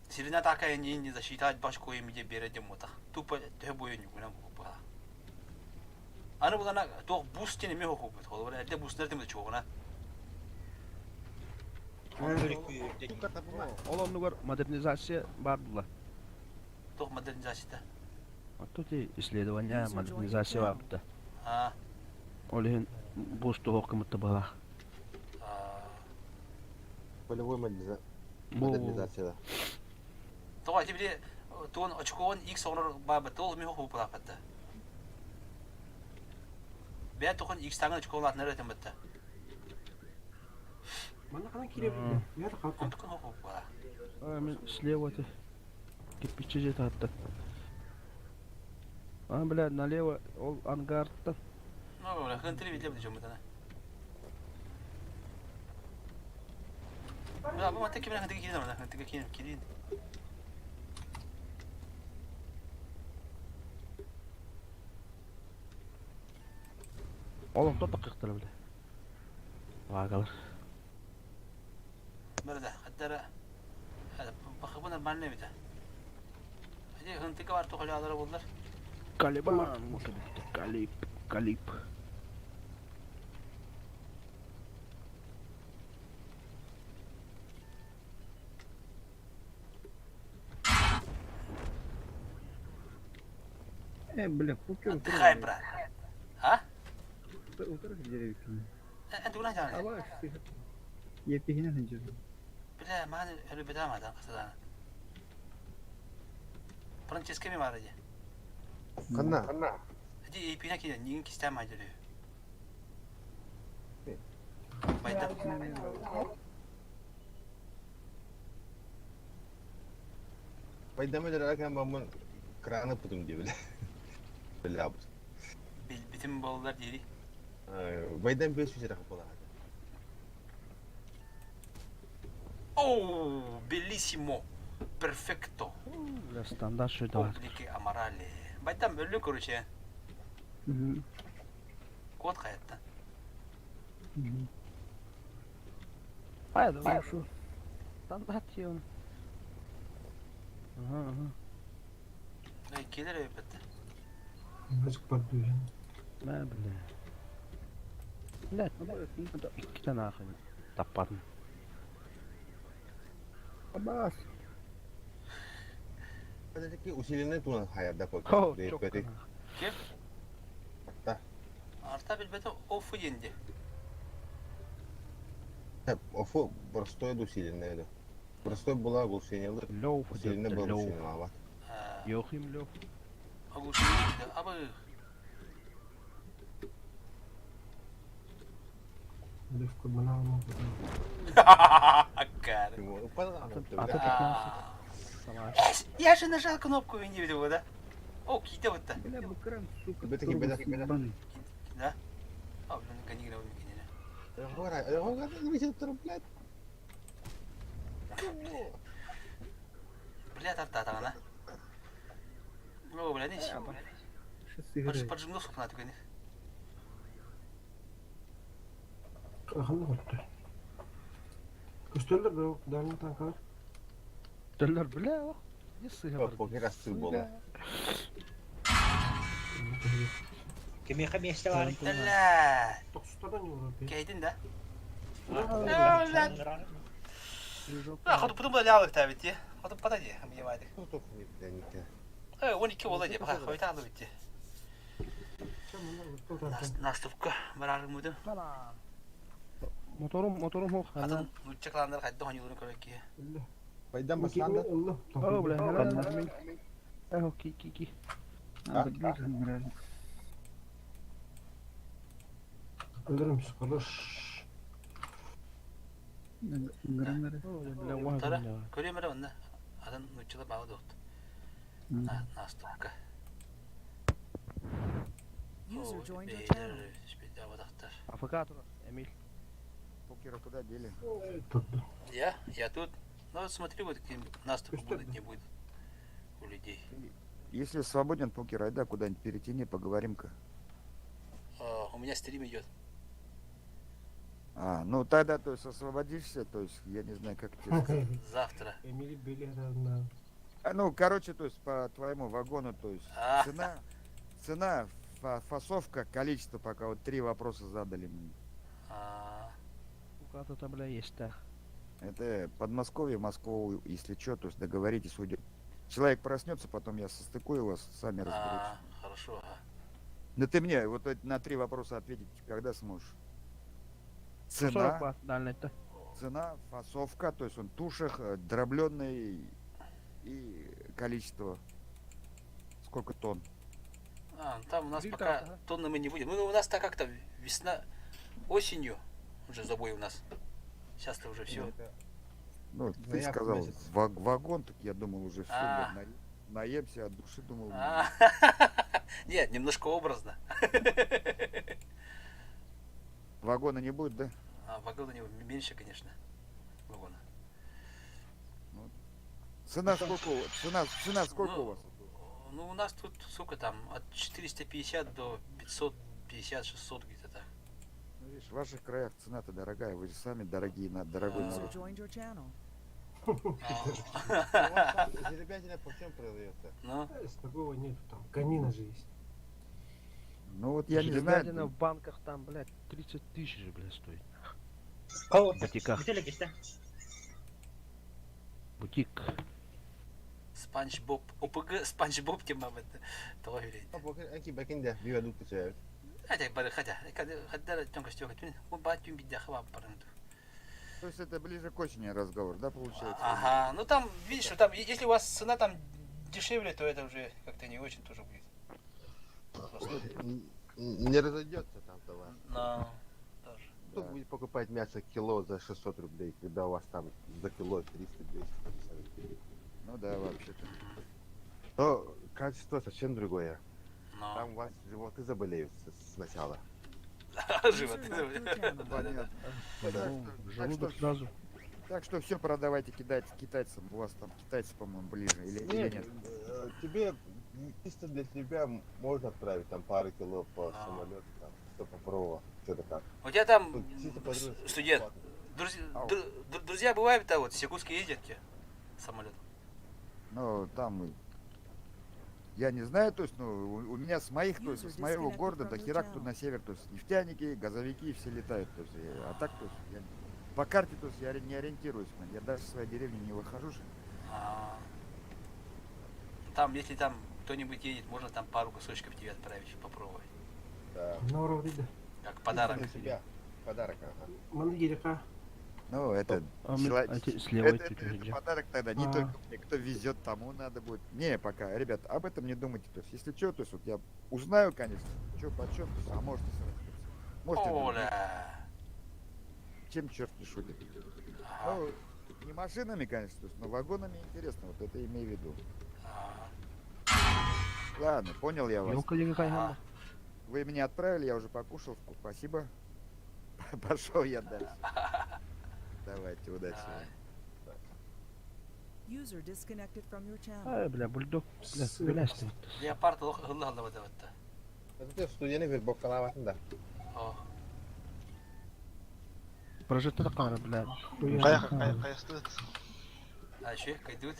Сирина атака не не засчитать башку им где бере демота. Тупо төһө буойун югунан буолбута. Аны булана туох бус диэн эмиэ хохуйбут. Холобура эрдэ бустар тимир чуоҕуна. Ол оннугар модернизация баар була. Туох модернизацията? Тут и исследование, модернизация баар А. Ол иһин бус туһуох кымытта быһалаах. Полевой модернизация. Тоҕо ити били туон очкоон X оҥорор баабыт ол эмиэ хохууппалаахпатта. Бэйэ тухон X таҥын очколаатынар этим бытта. Манна ханан киирэбин? Я да ханан. Онтукун хохууппала. Мен слева ты кирпичи же таатта. А, бля, налево ол ангарта. Ну, бля, хын три видел бит Бля, бу манта кимнен хынтыга киирин ана, хынтыга киирин, киирин. Ол онтон такыктара бля. Вагалар. Бара хаттара бахыбы нормально бит. Хadi хынтыга бар тохолялары буллар. Калибан, Калип, Калип. Э, бля, покер. Отдыхай, брат. А? Утро деревья. Э, тугунан жана. Алаш, Епихина ханжыр. Бля, маған өлі мадан қысадан. Франческо ми баар дии. Ханна? Ити епина киирэн, нигин кистээн маайдырыы. Байда. Байдам өлөр баммын краны путум дии биле. Билябыз. Билбитим буоллар дири. Байдам 500 рахып болар. О, bellissimo. Perfecto. Бля, стандарт что это? Облики аморали. Байдам өллү короче. Код хаятта. А, давай шу. Стандарт он. Ага, ага. Эй, келер өйбетте. Мазык бар дүйен. Мә, бля. Бля, иккитен аахын таппатын. Абас. Таки усиленный тунан хаярда О, кой. чок. Ким? Арта. Арта билбете офу денди. Офу простой усиленный это. Простой была оглушение. Лёв, Усиленный был лёв. оглушение мало. Йохим Лёв. Оглушение абы. Левка банал Акар. А Эс, Я же нажал кнопку и не видел, да? О, кита вот то Бля, букран, сука. Бетеки, бетеки, бетеки. Да? А, блин, гони, гони, гони. Поджимнул сукна түгэни. Ханна көрдө. Көстөллөр бу дальний танкалар. Төллөр бля, ох. Не сыһа бар. Покер астыы буола. Кимиэхэ миэстэ баар? Бля. Тохсустардан Европа. Кейдин да? А, хоту потом бля лыктабит ти. Хоту подади, мне Э, 12 буола дии, пока хойутаан да битти. Наступка бараарыммытым. Моторум, моторум хуох. Атын нуучча кланнар хайдах оонньууларын көрөр киһи. Пайдан бастаан да? Оо, бля, Эхо, ки, ки, ки. Өлөрүм хорош. Тара, көрүөм эрэ онно. Атын нууччалар баалы дуохт. Наступка. User joined your channel. АФК турар, Эмиль. Покера куда дели? Я? Я тут. Ну вот смотри, вот какие наступы будут, не будет у людей. Если свободен покер, айда куда-нибудь перетяни, поговорим-ка. А, у меня стрим идет. А, ну тогда, то есть, освободишься, то есть, я не знаю, как тебе сказать. Завтра. Эмили Белеровна. А, ну, короче, то есть, по твоему вагону, то есть, А. цена, цена, фасовка, количество, пока вот три вопроса задали мне. А, Ука-то, бля, есть так. Это Подмосковье, Москву, если что, то есть договоритесь, уйдет. Человек проснется, потом я состыкую вас, сами разберетесь. а, хорошо. ага. Но ты мне вот на три вопроса ответить, когда сможешь? 40 Цена, бат, дальний-то. цена, фасовка, то есть он тушах, дробленый и количество. Сколько тонн? А, ну там у нас Фильтр, пока ага. тонны мы не будем. Ну, у нас так как-то весна, осенью уже забой у нас. Сейчас-то уже все. Ну, ты Заявку сказал, месяц. вагон, так я думал уже все, А. наемся от души, думал. А, Нет, немножко образно. Вагона не будет, да? А, вагона не меньше, конечно. Вагона. Цена сколько, цена, цена сколько у вас? Ну, у нас тут, сколько там, от 450 до 550, 600 где-то так. Ну, видишь, в ваших краях цена-то дорогая, вы же сами дорогие, на, дорогой User народ. joined your channel. Жеребятина по всем продается. Ну? С такого нету там. Конина же есть. Ну вот я не знаю. Жеребятина в банках там, блядь, 30 тысяч же, блядь, стоит. Кого? В бутиках. Бүтелек Бутик. Спанч Боб, ОПГ, Спанч Боб тема в это. Того говорит. Покер, аки бакинде, бива дупы чайют. Хотя, бары, хотя, хотя, тёнка стёка, тюн, он ба тюн бидя хва паранду. То есть это ближе к осени разговор, да, получается? Ага, ну там, видишь, что там, если у вас цена там дешевле, то это уже как-то не очень тоже будет. Просто. Не разойдется там товар. Но, Кто будет покупать мясо кило за 600 рублей, когда у вас там за кило 300 200 Ну да, вообще-то. Но качество совсем другое. Но. Там у вас животы заболеют сначала. Животы Понятно. Ну, Желудок сразу. Так что все продавайте кидать китайцам. У вас там китайцы, по-моему, ближе или, или Нет, нет? тебе чисто для тебя можно отправить там пару кило по самолету, там, что попробовал, что-то как. У тебя там Тут чисто по-дружески, студент, бесплатно. друзья бывают-то вот, с Якутска ездят те самолетом. Ну, там, я не знаю, то есть, ну, у меня с моих, то есть, с моего города до хера кто на север, то есть, нефтяники, газовики все летают, то есть, а так, то есть, я по карте, то есть, я не ориентируюсь, man, я даже в своей деревне не выхожу же. А, Там, если там кто-нибудь едет, можно там пару кусочков тебе отправить, попробовать. Да. На уровне. Как подарок. Для тебя. Подарок, ага. Мангирика. Ну, это, А мы- чело- а те слева чуть это уже. подарок тогда не А. только мне, кто везет, тому надо будет. Не, пока, ребят, об этом не думайте. То есть, если что, то есть, вот я узнаю, конечно, что почем, то есть, а можете сразу. Можете другие. Оля. Чем черт не шутит. Ну, не машинами, конечно, то есть, но вагонами интересно, вот это имею в виду. Ладно, понял я вас. Ёлка, какая гамма. Вы меня отправили, я уже покушал. Спасибо. Пошел я дальше. Давайте, удачи. вам. User disconnected from your channel. Ай, бля, бульдог, бля, бля, стоит. Леопард лох гылла гылла вот это. Это студияны вербовкалаабатын да. О. Прожектор қара, бля. Хайа хайа хайастыт. А еще кайдут.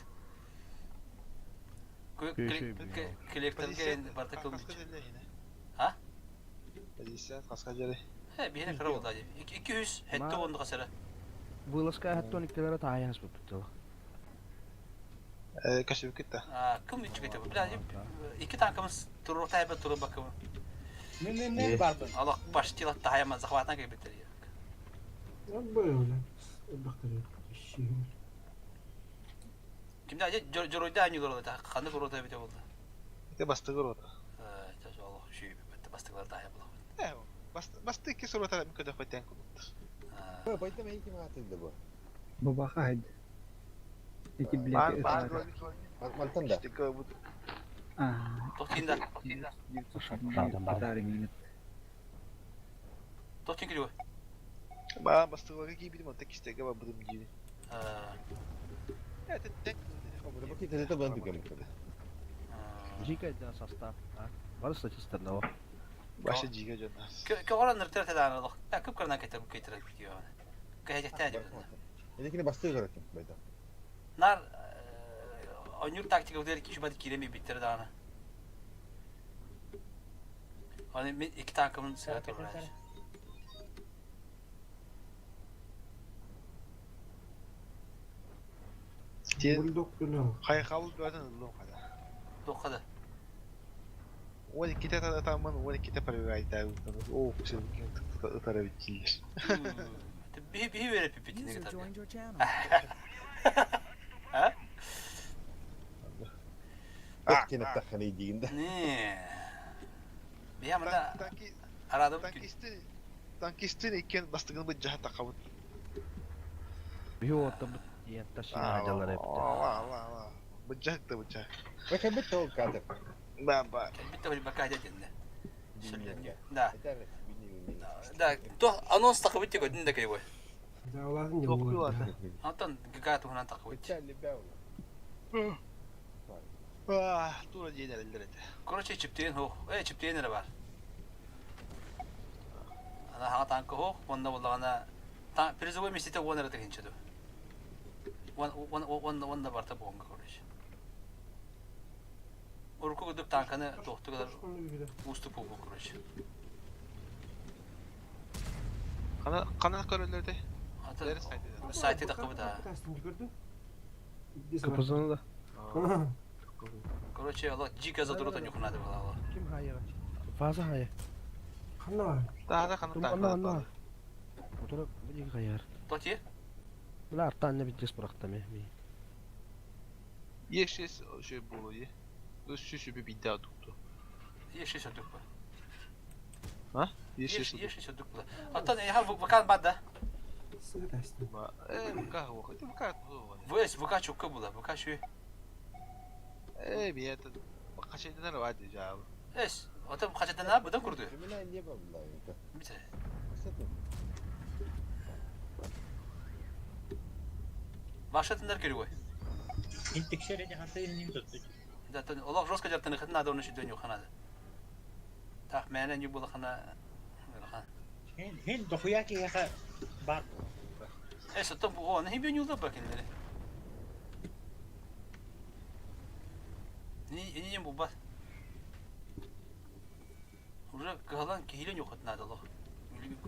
Коллекторга барта кылмыч. А? Позиция хаска жери. He, биһине кыра болду ади. 200 хетте онду касара. Вылазка хаттон иккилere таайас буппуттала. Э, кашып кетти. А, ким үчү кете? Бля, iki танкымыз туру тайба туру бакым. Мен мен мен бардым. Аллах почти латта хайма захватан кебетер. Кимде ади жоройда анюлар олды. Ханды курута бите болду. Ите бастыгыр ота. Э, Аллах шүй битте бастыглар тайа була. Э, басты ки сурата ми көдө хотен кулуттар. Байтам эки маатылды бу. Бу баха хайд. Эти Бар блядь. бар. Мантан да. Тохтинда. Атары минут. Тохтин килио. Ба бастыгыр ки билим отак истеге ба будум диби. Э, Это тек. Бу ките да бан дүгәм. Жика да состав. А? Бар статисттерде о. Башы жиге жонас. Көгөрөн ныртыр тадан алох. Та күп кырна кетер бу кетер кио. Кәҗәктә дип. Элекини бастыгыр экен байда. Нар онюр тактика үдер ки шубат киреми биттер дана. Аны мен iki танкымын сыга турар. Хай кабыл бөтен улум када. Токада. Ол ките тамын, ол ките проверяйта. О, все ытара биттилер. Би би береп битине User кетер. joined your channel. А? Өткені таханы дигинде. Не. Би амда арадым. Танкисти танкистин экен бастыгын бу жаха такабыт. Биһи отта бу диэн ташина жалар эпти. Ва ва ва. Бу жах та бу жах. Бака бит ол кадр. Ба ба. Битте бил бака дединде. Да. Да, то анонс такы битте көдүн да кебой. Антон гага туһунан такы бит. А, тура жейнер элдер эте. Короче, чиптен хох. Э, чиптен эре бар. Ана хага танкы хох, онда боллагана та призовой местите он эре тегенче ду. Он он он он да барта бонга короче. Урку гудук танканы тохтугар уступ бу короче. Кана кана көрөлөрдө. Ата сайты такы бит. Капызаны да. Короче, алла жика задурута нюхнады была. Ким хайа? Фаза хайа. Да, да, кана Анна анна. Отырып бу хайар. Тоти? Бля артан не биттес быракта ме. Ешес şey болу е. Өс сү би бидә тукту. Еши сөдүк бу. А? Ешес. Еши сөдүк бу. Аттан яха вакан бада. Э, ВК хо. Это ВК. ВС ВК чукка була. ВК шүй. Э, би это качайдан вады жабы. Эс, ата качатана будан курду. не было. Бите. Башатындар көрүгөй. Интикшер хаты ним tuttu. Да, тон олох жестко жартыны хытна да оны шүдөн юханады. Так, мәнен ю булахана. Хен хен дохуя ки яха бар. Эс, ото бу оны хибен юлда бакинлери. Ни ни бу ба. Уже калан кихилен юхатнады олох.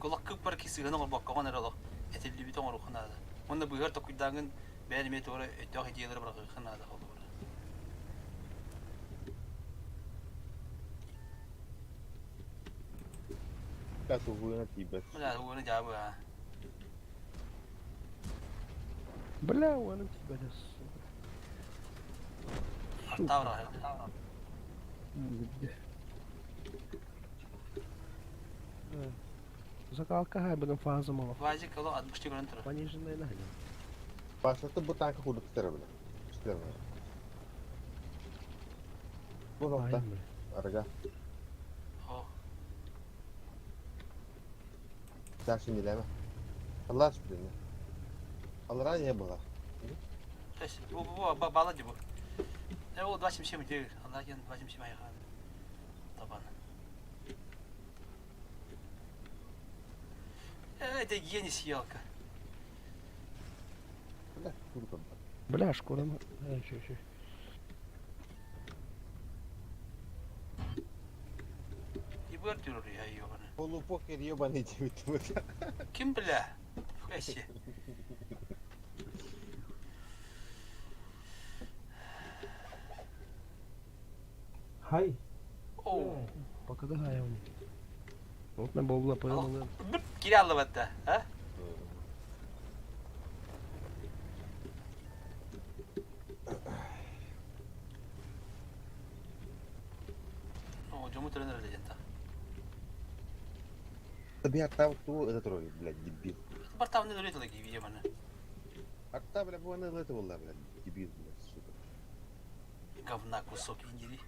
Колак кып бар кисигән огор баккан эрелох. Этилли бит оңор уханады. Онда бугар токуйдагын бәр ме тора өтөх идеялар бар ханады холду. Та тугуна тибет. Бля, уны жабы а. Бля, оны тибедес. Тавра. Закалка хай будан фаза мала. Вазик ало 60 гран тура. Пониженная нахне. Башаты бу танка худук тера бля. Штер. Бу нокта. Арга. О. Дальше не леме. Allah aşkına. Allah не было. Тэс, бу бу ба бала ди бу. Э, ол 27 дир. Алла ген 27 айга. Табан. Это гений съелка. Бля, шкура. Еще, еще. И быр я ебаный. Полупокер ебаный тебе тут. Ким, бля? Хуя Хай. Оу. Пока да хай он. Вот на болла понял. Бір кире алып атта, а? О, жому тренер легенда. Тебе оттав ту этот ролик, блядь, дебил. Бартав не дөрөтөлө киби ебаны. Атта, бля, бу аны это была, блядь, дебил, блядь, сука. Говна кусок индири.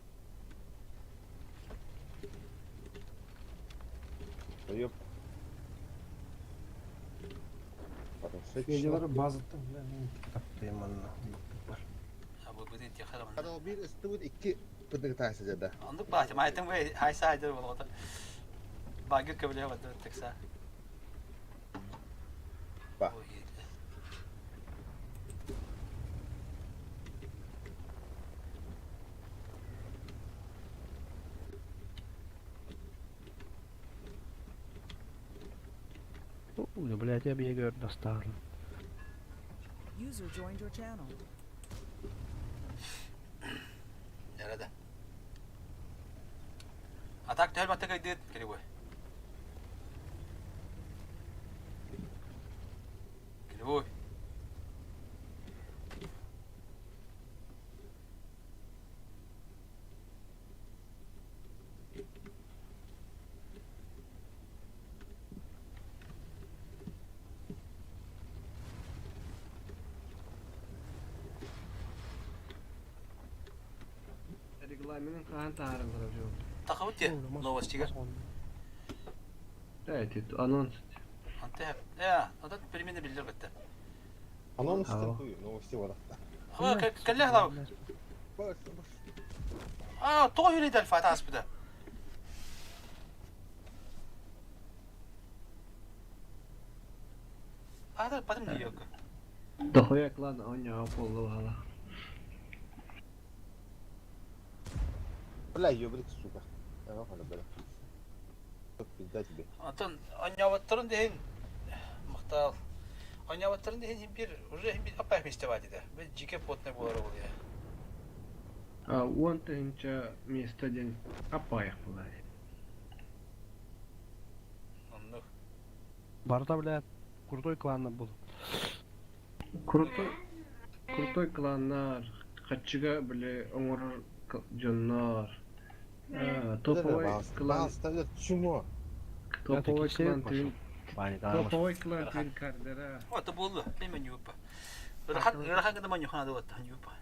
Да ёп. Видеолары базыттан, бля, мен таптайым анна. А бу бу ден тяхара. Адал бир ыстыбыт икки пыдыгытаасы жада. Ондук баачы, майтын бу хайса айдыр болот. Багы көбүлө бат текса. Ба. Ой, блядь, я бегаю достал. User joined your channel. Nerede? Атак төл баттык айдыт, келебой. Келебой. Регламентин хаан таарылар жок. Тахабыт те, новостига. Да, это анонс. Анте, я, ата перемене билдер бетте. Анонс тую, новости вара. А, келле хлав. А, то юридел фатас буда. Ата падым не yok. Дохуя клан оня полуала. Бля, ёбрик, сука. Давай, бля. Пизда тебе. Антон, аняваттарын дehen мактал. Аняваттарын дehen бир уже бир апай месте бар диде. Бир жике потный болар ол я. А он тынча место день апаях была. Оннук. Барда, блядь, крутой клан был. Крутой крутой кланнар, хачыга биле оңор дьоннор. Топовой клан. Чумо. Топовой клан түйін. Топовой клан түйін кардера. О, это болды. Мен юпа. Рахат рахат гына мен юхана да юпа.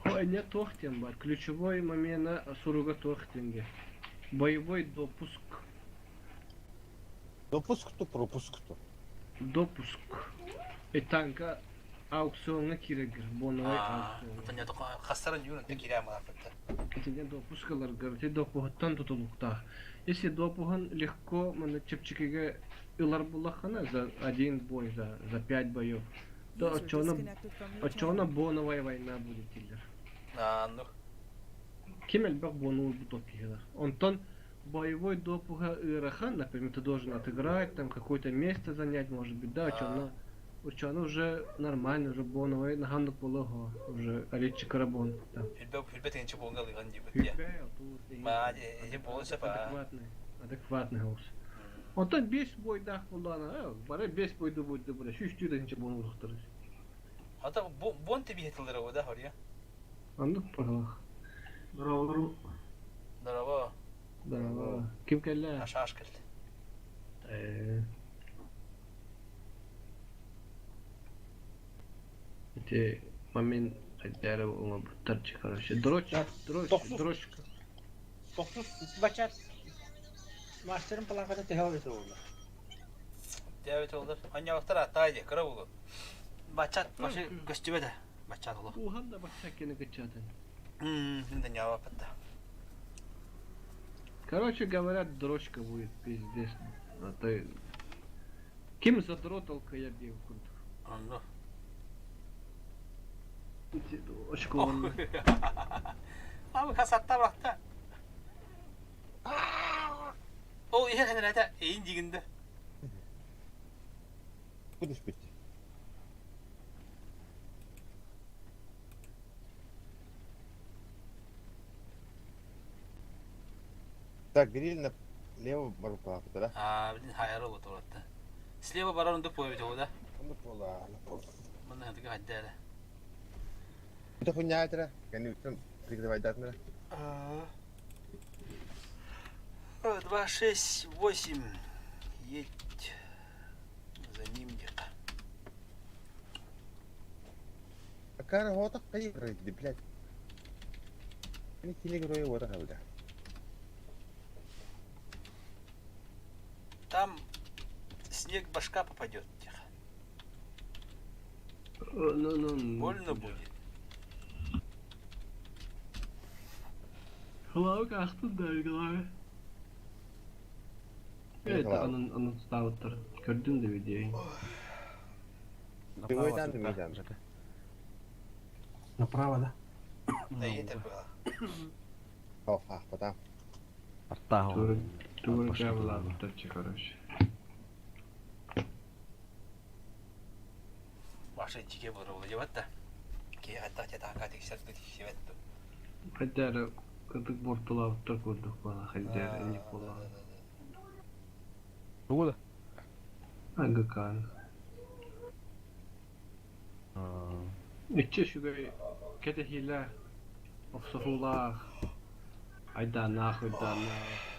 Ой, не тохтен бар. Ключевой момент суруга тохтенге. Боевой допуск. Допуск то пропуск то. Допуск. И танка аукционга кирегир. Боновой аукцион. Ата не тока хастарын юрын те кире амалар бетте. Итинен допускалар гар. Допугаттан тутулукта. Если допуган легко мана чепчикеге ылар булахана за один бой, за пять боев, то отчона боновая война будет тиллер. А, ну. Кем элбэх бону буток кихилар. Онтон боевой допуга ырахан, например, ты должен отыграть, там какое-то место занять, может быть, да, очона уже нормально, уже боновая наханнык болого, уже алечи карабон. Там. Хүлбэ тенче болга лыган дип. Хүлбэ, Ма, эже болса па. Адекватный, адекватный голос. Онтон бес бойдах булана, бара бес бойду бойду була, шүш түйденче бону урухтырыр. Ата бон тебе хетилдер о да, хория. Андык палах. Здорово. Здорово. Здорово. Ким келле? Ашаш келди. Эти момент айдары оңа буттарчы, короче. Дрочь, дрочь, дрочь. Тохсус бачат. Мастерым плаката техал ете oldu. Девет oldu. Аняваттар атайды, кыра болу. Бачат башы көстүбө да. Бачат олу. Ухан да бачат кене кычатын. Мм, инде нявапатта. Короче говоря, дрочка будет, пиздец. А ты... Ким задроталка я бил курдук. Онно. Очколонно. Abi kasatта бакта. Ол иһэр хэнэрэтэ эйин дигинде. Будешь пить? Так, бери налево барукалапы, да? А, блин, хайары вот уратта. Слева барар онды поебит ол да. Онды пола, на пол. Мында хантыга хаддара. Это хуйня это, кәне прикрывай датмера. 2, 6, 8. Едь за ним где-то. Акара хота кайыр, блядь. Они телегрою вот так Там снег башка попадет. Тихо. Ну, ну, Больно будет. Главка ахтын да главе. Это анын ставыттар. Көрдүм да видео. Ты там, ты там. Направо, да? Да, это было. О, а, потом. Артау. Тур жабылабыттар, короче. Башы жике болар ол деп атта. Ке атта те така тексерді тексерді. Хаддары кырдык бортулабыттар көрдүк бала хаддары эник бола. Тугу да? Агакан. Ичче шүгэй кетехиле охсохулаах айданаах уйданаах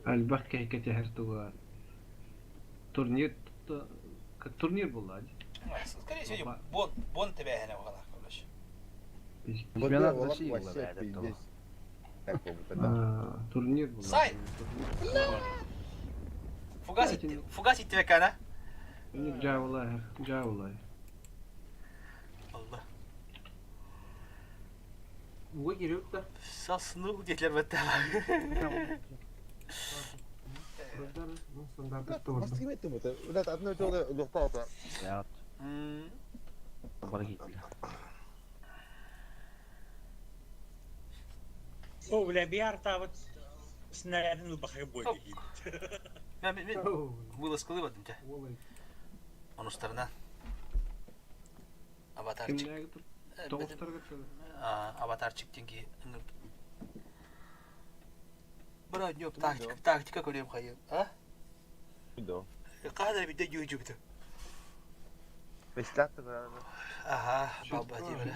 Альбах кэхэ туга турнир турнир буолла. Скорее всего, бон бон тебе хәне оғалақ, короче. Чемпионат России вообще был, пиздец. Так, как будто, да. Турнир был. Сай! Фугас фугас иттибекана. Жабылай, жабылай. Алла. Уга киреп да. Сасыны детлер бетте. Бас ким этти бу? Блядь, одно и то же лухта Я. Бара китти. О, бля, биар табыт снарядын ылбахы бой дейт. Мен мен вылазкылы бадым те. Онустарынан. Аватарчик. Аватарчик тенги. Бра, нёп тактика, тактика көрем хайы. А? Да. Кадр бите жүйжүктү. Беслатты бра. Ага, баба дебе.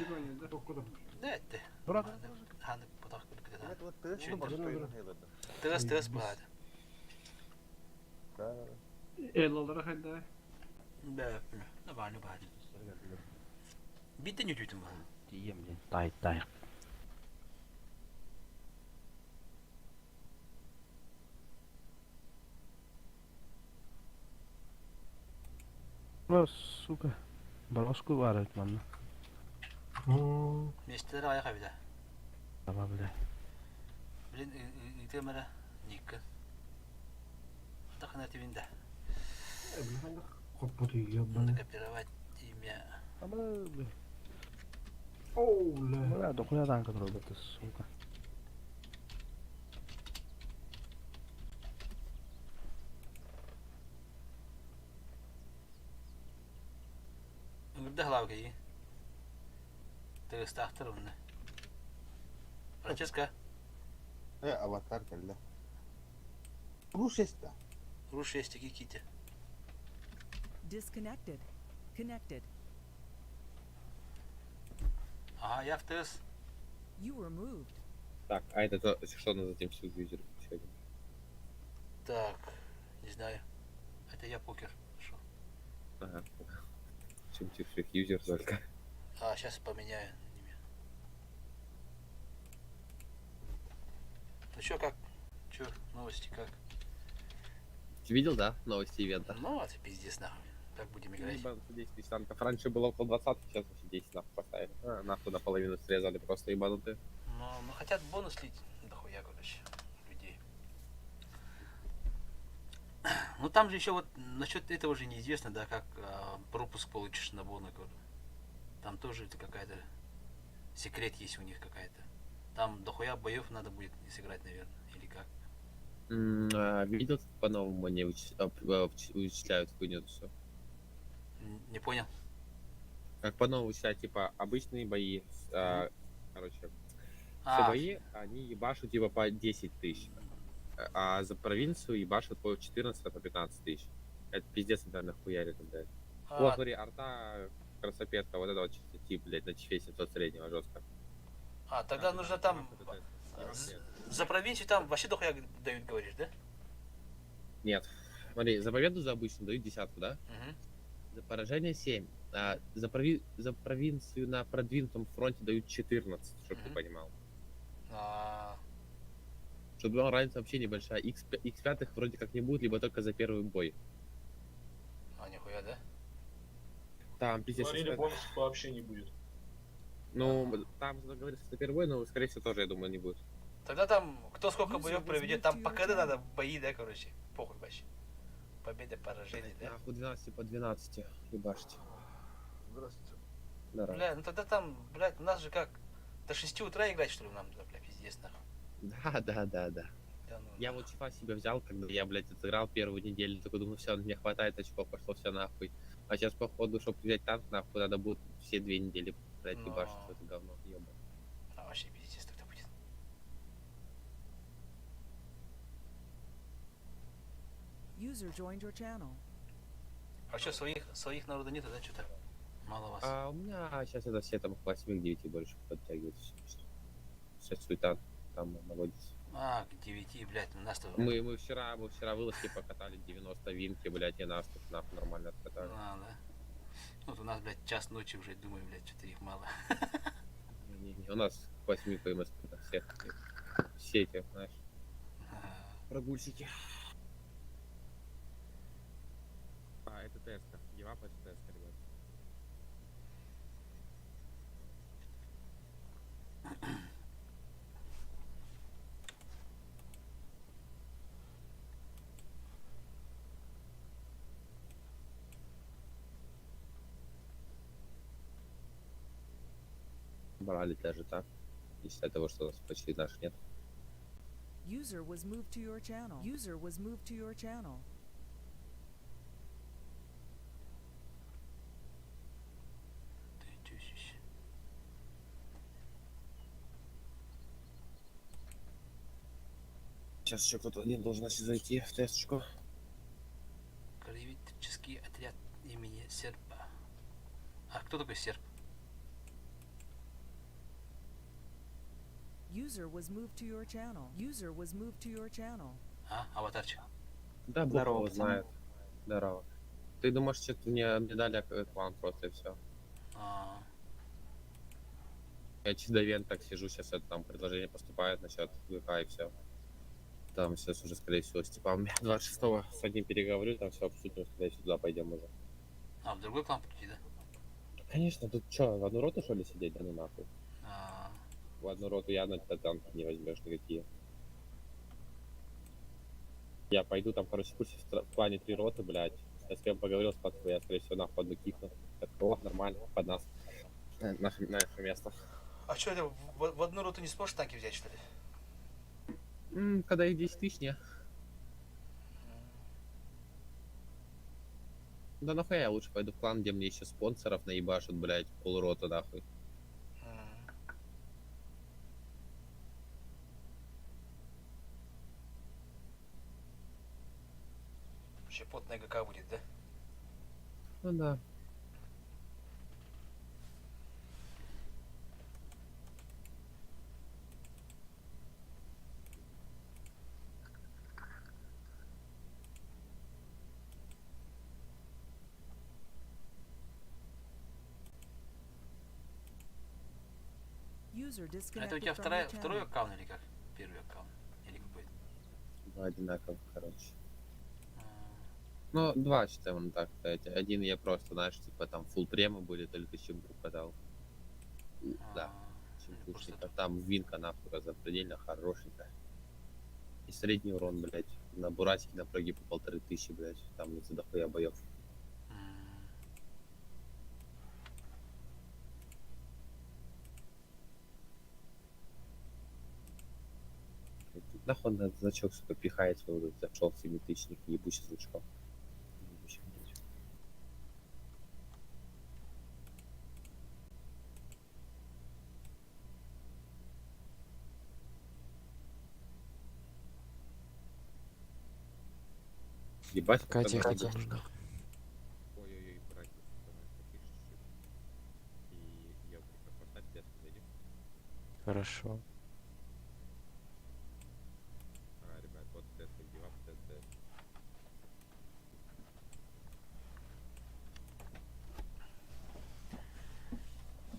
Не этти. Ханы потак күлкүдө. Тыгыз тыгыз баады. Элалара хайда. Да, нормально баады. Битте нүтүтүм ба. Тием ден тай тай. Сука. Бароску бар эт манна. Местер аяк абида. Таба бля. Блин, итемера никка. Тахна тибинде. Коппуту ёбаный. Копировать имя. Оу, бля. Бля, дохуя танка робот, сука. Ngırda halав кей. Тыгыстахтыр онны. Франческа. Аватар келди. Руш эста. Руш эстеги ките. Disconnected. Connected. Ага, я в ТС. You were moved. Так, а это то, что на затем юзер сегодня? Так, не знаю. Это я покер. Шо? Ага. Чем всех юзер только. А, сейчас поменяю имя. Ну чё, как? Чё, новости как? Ты видел, да, новости ивента? Ну, это пиздец нахуй. Как будем играть? Ебануться 10 тысяч танков. Раньше было около 20, сейчас вообще 10 нахуй поставили. А, нахуй наполовину срезали, просто ебанутые. Но, ну, хотят бонус лить дохуя, короче, людей. Ну там же еще вот насчет этого же неизвестно, да, как пропуск получишь на боны, говорю. Там тоже это какая-то секрет есть у них какая-то. Там дохуя боев надо будет сыграть, наверное, или как. А, видел, как по-новому они вычисляют хуйню всю? Не понял. Как по-новому вычислять, типа, обычные бои, короче, все А. бои, они ебашут, типа, по 10 тысяч, а за провинцию ебашут по 14, по 15 тысяч. Это пиздец, наверное, хуярит, блядь. А. Вот, смотри, арта, красопетка, вот это вот чисто тип, блядь, на чифе 700 среднего жестко. А, тогда нужно там за провинцию там вообще дохуя дают, говоришь, да? Нет. Смотри, за победу за обычную дают десятку, да? Мгм. За поражение 7. А за провинцию на продвинутом фронте дают 14, чтобы ты понимал. А, Чтобы была разница вообще небольшая. X, X5 вроде как не будет, либо только за первый бой. а нихуя, да? Там пиздец. Говорили, X5. бонусов вообще не будет. Ну, там говорится за первый бой, но, скорее всего, тоже, я думаю, не будет. Тогда там кто сколько User боев was проведет, moved там to по your КД channel. надо бои, да, короче. Похуй вообще. Победа, поражение, да? Нахуй 12 по 12, ебашьте. Здравствуйте. Здорово. Бля, ну тогда там, блядь, у нас же как, до 6 утра играть, что ли, нам, да, бля, пиздец, нахуй. Да. Да ну Я вот чифа себе взял, когда я, блядь, отыграл первую неделю, такой думаю, все, мне хватает очков, пошло все нахуй. А сейчас, походу, чтобы взять танк, нахуй, надо будет все 2 недели, блядь, Но. ебашить в это говно, ебать. А вообще пиздец тогда будет. User joined your channel. А что, своих народа нету, да, что-то? Мало вас. А у меня сейчас это все там к 8 к 9 больше подтягиваются. Сейчас суета там наводится. А, к 9, блядь, у нас-то... Мы вчера вылазки покатали 90 винки, блядь, и нас тут нахуй нормально откатали. А, да. Вот у нас, блядь, час ночи уже, думаю, блядь, что-то их мало. Не-не-не, у нас к 8 по МСП там всех, все эти, знаешь, прогульщики. А, это ТСК. Гивап это ТСК, ребят. Брали даже так. Не считая того, что у нас почти наших нет. User was moved to your channel. User was moved to your channel. Ты чё здесь? Сейчас еще кто-то один должен нас зайти в тесточку. Краеведческий отряд имени Серба. А кто такой серб? User was moved to your channel. User was moved to your channel. А, аватарчик. Да, бог Здорово, его пацаны. знает. Здорово. Ты думаешь, что мне дали клан просто и все? А, Я чисто ивент так сижу, сейчас это там предложение поступает насчет ГК и все. Там сейчас уже, скорее всего, Степан 26-го с одним переговорю, там все обсудим, скорее всего, туда пойдем уже. а, в другой клан прийти, да? Конечно, тут что, в одну роту, что ли, сидеть? Да ну нахуй. А, В одну роту явно ты танки не возьмешь никакие. Я пойду там, короче, в курсе в плане три роты, блядь. Я с кем поговорил, с пацаном, я, скорее всего, нахуй одну кикну. Так, о, нормально, под нас. На наше место. а что это, в одну роту не сможешь танки взять, что ли? Когда их 10 тысяч, не. Да нахуя я лучше пойду в клан, где мне еще спонсоров наебашат, блядь, полроты нахуй. Вообще потная ГК будет, да? Ну да. User А это у disconnected тебя from вторая, your второй channel. аккаунт или как? Первый аккаунт? Или какой? Два одинаковых, короче. Ну, два, считаем, так сказать. Один я просто, знаешь, типа там full премы были, только чебу катал. Да, Чемпушника. Там винка нахуй запредельно хорошенькая. И средний урон, блядь, на буратике на проге по 1500, блядь. Там за дохуя боев. Блядь, Нахуй он этот значок, сука, пихает свой вот этот зашел семитысячник, ебучий значком. Ебучий, блядь. Ебать, Какая как она техника нужна? Ой-ой-ой, братья, сука, на потише чуть-чуть. И я поставь леску, зайди. Хорошо. А, ребят, вот тест, гивап, тест, тест.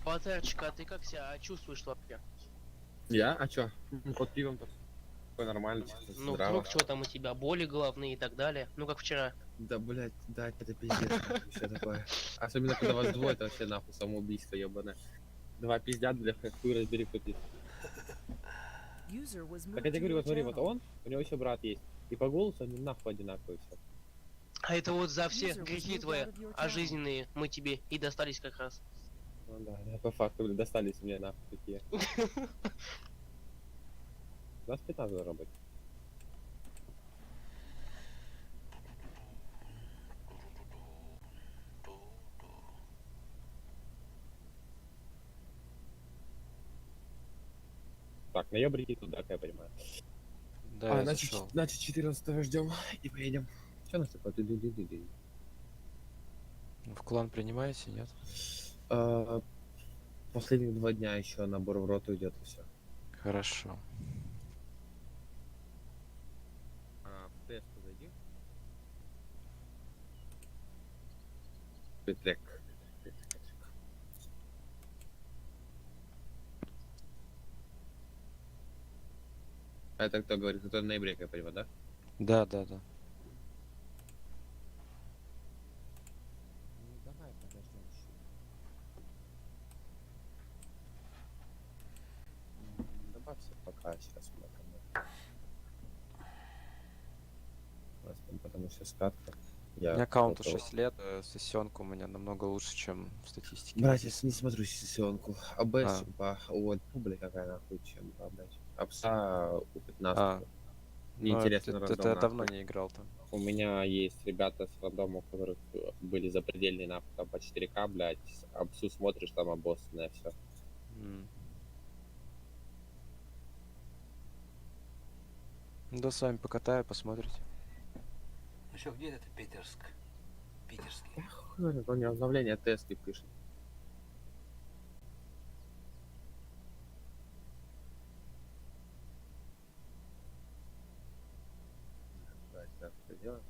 Патерчик, а ты как себя чувствуешь вообще? Я? А чё? Под пивом-то всё нормально, чисто Ну, здраво. вдруг что там у тебя, боли головные и так далее. Ну, как вчера. Да, блядь, да, это пиздец, нахуй, всё такое. Особенно, когда вас двое, это вообще нахуй самоубийство, ебаное. Два пиздят, бля, хуй разбери, кто пиздит. User was Так moved я to тебе говорю, your вот смотри, вот channel. он, у него еще брат есть. И по голосу они нахуй одинаковые все. А это вот за все User was грехи moved твои, out of your а channel. жизненные мы тебе и достались как раз. Ну да, да, по факту, блин, достались мне нахуй такие. У нас 15 должно быть. Так, ноябрь туда, как я понимаю. Да, а, я значит, зашел. значит, 14 ждем и поедем. Что у нас такое? Ды-ды-ды-ды-ды. В клан принимаете, нет? А, Последних 2 дня еще набор в роту идет и все. Хорошо. А, в тест зайди. Трек. А это кто говорит? Это в ноябре, как я понимаю, да? Да. Ну давай подождем чуть. Добавься пока сейчас мы там. У нас там потому что катка. У Я меня аккаунту готов. 6 лет, сессионка у меня намного лучше, чем в статистике. Братец, не смотрю сессионку. АБ, А. чемпа. Вот, публя какая нахуй, чемпа, блядь. Апса У15. А. Ну, Неинтересно это рандом, я давно нахуй. не играл там. У меня есть ребята с рандома, у которых были запредельные нахуй, там по 4К, блядь. Апсу смотришь, там обоссанное все. М. Ну Да, с вами покатаю, посмотрите. Ну что, где этот Питерск? Питерский. Хуй знает, он мне обновление тески пишет. Давайте так всё делаем.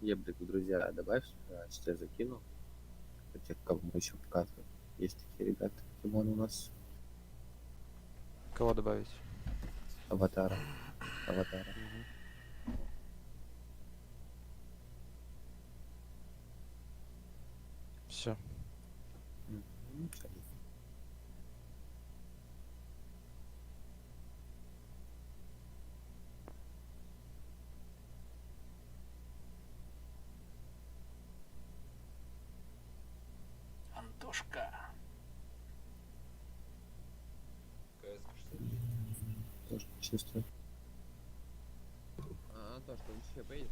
Еблик, в друзья, добавь, что я закинул. Хотя кому еще показываю. Есть такие ребята, Димон у нас. Кого добавить? Аватара. Аватара. Все. Антошка. Тоже чувствую. А, Антошка, в ЧП поедешь?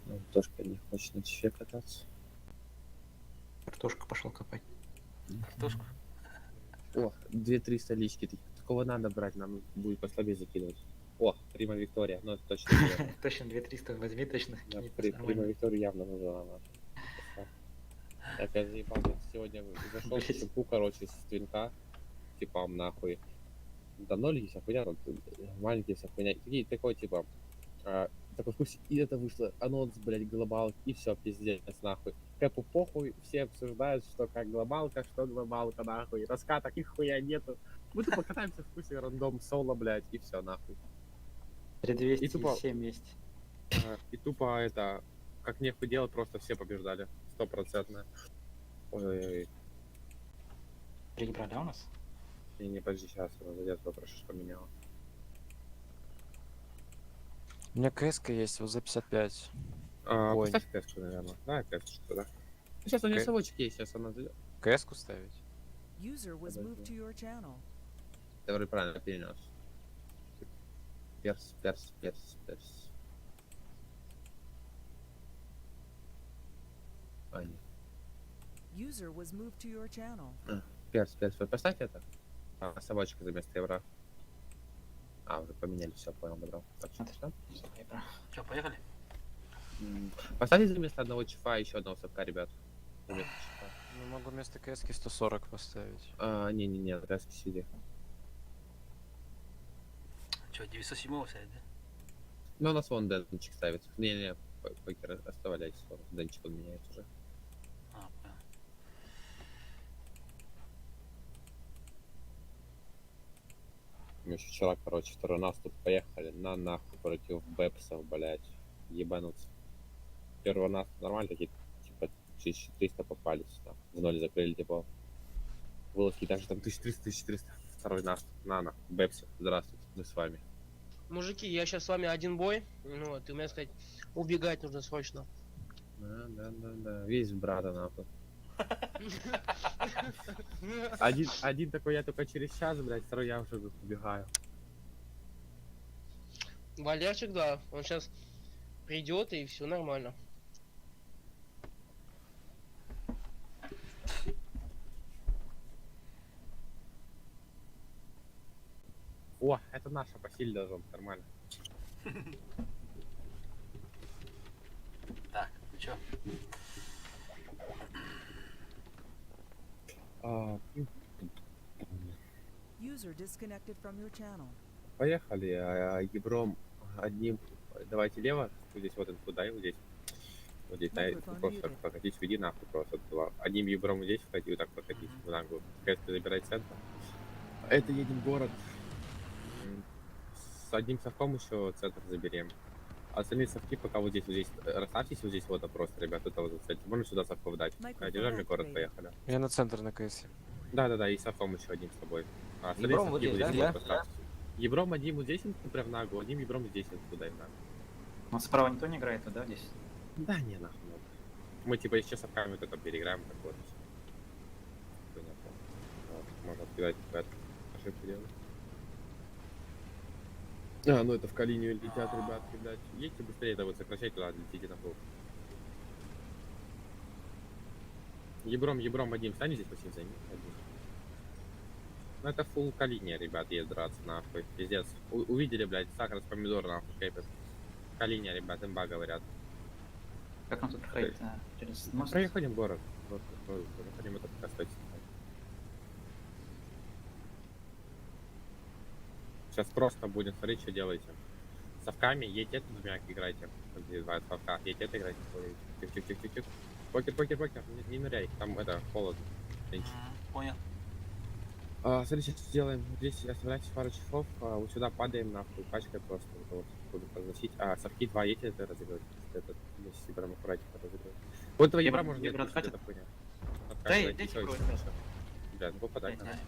Антошка не хочет на ЧФ кататься. Картошку пошел копать. Картошку? О, 2300 лички. Такого надо брать, нам будет послабее закидывать. О, Прима Виктория, ну это точно. её. Точно 2300 возьми, точно. Да, кинет Прима нормально. Викторию явно нужна она. Так, я заебал, я сегодня зашел в чепу, короче, с твинка, типа, нахуй. Да ноль вся хуйня, вот, маленький вся хуйня. И такой, типа, Такой в курсе, и это вышло, анонс, блядь, глобалки, и все, пиздец, нахуй. Кэпу похуй, все обсуждают, что как глобалка, что глобалка, нахуй. Раскаток их хуя нету. Мы тупо катаемся в курсе рандом соло, блядь, и все, нахуй. И тупо, 3207 есть. и тупо это, как нехуй делать, просто все побеждали. Стопроцентно. Ой-ой-ой. Перебрали у нас? Не, не, подожди, сейчас она зайдет, попрошу, что поменяла. У меня КС есть, вот за 55. А, Конь. поставь кэску, наверное. Да, кэску, да. Сейчас у нее Кэ- совочек есть, сейчас она зайдет. КС-ку ставить? User was moved to your channel. Ты вроде правильно перенес. Перс, перс, перс, перс. А, нет. User was moved to your channel. А, Перс, перс, вот поставь это. А, собачка за место евро. А, уже поменяли, все, понял, добро. Так, что? Че, поехали? Поставьте за место одного чифа еще одного совка, ребят. За место чифа. Ну, могу вместо КС 140 поставить. А, не-не-не, раз сиди. Че, 907 сядет, да? Ну, у нас вон Денчик ставит. Не-не, покер оставляйте, вон Денчик он меняет уже. А, понял. Мы еще вчера, короче, второй наступ поехали на нахуй против Бепсов, блять. Ебануться. Первый наступ нормально, такие, типа, 1300 попались, там, в ноль закрыли, типа, вылазки даже там 1300-1400. Второй наступ, на нахуй, Бепсы, здравствуйте, мы с вами. Мужики, я сейчас с вами один бой. Ну вот, и у меня сказать, убегать нужно срочно. Да, да, да, да, весь в брата нахуй. Один, один такой, я только через час, блядь, второй я уже убегаю. Валерчик, да, он сейчас придет и все нормально. О, это наша по силе должно быть нормально. Так, ну чё? А, User disconnected from your channel. Поехали, ебром одним, давайте лево, вот здесь вот инфу дай, вот здесь. Вот здесь, дай, Microphone просто muted. прокатись, веди нахуй просто. Два. Одним ебром вот здесь входи, вот так прокатись, в наглую. КСП забирай центр. Это едем в город. С одним совком еще центр заберем. А Остальные совки пока вот здесь, расставьтесь вот здесь вот а просто, ребят, это вот за центр. Можно сюда совков дать. Microphone Держим город, activated. поехали. Я на центр на КС. Да-да-да, и совком еще одним с тобой. А остальные Ебром вот совки вот здесь, здесь да? вот поставьте. Ебром одним вот здесь, ну, прям нагло, одним ебром здесь вот туда и нагло. У нас справа никто не играет, да, здесь? Да не, нахуй надо. Мы типа еще совками вот это переиграем, так вот. Понятно. Вот, можно откидать, ребят. Ошибку делать. А, ну это в Калинию летят, ребятки, блядь. Едьте быстрее, это вот сокращайте, ладно, летите на пол. Ебром, ебром одним встань здесь, Василий, займи. Один. Ну это фул Калиния, ребят, едет драться, нахуй. Пиздец. Увидели, блядь, сахар с помидор, нахуй, кэпит. Калиния, ребят, имба говорят. Как нам тут проходить? А, через мост? Проходим город. Город, город, проходим это пока стойте. Сейчас просто будем смотреть, что делаете. Совками едьте это двумя играйте. Вот здесь два совка. Едьте это играйте. Ой, Тихо, тихо, тихо, тихо, тихо. Покер, покер, покер. Не, не ныряй. Там это холодно. Нынче. Понял. А, смотри, сейчас сделаем. Вот Здесь оставляйте пару часов. А, вот сюда падаем нахуй. Пачкой просто вот, вот, буду разносить. А, совки два едьте это разыгрывать. Этот, здесь ебром аккуратненько разыгрывать. Вот этого ебра Ебра- можно не ебра отпустить, откатит? это хуйня. Дай, Откатывайте, дайте ещё, кровь ещё, просто. ещё. Бля, ну попадай. Дайте.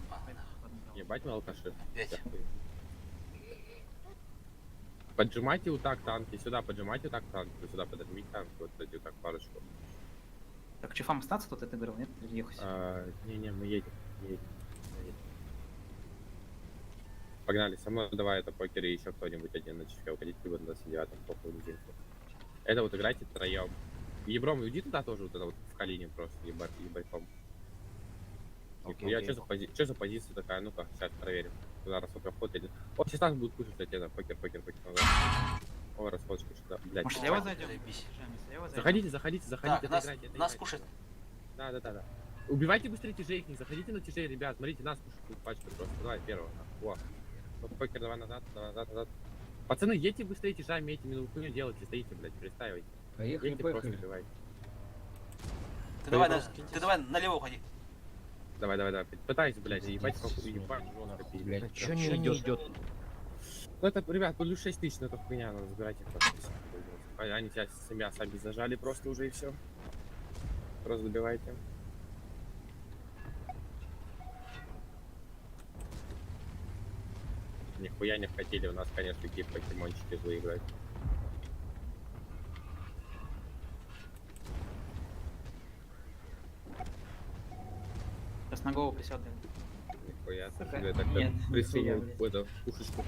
Ебать мы алкаши. Пять. Поджимайте вот так танки, сюда поджимайте вот так танки, вот сюда подожмите танки, вот эти вот так парочку. Так, чифам остаться тут, ты говорил, нет? Или ехать? А, Не-не, мы едем, едем, мы едем. Погнали, со мной давай это покер и еще кто-нибудь один на чифе уходить, либо на 29-м, похуй, низинку. Это вот играйте троем. Ебром, уйди туда тоже, вот это вот в Калине просто, ебарьком. Окей, Я окей. что за позиция такая? Ну-ка, сейчас проверим. Куда расход проход или... О, сейчас нас будут кушать, кстати, это покер, покер, покер. назад. О, расходочка сюда. Блядь. Может, слева зайдем? Заебись. Слева зайдем? Заходите, заходите, заходите, Так, это нас, играйте, это нас играйте. кушать. Да, да, да, да. Убивайте быстрее тяжей их, не заходите на тяжей, ребят. Смотрите, нас кушают тут пачку просто. Давай, первого. на. О. Вот покер, давай назад, давай назад, назад. Пацаны, едьте быстрее, тяжами этими, ну хуйню делайте, стоите, блядь, перестаивайте. Поехали, Едьте, просто поехали. убивайте. Ты давай, на, ты давай налево уходи. Давай, давай, давай. Пытаюсь, блядь, ебать, как ебать, жестко, пиздец. Чё не идёт? Ну это, ребят, плюс 6 тысяч, ну это хуйня, надо забирать их просто. Они тебя семья сами зажали просто уже и все. Просто добивайте. Нихуя не вкатили, у нас, конечно, такие покемончики злые играть. Сейчас на голову присяду. Нихуя ты Сука. себе так Нет, присунул нихуя, блядь. в эту пушечку.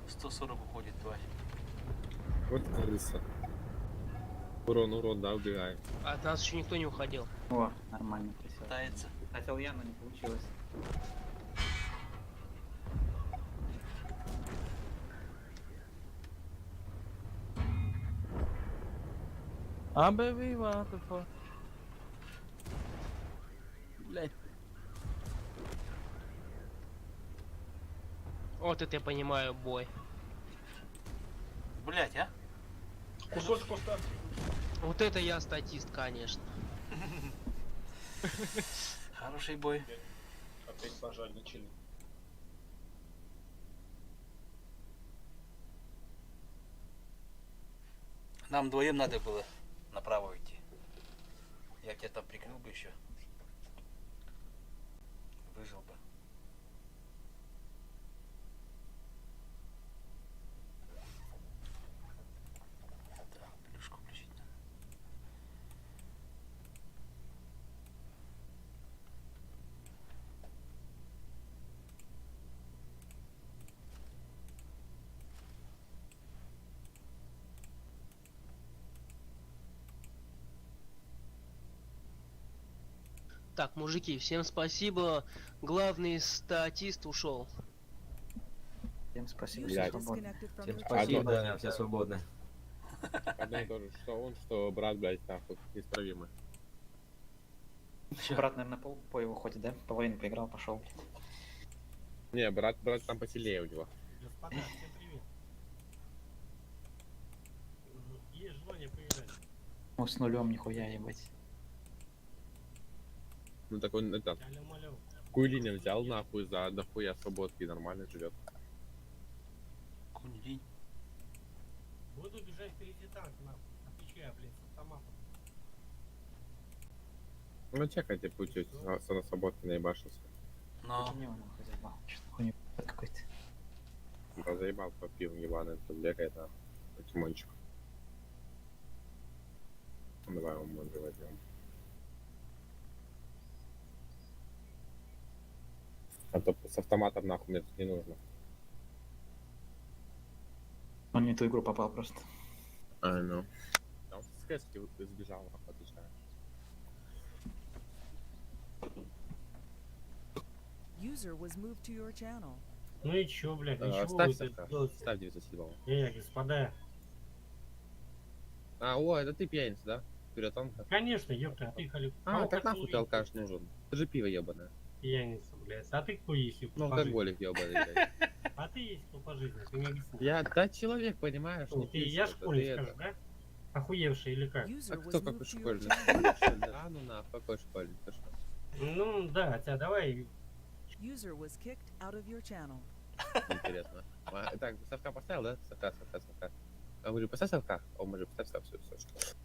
140 уходит, тварь. Вот крыса. Урон, урон, да, убегай. От нас еще никто не уходил. О, нормально присел. Пытается. Хотел я, но не получилось. А, baby, what the fuck? Блять. Вот это я понимаю бой. Блять, а? Кусочек остался. Вот это я статист, конечно. Хороший бой. Опять пожарничали. Нам двоим надо было направо уйти. Я тебя там прикрыл бы еще. Выжил бы. Так, плюшку включить надо. Так, мужики, всем спасибо. Главный статист ушел. Всем спасибо, User все Блядь. свободны. disconnected from Всем your спасибо, channel. да, все свободны. Одно и то же, что он, что брат, блядь, нахуй, неисправимый. Брат, наверное, пол боя выходит, да? Половину поиграл, пошел. Не, брат, брат там посильнее у него. Господа, всем привет. Есть желание поиграть. Ну, с нулем нихуя ебать. Ну такой, это, Алло, алло. Куйлиня взял нахуй за дохуя свободки и нормально живет. Кунь-линь. Буду бежать впереди танк, нахуй. Отвечаю, блядь, с автоматом. Ну чекайте, путь на свободке наебашился. Но. Не, он нахуй заебал. Что-то хуйню какой-то. Да заебал по пиву ебаный, тут бегает нахуй, покемончик. Ну, Давай его мы возьмем. А то с автоматом нахуй мне тут не нужно. Он не в ту игру попал просто. А, ну. Да он с кэски сбежал, нахуй, отвечаю. User was moved to your channel. Ну и чё, блядь, А, ничего Ставь вы совка, тут делаете? ставь 907. Господа. А, о, это ты пьяница, да? Вперед танка. Конечно, ёпта, а ты халю. А, Кого так нахуй ты поцелуй? алкаш нужен. Это же пиво ебаное. Пьяница, блядь. А ты кто есть Ну, по жизни? алкоголик ебаный, блядь. А ты есть кто по жизни, ты мне объясни. Я, да, человек, понимаешь, Ты, не ты я пицца, это школьник, ты скажешь, это. да? Охуевший или как? А кто какой школьник? А, ну на, какой школьник, ты что? Ну да, хотя давай. User was kicked out of your channel. Интересно. А, так, совка поставил, да? Совка, совка, совка. А мы же поставь совка? О, мы же поставь совка, все, все.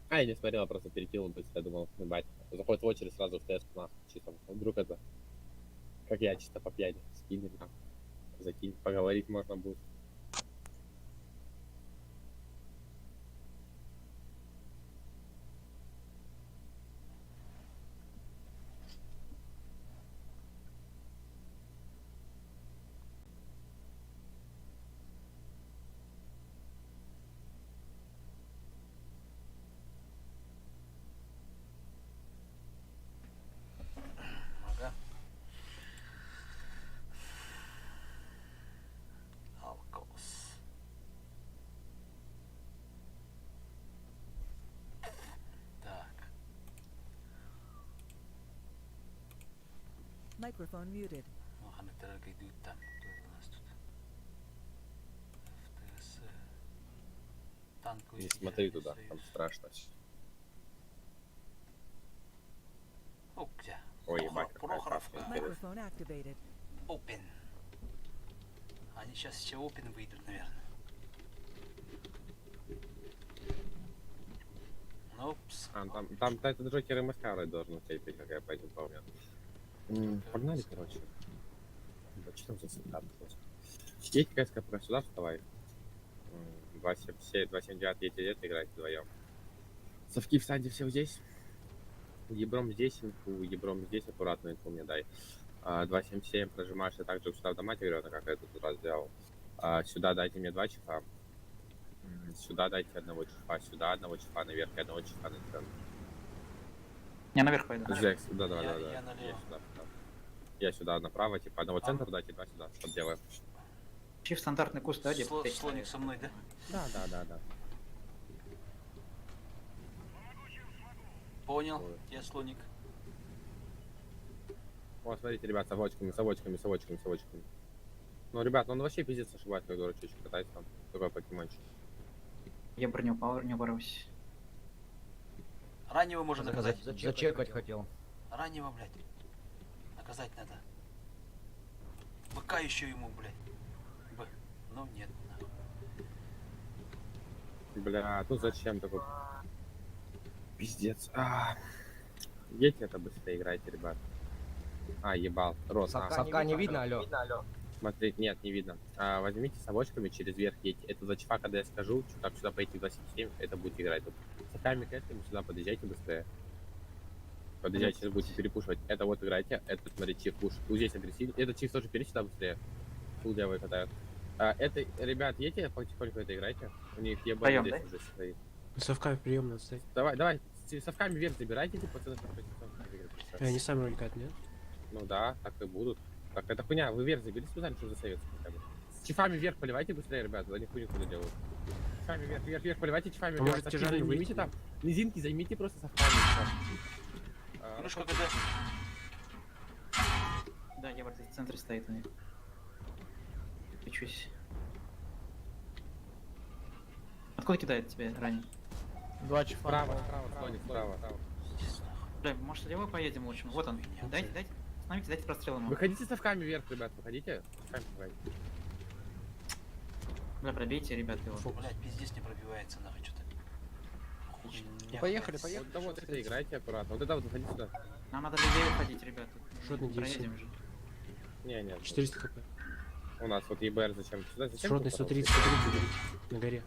А, я не смотрел, просто перекинул быстро, я думал, ебать. Заходит в очередь сразу в тест, нахуй, чисто. Вдруг это, как я, чисто по пьяни, скинем, нахуй. Закинь, поговорить можно будет. Ага. Алкос. Так. Microphone muted. Ну, ханактарга идут там. Танковый Не смотри туда, там страшно. О, где? Ой, ебать, какая Прохоровка. папка интересная. Microphone activated. Open. Они сейчас все open выйдут, наверное. Опс. А, там этот Джокер и Маскара должен успеть, как я пойду помню. Погнали, короче. Да что там за сетап просто? Едь, КСК, пока сюда вставай. 277, 279, едьте, едьте, играйте вдвоем. Совки встаньте все здесь. Ебром здесь инфу, ебром здесь, аккуратно инфу мне дай. 277 прожимаешься также сюда в дома, тебе как я тут раз сделал. Сюда дайте мне два чифа. Сюда дайте одного чифа, сюда одного чифа наверх и одного чифа на центр. Я наверх пойду. Зекс, да, давай, Я- давай, я давай. налево. Я сюда, сюда. Я сюда направо, типа одного центра дайте, два сюда, что делаем. Чиф стандартный куст, да, где Слоник со мной, да? Да. Понял, я слоник. Вот, смотрите, ребят, совочками, совочками, совочками, совочками. Ну, ребят, он вообще пиздец ошибается, как дурачочек катается там. Такой покемончик. Я броню не упоролся. Раннего можно наказать. Зачекать хотел. Раннего, блядь. Наказать надо. Быка еще ему, блядь. Б. Ну нет. нахуй. Бля, ну зачем такой? Пиздец. А. Едьте это быстрее играйте, ребят. А, ебал. Рот. Совка не видно, алло. Смотри, нет, не видно. Возьмите совочками через верх едьте. Это за чувака, когда я скажу, что так сюда пойти 277, это будете играть тут. Совками кэтками сюда подъезжайте быстрее. Подъезжайте, сейчас будете перепушивать. Это вот играйте, это, смотри, чиф пуш. Вот здесь агрессивный. Этот чиф тоже перейди сюда быстрее. Фул левые катают. Это, ребят, едьте потихоньку это играйте. У них ебать Прием, здесь да? уже стоит. Совками прием надо стоять. Давай, давай, с совками вверх забирайте, типа, пацаны, чтобы против Они сами вроде катят, нет? Ну да, так и будут. Так, это хуйня, вы вверх заберите специально, чтобы засейвиться хотя бы. С чифами вверх поливайте быстрее, ребят, они хуйню куда делают. Чифами вверх, вверх, вверх, поливайте чифами А вверх. может, Совки тяжелее займите выйти? там. Низинки займите просто совками. Крышка КД. Да, я в центре стоит у них. Печусь. Откуда кидает тебе ранее? Два чифа. Справа, справа, слоник, справа. Бля, может лево поедем лучше? Вот он. Дайте, дайте. Остановите, дайте прострел ему. Выходите совками вверх, ребят, выходите. Совками выходите. Бля, пробейте, ребят, его. Блядь, пиздец не пробивается, нахуй, что-то. Хуйня, Поехали, блядь. поехали. Вот, да вот это играйте аккуратно. Вот это вот выходите сюда. Нам надо людей уходить, ребят. Шотный Проедем 9,7. же. Не, не. 400 хп. У нас вот ЕБР зачем? Сюда зачем? Шотный ты 130, упоролся? 130 заберите. На горе.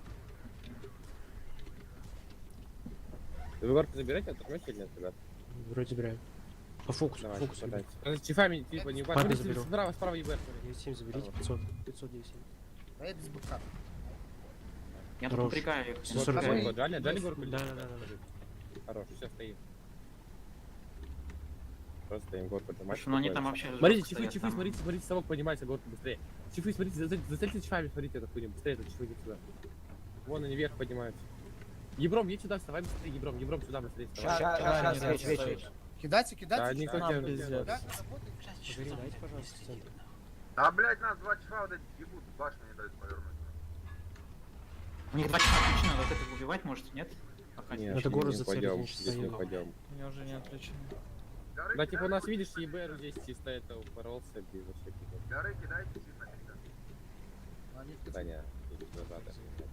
Вы горку забираете, оторвете или нет, ребят? Вроде забираем. По фокусу, по Давай, фокусу. хватайте. Подожди, Чифами, типа, не Ладно, упасть. заберу. Справа, справа ЕБР. смотри. 9,7 заберите, 500. 500, 9,7. А я без быка. Я тут Хорош. напрягаю их. 145. Горку Дали, дали горку? Да. Хорош, все стоим. Просто стоим горку отжимать. Слушай, ну они спокойно. там вообще Смотрите, жестко чифы, стоят чифы, там. смотрите, смотрите, совок поднимается горку быстрее. Чифы, смотрите, зацельте чифами, смотрите эту хуйню, быстрее, этот чифы идут сюда. Вон они вверх поднимаются. Ебром, едь сюда, вставай быстрее, ебром, ебром сюда быстрее. вставай. Ща, ща, ща, ща, ща, ща. Кидайте, кидайте. Да, никто Нам тебя не пиздец. делает. Да, работает. Блядь, По горе что там, дайте, блядь, пожалуйста, не в центр. следит, нахуй. А, блядь, нас два часа вот эти ебут, башню не дают повернуть. У них два часа отключено, вот это убивать может, нет? Пока Нет, Надо гору не зацелить, пойдем, они щас здесь не стоят. пойдем. У меня уже не отключено. Да, типа у нас, видишь, ЕБР здесь чисто это упоролся, без вообще пиздец. Горы кидайте сильно Они Да не, здесь назад даже не надо.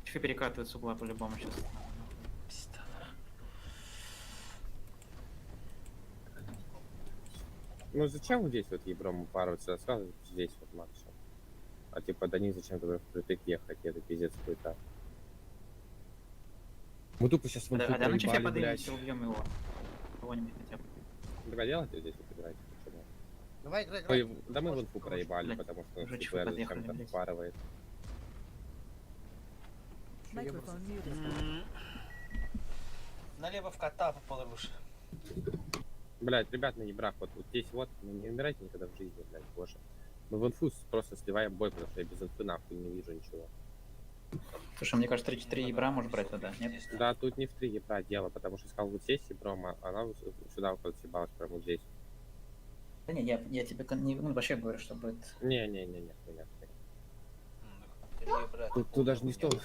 Чифы перекатывают с угла по-любому сейчас. Пизда, нахуй. Ну зачем вот здесь вот ебром упарываться? Сразу здесь вот максимум. А типа до них зачем-то впритык ехать, это пиздец какой-то. Мы тупо сейчас в Да, инфу а да, ну чифе проебали, блядь. поднимемся, убьем его. Кого-нибудь хотя бы. Давай делать здесь вот играть. почему? Давай, играй, играй. Ой, да мы в инфу проебали, Блядь, потому что нас уже чифы ЕБР подъехали, зачем-то блядь. впарывает. Microphone muted. Налево в кота попал лучше. Блядь, ребят, на ебрах, вот здесь вот, ну, не умирайте никогда в жизни, блядь, боже. Мы в инфу просто сливаем бой, потому что я без инфы нахуй не вижу ничего. Слушай, мне кажется, 3-4 ебра можешь брать тогда, нет? Да, тут не в три ебра дело, потому что сказал вот здесь ебром, а она вот сюда вот съебалась, прямо вот здесь. Да не, я тебе не, ну, вообще говорю, что будет. Не-не-не-не, хуйня, хуйня. Три, брат. Тут, тут даже не 103.